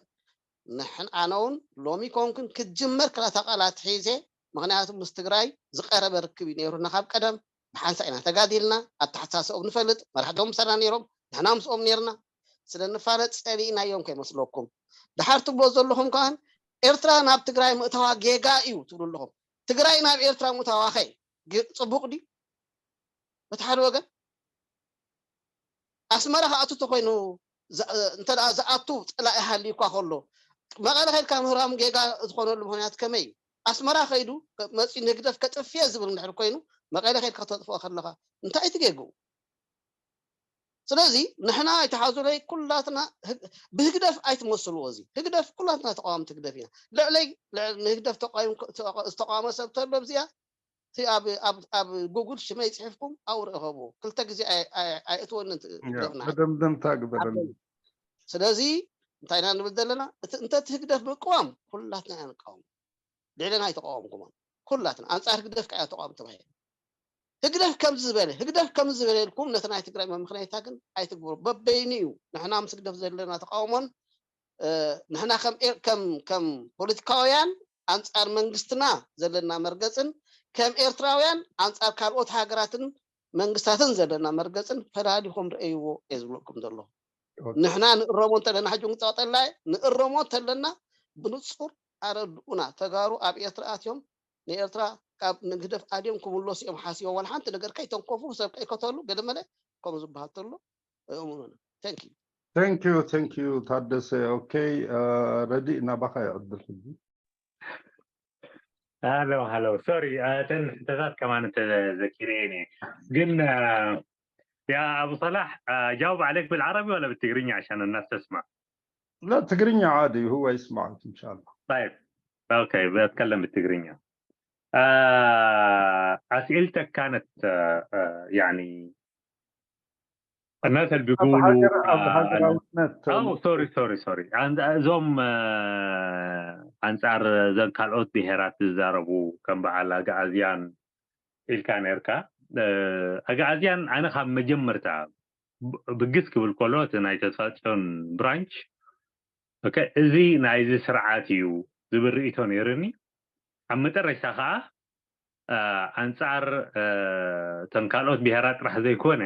ንሕን ኣነ እውን ሎሚ ኮንኩን ክትጅመር ክላታ ቃላት ሒዜ ምክንያቱ ምስ ትግራይ ዝቀረበ ርክብ እዩ ነይሩና ካብ ቀደም ብሓንሳ ኢና ተጋዲልና ኣተሓሳሰኦም ንፈልጥ መራሕቶም ምሳና ነይሮም ንሕና ምስኦም ነይርና ስለ ንፋለጥ ፀሊእናዮም ከይመስለኩም። ድሓር ትብሎ ዘለኹም ከዓን ኤርትራ ናብ ትግራይ ምእታዋ ጌጋ እዩ ትብሉ ኣለኹም። ትግራይ ናብ ኤርትራ ምእታዋ ኸ ግ- ፅቡቅ ድዩ? በቲ ሓደ ወገን ኣስመራ ክኣቱ ተኮይኑ እንተ ዝኣቱ ፀላኢ ሃልዩ እኳ ከሎ መቐለ ከድካ ምህራም ጌጋ ዝኾነሉ ምክንያት ከመይ እዩ? ኣስመራ ከይዱ መፂኡ ንህግደፍ ከጥፍየ ዝብል እንድሕር ኮይኑ መቐለ ከድካ ከተጥፍኦ ከለካ እንታይ ትጌግኡ? ስለዚ ንሕና ኣይተሓዙለይ ኩላትና ህግ- ብህግደፍ ኣይትመስልዎ። እዚ ህግደፍ ኩላትና ተቃዋምቲ ህግደፍ ኢና። ልዕለይ ልዕ- ንህግደፍ ተቃዊም- ተቃ- ዝተቃወመ ሰብ ተሎ ኣብዚኣ እቲ ኣብ ኣብ ኣብ ጉግል ሽመይ ጽሒፍኩም ኣብኡ ርኸብዎ። ክልተ ግዜ ኣይ- ኣይ- ኣይእትወንን እቲ ህግደፍና። መደምደምታ ግበረኒ። ስለዚ እንታይ ኢና ንብል ዘለና? እቲ እንተ እቲ ህግደፍ ምቅዋም ኩላትና ኢና ንቃወም። ልዕለና ኣይተቃወምኩሞን። ኩላትና ኣንጻር ህግደፍ ከኣ ተቃወም ተባሂሉ። ህግደፍ ከምዚ ዝበለ ህግደፍ ከምዚ ዝበለ ኢልኩም ነቲ ናይ ትግራይ መምክነይታ ግን ኣይትግብሩ። በበይኑ እዩ። ንሕና ምስ ህግደፍ ዘለና ተቃውሞን ንሕና ከም ከም ከም ፖለቲካውያን ኣንጻር መንግስትና ዘለና መርገጽን ከም ኤርትራውያን ኣንጻር ካልኦት ሃገራትን መንግስታትን ዘለና መርገጽን ፈላሊኹም ረእይዎ እየ ዝብለኩም ዘለኹ። ንሕና ንእረሞ እንተለና ሕጂ ንጸቀጠላ ንእረሞ እንተለና ብንጹር ኣረድኡና። ተጋሩ ኣብ ኤርትራ ኣትዮም ንኤርትራ ካብ ንግደፍ ኣድዮም ክምለሱ እዮም ሓሲቦም። ዋላ ሓንቲ ነገር ከይተንኮፉ ሰብ ከይከተሉ ገለ መለ ከምኡ ዝበሃል ተሎ እእምኑና። Thank you። Thank you, thank you ታደሰ። ኦኬ ረዲ ናባኻ ይዕድል ሕጂ። ሃሎ ሃሎ ሶሪ እተን ሕቶታት ከማን ተዘኪረ እየ ግን يا ابو صلاح جاوب عليك بالعربي ولا بالتقرينيا عشان الناس تسمع لا ትግርኛ عادي هو يسمعك ان شاء الله طيب اوكي بتكلم بالتقرينيا آه، اسئلتك كانت آه، آه، يعني الناس اللي بيقولوا اه سوري سوري سوري እዞም ኣንጻር ዘን ካልኦት ብሄራት ዝዛረቡ ከም በዓል ኣግኣዝያን ኢልካ ነርካ ኣግኣዝያን ኣነ ካብ መጀመርታ ብግስ ክብል ከሎ እቲ ናይ ተስፋፅዮን ብራንች እዚ ናይዚ ስርዓት እዩ ዝብል ርእቶ ነይርኒ ኣብ መጠረሽታ ከዓ ኣንጻር እተን ካልኦት ብሄራት ጥራሕ ዘይኮነ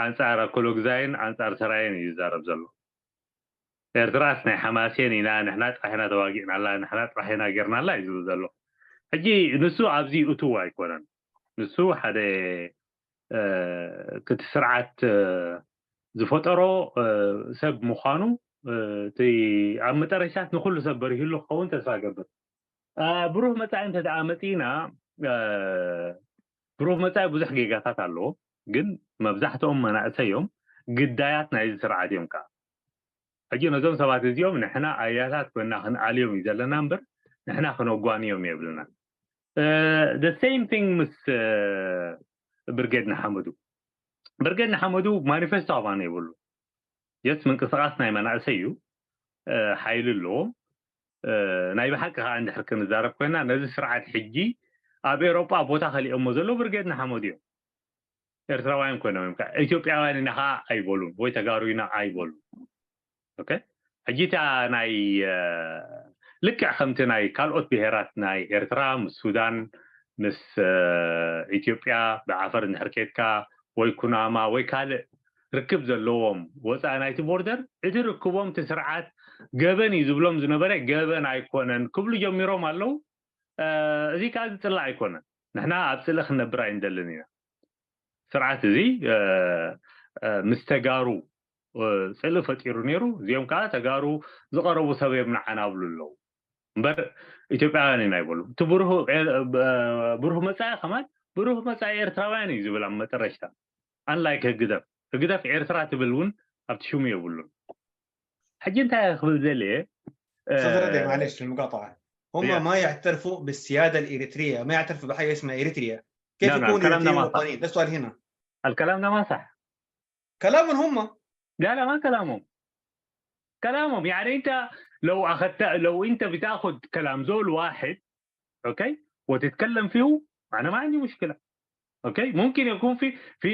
ኣንጻር ኣኮሎግዛይን ኣንጻር ሰራየን እዩ ዝዛረብ ዘሎ ኤርትራስ ናይ ሓማሴን ኢና ንሕና ጥራሕ ኢና ተዋጊእናላ ንሕና ጥራሕ ኢና ጌርናላ እዩ ዝብል ዘሎ ሕጂ ንሱ ኣብዚ እትው ኣይኮነን ንሱ ሓደ እቲ ስርዓት ዝፈጠሮ ሰብ ምዃኑ እቲ ኣብ መጠረሻት ንኩሉ ሰብ በሪህሉ ክኸውን ተስፋ ገብር ብሩህ መጻኢ እንተ ደኣ መጺእና ብሩህ መጻኢ ብዙሕ ጌጋታት ኣለዎ ግን መብዛሕትኦም መናእሰዮም ግዳያት ናይዚ ስርዓት እዮም ከዓ ሕጂ ነዞም ሰባት እዚኦም ንሕና ኣያታት ኮይና ክንኣልዮም እዩ ዘለና እምበር ንሕና ክነጓንዮም የብልና the same thing ምስ ብርጌድ ንሓመዱ ብርጌድ ንሓመዱ ማኒፌስቶ ኣባና ይብሉ የስ ምንቅስቃስ ናይ መናእሰይ እዩ ሓይሊ ኣለዎም ናይ ብሓቂ ከዓ እንድሕር ክንዛረብ ኮይና ነዚ ስርዓት ሕጂ ኣብ ኤሮጳ ቦታ ከሊኦሞ ዘለዉ ብርጌድ ንሓመዱ እዮም ኤርትራውያን ኮይኖም እዮም ኢትዮጵያውያን ኢና ከዓ ኣይበሉን ወይ ተጋሩ ኢና ኣይበሉን ሕጂ እታ ናይ ልክዕ ከምቲ ናይ ካልኦት ብሄራት ናይ ኤርትራ ምስ ሱዳን ምስ ኢትዮጵያ ብዓፈር እንድሕር ኬድካ ወይ ኩናማ ወይ ካልእ ርክብ ዘለዎም ወፃኢ ናይቲ ቦርደር እቲ ርክቦም እቲ ስርዓት ገበን እዩ ዝብሎም ዝነበረ ገበን ኣይኮነን ክብሉ ጀሚሮም ኣለዉ እዚ ከዓ ዝፅላእ ኣይኮነን ንሕና ኣብ ፅልእ ክንነብር ኣይንደልን ኢና ስርዓት እዚ ምስ ተጋሩ ፅልእ ፈጢሩ ነይሩ እዚኦም ከዓ ተጋሩ ዝቐረቡ ሰብ እዮም ንዓና ኣብሉ ኣለዉ እምበር ኢትዮጵያውያን ኢና ይበሉ እቲ ብሩህ መፃኢ ከማን ብሩህ መፃኢ ኤርትራውያን እዩ ዝብል ኣብ መጠረሽታ ኣንላይክ ህግደፍ ህግደፍ ኤርትራ ትብል እውን ኣብቲ ሽሙ የብሉን ሕጂ እንታይ ክብል ዘልየ استاذ ردي معلش المقاطعه هم ما يعترفوا بالسياده الاريتريه ما يعترفوا بحاجه اسمها اريتريا كيف لا، لا، يكونوا الكلام ده اريتريين ما صح. وطنيين ده السؤال هنا الكلام ده ما صح كلامهم هم لا لا ما كلامهم كلامهم يعني انت لو اخذت لو انت بتاخذ كلام زول واحد اوكي وتتكلم فيه انا ما عندي مشكله اوكي ممكن يكون في في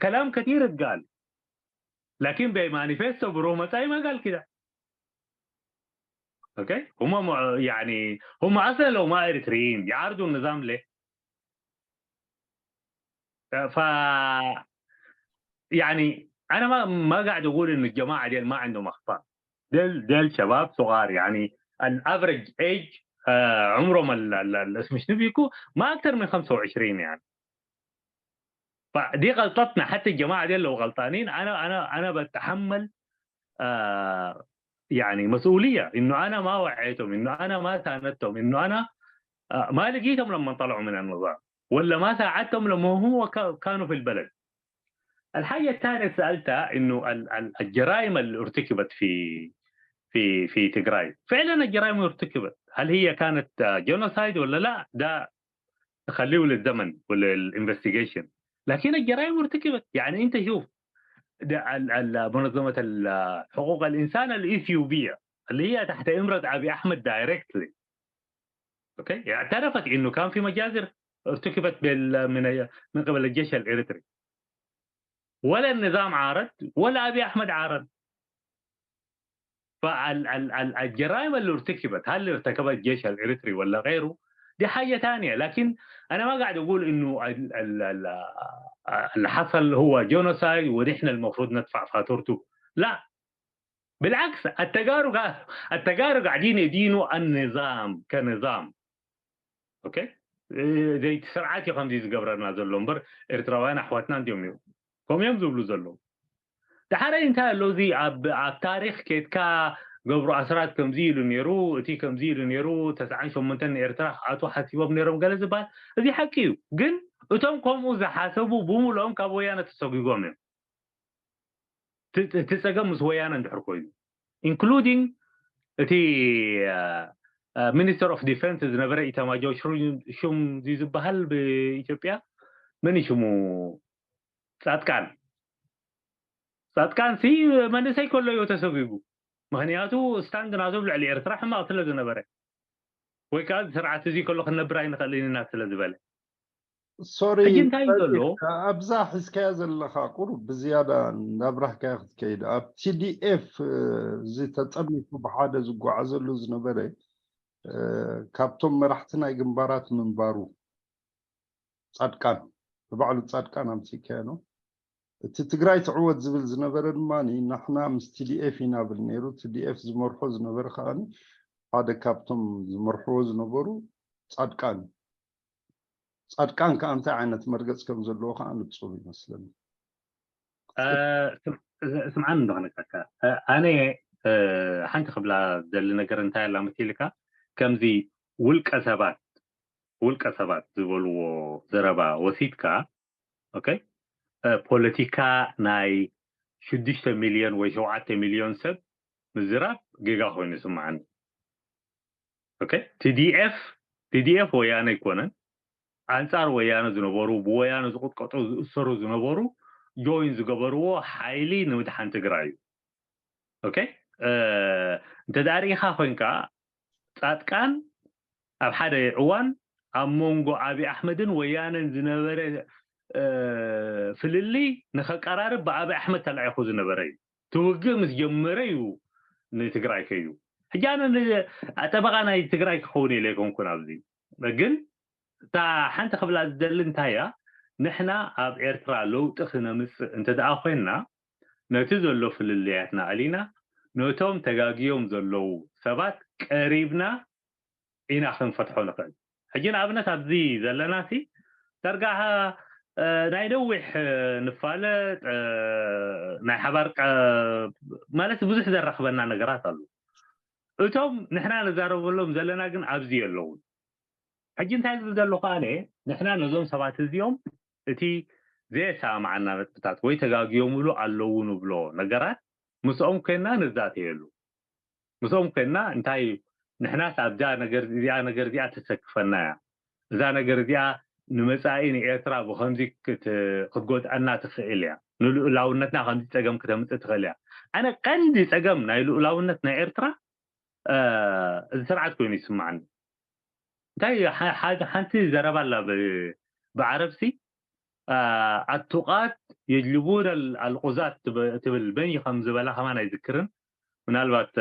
كلام كثير اتقال لكن بمانيفستو برو متاي ما قال كده اوكي هم م- يعني هم اصلا لو ما اريتريين يعارضوا النظام ليه؟ ف يعني انا ما ما قاعد اقول انه الجماعه ديل ما عندهم اخطاء ديل ديل شباب صغار يعني ال average age عمرهم ال- ال- ال- اسمه شنو بيكو ما اكثر من خمسة وعشرين يعني فدي غلطتنا حتى الجماعه ديل لو غلطانين انا انا انا بتحمل آه يعني مسؤوليه انه انا ما وعيتهم انه انا ما ساندتهم انه انا آه ما لقيتهم لما طلعوا من النظام ولا ما ساعدتهم لما هم ك- كانوا في البلد الحاجة الثانية سألتها إنه ال- ال- الجرائم اللي ارتكبت في في في تجراي، فعلا الجرائم ارتكبت، هل هي كانت جينوسايد ولا لا؟ ده تخليه للزمن ولل investigation. لكن الجرائم ارتكبت. يعني انت شوف، ده ال- ال- منظمة ال- حقوق الانسان الاثيوبية اللي هي تحت امرة ابي احمد directly، okay، اعترفت انه كان في مجازر ارتكبت بال من من قبل الجيش الاريتري. ولا النظام عارض ولا ابي احمد عارض. فالجرائم اللي ارتكبت، هل ارتكبها الجيش الاريتري ولا غيره؟ دي حاجة تانية. لكن انا ما قاعد اقول انه ال- ال- ال- اللي حصل هو جينوسايد ونحن المفروض ندفع فاتورته، لا. بالعكس، التجارب التجارب قاعدين يدينوا النظام كنظام. Okay، زي ስርዓት እዩ ከምዚ ዝገብረና ዘሎ እምበር፣ ኤርትራውያን ኣሕዋትና እንዲዮም እዮም ከምኡ እዮም ዝብሉ ዘለዉ። ዳሕራይ እንታይ ኣሎ? እዚ ኣብ ኣብ ታሪኽ ኬድካ ገብሩ ኣስራት ከምዚ ኢሉ ነይሩ፣ እቲ ከምዚ ኢሉ ነይሩ፣ ተስዓን ሸሞንተን ንኤርትራ ክኣትዉ ሓሲቦም ነይሮም ገለ ዝበሃል፣ እዚ ሓቂ እዩ። ግን እቶም ከምኡ ዝሓሰቡ ብምልኦም ካብ ወያነ ተሰጒጎም እዮም። እቲ ጸገም ምስ ወያነ እንድሕር ኮይኑ፣ including እቲ ሚኒስተር ኦፍ ዲፈንስ ዝነበረ ኢታማጆር ሹም ዝበሃል ብኢትዮጵያ፣ መን ሽሙ? ፃድቃን። ፃድቃን ሲ መንእሰይ ከሎ እዩ ተሰጒጉ። ምክንያቱ ስታንድ ናቶም ልዕሊ ኤርትራ ሕማቕ ስለ ዝነበረ፣ ወይ ከዓ ስርዓት እዚ ከሎ ክንነብር ኣይንኽእልን ኢና ስለ ዝበለ። ሶሪ ሕጂ እንታይ እዩ ዘሎ? ኣብዛ ሒዝካያ ዘለኻ ቁሩብ ብዝያዳ እንዳብራህካያ ክትከይድ፣ ኣብ ቲዲኤፍ እዚ ተጠርኒፉ ብሓደ ዝጓዓዘሉ ዝነበረ፣ ካብቶም መራሕቲ ናይ ግንባራት ምንባሩ፣ ፃድቃን፣ ብባዕሉ ፃድቃን ኣምሲካዮ ነው። እቲ ትግራይ ትዕወት ዝብል ዝነበረ ድማ ንሕና ምስ ቲዲኤፍ ኢና ብል ነይሩ። ቲዲኤፍ ዝመርሖ ዝነበረ ከዓ ሓደ ካብቶም ዝመርሕዎ ዝነበሩ ፃድቃን። ፃድቃን ከዓ እንታይ ዓይነት መርገፅ ከም ዘለዎ ከዓ ንፁር ይመስለኒ። ስምዓን እንደኾነካካ ኣነ ሓንቲ ክብላ ዘሊ ነገር እንታይ ኣላ መሲልካ፣ ከምዚ ውልቀ ሰባት ውልቀ ሰባት ዝበልዎ ዘረባ ወሲድካ፣ okay፣ ፖለቲካ ናይ ሽዱሽተ ሚልዮን ወይ ሸውዓተ ሚልዮን ሰብ ምዝራብ ጌጋ ኮይኑ ይስምዓኒ። Okay፣ ቲዲኤፍ ቲዲኤፍ ወያነ ኣይኮነን። ኣንፃር ወያነ ዝነበሩ፣ ብወያነ ዝቁጥቀጡ ዝእሰሩ ዝነበሩ ጆይን ዝገበርዎ ሓይሊ ንምድሓን ትግራይ እዩ። Okay፣ እንተ ዳኣ ርኢኻ ኮይንካ ፃድቃን ኣብ ሓደ እዋን ኣብ መንጎ ኣብይ ኣሕመድን ወያነን ዝነበረ ፍልልይ ንኸቀራርብ ብኣብይ ኣሕመድ ተላኢኹ ዝነበረ እዩ። ትውግእ ምስ ጀመረ እዩ ንትግራይ ከዩ። ሕጂ ኣነ ጠበቓ ናይ ትግራይ ክኸውን ኢለ ኣይኮንኩን ኣብዚ፣ ግን እታ ሓንቲ ክብላ ዝደሊ እንታይ እያ፣ ንሕና ኣብ ኤርትራ ለውጢ ክነምፅእ እንተ ደኣ ኮይንና ነቲ ዘሎ ፍልልያትና ኣሊና ነቶም ተጋግዮም ዘለዉ ሰባት ቀሪብና ኢና ክንፈትሖ ንኽእል። ሕጂ ንኣብነት ኣብዚ ዘለና ሲ ዳርጋ ናይ ነዊሕ ንፋለጥ ናይ ሓባር ማለት ብዙሕ ዘራኽበና ነገራት ኣሎ። እቶም ንሕና ንዛረበሎም ዘለና ግን ኣብዚ የለውን። ሕጂ እንታይ ዝብል ዘለኹ ኣነ፣ ንሕና ነዞም ሰባት እዚኦም እቲ ዘየሰማማዓና ነጥብታት ወይ ተጋግዮምሉ ኣለዉ ንብሎ ነገራት ምስኦም ኮይንና ንዛተየሉ። ምስኦም ኮይንና እንታይ ንሕናስ ኣብዛ ነገር እዚኣ ነገር እዚኣ ተሰክፈና እያ፣ እዛ ነገር እዚኣ ንመጻኢ ንኤርትራ ብኸምዚ ክትጎድኣና ትኽእል እያ፣ ንልኡላውነትና ከምዚ ጸገም ክተምጽእ ትኽእል እያ። ኣነ ቀንዲ ጸገም ናይ ልኡላውነት ናይ ኤርትራ እዚ ስርዓት ኮይኑ ይስምዓኒ። እንታይ ሓንቲ ዘረባ ኣላ ብዓረብሲ ኣቱቃት የጅልቡን ኣልቁዛት ትብል በይ ከም ዝበላ ከማን ኣይዝክርን። ምናልባት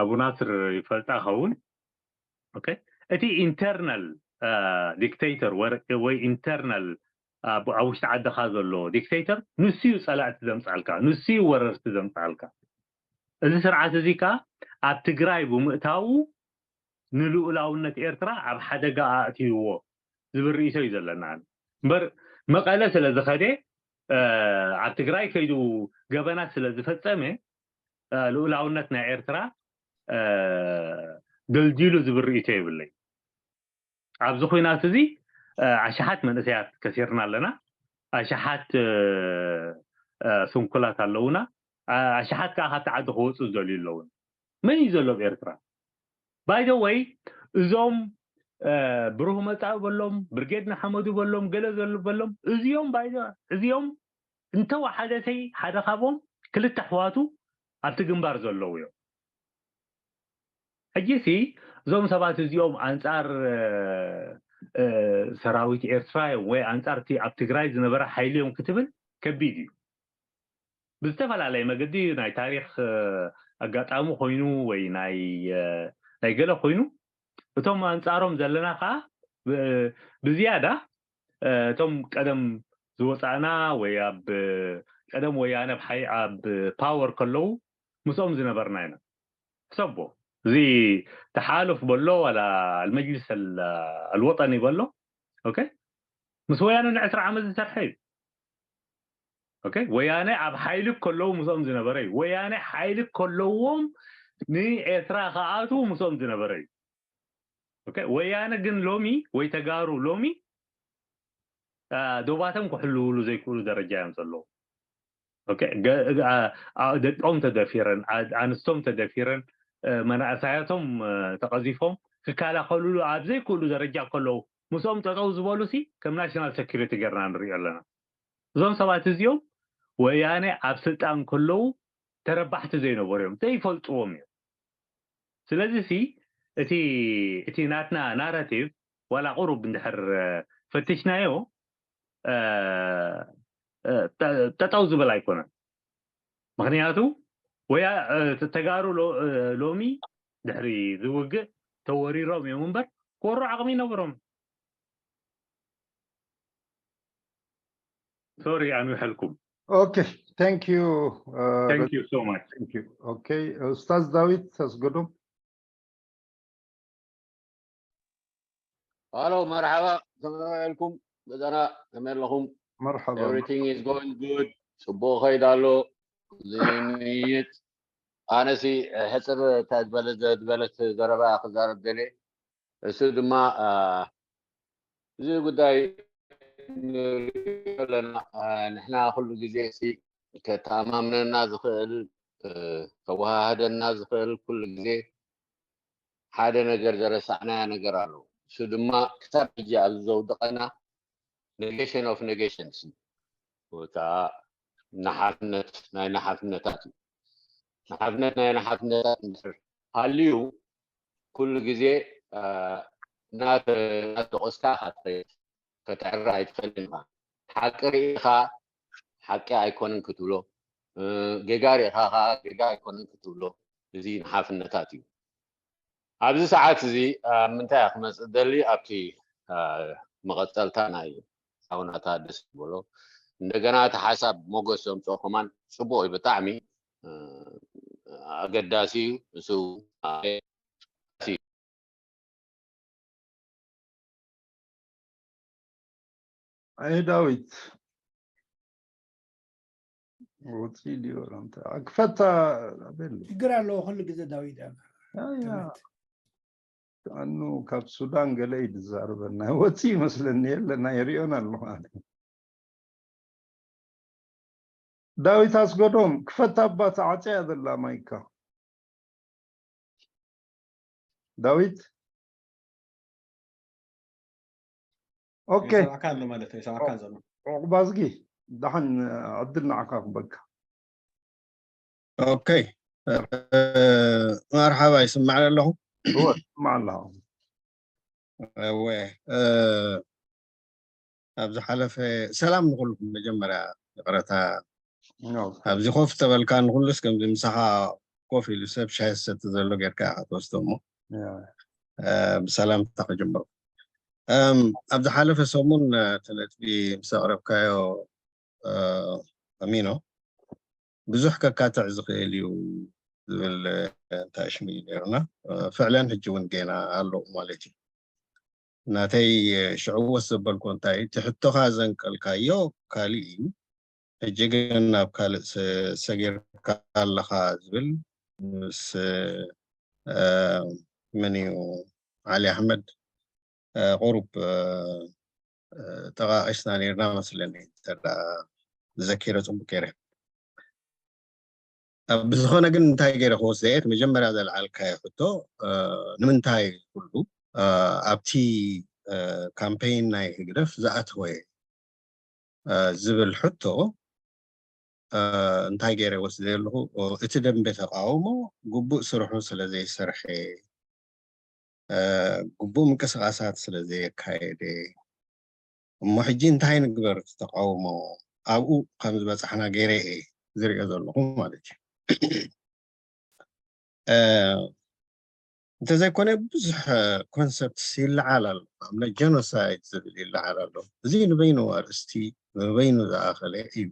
ኣቡ ናስር ይፈልጣ ኸውን። እቲ ኢንተርናል ዲክቴተር ወይ ኢንተርናል ኣብ ውሽጢ ዓድኻ ዘሎ ዲክቴተር ንሱ እዩ ጸላእቲ ዘምጻልካ፣ ንሱ እዩ ወረርቲ ዘምጻልካ። እዚ ስርዓት እዚ ከኣ ኣብ ትግራይ ብምእታዉ ንልኡላውነት ኤርትራ ኣብ ሓደጋ ኣእትይዎ ዝብል ርእይቶ እዩ ዘለና። እምበር መቐለ ስለ ዝኸደ ኣብ ትግራይ ከይዱ ገበናት ስለ ዝፈጸመ ልኡላውነት ናይ ኤርትራ ደልዲሉ ዝብል ርእይቶ የብለይ። ኣብዚ ኩናት እዚ ኣሽሓት መንእሰያት ከሲርና ኣለና። ኣሽሓት ስንኩላት ኣለውና። ኣሽሓት ከዓ ካብቲ ዓዲ ክወፁ ዝደልዩ ኣለውና። መን እዩ ዘሎ ኣብ ኤርትራ? By the way፣ እዞም ብሩህ መፃኢ በሎም፣ ብርጌድ ንሓመዱ በሎም፣ ገለ ዘሎ በሎም፣ እዚኦም እዚኦም እንተወሓደተይ ሓደ ካብኦም ክልተ ኣሕዋቱ ኣብቲ ግንባር ዘለዉ እዮም። ሕጂ ሲ እዞም ሰባት እዚኦም ኣንፃር ሰራዊት ኤርትራ እዮም ወይ ኣንፃር እቲ ኣብ ትግራይ ዝነበረ ሓይሊ እዮም ክትብል ከቢድ እዩ። ብዝተፈላለየ መገዲ ናይ ታሪክ ኣጋጣሚ ኮይኑ ወይ ናይ ገለ ኮይኑ እቶም ኣንፃሮም ዘለና ከዓ ብዝያዳ እቶም ቀደም ዝወፃእና ወይ ኣብ ቀደም ወያነ ኣብ power ከለዉ ምስኦም ዝነበርና ኢና። ሕሰቦ፣ እዚ ተሓሉፍ በሎ ዋላ المجلس الوطني በሎ፣ ኦኬ፣ ምስ ወያነ ንዕስራ ዓመት ዝሰርሐ እዩ። ኦኬ፣ ወያነ ኣብ ሓይሊ ከለዉ ምስኦም ዝነበረ እዩ። ወያነ ሓይሊ ከለዎም ንኤርትራ ከኣትዉ ምስኦም ዝነበረ እዩ። ኦኬ፣ ወያነ ግን ሎሚ ወይ ተጋሩ ሎሚ ዶባቶም ክሕልውሉ ዘይክእሉ ደረጃ እዮም ዘለዉ። ደቆም ተደፊረን፣ ኣንስቶም ተደፊረን፣ መናእሳያቶም ተቐዚፎም ክከላኸልሉ ኣብ ዘይክእሉ ደረጃ ከለዉ ምስኦም ጠጠው ዝበሉ ሲ ከም ናሽናል ሴኩሪቲ ገርና ንሪኦ ኣለና። እዞም ሰባት እዚኦም ወያነ ኣብ ስልጣን ከለዉ ተረባሕቲ ዘይነበሩ እዮም፣ ዘይፈልጥዎም እዮም። ስለዚ ሲ እቲ እቲ ናትና ናራቲቭ ዋላ ቁሩብ እንድሕር ፈትሽናዮ ጠጠው ዝብል ኣይኮነን። ምክንያቱ ወያ ተጋሩ ሎሚ ድሕሪ ዝውግእ ተወሪሮም እዮም እምበር ክወሩ ዓቕሚ ይነበሮም። ሶሪ ኣንዊሐልኩም። Okay, thank you. Thank you so much. Okay, ኡስታዝ ዳዊት ኣስገዶም። ሃሎ፣ መርሓባ፣ ከመይ ውዒልኩም? ገዛና ከመይ ኣለኹም? መርሓባ። Everything is going good. ጽቡቕ ከይድ ኣሎ። እዚ ምይይጥ ኣነሲ ሕጽር እንታይ ዝበለ ዝበለት ዘረባ ክዛረብ ደልየ። እሱ ድማ እዚ ጉዳይ ንሪኦ ኣለና። ንሕና ኩሉ ግዜ ሲ ከተኣማምነና ዝኽእል ከወሃህደና ዝኽእል ኩሉ ግዜ ሓደ ነገር ዘረሳዕናያ ነገር ኣሎ። እሱ ድማ ክሳብ ሕጂ ኣብዚ ዘውድቐና negation of negations ወይ ከዓ ነሓፍነት ናይ ነሓፍነታት እዩ። ነሓፍነት ናይ ነሓፍነታት እንድሕር ሃልዩ ኩሉ ግዜ እናተደቆስካ ኢኻ ትኸይድ። ከተዕሪ ኣይትኽእልን ኢኻ። ሓቂ ርኢኻ ሓቂ ኣይኮነን ክትብሎ፣ ጌጋ ርኢኻ ከዓ ጌጋ ኣይኮነን ክትብሎ፣ እዚ ነሓፍነታት እዩ። ኣብዚ ሰዓት እዚ ኣብ ምንታይ እየ ክመፅእ ደሊ ኣብቲ መቐፀልታ ናይ ሓውና ታደሰ ዝበሎ እንደገና እቲ ሓሳብ ሞገስ ዘምፅኦ ከማን ፅቡቕ እዩ ብጣዕሚ ኣገዳሲ እዩ። እሱ ኣይ ዳዊት ወፂ ድዩ ወላ እንታይ ክፈታ ኣበል ችግር ኣለዎ ኩሉ ግዜ ዳዊት ኣኑ ካብ ሱዳን ገለ እዩ ዝዛረበና ወፂ ይመስለኒ የለ ናይ ሪኦን ኣለኹ ዳዊት ኣስገዶም ክፈታ እባ ተዓፅያ ዘላ ማይካ ዳዊት ኦኬ ይሰማዕካ ኣሎ ማለት እዩ ይሰማዕካ ዘሎ ዕቑባዝጊ ደሓን ዕድል ንዓካ ክበካ ኦኬ መርሓባ ይስማዕ ኣለኹ እወ ትስማዕ ኣለኻ እወ ኣብ ዝሓለፈ ሰላም ንኩልኩም መጀመርያ ይቕረታ ኣብዚ ኮፍ ተበልካ ንኩሉስ ከምዚ ምሳኻ ኮፍ ኢሉ ሰብ ሻሂ ዝሰቲ ዘሎ ጌርካ ኢኻ ትወስዶ እሞ ብሰላምታ ክጅምሮ ኣብ ዝሓለፈ ሰሙን እቲ ነጥቢ ምስ ኣቕረብካዮ ኣሚኖ ብዙሕ ከካትዕ ዝኽእል እዩ ዝብል እንታይ ሽሙ እዩ ነይሩና ፍዕለን ሕጂ እውን ጌና ኣለዉ ማለት እዩ ናተይ ሽዑ ወስ ዘበልኩ እንታይ እቲ ሕቶኻ ዘንቀልካዮ ካልእ እዩ ሕጂ ግን ናብ ካልእ ሰጊርካ ኣለኻ ዝብል ምስ መን እዩ ዓሊ ኣሕመድ ቁሩብ ጠቓቒስና ነርና መስለኒ፣ እንተ ደኣ ዝዘኪረ ጽቡቅ ገይረ። ኣብ ብዝኾነ ግን እንታይ ገይረ ክወስደ እየ፣ እቲ መጀመርያ ዘልዓልካዮ ሕቶ፣ እ፣ ንምንታይ ኩሉ፣ እ፣ ኣብቲ፣ እ፣ ካምፔይን ናይ ህግደፍ ዝኣተወ፣ እ፣ ዝብል ሕቶ፣ እ፣ እንታይ ገይረ ወስደ ኣለኹ? ኦ፣ እቲ ደንበ ተቃውሞ ግቡእ ስርሑ ስለ ዘይሰርሐ፣ እ፣ ግቡእ ምንቅስቃሳት ስለ ዘየካየደ፣ እሞ ሕጂ እንታይ ንግበር? እቲ ተቃውሞ ኣብኡ ከም ዝበጻሕና ገይረ እየ ዝሪኦ ዘለኹ ማለት እዩ። እ፣ እንተዘይኮነ ብዙሕ ኮንሰፕትስ ይለዓል ኣሎ። ኣብነት ጀኖሳይድ ዝብል ይለዓል ኣሎ። እዚ ንበይኑ ኣርእስቲ፣ ንበይኑ ዝኣኸለ እዩ።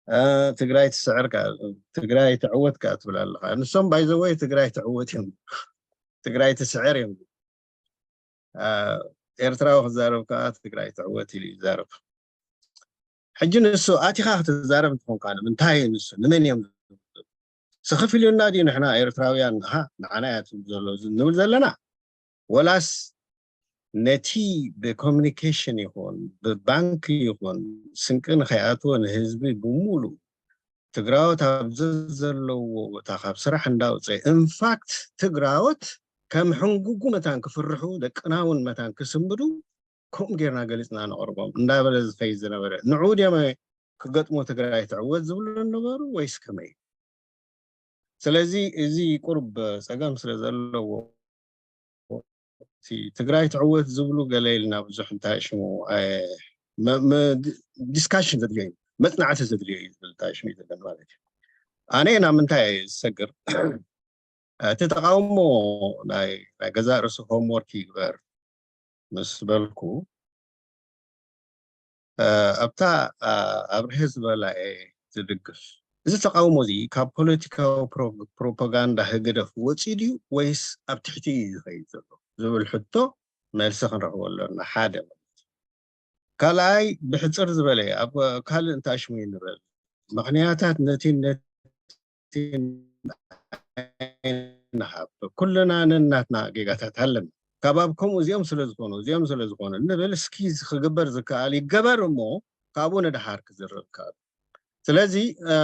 እ፣ ትግራይ ትስዕር ከኣ፣ ትግራይ ትዕወት ከኣ ትብል ኣለኻ። ንሶም ባይ ዘ ወይ ትግራይ ትዕወት እዮም። ትግራይ ትስዕር እዮም። እ፣ ኤርትራዊ ክዛረብ ከኣ ትግራይ ትዕወት ኢሉ ይዛረብ። ሕጂ ንሱ ኣቲኻ ክትዛረብ እንተኾንካ ንምንታይ እዩ ንሱ? ንመን እዮም? ስኽፍ ኢሉና ድዩ ንሕና ኤርትራውያን? ሃ፣ ንዓና እያ ትብል ዘሎ ንብል ዘለና? ወላስ ነቲ ብኮሚኒኬሽን ይኹን ብባንክ ይኹን ስንቂ ንኸይኣትዎ ንህዝቢ ብምሉኡ ትግራዎት ኣብ ዘዘለዎ ቦታ ካብ ስራሕ እንዳውፀ፣ ኢንፋክት ትግራዎት ከም ሕንጉጉ መታን ክፍርሑ፣ ደቅና እውን መታን ክስምዱ፣ ከምኡ ጌርና ገሊጽና ነቕርቦም እንዳበለ ዝኸይድ ዝነበረ፣ ንዕኡ ድዮም ክገጥሙ ትግራይ ትዕወት ዝብሉ ነበሩ ወይስ ከመይ? ስለዚ እዚ ቁሩብ ጸገም ስለ ዘለዎ፣ እቲ ትግራይ ትዕወት ዝብሉ ገለ ኢልና ብዙሕ እንታይ ሽሙ፣ እ፣ መ-፣ መ-፣ ዲስካሽን ዘድልዮ እዩ፣ መጽናዕቲ ዘድልዮ እዩ ዝብል እንታይ ሽሙ እዩ ዘለና ማለት እዩ። ኣነ ናብ ምንታይ እየ ዝሰግር? እቲ ተቃውሞ ናይ፣ ናይ ገዛእ ርእሱ ሆምወርክ ይግበር ምስ በልኩ፣ እ፣ ኣብታ፣ እ፣ ኣብርሀ ዝበላ እየ ዝድግፍ። እዚ ተቃውሞ እዚ ካብ ፖለቲካዊ ፕሮ-፣ ፕሮፓጋንዳ ህግደፍ ወፂኡ ድዩ ወይስ ኣብ ትሕቲ እዩ ዝኸይድ ዘሎ ዝብል ሕቶ መልሲ ክንረኽቦ ኣለና። ሓደ ማለት እዩ። ካልኣይ፣ ብሕፅር ዝበለ ኣብ ካልእ እንታይ ሽሙ ንበል፣ ምኽንያታት ነቲ፣ ነቲ ንሃብ። ኩልና ነናትና ጌጋታት ኣለና። ካብ ኣብ ከምኡ እዚኦም ስለ ዝኾኑ፣ እዚኦም ስለ ዝኾኑ ንብል፣ እስኪ ክግበር ዝከኣል ይገበር እሞ ካብኡ ንደሓር ክዝረብ ይከኣል። ስለዚ፣ እ፣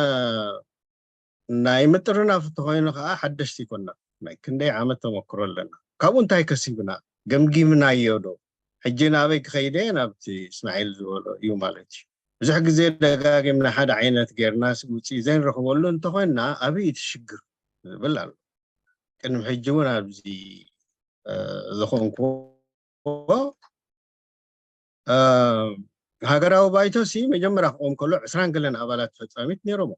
ናይ ምጥርናፍ እንተኾይኑ ከዓ ሓደሽቲ ይኮና። ናይ ክንደይ ዓመት ተመክሮ ኣለና። ካብኡ እንታይ ከሲብና? ገምጊምናዮ ዶ? ሕጂ ናበይ ክኸይደ? ናብቲ እስማዒል ዝበሎ እዩ ማለት እዩ። ብዙሕ ግዜ ደጋጊምና ሓደ ዓይነት ጌርና ውፅኢት ዘይንረኽበሉ እንተኾይንና፣ ኣበይ እቲ ሽግር ዝብል ኣሎ። ቅድሚ ሕጂ እውን ኣብዚ፣ እ፣ ዝኾንኩዎ፣ እ፣ ሃገራዊ ባይቶ ሲ መጀመርያ ክቆም ከሎ ዕስራን ገለን ኣባላት ፈጻሚት ነይሮሞ።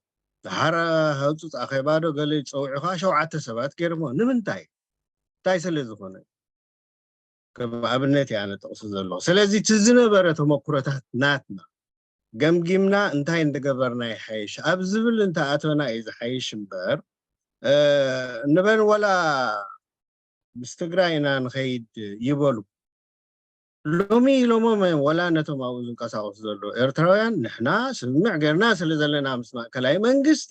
ድሓር ህጹጽ ኣኼባ ዶ ገለ ይጸውዑ ከኣ ሸውዓተ ሰባት ገይሮሞ። ንምንታይ? እንታይ ስለ ዝኾነ? ከም ኣብነት እየ ኣነ ጥቕሲ ዘለኹ። ስለዚ እቲ ዝነበረ ተመኩሮታት ናትና ገምጊምና እንታይ እንደገበርና ይሓይሽ ኣብ ዝብል እንተኣተና እዩ ዝሓይሽ እምበር፣ እ፣ ንበን ወላ ምስ ትግራይ ኢና ንኸይድ ይበሉ። ሎሚ ኢሎሞም እዮም ወላ ነቶም ኣብኡ ዝንቀሳቐሱ ዘለዉ ኤርትራውያን ንሕና ስምምዕ ጌርና ስለ ዘለና ምስ ማእከላይ መንግስቲ፣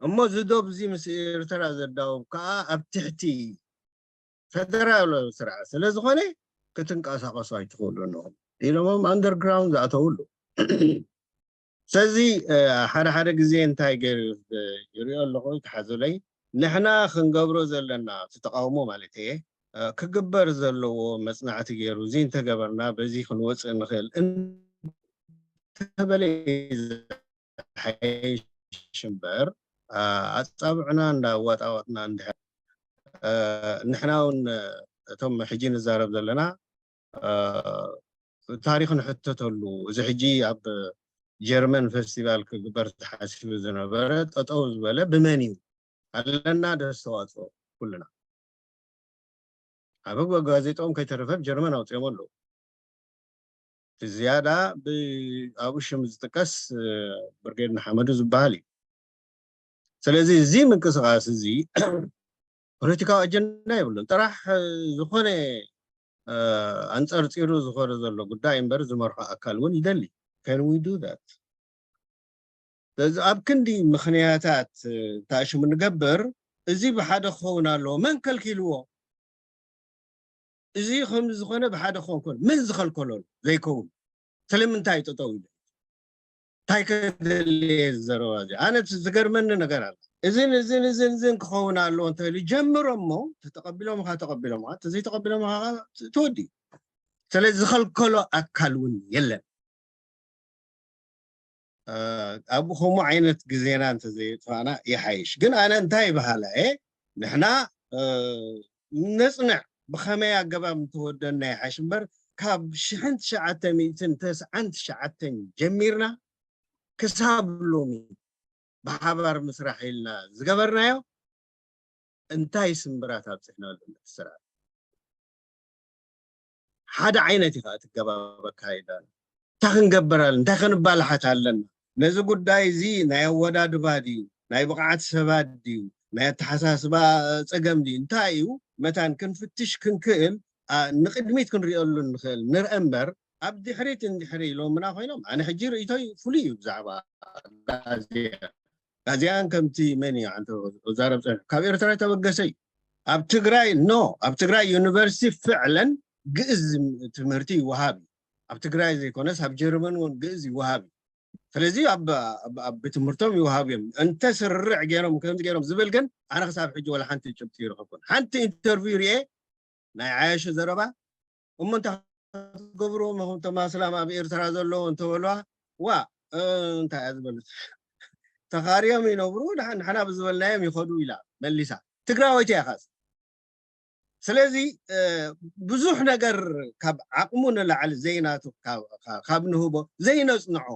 እሞ እዚ ዶብ እዚ ምስ ኤርትራ ዘዳውብ ከኣ ኣብ ትሕቲ ፈደራላዊ ስርዓት ስለ ዝኾነ ክትንቀሳቐሱ ኣይትኽእሉን ኢኹም ኢሎሞም ኣንደርግራውንድ ዝኣተውሉ። ስለዚ፣ እ፣ ሓደ ሓደ ግዜ እንታይ ገይሩ፣ እ፣ ይሪኦ ኣለኹ፣ ይትሓዘለይ፣ ንሕና ክንገብሮ ዘለና፣ እቲ ተቃውሞ ማለት እየ፣ እ፣ ክግበር ዘለዎ መጽናዕቲ ገይሩ፣ እዚ እንተገበርና በዚ ክንወጽእ ንኽእል እንተበለ እዩ ዝሓይሽ እምበር፣ እ፣ ኣጻብዕና እንዳዋጣወጥና እንድሕር፣ እ፣ ንሕና እውን፣ እ፣ እቶም ሕጂ ንዛረብ ዘለና፣ እ፣ ታሪኽ ንሕተተሉ፣ እዚ ሕጂ ኣብ ጀርመን ፈስቲቫል ክግበር ተሓሲቡ ዝነበረ ጠጠው ዝበለ ብመን እዩ? ኣለና ዶ ኣስተዋፅኦ? ኩልና ኣብ ጋዜጣኦም ከይተረፈ ብ ጀርመን ኣውፅኦም ኣለዉ። እቲ ዝያዳ ብ-፣ ኣብኡ ሽም ዝጥቀስ፣ እ፣ ብርጌድ ንሓመዱ ዝበሃል እዩ። ስለዚ እዚ ምንቅስቃስ እዚ ፖለቲካዊ ኣጀንዳ የብሉን። ጥራሕ፣ እ፣ ዝኾነ፣ እ፣ ኣንጸርጺሩ ዝኾነ ዘሎ ጉዳይ እምበር ዝመርሖ ኣካል እውን ይደሊ። Can we do that? ስለዚ ኣብ ክንዲ ምኽንያታት፣ እ፣ ተኣሽሙ ንገብር፣ እዚ ብሓደ ክኸውን ኣለዎ። መን ከልኪልዎ? እዚ ከም ዝኾነ ብሓደ ክኾን ከሎ መን ዝኸልከሎ ዘይከውን? ስለምንታይ ጠጠው ኢሉ? እንታይ ከደልየ ዘረባ እዚ? ኣነ እቲ ዝገርመኒ ነገር ኣሎ። እዝን እዝን እዝን እዝን ክኸውን ኣለዎ እንተኢሉ ጀምሮ እሞ ተተቐቢሎምኻ ተቐቢሎምኻ፣ ተዘይተቐቢሎምኻ ትወዲ። ስለዚ ዝኸልከሎ ኣካል እውን የለን። ኣብ ከምኡ ዓይነት ግዜና እንተዘየጥፋእና ይሓይሽ። ግን ኣነ እንታይ ይበሃላ እየ፣ ንሕና ነፅንዕ፣ ብኸመይ ኣገባብ እንተወደና ይሓይሽ እምበር፣ ካብ ሽሕን ትሽዓተ ሚእትን ተስዓን ትሽዓተን ጀሚርና ክሳብ ሎሚ ብሓባር ምስራሕ ኢልና ዝገበርናዮ እንታይ ስምብራት ኣብፅሕናሉ ነቲ ስርዓት? ሓደ ዓይነት እዩ ከዓ ትገባበካ ኢላ። እንታይ ክንገብር ኣለና? እንታይ ክንባላሓት ኣለና? ነዚ ጉዳይ እዚ ናይ ኣወዳድባ ድዩ? ናይ ብቕዓት ሰባት ድዩ? ናይ ኣተሓሳስባ ፀገም ድዩ? እንታይ እዩ? መታን ክንፍትሽ ክንክእል፣ ንቅድሚት ክንሪኦሉ ንኽእል ንርአ እምበር፣ ኣብ ድሕሪት እንድሕሪ ኢሎምና ኮይኖም፣ ኣነ ሕጂ ርእይቶይ ፍሉይ እዩ ብዛዕባ ጋዜያን ከምቲ መን እዩ ኣንተ ዛረብ ፀ ካብ ኤርትራ ተበገሰ እዩ። ኣብ ትግራይ ኖ ኣብ ትግራይ ዩኒቨርሲቲ ፍዕለን ግእዝ ትምህርቲ ይወሃብ እዩ። ኣብ ትግራይ ዘይኮነስ ኣብ ጀርመን እውን ግእዝ ይወሃብ እዩ። ስለዚ ኣብ ቤት ትምህርቶም ይወሃብ እዮም። እንተ ስርርዕ ገይሮም ከምዚ ገይሮም ዝብል ግን ኣነ ክሳብ ሕጂ ወላ ሓንቲ ጭብጢ ይረኸብኩን። ሓንቲ ኢንተርቪው ርኤ ናይ ዓያሹ ዘረባ እሞ እንታይ ክትገብርዎም ኢኹም እቶም ኣስላም ኣብ ኤርትራ ዘለዉ እንተበልዋ፣ ዋ እንታይ እያ ዝበሉት? ተኻርዮም ይነብሩ፣ ንሕና ብዝበልናዮም ይኸዱ ኢላ መሊሳ። ትግራወይቲ እያ ኻስ። ስለዚ ብዙሕ ነገር ካብ ዓቕሙ ንላዕሊ ዘይናቱ ካብ ንህቦ ዘይነፅንዖ።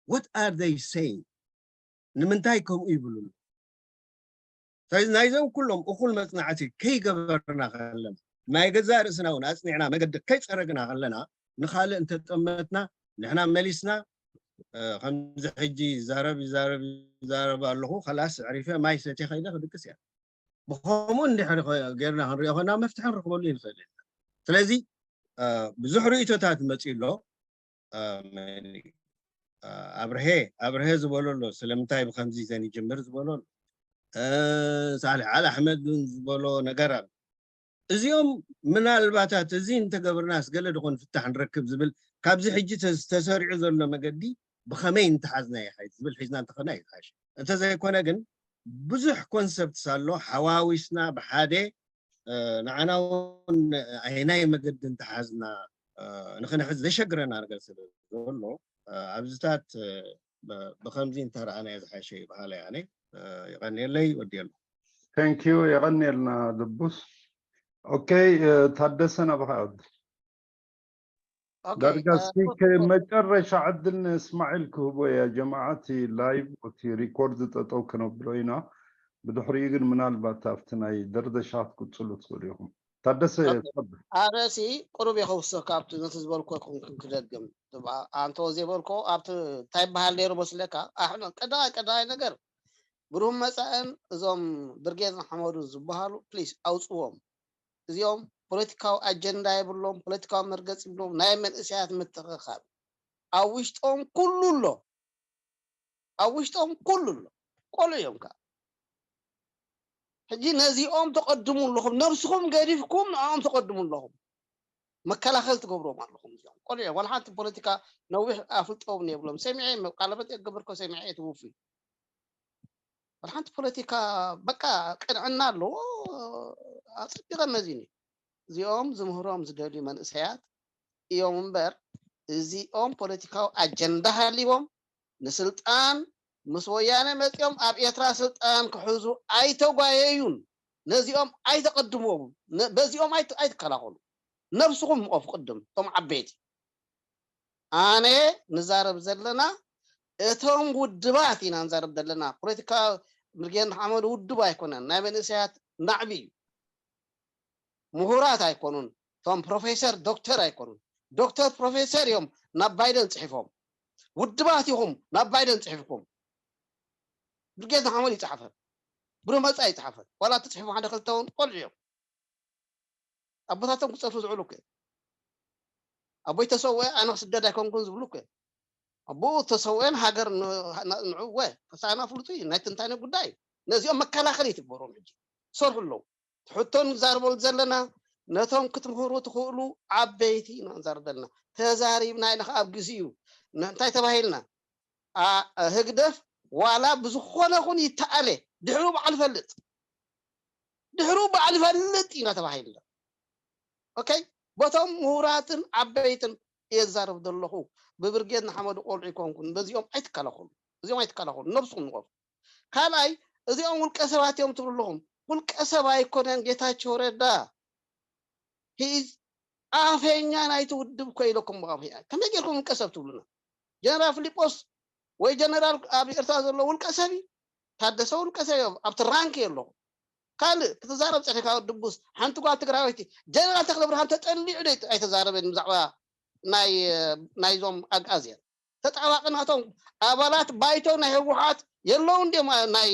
What are they saying? ንምንታይ ከምኡ ይብሉሉ? ስለዚ ናይዞም ኩሎም እኹል መፅናዕቲ ከይገበርና ከለና፣ ናይ ገዛእ ርእስና እውን ኣፅኒዕና መገዲ ከይፀረግና ከለና፣ ንኻልእ እንተጠመትና ንሕና መሊስና ከምዚ ሕጂ ይዛረብ ይዛረብ ይዛረብ ኣለኹ ከላስ ዕሪፈ ማይ ሰትየ ከይደ ክድቅስ እያ። ብኸምኡ እንድሕር ጌርና ክንሪኦ ከና መፍትሒ ንረኽበሉ ይንኽእል ኢና። ስለዚ ብዙሕ ርእቶታት መፅኡ ኣሎ። ኣብርሄ ኣብርሄ ዝበሎ ኣሎ። ስለምንታይ ብከምዚ ዘን ይጅምር ዝበሎ ኣሎ። ሳልሕ ኣል ኣሕመድ እውን ዝበሎ ነገር ኣሎ። እዚኦም ምናልባታት እዚ እንተገብርናስ ገለ ድኾን ፍታሕ ንረክብ ዝብል ካብዚ ሕጂ ተሰሪዑ ዘሎ መገዲ ብኸመይ እንተሓዝና ይሓይሽ ዝብል ሒዝና እንተኸና ይሓይሽ። እንተዘይኮነ ግን ብዙሕ ኮንሰፕትስ ኣሎ ሓዋዊስና ብሓደ ንዓና እውን ኣይናይ መገዲ እንተሓዝና ንክንሕዝ ዘሸግረና ነገር ስለ ዘሎ ኣብዚታት ብከምዚ እንተረኣናዮ ዝሓሸ እዩ በሃላይ ኣነ። የቐንየለይ ወዲየሉ። Thank you። የቐንየልና ልቡስ። ኦኬ፣ ታደሰ ናባኻ ይወድል። ዳርጋ እስኪ መጨረሻ ዕድል ንእስማዒል ክህቦ እያ ጀማዓ። እቲ ላይቭ እቲ ሪኮርድ ጠጠው ክነብሎ ኢና። ብድሕሪኡ ግን ምናልባት ኣብቲ ናይ ደርደሻት ክትቅፅሉ ትኽእሉ ኢኹም። ታደሰ ጸብሕ። ኣረሲ ቅሩብ የኸውሰካ ኣብቲ ነቲ ዝበልኮ ክደግም ኣንተ ዘይበልኮ ኣብቲ እንታይ ይበሃል ነይሩ መስለካ ኣሕመድ ቀዳማይ ቀዳማይ ነገር ብሩህ መፃእን እዞም ብርጌድ ንሓመዱ ዝበሃሉ ፕሊስ ኣውፅዎም። እዚኦም ፖለቲካዊ ኣጀንዳ የብሎም፣ ፖለቲካዊ መርገፂ የብሎም። ናይ መንእሰያት ምትኽኻብ ኣብ ውሽጦም ኩሉ ኣሎ፣ ኣብ ውሽጦም ኩሉ ኣሎ። ቆልዑ እዮም ከዓ ሕጂ ነዚኦም ተቐድሙ ኣለኹም፣ ነብስኹም ገዲፍኩም ንዕኦም ተቐድሙ ኣለኹም። መከላኸል ትገብሮም ኣለኹም እዚኦም ቆልዑ እዮም። ዋላ ሓንቲ ፖለቲካ ነዊሕ ኣፍልጦ እውን የብሎም። ሰሚዐ ቃለበት የገብርከ ሰሚዐ ትውፉይ ሓንቲ ፖለቲካ በቃ ቅንዕና ኣለዎ። ኣፀቢቐ መዚኑ እዚኦም ዝምህሮም ዝደልዩ መንእሰያት እዮም እምበር እዚኦም ፖለቲካዊ ኣጀንዳ ሃልዎም ንስልጣን ምስ ወያነ መፂኦም ኣብ ኤርትራ ስልጣን ክሕዙ ኣይተጓየዩን። ነዚኦም ኣይተቐድምዎም፣ በዚኦም ኣይትከላኸሉ። ነብስኹም ምቐፉ ቅድም እቶም ዓበይቲ ኣነ ንዛረብ ዘለና እቶም ውድባት ኢና ንዛረብ ዘለና። ፖለቲካ ብርጌድ ንሓመዱ ውድብ ኣይኮነን፣ ናይ መንእሰያት ናዕቢ እዩ። ምሁራት ኣይኮኑን፣ እቶም ፕሮፌሰር ዶክተር ኣይኮኑን። ዶክተር ፕሮፌሰር እዮም ናብ ባይደን ፅሒፎም። ውድባት ኢኹም ናብ ባይደን ፅሒፍኩም። ብርጌድ ንሓመዱ ይፅሓፈ፣ ብሩህ መፃ ይፅሓፈ። ዋላ ትፅሒፉ ሓደ ክልተ እውን ቆልዑ እዮም። ኣቦታቶም ክፀርፉ ዝውዕሉ እኮ እዮም። ኣቦይ ተሰውአ ኣነ ክስደድ ኣይኮንኩን ዝብሉ እኮ እዮም። ኣቦኡ ተሰውአን ሃገር ንዕወ ክሳና ፍሉጡ እዩ ናይ ትንታነ ጉዳይ እዩ። ነዚኦም መከላኸሊ ትግበሮም ሕጂ ሰርሑ ኣለዉ። ትሕቶ ንዛረበሉ ዘለና ነቶም ክትምህሩ ትኽእሉ ዓበይቲ ኢና ንዛረብ ዘለና። ተዛሪብና ኢና ኣብ ግዜኡ እንታይ ተባሂልና? ህግደፍ ዋላ ብዝኾነ ኹን ይተኣለ ድሕሩ በዓል ፈልጥ ድሕሩ በዓል ፈልጥ ኢና ተባሂልና። ኦኬ፣ በቶም ምሁራትን ዓበይትን እየ ዝዛረብ ዘለኹ። ብብርጌድ ንሓመዱ ቆልዑ ይኮንኩን በዚኦም ኣይትከላኸሉ፣ እዚኦም ኣይትከላኸሉ፣ ነብስኹም ንቆፍ። ካልኣይ፣ እዚኦም ውልቀ ሰባት እዮም ትብሉ ኣለኹም። ውልቀ ሰብ ኣይኮነን ጌታቸው ረዳ። ሂዝ ኣፈኛ ናይቲ ውድብ እኮ ኢለኩም ብኣምያ። ከመይ ጌርኩም ውልቀ ሰብ ትብሉና? ጀነራል ፊሊጶስ ወይ ጀነራል ኣብ ኤርትራ ዘሎ ውልቀ ሰብ እዩ። ታደሰ ውልቀ ሰብ እዮም። ኣብቲ ራንክ የለኹም። ካልእ ክትዛረብ ጸኒሕካ ድቡስ ሓንቲ ጓል ትግራወይቲ ጀነራል ተክለ ብርሃን ተጠሊዑ ዶ ኣይተዛረበን ብዛዕባ ናይ ናይዞም ኣግኣዝያን ተጣባቂ ናቶም ኣባላት ባይቶ ናይ ህወሓት የለውን ድዮም? ናይ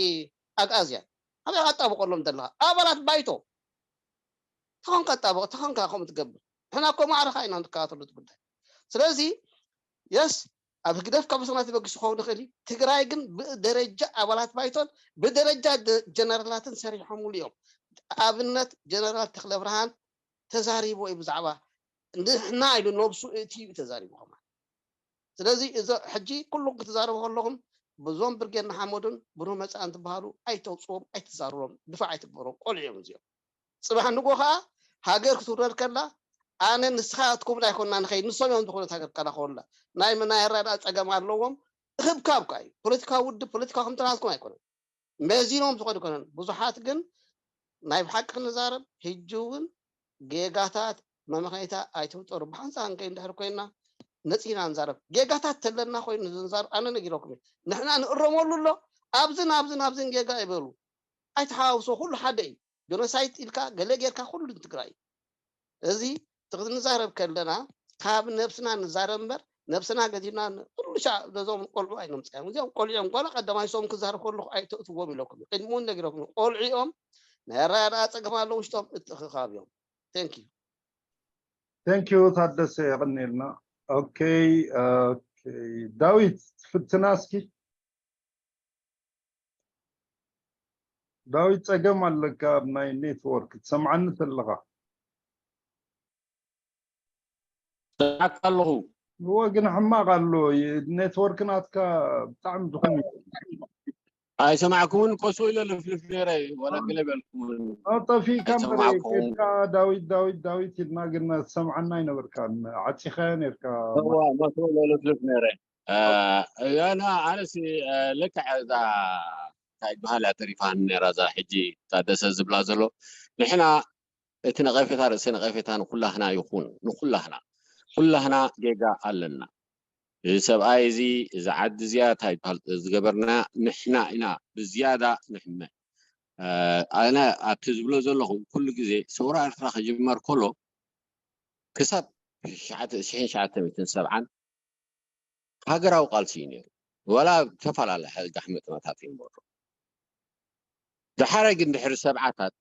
ኣግኣዝያን ኣበይ ኣጣብቆሎም ዘለካ ኣባላት ባይቶ ተኾንካ ኣጣብቆ ተኾንካ ከምኡ ትገብር። ንሕና እኮ ማዕረኻ ኢና ንከታተሉ እቲ ጉዳይ። ስለዚ የስ ኣብ ህግደፍ ካብ ስና ተበጊሱ ክኸውን ይኽእል እዩ። ትግራይ ግን ብደረጃ ኣባላት ባይቶን ብደረጃ ጀነራላትን ሰሪሖምሉ እዮም። ኣብነት ጀነራል ተክለ ብርሃን ተዛሪቡ እዩ ብዛዕባ ንሕና ኢሉ ነብሱ እቲ እዩ ተዛሪቡ ከማን። ስለዚ እዚ ሕጂ ኩሉ ክትዛረቡ ከለኹም ብዞም ብርጌድ ንሓመዱን ብሩህ መፃእን ትበሃሉ ኣይተውፅዎም፣ ኣይትዛርቦም፣ ድፋዕ ኣይትግበሮም። ቆልዑ እዮም እዚኦም። ፅባሕ ንጎ ከዓ ሃገር ክትውረድ ከላ ኣነ ንስኻትኩም ኣይኮና ንኸይድ ንሶም እዮም ዝኾነት ሃገር ከላኸወላ ናይ ናይ ኣራዳ ፀገም ኣለዎም። እኽብካብ ከዓ እዩ ፖለቲካዊ ውድብ ፖለቲካ ከምተናትኩም ኣይኮነን። መዚኖም ዝኾኑ ኣይኮነን። ብዙሓት ግን ናይ ብሓቂ ክንዛረብ ሕጂ እውን ጌጋታት መመኸይታ ኣይትውጠሩ። ብሓንሳእ ክንከይ እንድሕር ኮይና ነፂና ንዛረብ። ጌጋታት ተለና ኮይኑ ዝንዛር ኣነ ነጊረኩም እየ። ንሕና ንእረመሉ ኣሎ ኣብዝን ኣብዝን ኣብዝን ጌጋ ይበሉ። ኣይተሓዋውሶ ኩሉ ሓደ እዩ። ጆኖሳይድ ኢልካ ገለ ጌርካ ኩሉ ንትግራይ እዩ። እዚ ክንዛረብ ከለና ካብ ነብስና ንዛረብ እምበር ነብስና ገዲፍና ኩሉ ሻዕ ነዞም ቆልዑ ኣይነምፅኣዮም። እዚኦም ቆልዑ እዮም። ጓላ ቀዳማይ ሶም ክዛረብ ከለኹ ኣይተእትዎም ኢለኩም ቅድሚ እውን ነጊረኩም። ቆልዑ እዮም። ናይ ኣረዳድኣ ፀገም ኣሎ ውሽጦም እትእኽኻብ እዮም። Thank you። Thank you ታደሰ የቐኒልና። ኦኬ ኦኬ ዳዊት ትፍትና እስኪ። ዳዊት ፀገም ኣለካ ኣብ ናይ ኔትወርክ ትሰምዓኒ ተለኻ። ሰማዕካ ኣለኹ። እወ ግን ሕማቕ ኣሎ ኔትወርክ ናትካ ብጣዕሚ ድኹም እዩ። ኣይሰማዕኩምን ኮሶ ኢለ ልፍልፍ ነይረ ዋላ ገለ በልኩምን። ጠፊእካ እምበር ኬድካ ዳዊት ዳዊት ዳዊት ኢልና ግን ትሰምዓና ኣይነበርካን ዓፂኻዮ ነርካ። ኮሶ ኢለ ልፍልፍ ነይረ። ኣነ ኣነሲ ልክዕ እዛ እንታይ በሃላ ተሪፋን ነራ እዛ ሕጂ ታደሰ ዝብላ ዘሎ ንሕና እቲ ነቐፌታ ርእሲ ነቐፌታ ንኩላህና ይኹን ንኩላህና ኩላህና ጌጋ ኣለና። እዚ ሰብኣይ እዚ እዚ ዓዲ እዚኣ እንታይ ይበሃል ዝገበርና ንሕና ኢና ብዝያዳ ንሕመ ኣነ ኣብቲ ዝብሎ ዘለኹ ኩሉ ግዜ ሰውራ ኤርትራ ክጅመር ከሎ ክሳብ ሽሕን ትሽዓተ ሚእትን ሰብዓን ሃገራዊ ቃልሲ እዩ ነይሩ። ዋላ ዝተፈላለ ሕልጋሕ መጥማታት እዩ እምበሮ። ድሓረ ግን ድሕሪ ሰብዓታት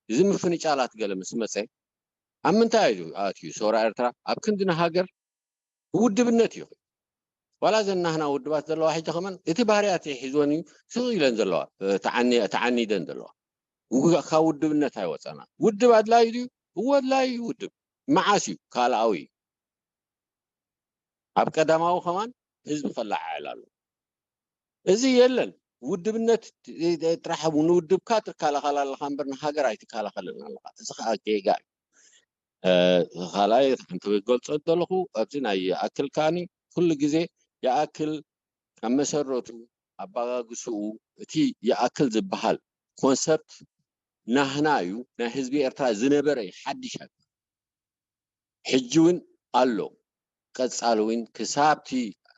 እዚ ምፍንጫላት ገለ ምስ መፀ ኣብ ምንታይ እዩ ኣትዩ ሰውራ ኤርትራ ኣብ ክንዲ ንሃገር ብውድብነት እዩ። ዋላ ዘን ናህና ውድባት ዘለዋ ሕጂ ከማን እቲ ባህርያት ሒዝወን እዩ ስቕ ኢለን ዘለዋ ተዓኒደን ዘለዋ። ካብ ውድብነት ኣይወፀና። ውድብ ኣድላይ ድዩ? እወ ኣድላይ እዩ ውድብ። መዓስ እዩ ካልኣዊ እዩ። ኣብ ቀዳማዊ ከማን ህዝቢ ከለዓዕል ኣሎ። እዚ የለን ውድብነት ጥራሕ ንውድብካ ትከላኸል ኣለኻ እምበር ንሃገር ኣይትከላኸልን ኣለኻ። እዚ ከዓ ጌጋ እዩ። ካልኣይ ሓንቲ ክገልፆ ዘለኹ ኣብዚ ናይ ይኣክል ከዓኒ ኩሉ ግዜ ይኣክል ካብ መሰረቱ ኣባጋግስኡ እቲ ይኣክል ዝበሃል ኮንሰፕት ናህና እዩ ናይ ህዝቢ ኤርትራ ዝነበረ እዩ ሓድሽ ኣይኮነን። ሕጂ እውን ኣሎ ቀፃሊ እውን ክሳብቲ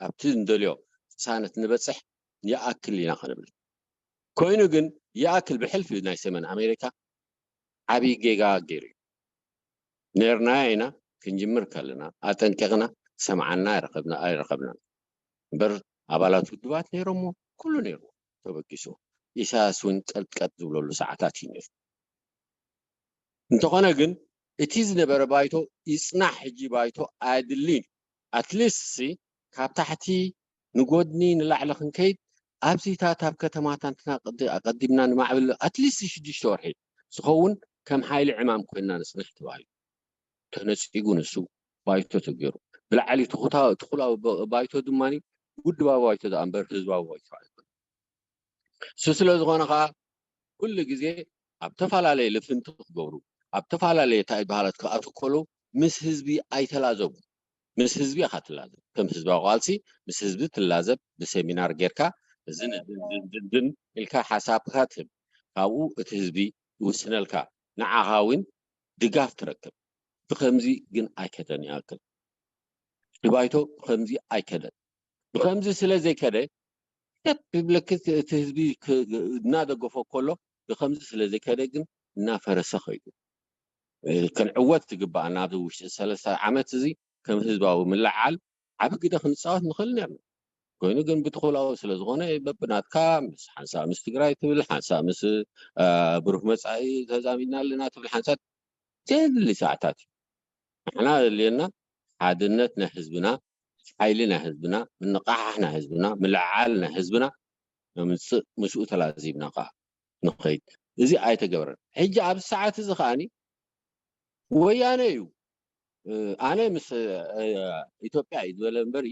ኣብቲ እንደልዮ ቅሳነት ንበፅሕ ይኣክል ኢና ክንብል ኮይኑ ግን ይኣክል ብሕልፊ ናይ ሰሜን ኣሜሪካ ዓብዪ ጌጋ ገይሩ እዩ። ነርናያ ኢና ክንጅምር ከለና ኣጠንቂቕና ዝሰምዓና ኣይረኸብናን እምበር ኣባላት ውድባት ነይሮሞ ኩሉ ነይርዎ ተበጊሱ ኢሳያስ እውን ቀጥቀጥ ዝብለሉ ሰዓታት እዩ ነይሩ። እንተኾነ ግን እቲ ዝነበረ ባይቶ ይፅናሕ ሕጂ ባይቶ ኣድልን ኣትሊስት ሲ ካብ ታሕቲ ንጎድኒ ንላዕሊ ክንከይድ ኣብዚታት ኣብ ከተማታትና ኣቀዲምና ንማዕብል ኣትሊስት ሽዱሽተ ወርሒ ዝኸውን ከም ሓይሊ ዕማም ኮይንና ንፅንሕ ተባሂሉ ተነፂጉ፣ ንሱ ባይቶ ተገይሩ። ብላዕሊ ትኹታ- ትኹላዊ ባ- ባይቶ ድማ ውድባዊ ባይቶ ደኣ እምበር ህዝባዊ ባይቶ ኣይኮነን። እሱ ስለ ዝኾነ ከዓ ኩሉ ግዜ ኣብ ተፈላለየ ልፍንቲ ክገብሩ፣ ኣብ ተፈላለየ እንታይ በሃላት ክኣትዉ ከለዉ ምስ ህዝቢ ኣይተላዘቡ። ምስ ህዝቢ ኢኻ ትላዘብ። ከም ህዝባዊ ቃልሲ ምስ ህዝቢ ትላዘብ፣ ብሴሚናር ጌርካ እዝን እዝን ዝን ዝን ዝን ኢልካ ሓሳብካ ትህብ። ካብኡ እቲ ህዝቢ ይውስነልካ። ንዓኻ እውን ድጋፍ ትረክብ። ብኸምዚ ግን ኣይከደን ይኣክል። እቲ ባይቶ ብኸምዚ ኣይከደን። ብኸምዚ ስለ ዘይከደ ከፍ ይብለኪ፣ እቲ ህዝቢ እናደገፎ ከሎ ብኸምዚ ስለ ዘይከደ ግን እናፈረሰ ኸይዱ። ክንዕወት ዝግባኣና ኣብዚ ውሽጢ ሰለስተ ዓመት እዚ ከም ህዝባዊ ምልዓል ዓቢ ግደ ክንፃወት ንኽእል ነርና። ኮይኑ ግን ብትኹላዊ ስለ ዝኾነ በብናትካ ምስ ሓንሳብ ምስ ትግራይ ትብል ሓንሳብ ምስ ብሩህ መፃኢ ተዛሚድና ኣለና ትብል ሓንሳብ ዘድሊ ሰዓታት እዩ። ንሕና ዘድልየና ሓድነት ናይ ህዝብና፣ ሓይሊ ናይ ህዝብና፣ ምንቕሓሕ ናይ ህዝብና፣ ምልዕዓል ናይ ህዝብና ነምፅእ፣ ምስኡ ተላዚብና ከዓ ንኸይድ። እዚ ኣይተገብረን። ሕጂ ኣብ ሰዓት እዚ ከዓኒ ወያነ እዩ ኣነ ምስ ኢትዮጵያ እዩ ዝበለ እምበሪ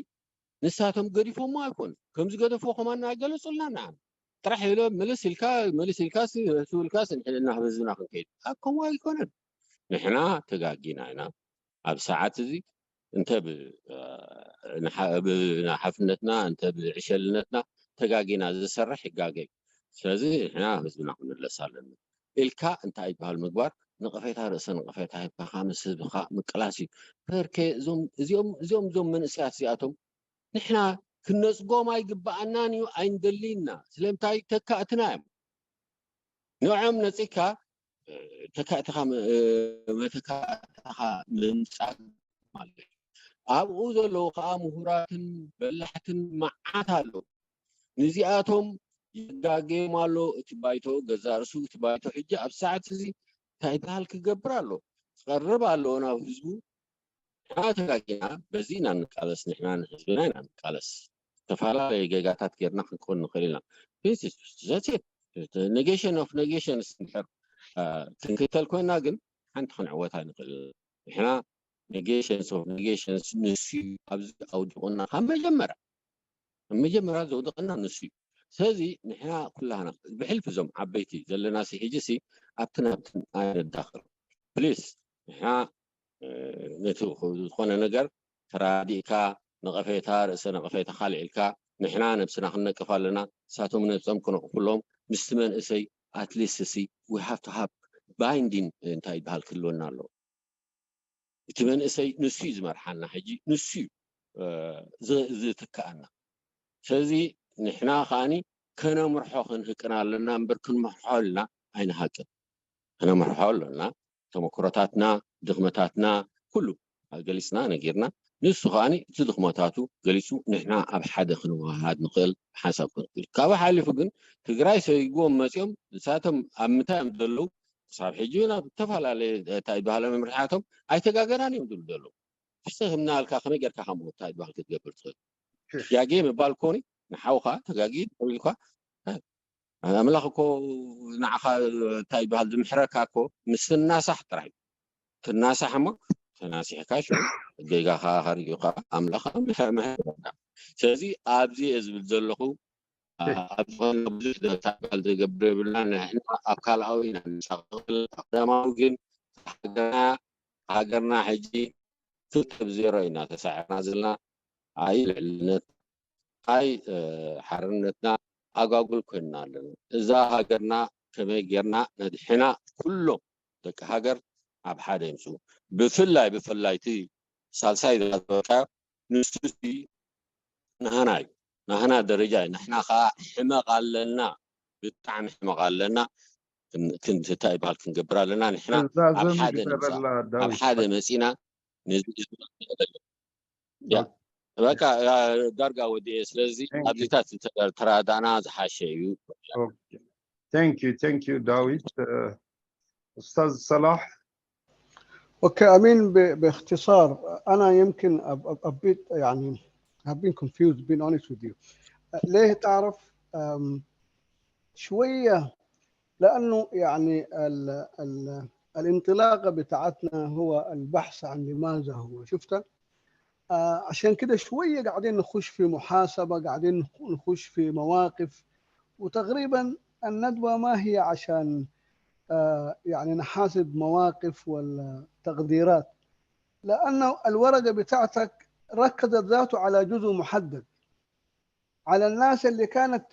ንሳቶም ገዲፎሞ ኣይኮኑ። ከምዚ ገደፍዎ ከማና ኣይገለፁልና። ንዓና ጥራሕ ኢሎ ምልስ ኢልካ ምልስ ኢልካ ስብልካ ስንሕልና ህዝብና ክንከይድ ኣብ ከምኡ ኣይኮነን። ንሕና ተጋጊና ኢና። ኣብ ሰዓት እዚ እንተ ብሓፍነትና እንተ ብዕሸልነትና ተጋጊና ዝሰርሕ ይጋገ እዩ። ስለዚ ንሕና ህዝብና ክንምለስ ኣለና ኢልካ እንታይ ይበሃል ምግባር ነቐፌታ ርእሰ ነቐፌታ ሂብካ ምስ ህዝብኻ ምቅላስ እዩ። ፐርኬ እዞም እዚኦም እዚኦም እዞም መንእሰያት እዚኣቶም ንሕና ክነፅጎም ኣይግበኣናን እዩ ኣይንደልይና። ስለምንታይ ተካእትና እዮም። ንዖም ነፂካ ተካእትኻ መተካእትኻ ምምፃእ ማለት ኣብኡ ዘለዉ ከዓ ምሁራትን በላሕትን መዓት ኣለዉ። ንዚኣቶም ይጋገዮም ኣሎ እቲ ባይቶ ገዛ ርእሱ እቲ ባይቶ ሕጂ ኣብ ሰዓት እዚ እንታይ በሃል ክገብር ኣሎ ክቐርብ ኣለዎ ናብ ህዝቡ። ንሕና ተጋጊና በዚ ኢና ንቃለስ ንሕና ንህዝብና ኢና ንቃለስ። ዝተፈላለዩ ጌጋታት ጌርና ክንከውን ንኽእል ኢና። ዘት ኔጌሽን ኦፍ ኔጌሽንስ እንድሕር ክንክተል ኮይና ግን ሓንቲ ክንዕወት ኣይንኽእል። ንሕና ኔጌሽንስ ኦፍ ኔጌሽንስ ንሱ ኣብዚ ኣውዲቑና ካብ መጀመርያ መጀመርያ ዘውደቐና ንሱ እዩ። ስለዚ ንሕና ኩላህና ብሕልፊ እዞም ዓበይቲ ዘለና ሲ ሕጂ ሲ ኣብትን ኣብትን ኣይነዳኽር ፕሊስ። ንሕና ነቲ ዝኾነ ነገር ተራዲእካ ነቐፌታ ርእሰ ነቐፌታ ካልዒልካ ንሕና ነብስና ክንነቅፍ ኣለና። ንሳቶም ነብሶም ክነቕፍሎም ምስቲ መንእሰይ ኣትሊስት ሲ we have to have binding እንታይ ይበሃል ክህልወና ኣለዎ። እቲ መንእሰይ ንሱ እዩ ዝመርሓና ሕጂ ንሱ እዩ ዝትክኣና። ስለዚ ንሕና ከዓኒ ከነምርሖ ክንህቅን ኣለና እምበር ክንምርሖ ኣለና ኣይንሃቅን። ከነምርሖ ኣለና ተመክሮታትና ድኽመታትና ኩሉ ገሊፅና ነጊርና ንሱ ከዓኒ እቲ ድኽመታቱ ገሊፁ ንሕና ኣብ ሓደ ክንወሃሃድ ንኽእል ሓሳብ ክንክእል ካብኡ ሓሊፉ ግን ትግራይ ሰይግዎም መፂኦም ንሳቶም ኣብ ምንታይ እዮም ዘለዉ ክሳብ ሕጂ ናብ ዝተፈላለየ እንታይ ዝበሃለ መምርሕያቶም ኣይተጋገናን እዮም ዝብሉ ዘለዉ። ሕሰ ህምናልካ ከመይ ጌርካ ከምኡ እንታይ ዝበሃል ክትገብር ትኽእል? ያጌ ምባል ኮኒ ንሓውኻ ተጋጊ ኢልኳ ኣምላኽ እኮ ንዓኻ እንታይ ዝበሃል ዝምሕረካ እኮ ምስ ትናሳሕ ጥራሕ እዩ። ትናሳሕ እሞ ተናሲሕካ ሽዑ ጌጋኻ ከሪኡኻ ኣምላኽ ምሕረካ። ስለዚ ኣብዚ እየ ዝብል ዘለኹ ኣብ ዝኾነ ብዙሕ ደታባል ዘገብር የብልና ንሕና ኣብ ካልኣዊ ኢና ንሳቐል ቀዳማዊ ግን ሃገርና ሃገርና ሕጂ ክልተ ብዜሮ ኢና ተሳዒርና ዘለና ኣይ ልዕልነት ኣይ ሓርነትና ኣጓጉል ኮይንና ኣለና እዛ ሃገርና ከመይ ጌርና ነድሕና ኩሎም ደቂ ሃገር ኣብ ሓደ ይምፅኡ ብፍላይ ብፍላይ እቲ ሳልሳይ ዝበልካዮ ንሱ ናህና እዩ ናህና ደረጃ እዩ ንሕና ከዓ ሕመቕ ኣለና ብጣዕሚ ሕመቕ ኣለና እንታይ ይበሃል ክንገብር ኣለና ንሕና ኣብ ሓደ ኣብ ሓደ መፂና ነዚ በቃ ዳርጋ ወዲኤ ስለዚ ኣብዚታት እንተተራዳእና ዝሓሸ እዩ Thank you, thank you, Dawit. Uh, Ustaz Salah. Okay, I mean, ب- باختصار، أنا يمكن a, a, a bit يعني I've been confused, being honest with you. ليه تعرف؟ أم، شوية، لأنه يعني ال ال الانطلاقة بتاعتنا هو البحث عن لماذا هو، شفت؟ آه، عشان كده شوية قاعدين نخش في محاسبة، قاعدين نخ- نخش في مواقف، وتقريبًا الندوة ما هي عشان آه، يعني نحاسب مواقف ولا تقديرات، لأنه الورقة بتاعتك ركزت ذاته على جزء محدد، على الناس اللي كانت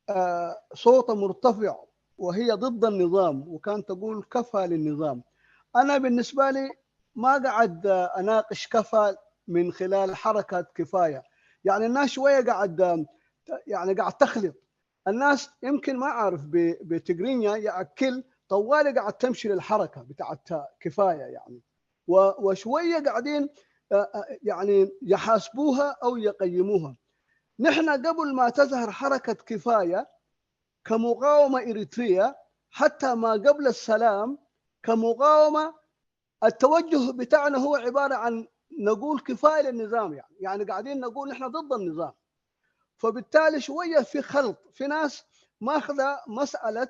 آه، صوتها مرتفع وهي ضد النظام، وكانت تقول كفى للنظام. أنا بالنسبة لي ما قاعد آه، أناقش كفى من خلال حركة كفاية. يعني الناس شوية قاعد آه، يعني قاعد تخلط. الناس يمكن ما عارف ب- بتقرينيا يأكل طوالي قاعد تمشي للحركة بتاعت كفاية يعني. و- وشوية قاعدين آه، آه، يعني يحاسبوها أو يقيموها. نحن قبل ما تظهر حركة كفاية كمقاومة إريترية، حتى ما قبل السلام كمقاومة، التوجه بتاعنا هو عبارة عن نقول كفاية للنظام، يعني يعني قاعدين نقول نحن ضد النظام. فبالتالي شوية في خلط، في ناس ماخذة مسألة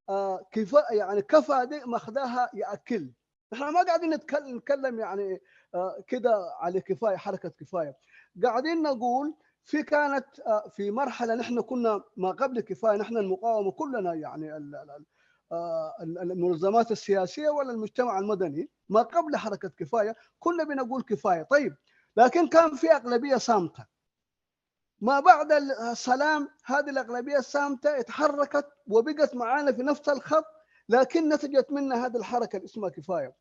آه كفا يعني كفى دي ماخذاها يأكل. نحن ما قاعدين نتكلم نتكلم يعني آه كده على كفاية، حركة كفاية. قاعدين نقول في كانت آه في مرحلة نحن كنا ما قبل كفاية، نحن المقاومة كلنا يعني ال- ال- ال- آه، ال- المنظمات السياسية ولا المجتمع المدني ما قبل حركة كفاية كنا بنقول كفاية. طيب، لكن كان في أغلبية صامتة. ما بعد السلام هذه الأغلبية الصامتة اتحركت وبقت معانا في نفس الخط، لكن نتجت منها هذه الحركة اللي اسمها كفاية.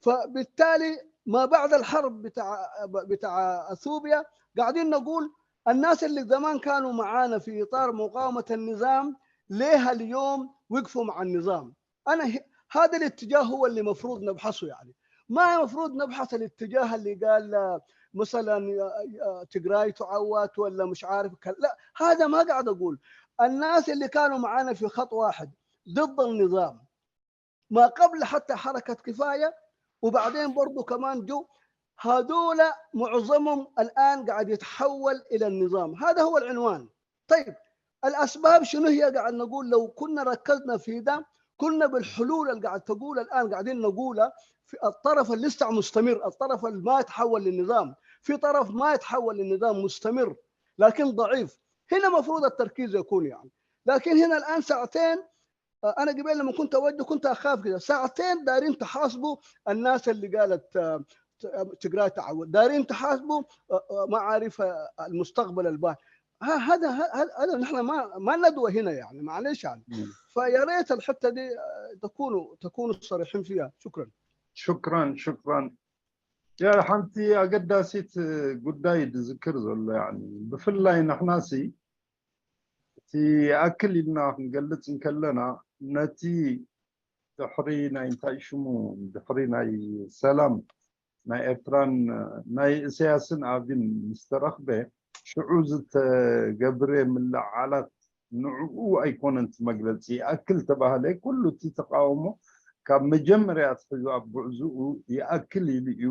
فبالتالي ما بعد الحرب بتاع بتاع اثيوبيا قاعدين نقول الناس اللي زمان كانوا معانا في اطار مقاومه النظام ليه اليوم وقفوا مع النظام؟ انا هذا الاتجاه هو اللي مفروض نبحثه، يعني ما مفروض نبحث الاتجاه اللي قال مثلا تقراي تعوت ولا مش عارف لا، هذا ما قاعد اقول. الناس اللي كانوا معانا في خط واحد ضد النظام ما قبل حتى حركة كفاية، وبعدين برضو كمان جو هذول معظمهم الآن قاعد يتحول إلى النظام. هذا هو العنوان. طيب، الأسباب شنو هي؟ قاعد نقول لو كنا ركزنا في ده، كنا بالحلول اللي قاعد تقول الآن قاعدين نقولها في الطرف اللي لسه مستمر، الطرف اللي ما يتحول للنظام. في طرف ما يتحول للنظام، مستمر لكن ضعيف. هنا مفروض التركيز يكون يعني. لكن هنا الآن ساعتين انا قبل لما كنت اودي كنت اخاف كده، ساعتين دايرين تحاسبوا الناس اللي قالت تقرا تعود، دايرين تحاسبوا ما عارف المستقبل الباهي. هذا هذا نحن ما ما ندوه هنا يعني، معلش يعني. فيا ريت الحته دي تكونوا تكونوا صريحين فيها. شكرا. شكرا شكرا. يا حمتي أقداسيت قداي ذكر زول يعني بفلاي نحناسي تي أكل إلنا نقلت نكلنا نتي ድሕሪ ናይ እንታይ ሽሙ ድሕሪ ናይ ሰላም ናይ ኤርትራን ናይ እሰያስን ኣብን ምስ ተረኽበ ሽዑ ዝተገብረ ምልዓላት ንዕኡ ኣይኮነን እቲ መግለጺ ይኣክል ተባህለ። ኩሉ እቲ ተቃውሞ ካብ መጀመርያ ኣትሒዙ ኣብ ጉዕዝኡ ይኣክል ኢሉ እዩ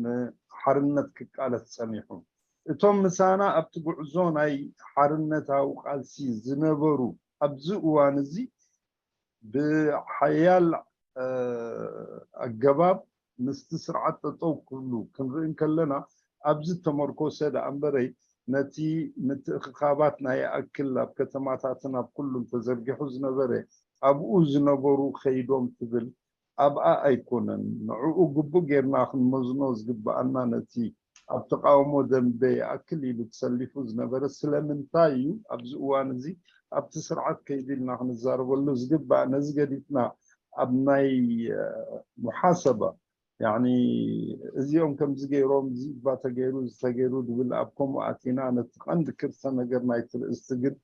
ንሓርነት ክቃለስ ጸኒሑ። እቶም ምሳና ኣብቲ ጉዕዞ ናይ ሓርነታዊ ቃልሲ ዝነበሩ ኣብዚ እዋን እዚ ብሓያል ኣገባብ ምስቲ ስርዓት ጠጠው ክብሉ ክንርኢ እንከለና ኣብዚ ተመርኮሰ ደኣ እምበረይ ነቲ ምትእኽኻባት ናይ ይኣክል ኣብ ከተማታትን ኣብ ኩሉን ተዘርጊሑ ዝነበረ ኣብኡ ዝነበሩ ከይዶም ትብል ኣብኣ ኣይኮነን። ንዕኡ ግቡእ ጌርና ክንመዝኖ ዝግብኣና ነቲ ኣብ ተቃውሞ ደንበ ይኣክል ኢሉ ተሰሊፉ ዝነበረ ስለምንታይ እዩ ኣብዚ እዋን እዚ ኣብቲ ስርዓት ከይዱ ኢልና ክንዛረበሉ ዝግባእ። ነዚ ገዲፍና ኣብ ናይ ሙሓሰባ ያኒ እዚኦም ከምዚ ገይሮም እዚ እባ ተገይሩ እዚ ተገይሩ ዝብል ኣብ ከምኡ ኣቲና ነቲ ቀንዲ ክርሰ ነገር ናይቲ ርእስቲ ግን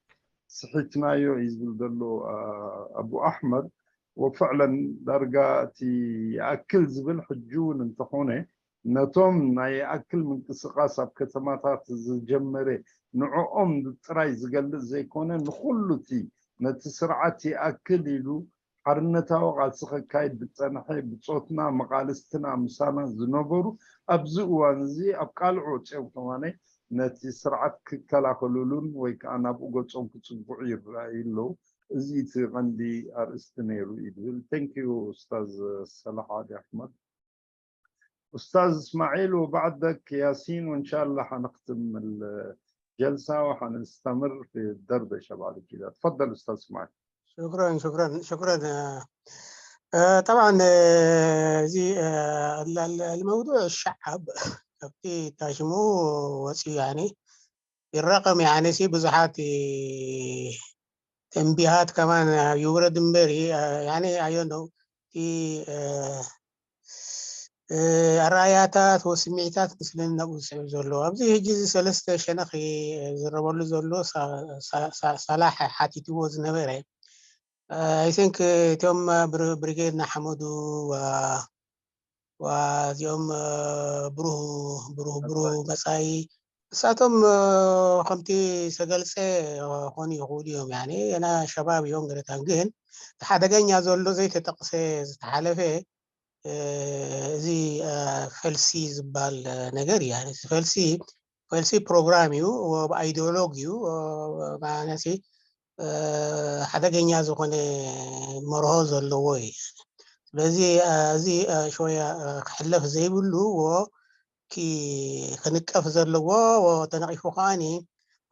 ስሒትናዮ እዩ ዝብል ዘሎ ኣቡ ኣሕመድ። ወፍዕለን ዳርጋ እቲ ይኣክል ዝብል ሕጂ እውን እንተኾነ ነቶም ናይ ይኣክል ምንቅስቃስ ኣብ ከተማታት ዝጀመረ ንዕኦም ጥራይ ዝገልጽ ዘይኮነ ንኹሉ እቲ ነቲ ስርዓት ይኣክል ኢሉ ሓርነታዊ ቃልሲ ከካይድ ዝጸንሐ ብጾትና መቓልስትና ምሳና ዝነበሩ ኣብዚ እዋን እዚ ኣብ ቃልዕ ወጺኦም ከማነ ነቲ ስርዓት ክከላኸሉሉን ወይ ከዓ ናብኡ ገጾም ክጽግዑ ይረኣዩ ኣለዉ። እዚ እቲ ቀንዲ ኣርእስቲ ነይሩ እዩ ዝብል። Thank you ኡስታዝ ሰላሕ ዓሊ ኣሕመድ። ኡስታዝ እስማዒል ወባዕደክ ያሲን፣ ወእንሻላ ሓነክትም ጀልሳ ወሓነስተምር ፊ ደርበ ሸባብ ኪዳ። ተፈደል ኡስታዝ እስማዒል። شكرا شكرا شكرا آه، آه، طبعا آه، زي آه، ال- ال- الموضوع الشعب في تاشمو وسي يعني الرقم يعني سي بزحات تنبيهات كمان يورد مبري يعني I don't know في ኣረኣያታት ወ ስምዒታት ምስልን ናብኡ ዝስዕብ ዘሎ ኣብዚ ሕጂ እዚ ሰለስተ ሸነኺ ዝረበሉ ዘሎ ሳላሕ ሓቲትዎ ዝነበረ I think እቶም ብሪጌድ ንሓመዱ እዚኦም ብሩህ ብሩህ ብሩህ መፃኢ እሳቶም ከምቲ ዝተገልፀ ክኾኑ ይኽእሉ እዮም። ያኔ ገና ሸባብ እዮም ገለታን ግን እቲ ሓደገኛ ዘሎ ዘይተጠቕሰ ዝተሓለፈ እዚ ፈልሲ ዝበሃል ነገር እዩ። ያኔ እዚ ፈልሲ ፈልሲ ፕሮግራም እዩ፣ ብኣይዲዮሎግ እዩ ማለት ሓደገኛ ዝኾነ መርሆ ዘለዎ እዩ። ስለዚ እዚ ሾያ ክሕለፍ ዘይብሉ ክንቀፍ ዘለዎ ተነቒፉ ከዓኒ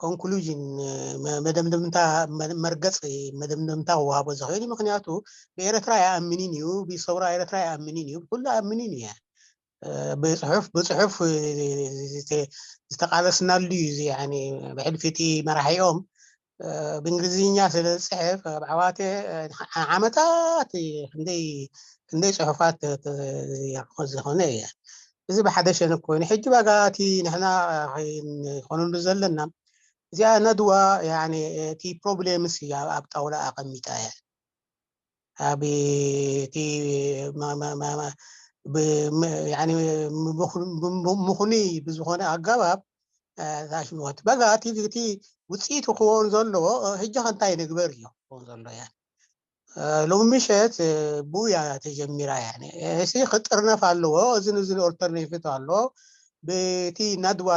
ኮንክሉዥን መደምደምታ መርገፂ መደምደምታ ክወሃቦ ዝኽእል እዩ። ምክንያቱ ብኤረትራ ይኣምንን እዩ፣ ብሰውራ ኤረትራ ይኣምንን እዩ፣ ብኩሉ ኣምንን እዩ። ብፅሑፍ ብፅሑፍ ዝተቃለስናሉ እዩ። እዚ ብሕልፊ እቲ መራሒኦም ብእንግሊዝኛ ስለ ዝፅሕፍ ኣብ ዓዋተ ዓመታት ክንደይ ክንደይ ፅሑፋት ዝኾነ እየ። እዚ ብሓደ ሸነክ ኮይኑ ሕጂ ባጋ እቲ ንሕና ክንኾነሉ ዘለና እዚኣ ነድዋ እቲ ፕሮብሌምስ እያ ኣብ ጣውላ ኣቐሚጣ እያ። ኣብ እቲ ምኹኒ ብዝኾነ ኣገባብ ታሽሞት በጋ እቲ ውፅኢቱ ክኸውን ዘለዎ ሕጂ ከንታይ ንግበር እዩ ክኸውን ዘሎ እያ። ሎሚ ምሸት ብኡያ ተጀሚራ እያ እሲ ክጥርነፍ ኣለዎ። እዝን እዝን ኦልተርኔቲቭ ኣሎ ብቲ ናድዋ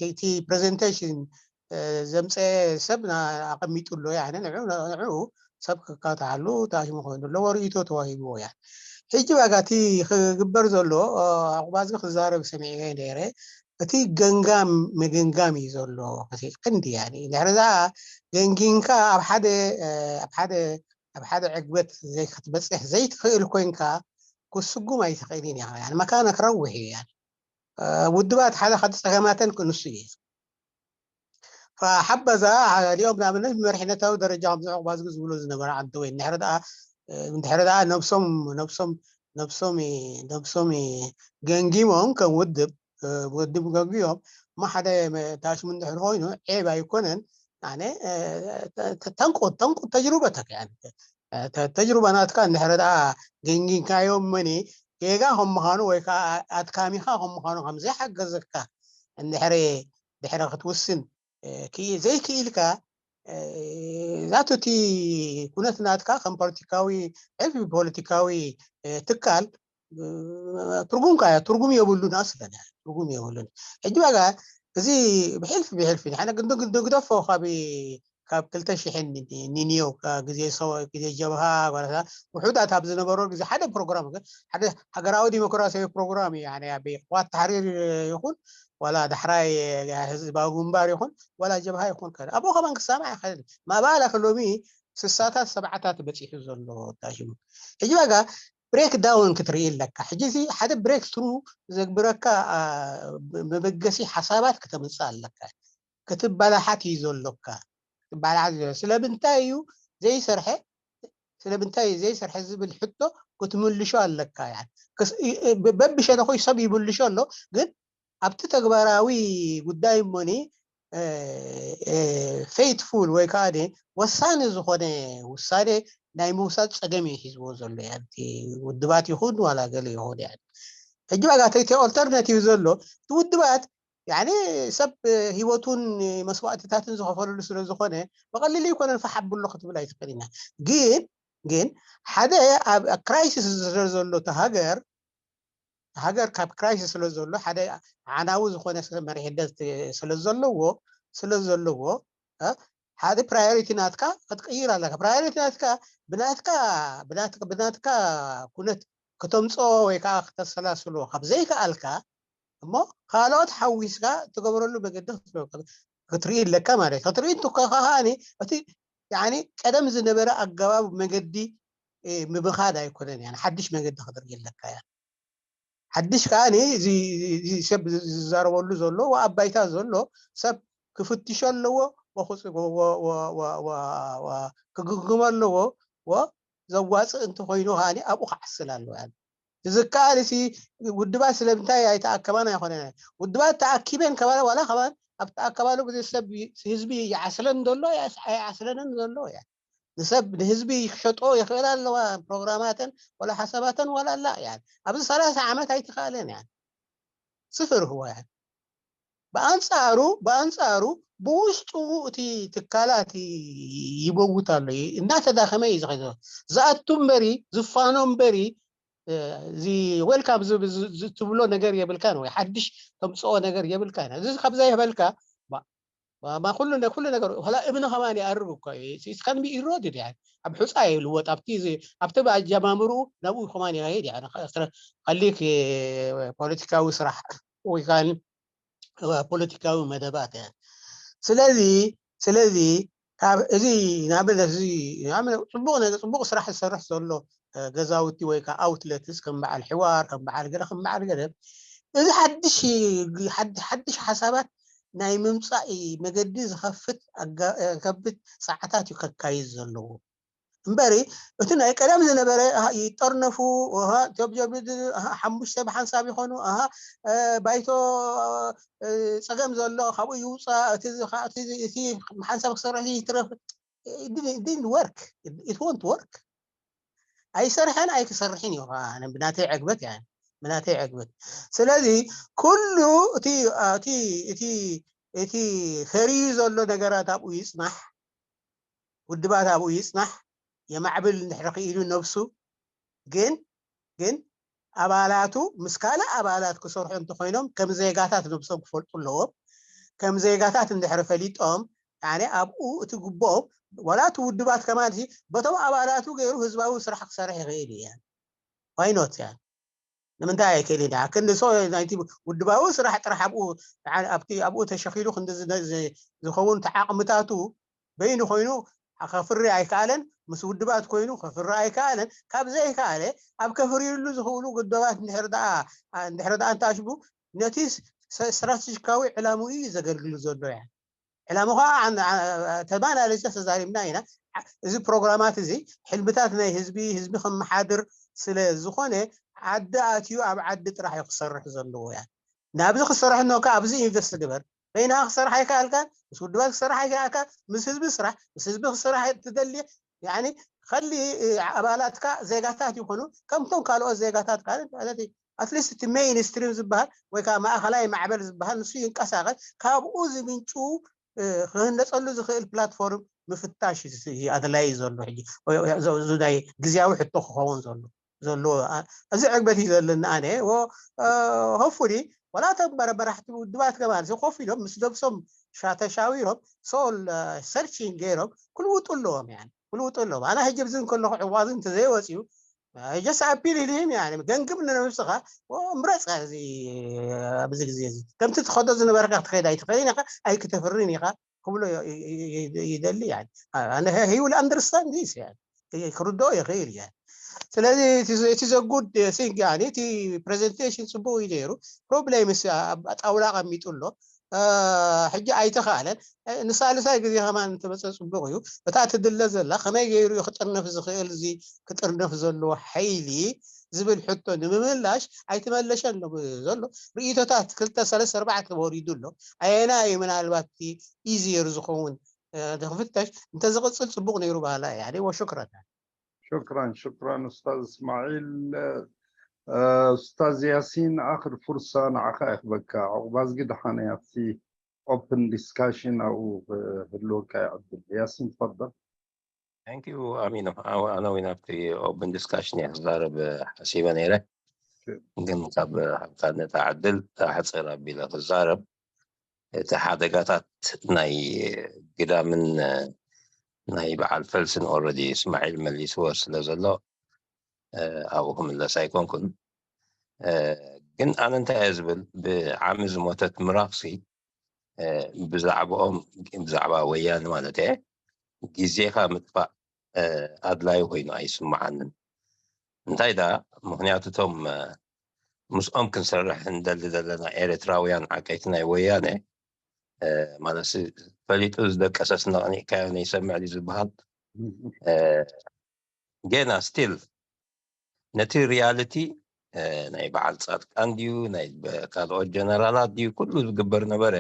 እቲ ፕሬዘንቴሽን ዘምፀ ሰብ ኣቐሚጡ ኣሎ። ንዑ ሰብ ክካተዓሉ ታሽሙ ኮይኑ ኣለዎ ርእይቶ ተዋሂብዎ እያ። ሕጂ ባጋ እቲ ክግበር ዘሎ ኣቑባዚ ክዛረብ ሰሚዐ ነይረ። እቲ ገንጋም ምግንጋም እዩ ዘሎ። እቲ ቀንዲ ያኒ ድሕሪ እዛ ገንጊንካ ኣብ ሓደ ኣብ ሓደ ኣብ ሓደ ዕግበት ዘይክትበፅሕ ዘይትኽእል ኮይንካ ክስጉም ኣይትኽእልን ኢኻ። ያኒ መካነ ክረውሕ እዩ። ያኒ ውድባት ሓደ ካብ ፀገማተን ክንሱ እዩ። ፈሓበዛ እዚኦም ንኣብነት ብመሪሕነታዊ ደረጃ ከምዚ ዕቑባዝጊ ዝብሎ ዝነበረ ዓንተ ወይ እንድሕሪ ደኣ እንድሕሪ ደኣ ነብሶም ነብሶም ነብሶም ነብሶም ገንጊሞም ከም ውድብ ውድብ ገንጊዮም እሞ ሓደ ታሽሙ እንድሕሪ ኮይኑ ዔብ ኣይኮነን። ኣነ ተንቁት ተንቁት ተጅሩበተክ ተጅሩባ ናትካ እንድሕሪ ደኣ ገንጊንካዮም መኒ ጌጋ ከም ምዃኑ ወይ ከዓ ኣድካሚኻ ከም ምዃኑ ከም ዘይሓገዘካ እንድሕሪ ድሕሪ ክትውስን ዘይክኢልካ ዛቱ እቲ ኩነት ናትካ ከም ፖለቲካዊ ሕልፊ ፖለቲካዊ ትካል ትርጉም ካ ትርጉም የብሉን ኣስለን ትርጉም የብሉን። ሕጂ ዋጋ እዚ ብሕልፊ ብሕልፊ ንሕና ግንዶ ግንዶ ግደፎ ካብ ካብ ክልተ ሽሕን ኒኒዮ ግዜ ሰው ግዜ ጀብሃ ጓላታ ውሑዳት ኣብ ዝነበሮ ግዜ ሓደ ፕሮግራም ሓደ ሃገራዊ ዲሞክራሲያዊ ፕሮግራም እዩ። ያኔ ኣብ ቅዋት ተሕሪር ይኹን ዋላ ዳሕራይ ህዝባዊ ግንባር ይኹን ዋላ ጀብሃ ይኹን ከ ኣብኡ ከማን ክሰማዕ ይኽእል። ማባላ ከሎሚ ስሳታት ሰብዓታት በፂሑ ዘሎ ታሽሙ ሕጂ ዋጋ ብሬክ ዳውን ክትርኢ ኣለካ። ሕጂ እዚ ሓደ ብሬክ ትሩ ዘግብረካ መበገሲ ሓሳባት ክተምፅእ ኣለካ። ክትበላሓት እዩ ዘሎካ። ክትበላሓት እዩ ዘሎ። ስለምንታይ እዩ ዘይሰርሐ ስለምንታይ እዩ ዘይሰርሐ ዝብል ሕቶ ክትምልሾ ኣለካ። በብሸነኮይ ሰብ ይምልሾ ኣሎ ግን ኣብቲ ተግባራዊ ጉዳይ እሞኒ ፌትፉል ወይ ከዓ ወሳኒ ዝኾነ ውሳኔ ናይ ምውሳድ ፀገም እዩ ሒዝዎ ዘሎ ያ ውድባት ይኹን ዋላ ገለ ይኹን ያ ሕጂ ዋጋ ተይቲ ኦልተርናቲቭ ዘሎ እቲ ውድባት ያኔ ሰብ ህይወቱን መስዋእትታትን ዝኸፈለሉ ስለ ዝኾነ ብቐሊሉ ይኮነን ፋሕ ኣብሎ ክትብል ኣይትኽእል ኢና። ግን ግን ሓደ ኣብ ክራይሲስ ስለ ዘሎ እቲ ሃገር ሃገር ካብ ክራይሲስ ስለ ዘሎ ሓደ ዓናዊ ዝኾነ መሪሕነት ስለ ዘለዎ ስለ ዘለዎ ሓደ ፕራዮሪቲ ናትካ ክትቅይር ኣለካ። ፕራዮሪቲ ናትካ ብናትካ ብናትካ ብናትካ ኩነት ከተምፅኦ ወይ ከዓ ክተሰላስሎ ካብ ዘይከኣልካ፣ እሞ ካልኦት ሓዊስካ ትገብረሉ መገዲ ክትርኢ ኣለካ ማለት እዩ። ክትርኢ እንተኮ ከዓኒ እቲ ያኒ ቀደም ዝነበረ ኣገባብ መገዲ ምብኻድ ኣይኮነን። ያኒ ሓድሽ መገዲ ክትርኢ ኣለካ። ያ ሓድሽ ከዓ ሰብ ዝዛረበሉ ዘሎ ኣብ ባይታ ዘሎ ሰብ ክፍትሾ ኣለዎ፣ ክግግሞ ኣለዎ። ዘዋፅእ እንተኮይኑ ከዓ ኣብኡ ክዓስል ኣለዎ። ዝከኣል ሲ ውድባት ስለምንታይ ኣይተኣከባን ኣይኮነን። ውድባት ተኣኪበን ከባለ ዋላ ከማን ኣብ ተኣከባሉ ግዜ ሰብ ህዝቢ ይዓስለን ዘሎ ኣይዓስለንን ዘሎ እያ። ንሰብ ንህዝቢ ክሸጦ ይኽእል ኣለዋ። ፕሮግራማተን ወላ ሓሳባተን ዋላ ኣላ እያ። ኣብዚ ሰላሳ ዓመት ኣይተኻእለን እያ። ስፍር ህወ እያ። ብኣንፃሩ ብኣንፃሩ ብውሽጡ እቲ ትካላት ይመውት ኣሎ። እናተዳኸመ እዩ ዝኸይዶ። ዝኣቱ እምበሪ ዝፋኖ እምበሪ እዚ ዌልካም ትብሎ ነገር የብልካን ወይ ሓድሽ ተምፅኦ ነገር የብልካን። እዚ ካብ ዘይበልካ ኩሉ ነገር ላ እብኒ ከማን ይኣርብ እኮ እዩ። ስካን ቢኢሮድ ያ ኣብ ሑፃ ይልወጥ ኣብቲ ኣብቲ ብኣጀማምሩ ናብኡ ከማን ይኸይድ ያ። ከሊክ ፖለቲካዊ ስራሕ ወይ ከዓ ፖለቲካዊ መደባት እያ። ስለዚ ስለዚ ካብ እዚ ንኣብነት እዚ ንኣብነት ፅቡቕ ነገር ፅቡቕ ስራሕ ዝሰርሕ ዘሎ ገዛውቲ ወይ ከዓ ኣውትለትስ ከም በዓል ሕዋር ከም በዓል ገለ ከም በዓል ገለ እዚ ሓድሽ ሓድሽ ሓሳባት ናይ ምምፃእ መገዲ ዝኸፍት ከብድ ፀዓታት እዩ ከካይድ ዘለዎ። እምበሪ እቲ ናይ ቀደም ዝነበረ ይጠርነፉ ጆብጆብ ሓሙሽተ ብሓንሳብ ይኾኑ። ባይቶ ፀገም ዘሎ ካብኡ ይውፃ። እቲ ሓንሳብ ክሰርሕ ይትረፍ። It won't work. ኣይሰርሐን ኣይክሰርሕን እዩ። ብናተይ ዕግበት ያ ብናተይ ዕግበት። ስለዚ ኩሉ እቲ እቲ እቲ እቲ ፈርዩ ዘሎ ነገራት ኣብኡ ይፅናሕ፣ ውድባት ኣብኡ ይፅናሕ፣ የማዕብል እንድሕር ክኢሉ ነብሱ። ግን ግን ኣባላቱ ምስ ካልእ ኣባላት ክሰርሑ እንተኮይኖም ከም ዜጋታት ነብሶም ክፈልጡ ኣለዎም። ከም ዜጋታት እንድሕር ፈሊጦም ኣብኡ እቲ ግቦኦም ዋላ እቲ ውድባት ከማን በቶም ኣባላቱ ገይሩ ህዝባዊ ስራሕ ክሰርሕ ይኽእል እዩ። ዋይኖት ያ ንምንታይ ኣይክእልን ያ ክንዲ ሰው ናይቲ ውድባዊ ስራሕ ጥራሕ ኣብኡ ኣብቲ ኣብኡ ተሸኺሉ ክንዲ ዝኸውን ተዓቕምታቱ በይኑ ኮይኑ ከፍሪ ኣይከኣለን። ምስ ውድባት ኮይኑ ከፍሪ ኣይከኣለን። ካብ ዘይከኣለ ኣብ ከፍርዩሉ ዝኽእሉ ውድባት እንድሕር ደኣ እንተኣሽቡ ነቲ ስትራቴጂካዊ ዕላምኡ እዩ ዘገልግሉ ዘሎ ያ። ዕላማ ከዓ ተማላለሲ ተዛሪብና ኢና። እዚ ፕሮግራማት እዚ ሕልምታት ናይ ህዝቢ ህዝቢ ከመሓድር ስለ ዝኾነ ዓዲ ኣትዩ ኣብ ዓዲ ጥራሕ እዩ ክሰርሕ ዘለዎ ያ። ናብዚ ክሰርሕ እኖካ ኣብዚ ኢንቨስት ግበር። በይንኻ ክሰርሕ ኣይከኣልካን፣ ምስ ውድባት ክሰርሕ ኣይከኣልካን፣ ምስ ህዝቢ ስራሕ፣ ምስ ህዝቢ ክሰርሕ ትደሊ ያኒ ከሊ ኣባላትካ ዜጋታት ይኾኑ ከምቶም ካልኦት ዜጋታት ማለት ኣትሊስት እቲ ሜይን ስትሪም ዝበሃል ወይ ከዓ ማእኸላይ ማዕበል ዝበሃል ንሱ ይንቀሳቀስ ካብኡ ዝምንጩ ክህነፀሉ ዝኽእል ፕላትፎርም ምፍታሽ ኣድላይ ዘሎ ሕጂ ናይ ግዜያዊ ሕቶ ክኸውን ዘሎ ዘሎ እዚ ዕግበት እዩ ዘለኒ ኣነ ሆፉሊ ወላ ተም መራሕቲ ውድባት ከማን ኮፍ ኢሎም ምስ ነብሶም ተሻዊሮም ሶል ሰርቺንግ ገይሮም ክልውጡ ኣለዎም ያ ክልውጡ ኣለዎም ኣነ ሕጂ ብዚ ከለኩ ዕዋዝ እንተዘይወፅዩ ጀስ ኣፒል ኢልህም ያ ገንግም ንነብስኻ ምረፅ ኣብዚ ግዜ እዚ ከምቲ ትኸዶ ዝነበርካ ክትኸይድ ኣይትኽእልን ኢኻ ኣይክተፍርን ኢኻ ክብሎ ይደሊ ያ ኣነ he will understand this ያ ክርድኦ ይኽእል ያ ስለዚ እቲ ዘጉድ ሲንግ ያ እቲ ፕሬዘንቴሽን ፅቡቅ እዩ ነይሩ ፕሮብሌም ጣውላ ቀሚጡ ኣሎ ሕጂ ኣይተኻእለን ንሳልሳይ ግዜ ከማን እንተመፀ ፅቡቅ እዩ እታ ትድለ ዘላ ከመይ ገይሩ እዩ ክጥርነፍ ዝኽእል እዚ ክጥርነፍ ዘለዎ ሓይሊ ዝብል ሕቶ ንምምላሽ ኣይተመለሸን ኣሎ ዘሎ ርእቶታት ክልተ ሰለስተ ኣርባዕተ ወሪዱ ኣሎ ኣየና እዩ ምናልባት ኢዚየር ዝኸውን ክፍተሽ እንተዝቕፅል ፅቡቅ ነይሩ ባህላ እያ ወሽክረን شكرا شكرا أستاذ إسماعيل أستاذ ياسين آخر فرصة نعخا يخبك عقباز قد حاني في open discussion أو هلوكا عبد ياسين تفضل Thank you ኣሚኖ ኣነ እውን ኣብቲ ኦፕን ዲስካሽን እየ ክዛረብ ሓሲበ ነይረ ግን ካብ ሃብካ ነታ ዕድል ኣሕፅር ኣቢለ ክዛረብ እቲ ሓደጋታት ናይ ግዳምን ናይ በዓል ፈልስን ኦረዲ እስማዒል መሊስዎ ስለ ዘሎ ኣብኡ ክምለስ ኣይኮንኩን። ግን ኣነ እንታይ እየ ዝብል፣ ብዓሚ ዝሞተት ምራኽሲ ብዛዕባኦም፣ ብዛዕባ ወያነ ማለት እየ፣ ግዜኻ ምጥፋእ ኣድላዩ ኮይኑ ኣይስምዓንን። እንታይ ደኣ ምኽንያቱ እቶም ምስኦም ክንሰርሕ እንደሊ ዘለና ኤርትራውያን ዓቀይቲ ናይ ወያነ ማለት ፈሊጡ ዝደቀሰስ ነቕኒቕካዮ ነይሰምዕ ድዩ ዝበሃል? ጌና ስቲል ነቲ ሪያልቲ ናይ በዓል ጻድቃን ድዩ ናይ ካልኦት ጀነራላት ድዩ ኩሉ ዝግበር ነበረ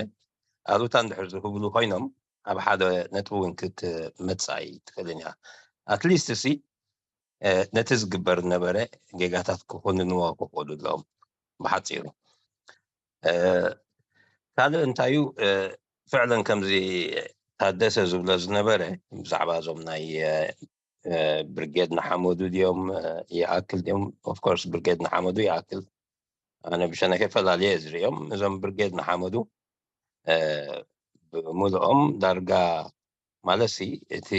ኣሉታ እንድሕር ዝህብሉ ኮይኖም ኣብ ሓደ ነጥቢ እውን ክትመጽእ ኣይትኽእልን እያ። ኣትሊስት ሲ ነቲ ዝግበር ዝነበረ ጌጋታት ክኾንንዎ ክኽእሉ ኣለዎም ብሓፂሩ። ካልእ እንታዩ ፍዕለን ከምዚ ታደሰ ዝብሎ ዝነበረ ብዛዕባ እዞም ናይ ብርጌድ ንሓመዱ ድዮም ይኣክል ድዮም? ኦፍኮርስ ብርጌድ ንሓመዱ ይኣክል። ኣነ ብሸነከ ፈላልየ ዝርእዮም እዞም ብርጌድ ንሓመዱ ብምልኦም ዳርጋ ማለት ሲ እቲ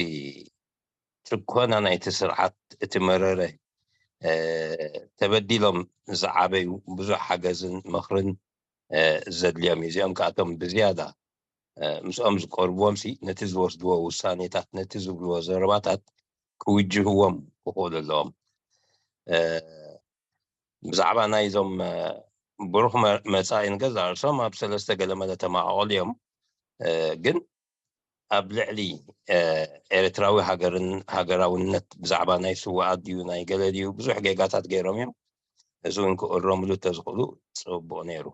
ጭኮና ናይቲ ስርዓት እቲ መረረ ተበዲሎም ዝዓበዩ ብዙሕ ሓገዝን ምኽርን ዘድልዮም እዩ። እዚኦም ከኣቶም ብዝያዳ ምስኦም ዝቀርብዎም ሲ ነቲ ዝወስድዎ ውሳኔታት ነቲ ዝብልዎ ዘረባታት ክውጅህዎም ክኽእሉ ኣለዎም። ብዛዕባ ናይዞም ብሩኽ መጻኢ ንገዛ ርእሶም ኣብ ሰለስተ ገለመለ ተማቓቐሉ እዮም። ግን ኣብ ልዕሊ ኤርትራዊ ሃገራውነት ብዛዕባ ናይ ስውኣት ድዩ ናይ ገለ ድዩ ብዙሕ ጌጋታት ገይሮም እዮም። እዚ እውን ክእረምሉ ተዝኽእሉ ጽቡቕ ነይሩ።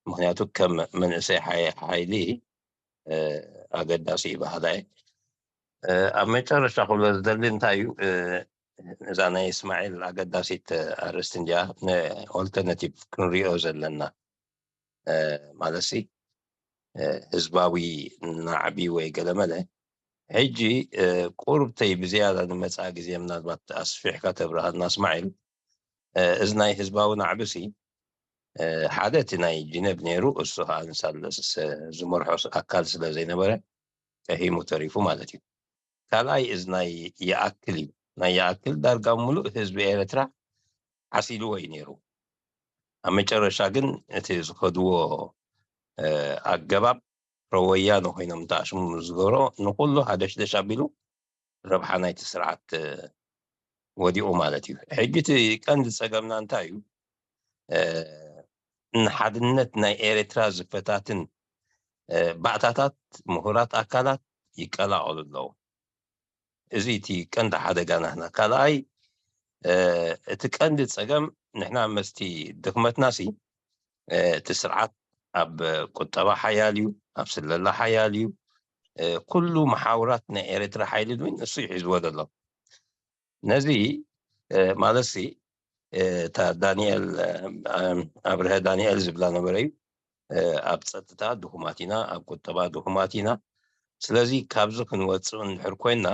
ምኽንያቱ ከም መንእሰይ ሓይሊ ኣገዳሲ እዩ ባህላየ። ኣብ መጨረሻ ክብሎ ዝደሊ እንታይ እዩ፣ እዛ ናይ እስማዒል ኣገዳሲት ኣርእስቲ እንዲያ ንኦልተርናቲቭ ክንሪኦ ዘለና ማለት ሲ ህዝባዊ ናዕቢ ወይ ገለመለ። ሕጂ ቁርብተይ ብዝያዳ ንመፃ ግዜ ምናልባት ኣስፊሕካ ተብርሃልና እስማዒል፣ እዚ ናይ ህዝባዊ ናዕቢ ሲ ሓደ እቲ ናይ ጅነብ ነይሩ፣ እሱ ከዓ ንሳለስ ዝመርሖ ኣካል ስለ ዘይነበረ ቀሂሙ ተሪፉ ማለት እዩ። ካልኣይ እዚ ናይ ይኣክል እዩ። ናይ ይኣክል ዳርጋ ሙሉእ ህዝቢ ኤርትራ ዓሲልዎ እዩ ነይሩ። ኣብ መጨረሻ ግን እቲ ዝኸድዎ ኣገባብ ፕሮወያነ ኮይኖም ተኣሽሙ ዝገበሮ ንኩሉ ሃደሽደሽ ኣቢሉ ረብሓ ናይቲ ስርዓት ወዲቑ ማለት እዩ። ሕጂ እቲ ቀንዲ ፀገምና እንታይ እዩ? ንሓድነት ናይ ኤርትራ ዝፈታትን ባእታታት ምሁራት ኣካላት ይቀላቐሉ ኣለዉ። እዚ እቲ ቀንዲ ሓደጋ ናህና። ካልኣይ እቲ ቀንዲ ፀገም ንሕና መስቲ ድኽመትና ሲ እቲ ስርዓት ኣብ ቁጠባ ሓያል እዩ፣ ኣብ ስለላ ሓያል እዩ። ኩሉ መሓውራት ናይ ኤርትራ ሓይሊ እውን እሱ ይሒዝዎ ዘሎ። ነዚ ማለት ሲ እታ ዳንኤል ኣብርሀ ዳንኤል ዝብላ ነበረ እዩ። ኣብ ፀጥታ ድኹማት ኢና፣ ኣብ ቁጠባ ድኹማት ኢና። ስለዚ ካብዚ ክንወፅእ እንድሕር ኮይንና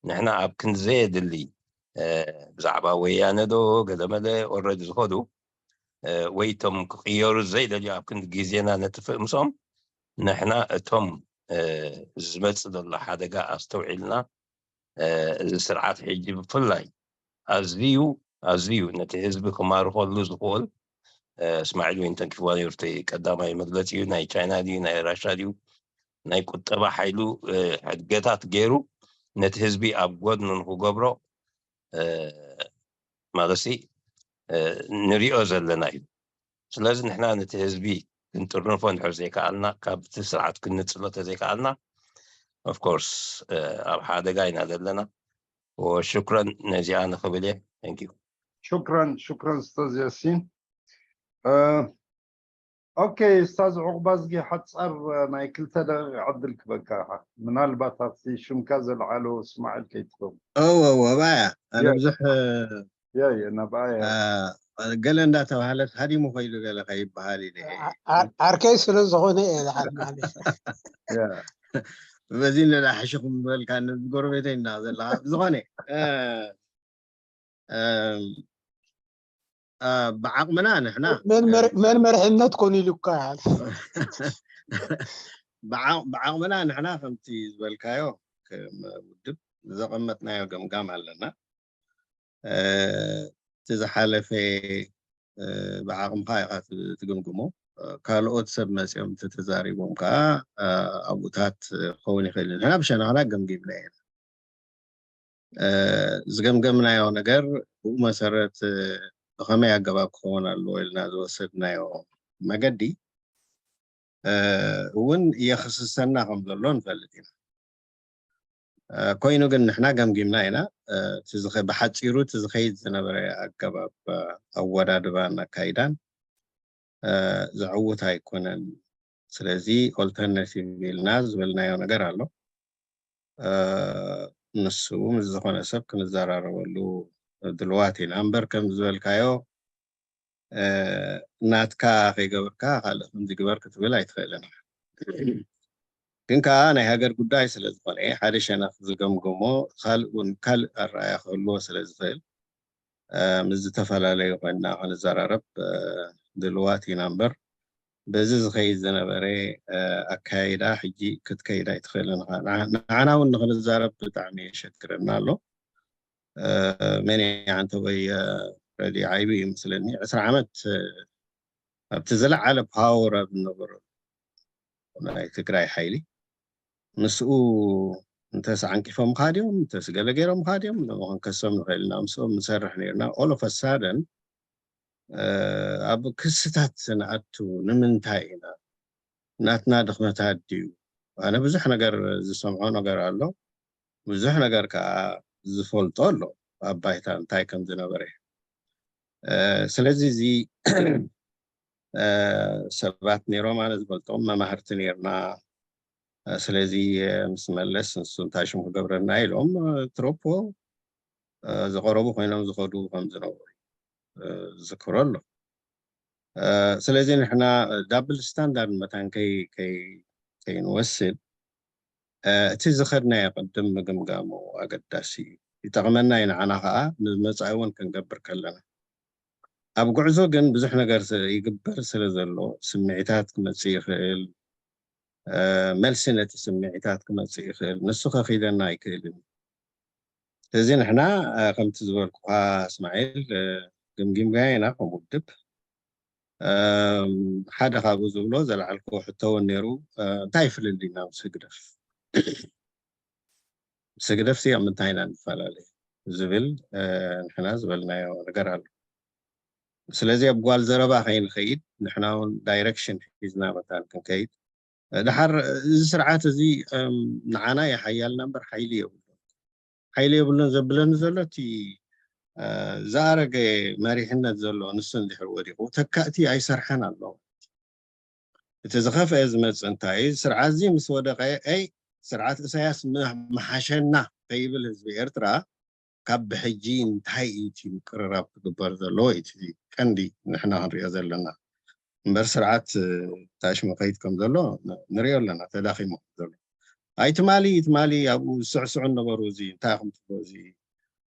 ንሕና ኣብ ክንዲ ዘየድሊ ብዛዕባ ወያነ ዶ ገለመለ ኦረዲ ዝኸዱ ወይ እቶም ክቕየሩ ዘይደልዩ ኣብ ክንዲ ግዜና ነጥፍእ ምስኦም ንሕና እቶም ዝመፅእ ዘሎ ሓደጋ ኣስተውዒልና እዚ ስርዓት ሕጂ ብፍላይ ኣዝዩ ኣዝዩ ነቲ ህዝቢ ክማርኸሉ ዝኽእል እስማዒል ዊንተን ኪፍዋ ነይሩ እቲ ቀዳማይ መግለፂ እዩ። ናይ ቻይና ድዩ ናይ ራሻ ድዩ ናይ ቁጠባ ሓይሉ ሕድገታት ገይሩ ነቲ ህዝቢ ኣብ ጎድኑ ንክገብሮ ማለት ንሪኦ ዘለና እዩ። ስለዚ ንሕና ነቲ ህዝቢ ክንጥርንፎ እንድሕር ዘይከኣልና፣ ካብቲ ስርዓት ክንንፅሎ ተዘይከኣልና ኦፍኮርስ ኣብ ሓደጋ ኢና ዘለና። ወሽኩረን ነዚኣ ንኽብል እየ። Thank you። ሽክረን ሽክረን ኡስታዝ ያሲን። ኦኬ ኡስታዝ ዑቕባዝጊ ሓጻር ናይ ክልተ ደቂቕ ዕድል ክበካ ምናልባት ኣብቲ ሽምካ ዘልዓሎ እስማዒል ከይትኸውን። እወ እወ ባያ ኣነ ብዙሕ ያየ ናብኣያ ገለ እንዳተባህለት ሃዲሙ ከይዱ ገለ ከይበሃል ኢለ ዓርከይ ስለ ዝኾነ እየ ዝሓድ ማለት ያ በዚ ነዳ ሕሽኹም ዝበልካ ነዚ ጎረቤተይ እና ዘለካ ዝኾነ ብዓቕምና ንሕና መን መርሕነት ኮን ኢሉካ ብዓቕምና ንሕና ከምቲ ዝበልካዮ ዘቐመጥናዮ ገምጋም ኣለና። እቲ ዝሓለፈ ብዓቕምካ ኢካ ትግምግሞ። ካልኦት ሰብ መፅኦም ተተዛሪቦም ከዓ ኣብኡታት ክኸውን ይኽእል። ንሕና ብሸነክና ገምጊምና ኢና። ዝገምገምናዮ ነገር ብኡ መሰረት ብኸመይ ኣገባብ ክኸውን ኣለዎ ኢልና ዝወሰድናዮ መገዲ እውን የኽስሰና ከም ዘሎ ንፈልጥ ኢና። ኮይኑ ግን ንሕና ገምጊምና ኢና። ብሓፂሩ እቲ ዝኸይድ ዝነበረ ኣገባብ ኣወዳድባን ኣካይዳን ዘዕውት ኣይኮነን። ስለዚ ኦልተርናቲቭ ኢልና ዝበልናዮ ነገር ኣሎ። ንሱ ምስ ዝኾነ ሰብ ክንዘራረበሉ ድልዋት ኢና እምበር ከም ዝበልካዮ ናትካ ከይገበርካ ካልእ ከምዚ ግበር ክትብል ኣይትኽእልን። ግን ከዓ ናይ ሃገር ጉዳይ ስለ ዝኾነ ሓደ ሸነኽ ዝገምግሞ ካልእ እውን ካልእ ኣረኣያ ክህልዎ ስለ ዝኽእል ምስ ዝተፈላለዩ ኮይንና ክንዘራረብ ድልዋት ኢና እምበር በዚ ዝኸይድ ዝነበረ ኣካይዳ ሕጂ ክትከይድ ኣይትኽእልን ኢኻ። ንዓና እውን ንክንዛረብ ብጣዕሚ የሸግረና ኣሎ። መን ኣንተ ወይ ረዲ ዓይቢ እዩ ምስለኒ ዕስራ ዓመት ኣብቲ ዝለዓለ ፓወር ኣብ ዝነበሮ ናይ ትግራይ ሓይሊ ምስኡ እንተስ ዓንቂፎምካ ድዮም እንተስ ገለ ገይሮምካ ድዮም ንክንከሶም ንኽእል ኢና ምስኦም ንሰርሕ ነርና። ኦል ኦፍ ሳደን ኣብ ክስታት ንኣቱ ንምንታይ ኢና ናትና ድኽመታት ድዩ? ኣነ ብዙሕ ነገር ዝሰምዖ ነገር ኣሎ፣ ብዙሕ ነገር ከዓ ዝፈልጦ ኣሎ ኣብ ባይታ እንታይ ከም ዝነበረ። ስለዚ እዚ ሰባት ነይሮም ኣነ ዝፈልጦም መማህርቲ ነይርና። ስለዚ ምስ መለስ ንሱ እንታይ ሽም ክገብረና ኢሎም ትሮፖ ዝቐረቡ ኮይኖም ዝኸዱ ከም ዝነበሩ ዝዝክሮ ኣሎ። ስለዚ ንሕና ዳብል ስታንዳርድ መታን ከይንወስድ እቲ ዝኸድናዮ ቅድም ምግምጋሙ ኣገዳሲ እዩ። ይጠቕመና እዩ ንዓና ከዓ ንመፃኢ እውን ክንገብር ከለና ኣብ ጉዕዞ ግን ብዙሕ ነገር ይግበር ስለ ዘሎ ስምዒታት ክመፅእ ይኽእል። መልሲ ነቲ ስምዒታት ክመፅእ ይኽእል። ንሱ ከኺደና ኣይክእልን። ስለዚ ንሕና ከምቲ ዝበልኩኻ እስማዒል ገምጊምና ኢና ከም ውድብ ሓደ ካብኡ ዝብሎ ዘለዓልክዎ ሕቶ እውን ነይሩ እንታይ ፍልልይና ምስ ህግደፍ ምስ ህግደፍ ሲ ኣብ ምንታይ ኢና ንፈላለ ዝብል ንሕና ዝበልናዮ ነገር ኣሎ። ስለዚ ኣብ ጓል ዘረባ ከይንኸይድ ንሕና እውን ዳይረክሽን ሒዝና መታን ክንከይድ ድሓር እዚ ስርዓት እዚ ንዓና የሓያልና እምበር ሓይሊ የብሉን። ሓይሊ የብሉን ዘብለኒ ዘሎ እቲ ዝኣረገ መሪሕነት ዘሎ ንሱ እንድሕር ወዲቑ ተካእቲ ኣይሰርሐን ኣሎ። እቲ ዝኸፍአ ዝመፅእ እንታይ ስርዓት እዚ ምስ ወደቐ ኣይ ስርዓት እሳያስ ምሓሸና ከይብል ህዝቢ ኤርትራ ካብ ብሕጂ እንታይ እዩ እቲ ምቅርራብ ክግበር ዘለዎ እቲ ቀንዲ ንሕና ክንሪኦ ዘለና እምበር ስርዓት ታሽሙ ከይድ ከም ዘሎ ንሪኦ ኣለና ተዳኺሙ ከም ዘሎ ኣይ ትማሊ ትማሊ ኣብኡ ዝስዕስዑ ነበሩ እዚ እንታይ ከም ትብሎ እዚ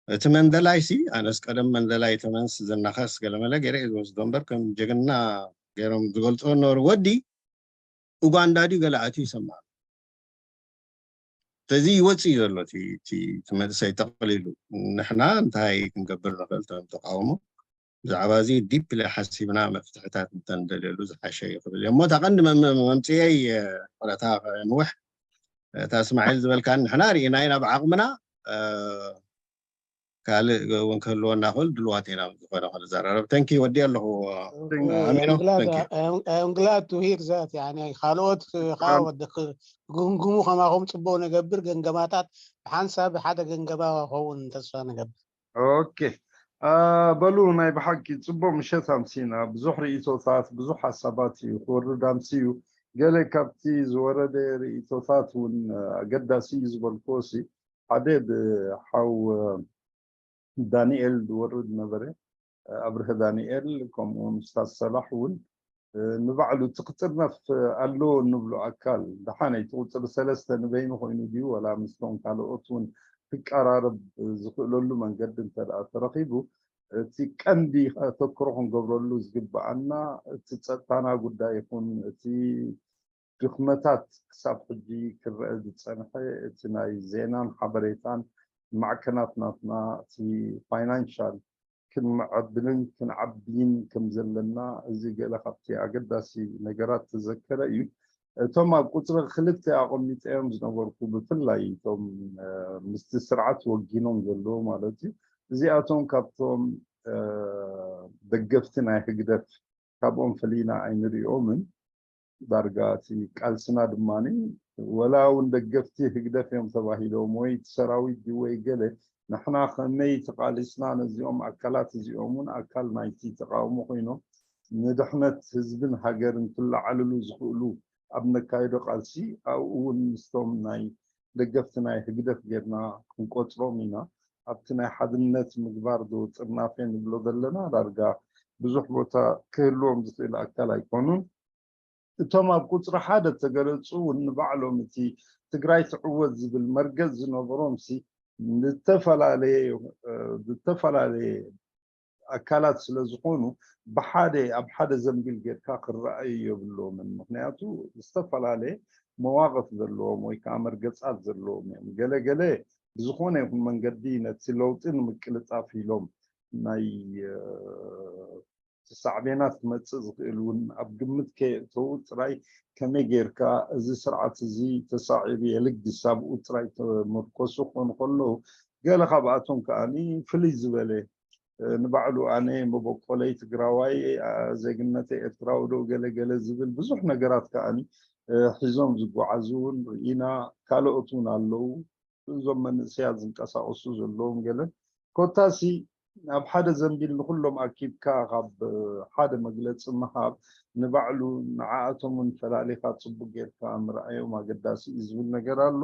እቲ መንደላይ ሲ ኣነስ ቀደም መንደላይ ተመንስ ዝናኸስ ገለመለ ገይረ እየ ዝወስዶ እምበር ከም ጀግና ገይሮም ዝገልፅዎ ነበሩ ወዲ ኡጋንዳ ድዩ ገለ ኣትዩ ይሰማዕ ስለዚ ይወፅእ እዩ ዘሎ እቲ መንእሰይ ጠቕሊሉ ንሕና እንታይ ክንገብር ንኽእል ቶም ተቃውሞ ብዛዕባ እዚ ዲፕሊ ሓሲብና መፍትሕታት እንተንደልየሉ ዝሓሸ እዩ ክብል እየ እሞ እታ ቀንዲ መምፅየይ ቆለታ ንውሕ እታ እስማዒል ዝበልካ ንሕና ርኢና ኢና ብዓቕምና ካልእ እውን ክህልወና ክእል ድልዋት ኢና ዝኾነ ክንዘራረብ ተንኪ ወዲ ኣለኹ I'm glad to hear that يعني ካልኦት ከዓ ክግምግሙ ከማኹም ፅቡቅ ንገብር ገምገማታት ብሓንሳብ ሓደ ገምገማ ክኸውን ተስፋ ንገብር ኦኬ በሉ ናይ ብሓቂ ፅቡቅ ምሸት ኣምሲና ብዙሕ ርእቶታት ብዙሕ ሓሳባት እዩ ክወርድ ኣምስዩ ገለ ካብቲ ዝወረደ ርእቶታት እውን ኣገዳሲ እዩ ዝበልክዎ ሲ ሓደ ብሓው ዳንኤል ዝወርድ ነበረ ኣብርሀ ዳንኤል ከምኡ ኡስታዝ ሰላሕ እውን ንባዕሉ እቲ ክጥርነፍ ኣለዎ እንብሎ ኣካል ደሓን እቲ ቁፅሪ ሰለስተ ንበይኑ ኮይኑ ድዩ ወላ ምስቶም ካልኦት እውን ክቀራረብ ዝኽእለሉ መንገዲ እንተ ተረኺቡ እቲ ቀንዲ ኣተክሮ ክንገብረሉ ዝግብኣና እቲ ጸጥታና ጉዳይ ይኹን እቲ ድኽመታት ክሳብ ሕጂ ክረአ ዝጸንሐ እቲ ናይ ዜናን ሓበሬታን ማዕከናት ናትና እቲ ፋይናንሻል ክንምዕብልን ክንዓብይን ከም ዘለና እዚ ገለ ካብቲ ኣገዳሲ ነገራት ተዘከረ እዩ። እቶም ኣብ ቁፅሪ ክልተ ኣቐሚጠዮም ዝነበርኩ ብፍላይ እቶም ምስቲ ስርዓት ወጊኖም ዘለዉ ማለት እዩ። እዚኣቶም ካብቶም ደገፍቲ ናይ ህግደፍ ካብኦም ፈሊና ኣይንሪኦምን። ዳርጋ እቲ ቃልስና ድማ ወላ እውን ደገፍቲ ህግደፍ እዮም ተባሂሎም ወይ እቲ ሰራዊት ድዩ ወይ ገለ ንሕና ከመይ ተቃሊስና ነዚኦም ኣካላት እዚኦም እውን ኣካል ናይቲ ተቃውሞ ኮይኖም ንድሕነት ህዝብን ሃገርን ክለዓልሉ ዝኽእሉ ኣብ ነካይዶ ቃልሲ ኣብኡ እውን ምስቶም ናይ ደገፍቲ ናይ ህግደፍ ጌርና ክንቆፅሮም ኢና። ኣብቲ ናይ ሓድነት ምግባር ዶ ጥርናፌ ንብሎ ዘለና ዳርጋ ብዙሕ ቦታ ክህልዎም ዝኽእል ኣካል ኣይኮኑን። እቶም ኣብ ቁፅሪ ሓደ ተገለፁ እውን ንባዕሎም እቲ ትግራይ ትዕወት ዝብል መርገፅ ዝነበሮም ሲ ዝተፈላለየ ዝተፈላለየ ኣካላት ስለ ዝኾኑ ብሓደ ኣብ ሓደ ዘንቢል ጌርካ ክረኣዩ የብሎምን። ምክንያቱ ዝተፈላለየ መዋቕፍ ዘለዎም ወይ ከዓ መርገፃት ዘለዎም እዮም። ገለ ገለ ብዝኾነ ይኹን መንገዲ ነቲ ለውጢ ንምቅልጣፍ ኢሎም ናይ ሳዕቤናት ክመፅእ ዝኽእል እውን ኣብ ግምት ከየእተዉ ጥራይ ከመይ ጌርካ እዚ ስርዓት እዚ ተሳዒሩ የልግስ ኣብኡ ጥራይ ተመርኮሱ ክኾኑ ከለዉ ገለ ካብኣቶም ከዓኒ ፍልይ ዝበለ ንባዕሉ ኣነ መበቆለይ ትግራዋይ ዜግነተይ ኤርትራዊ ዶ ገለ ገለ ዝብል ብዙሕ ነገራት ከዓኒ ሒዞም ዝጓዓዙ እውን ርኢና። ካልኦት እውን ኣለዉ እዞም መንእሰያት ዝንቀሳቀሱ ዘለዎም ገለ ኮታሲ ኣብ ሓደ ዘንቢል ንኩሎም ኣኪብካ ካብ ሓደ መግለፂ ምሃብ ንባዕሉ ንዓኣቶም እውን ፈላሊካ ፅቡቅ ጌርካ ምርኣዮም ኣገዳሲ እዩ ዝብል ነገር ኣሎ።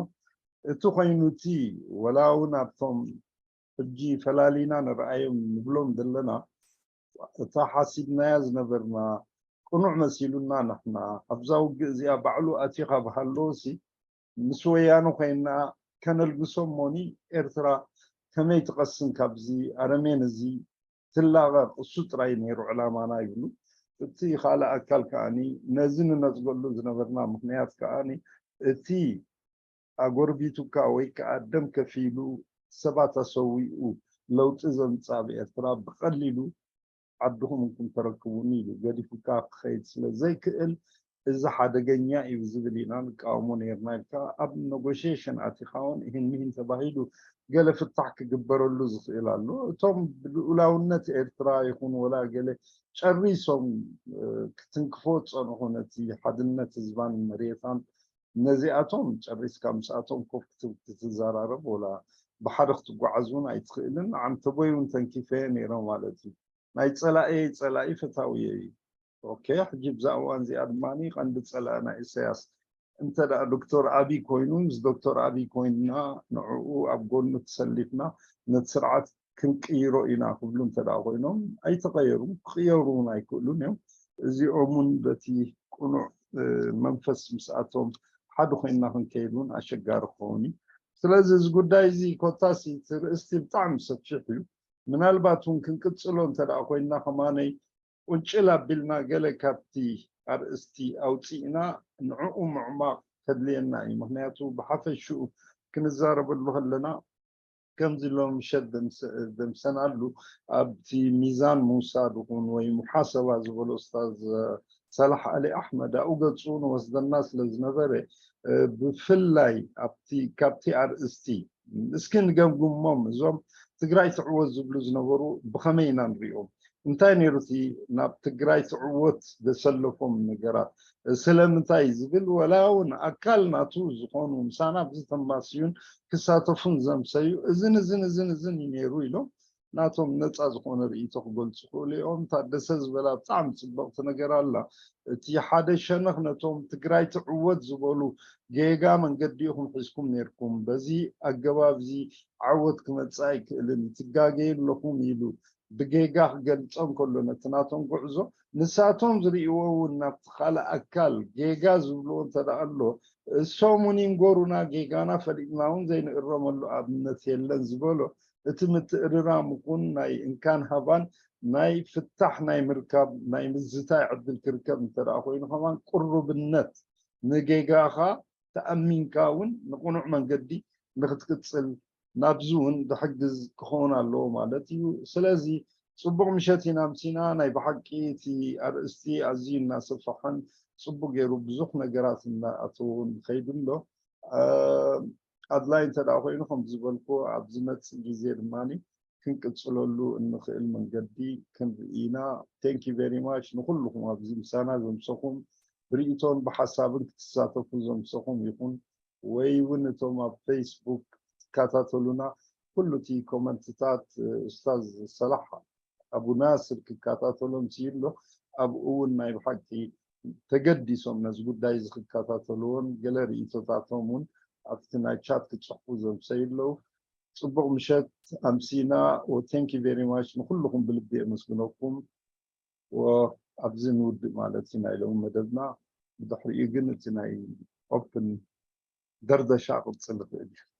እቲ ኮይኑ እቲ ወላ እውን ኣብቶም ሕጂ ፈላሊና ንርኣዮም ንብሎም ዘለና እታ ሓሲብናያ ዝነበርና ቅኑዕ መሲሉና ንሕና ኣብዛ ውግእ እዚኣ ባዕሉ ኣትዩ ካብ ሃለወሲ ምስ ወያነ ኮይና ከነልግሶም ሞኒ ኤርትራ ከመይ ትቐስን ካብዚ ኣረሜን እዚ ትላቐቕ እሱ ጥራይ ነይሩ ዕላማና ይብሉ። እቲ ካልእ ኣካል ከዓኒ ነዚ ንነጽገሉ ዝነበርና ምኽንያት ከዓኒ እቲ ኣጎርቢቱካ ወይ ከዓ ደም ከፊሉ ሰባት ኣሰዊኡ ለውጢ ዘምፅእ ኣብ ኤርትራ ብቐሊሉ ዓድኹም እንኩም ተረክቡኒ ኢሉ ገዲፉካ ክኸይድ ስለ ዘይክእል እዚ ሓደገኛ እዩ ዝብል ኢና ንቃወሞ ነይርና ኢልካ ኣብ ነጎሽሽን ኣቲኻውን ይህን ምሂን ተባሂሉ ገለ ፍታሕ ክግበረሉ ዝኽእል ኣሎ። እቶም ብልኡላውነት ኤርትራ ይኹን ወላ ገለ ጨሪሶም ክትንክፎ ዝፀንሑ ነቲ ሓድነት ህዝባን መሬታን ነዚኣቶም ጨሪስካ ምስኣቶም ኮፍ ክትብል ክትዘራረብ ወላ ብሓደ ክትጓዓዝ እውን ኣይትኽእልን። ንዓም ተቦይ እውን ተንኪፈየ ነይረ ማለት እዩ። ናይ ፀላእየይ ፀላኢ ፈታውየ እዩ። ኦኬ ሕጂ ብዛ እዋን እዚኣ ድማ ቀንዲ ፀላእ ናይ ኢሳያስ እንተ ደኣ ዶክተር ኣብይ ኮይኑ ምስ ዶክተር ኣብይ ኮይንና ንዕኡ ኣብ ጎኑ ተሰሊፍና ነቲ ስርዓት ክንቅይሮ ኢና ክብሉ እንተ ደኣ ኮይኖም ኣይተቐየሩን ክቕየሩ እውን ኣይክእሉን እዮም። እዚኦም እውን በቲ ቅኑዕ መንፈስ ምስኣቶም ሓደ ኮይንና ክንከይድ እውን ኣሸጋሪ ክኸውን እዩ። ስለዚ እዚ ጉዳይ እዚ ኮታሲ እቲ ርእስቲ ብጣዕሚ ሰፊሕ እዩ። ምናልባት እውን ክንቅፅሎ እንተ ደኣ ኮይንና ከማነይ ቁንጭል ኣቢልና ገለ ካብቲ ኣርእስቲ ኣውፂእና ንዕኡ ምዕማቕ ከድልየና እዩ። ምክንያቱ ብሓፈሽኡ ክንዛረበሉ ከለና ከምዚ ሎም ሸት ደምሰናሉ ኣብቲ ሚዛን ምውሳድ ይኹን ወይ ሙሓሰባ ዝበሎ ኡስታዝ ሰላሕ ኣሊ ኣሕመድ ኣብኡ ገፁ ንወስደና ስለ ዝነበረ ብፍላይ ኣብቲ ካብቲ ኣርእስቲ እስኪ ንገምግሞም እዞም ትግራይ ትዕወት ዝብሉ ዝነበሩ ብኸመይ ኢና ንሪኦም እንታይ ነይሩ እቲ ናብ ትግራይ ትዕወት ዘሰለፎም ነገራት ስለምንታይ ዝብል ወላ እውን ኣካል ናቱ ዝኾኑ ምሳና ብዝተማስዩን ክሳተፉን ዘምሰዩ እዝን እዝን እዝን እዝን እዩ ነይሩ ኢሎም ናቶም ነፃ ዝኾነ ርእይቶ ክገልፁ ክእሉ እዮም። ታደሰ ዝበላ ብጣዕሚ ፅብቕቲ ነገር ኣላ። እቲ ሓደ ሸነኽ ነቶም ትግራይ ትዕወት ዝበሉ ጌጋ መንገዲ ኢኹም ሒዝኩም ነይርኩም። በዚ ኣገባብ እዚ ዓወት ክመፅእ ኣይክእልን ትጋገዩ ኣለኹም ኢሉ ብጌጋ ክገልፆም ከሎ ነቲ ናቶም ጉዕዞ ንሳቶም ዝርእይዎ እውን ናብቲ ካልእ ኣካል ጌጋ ዝብልዎ እንተደኣ ኣሎ እሶም እውን ይንገሩና ጌጋና ፈሊጥና እውን ዘይንእረመሉ ኣብነት የለን ዝበሎ እቲ ምትእርራም ይኹን ናይ እንካን ሃባን ናይ ፍታሕ ናይ ምርካብ ናይ ምዝታይ ዕድል ክርከብ እንተ ደኣ ኮይኑ ከማን ቅሩብነት ንጌጋኻ ተኣሚንካ እውን ንቕኑዕ መንገዲ ንክትቅፅል ናብዚ እውን ዝሕግዝ ክኸውን ኣለዎ ማለት እዩ። ስለዚ ፅቡቕ ምሸት ኢና ኣምሲና። ናይ ብሓቂ እቲ ኣርእስቲ ኣዝዩ እናሰፍሐን ፅቡቅ ገይሩ ብዙሕ ነገራት እናኣተውን ከይዱ ኣሎ። ኣድላይ እንተ ደኣ ኮይኑ ከም ዝበልኩ ኣብ ዝመፅእ ግዜ ድማ ክንቅፅለሉ እንኽእል መንገዲ ክንርኢ ኢና። Thank you very much ንኩልኹም ኣብዚ ምሳና ዘምሰኹም ብርእይቶን ብሓሳብን ክትሳተፉ ዘምሰኹም ይኹን ወይ እውን እቶም ኣብ ፌስቡክ ትከታተሉና ኩሉ እቲ ኮመንትታት ኡስታዝ ሰላሕ ኣቡ ናስር ክከታተሎም ስኢሎ ኣብኡ እውን ናይ ብሓቂ ተገዲሶም ነዚ ጉዳይ እዚ ክከታተልዎን ገለ ርእይቶታቶም እውን ኣብቲ ናይ ቻት ክፅሕፉ ዘምሰዩ ኣለዉ። ፅቡቕ ምሸት ኣምሲና። Thank you very much ንኩልኹም ብልቢ የመስግነኩም። ኣብዚ ንውድእ ማለት እዩ ናይ ሎሚ መደብና። ብድሕሪኡ ግን እቲ ናይ ኦፕን ደርደሻ ክቕፅል ይኽእል እዩ።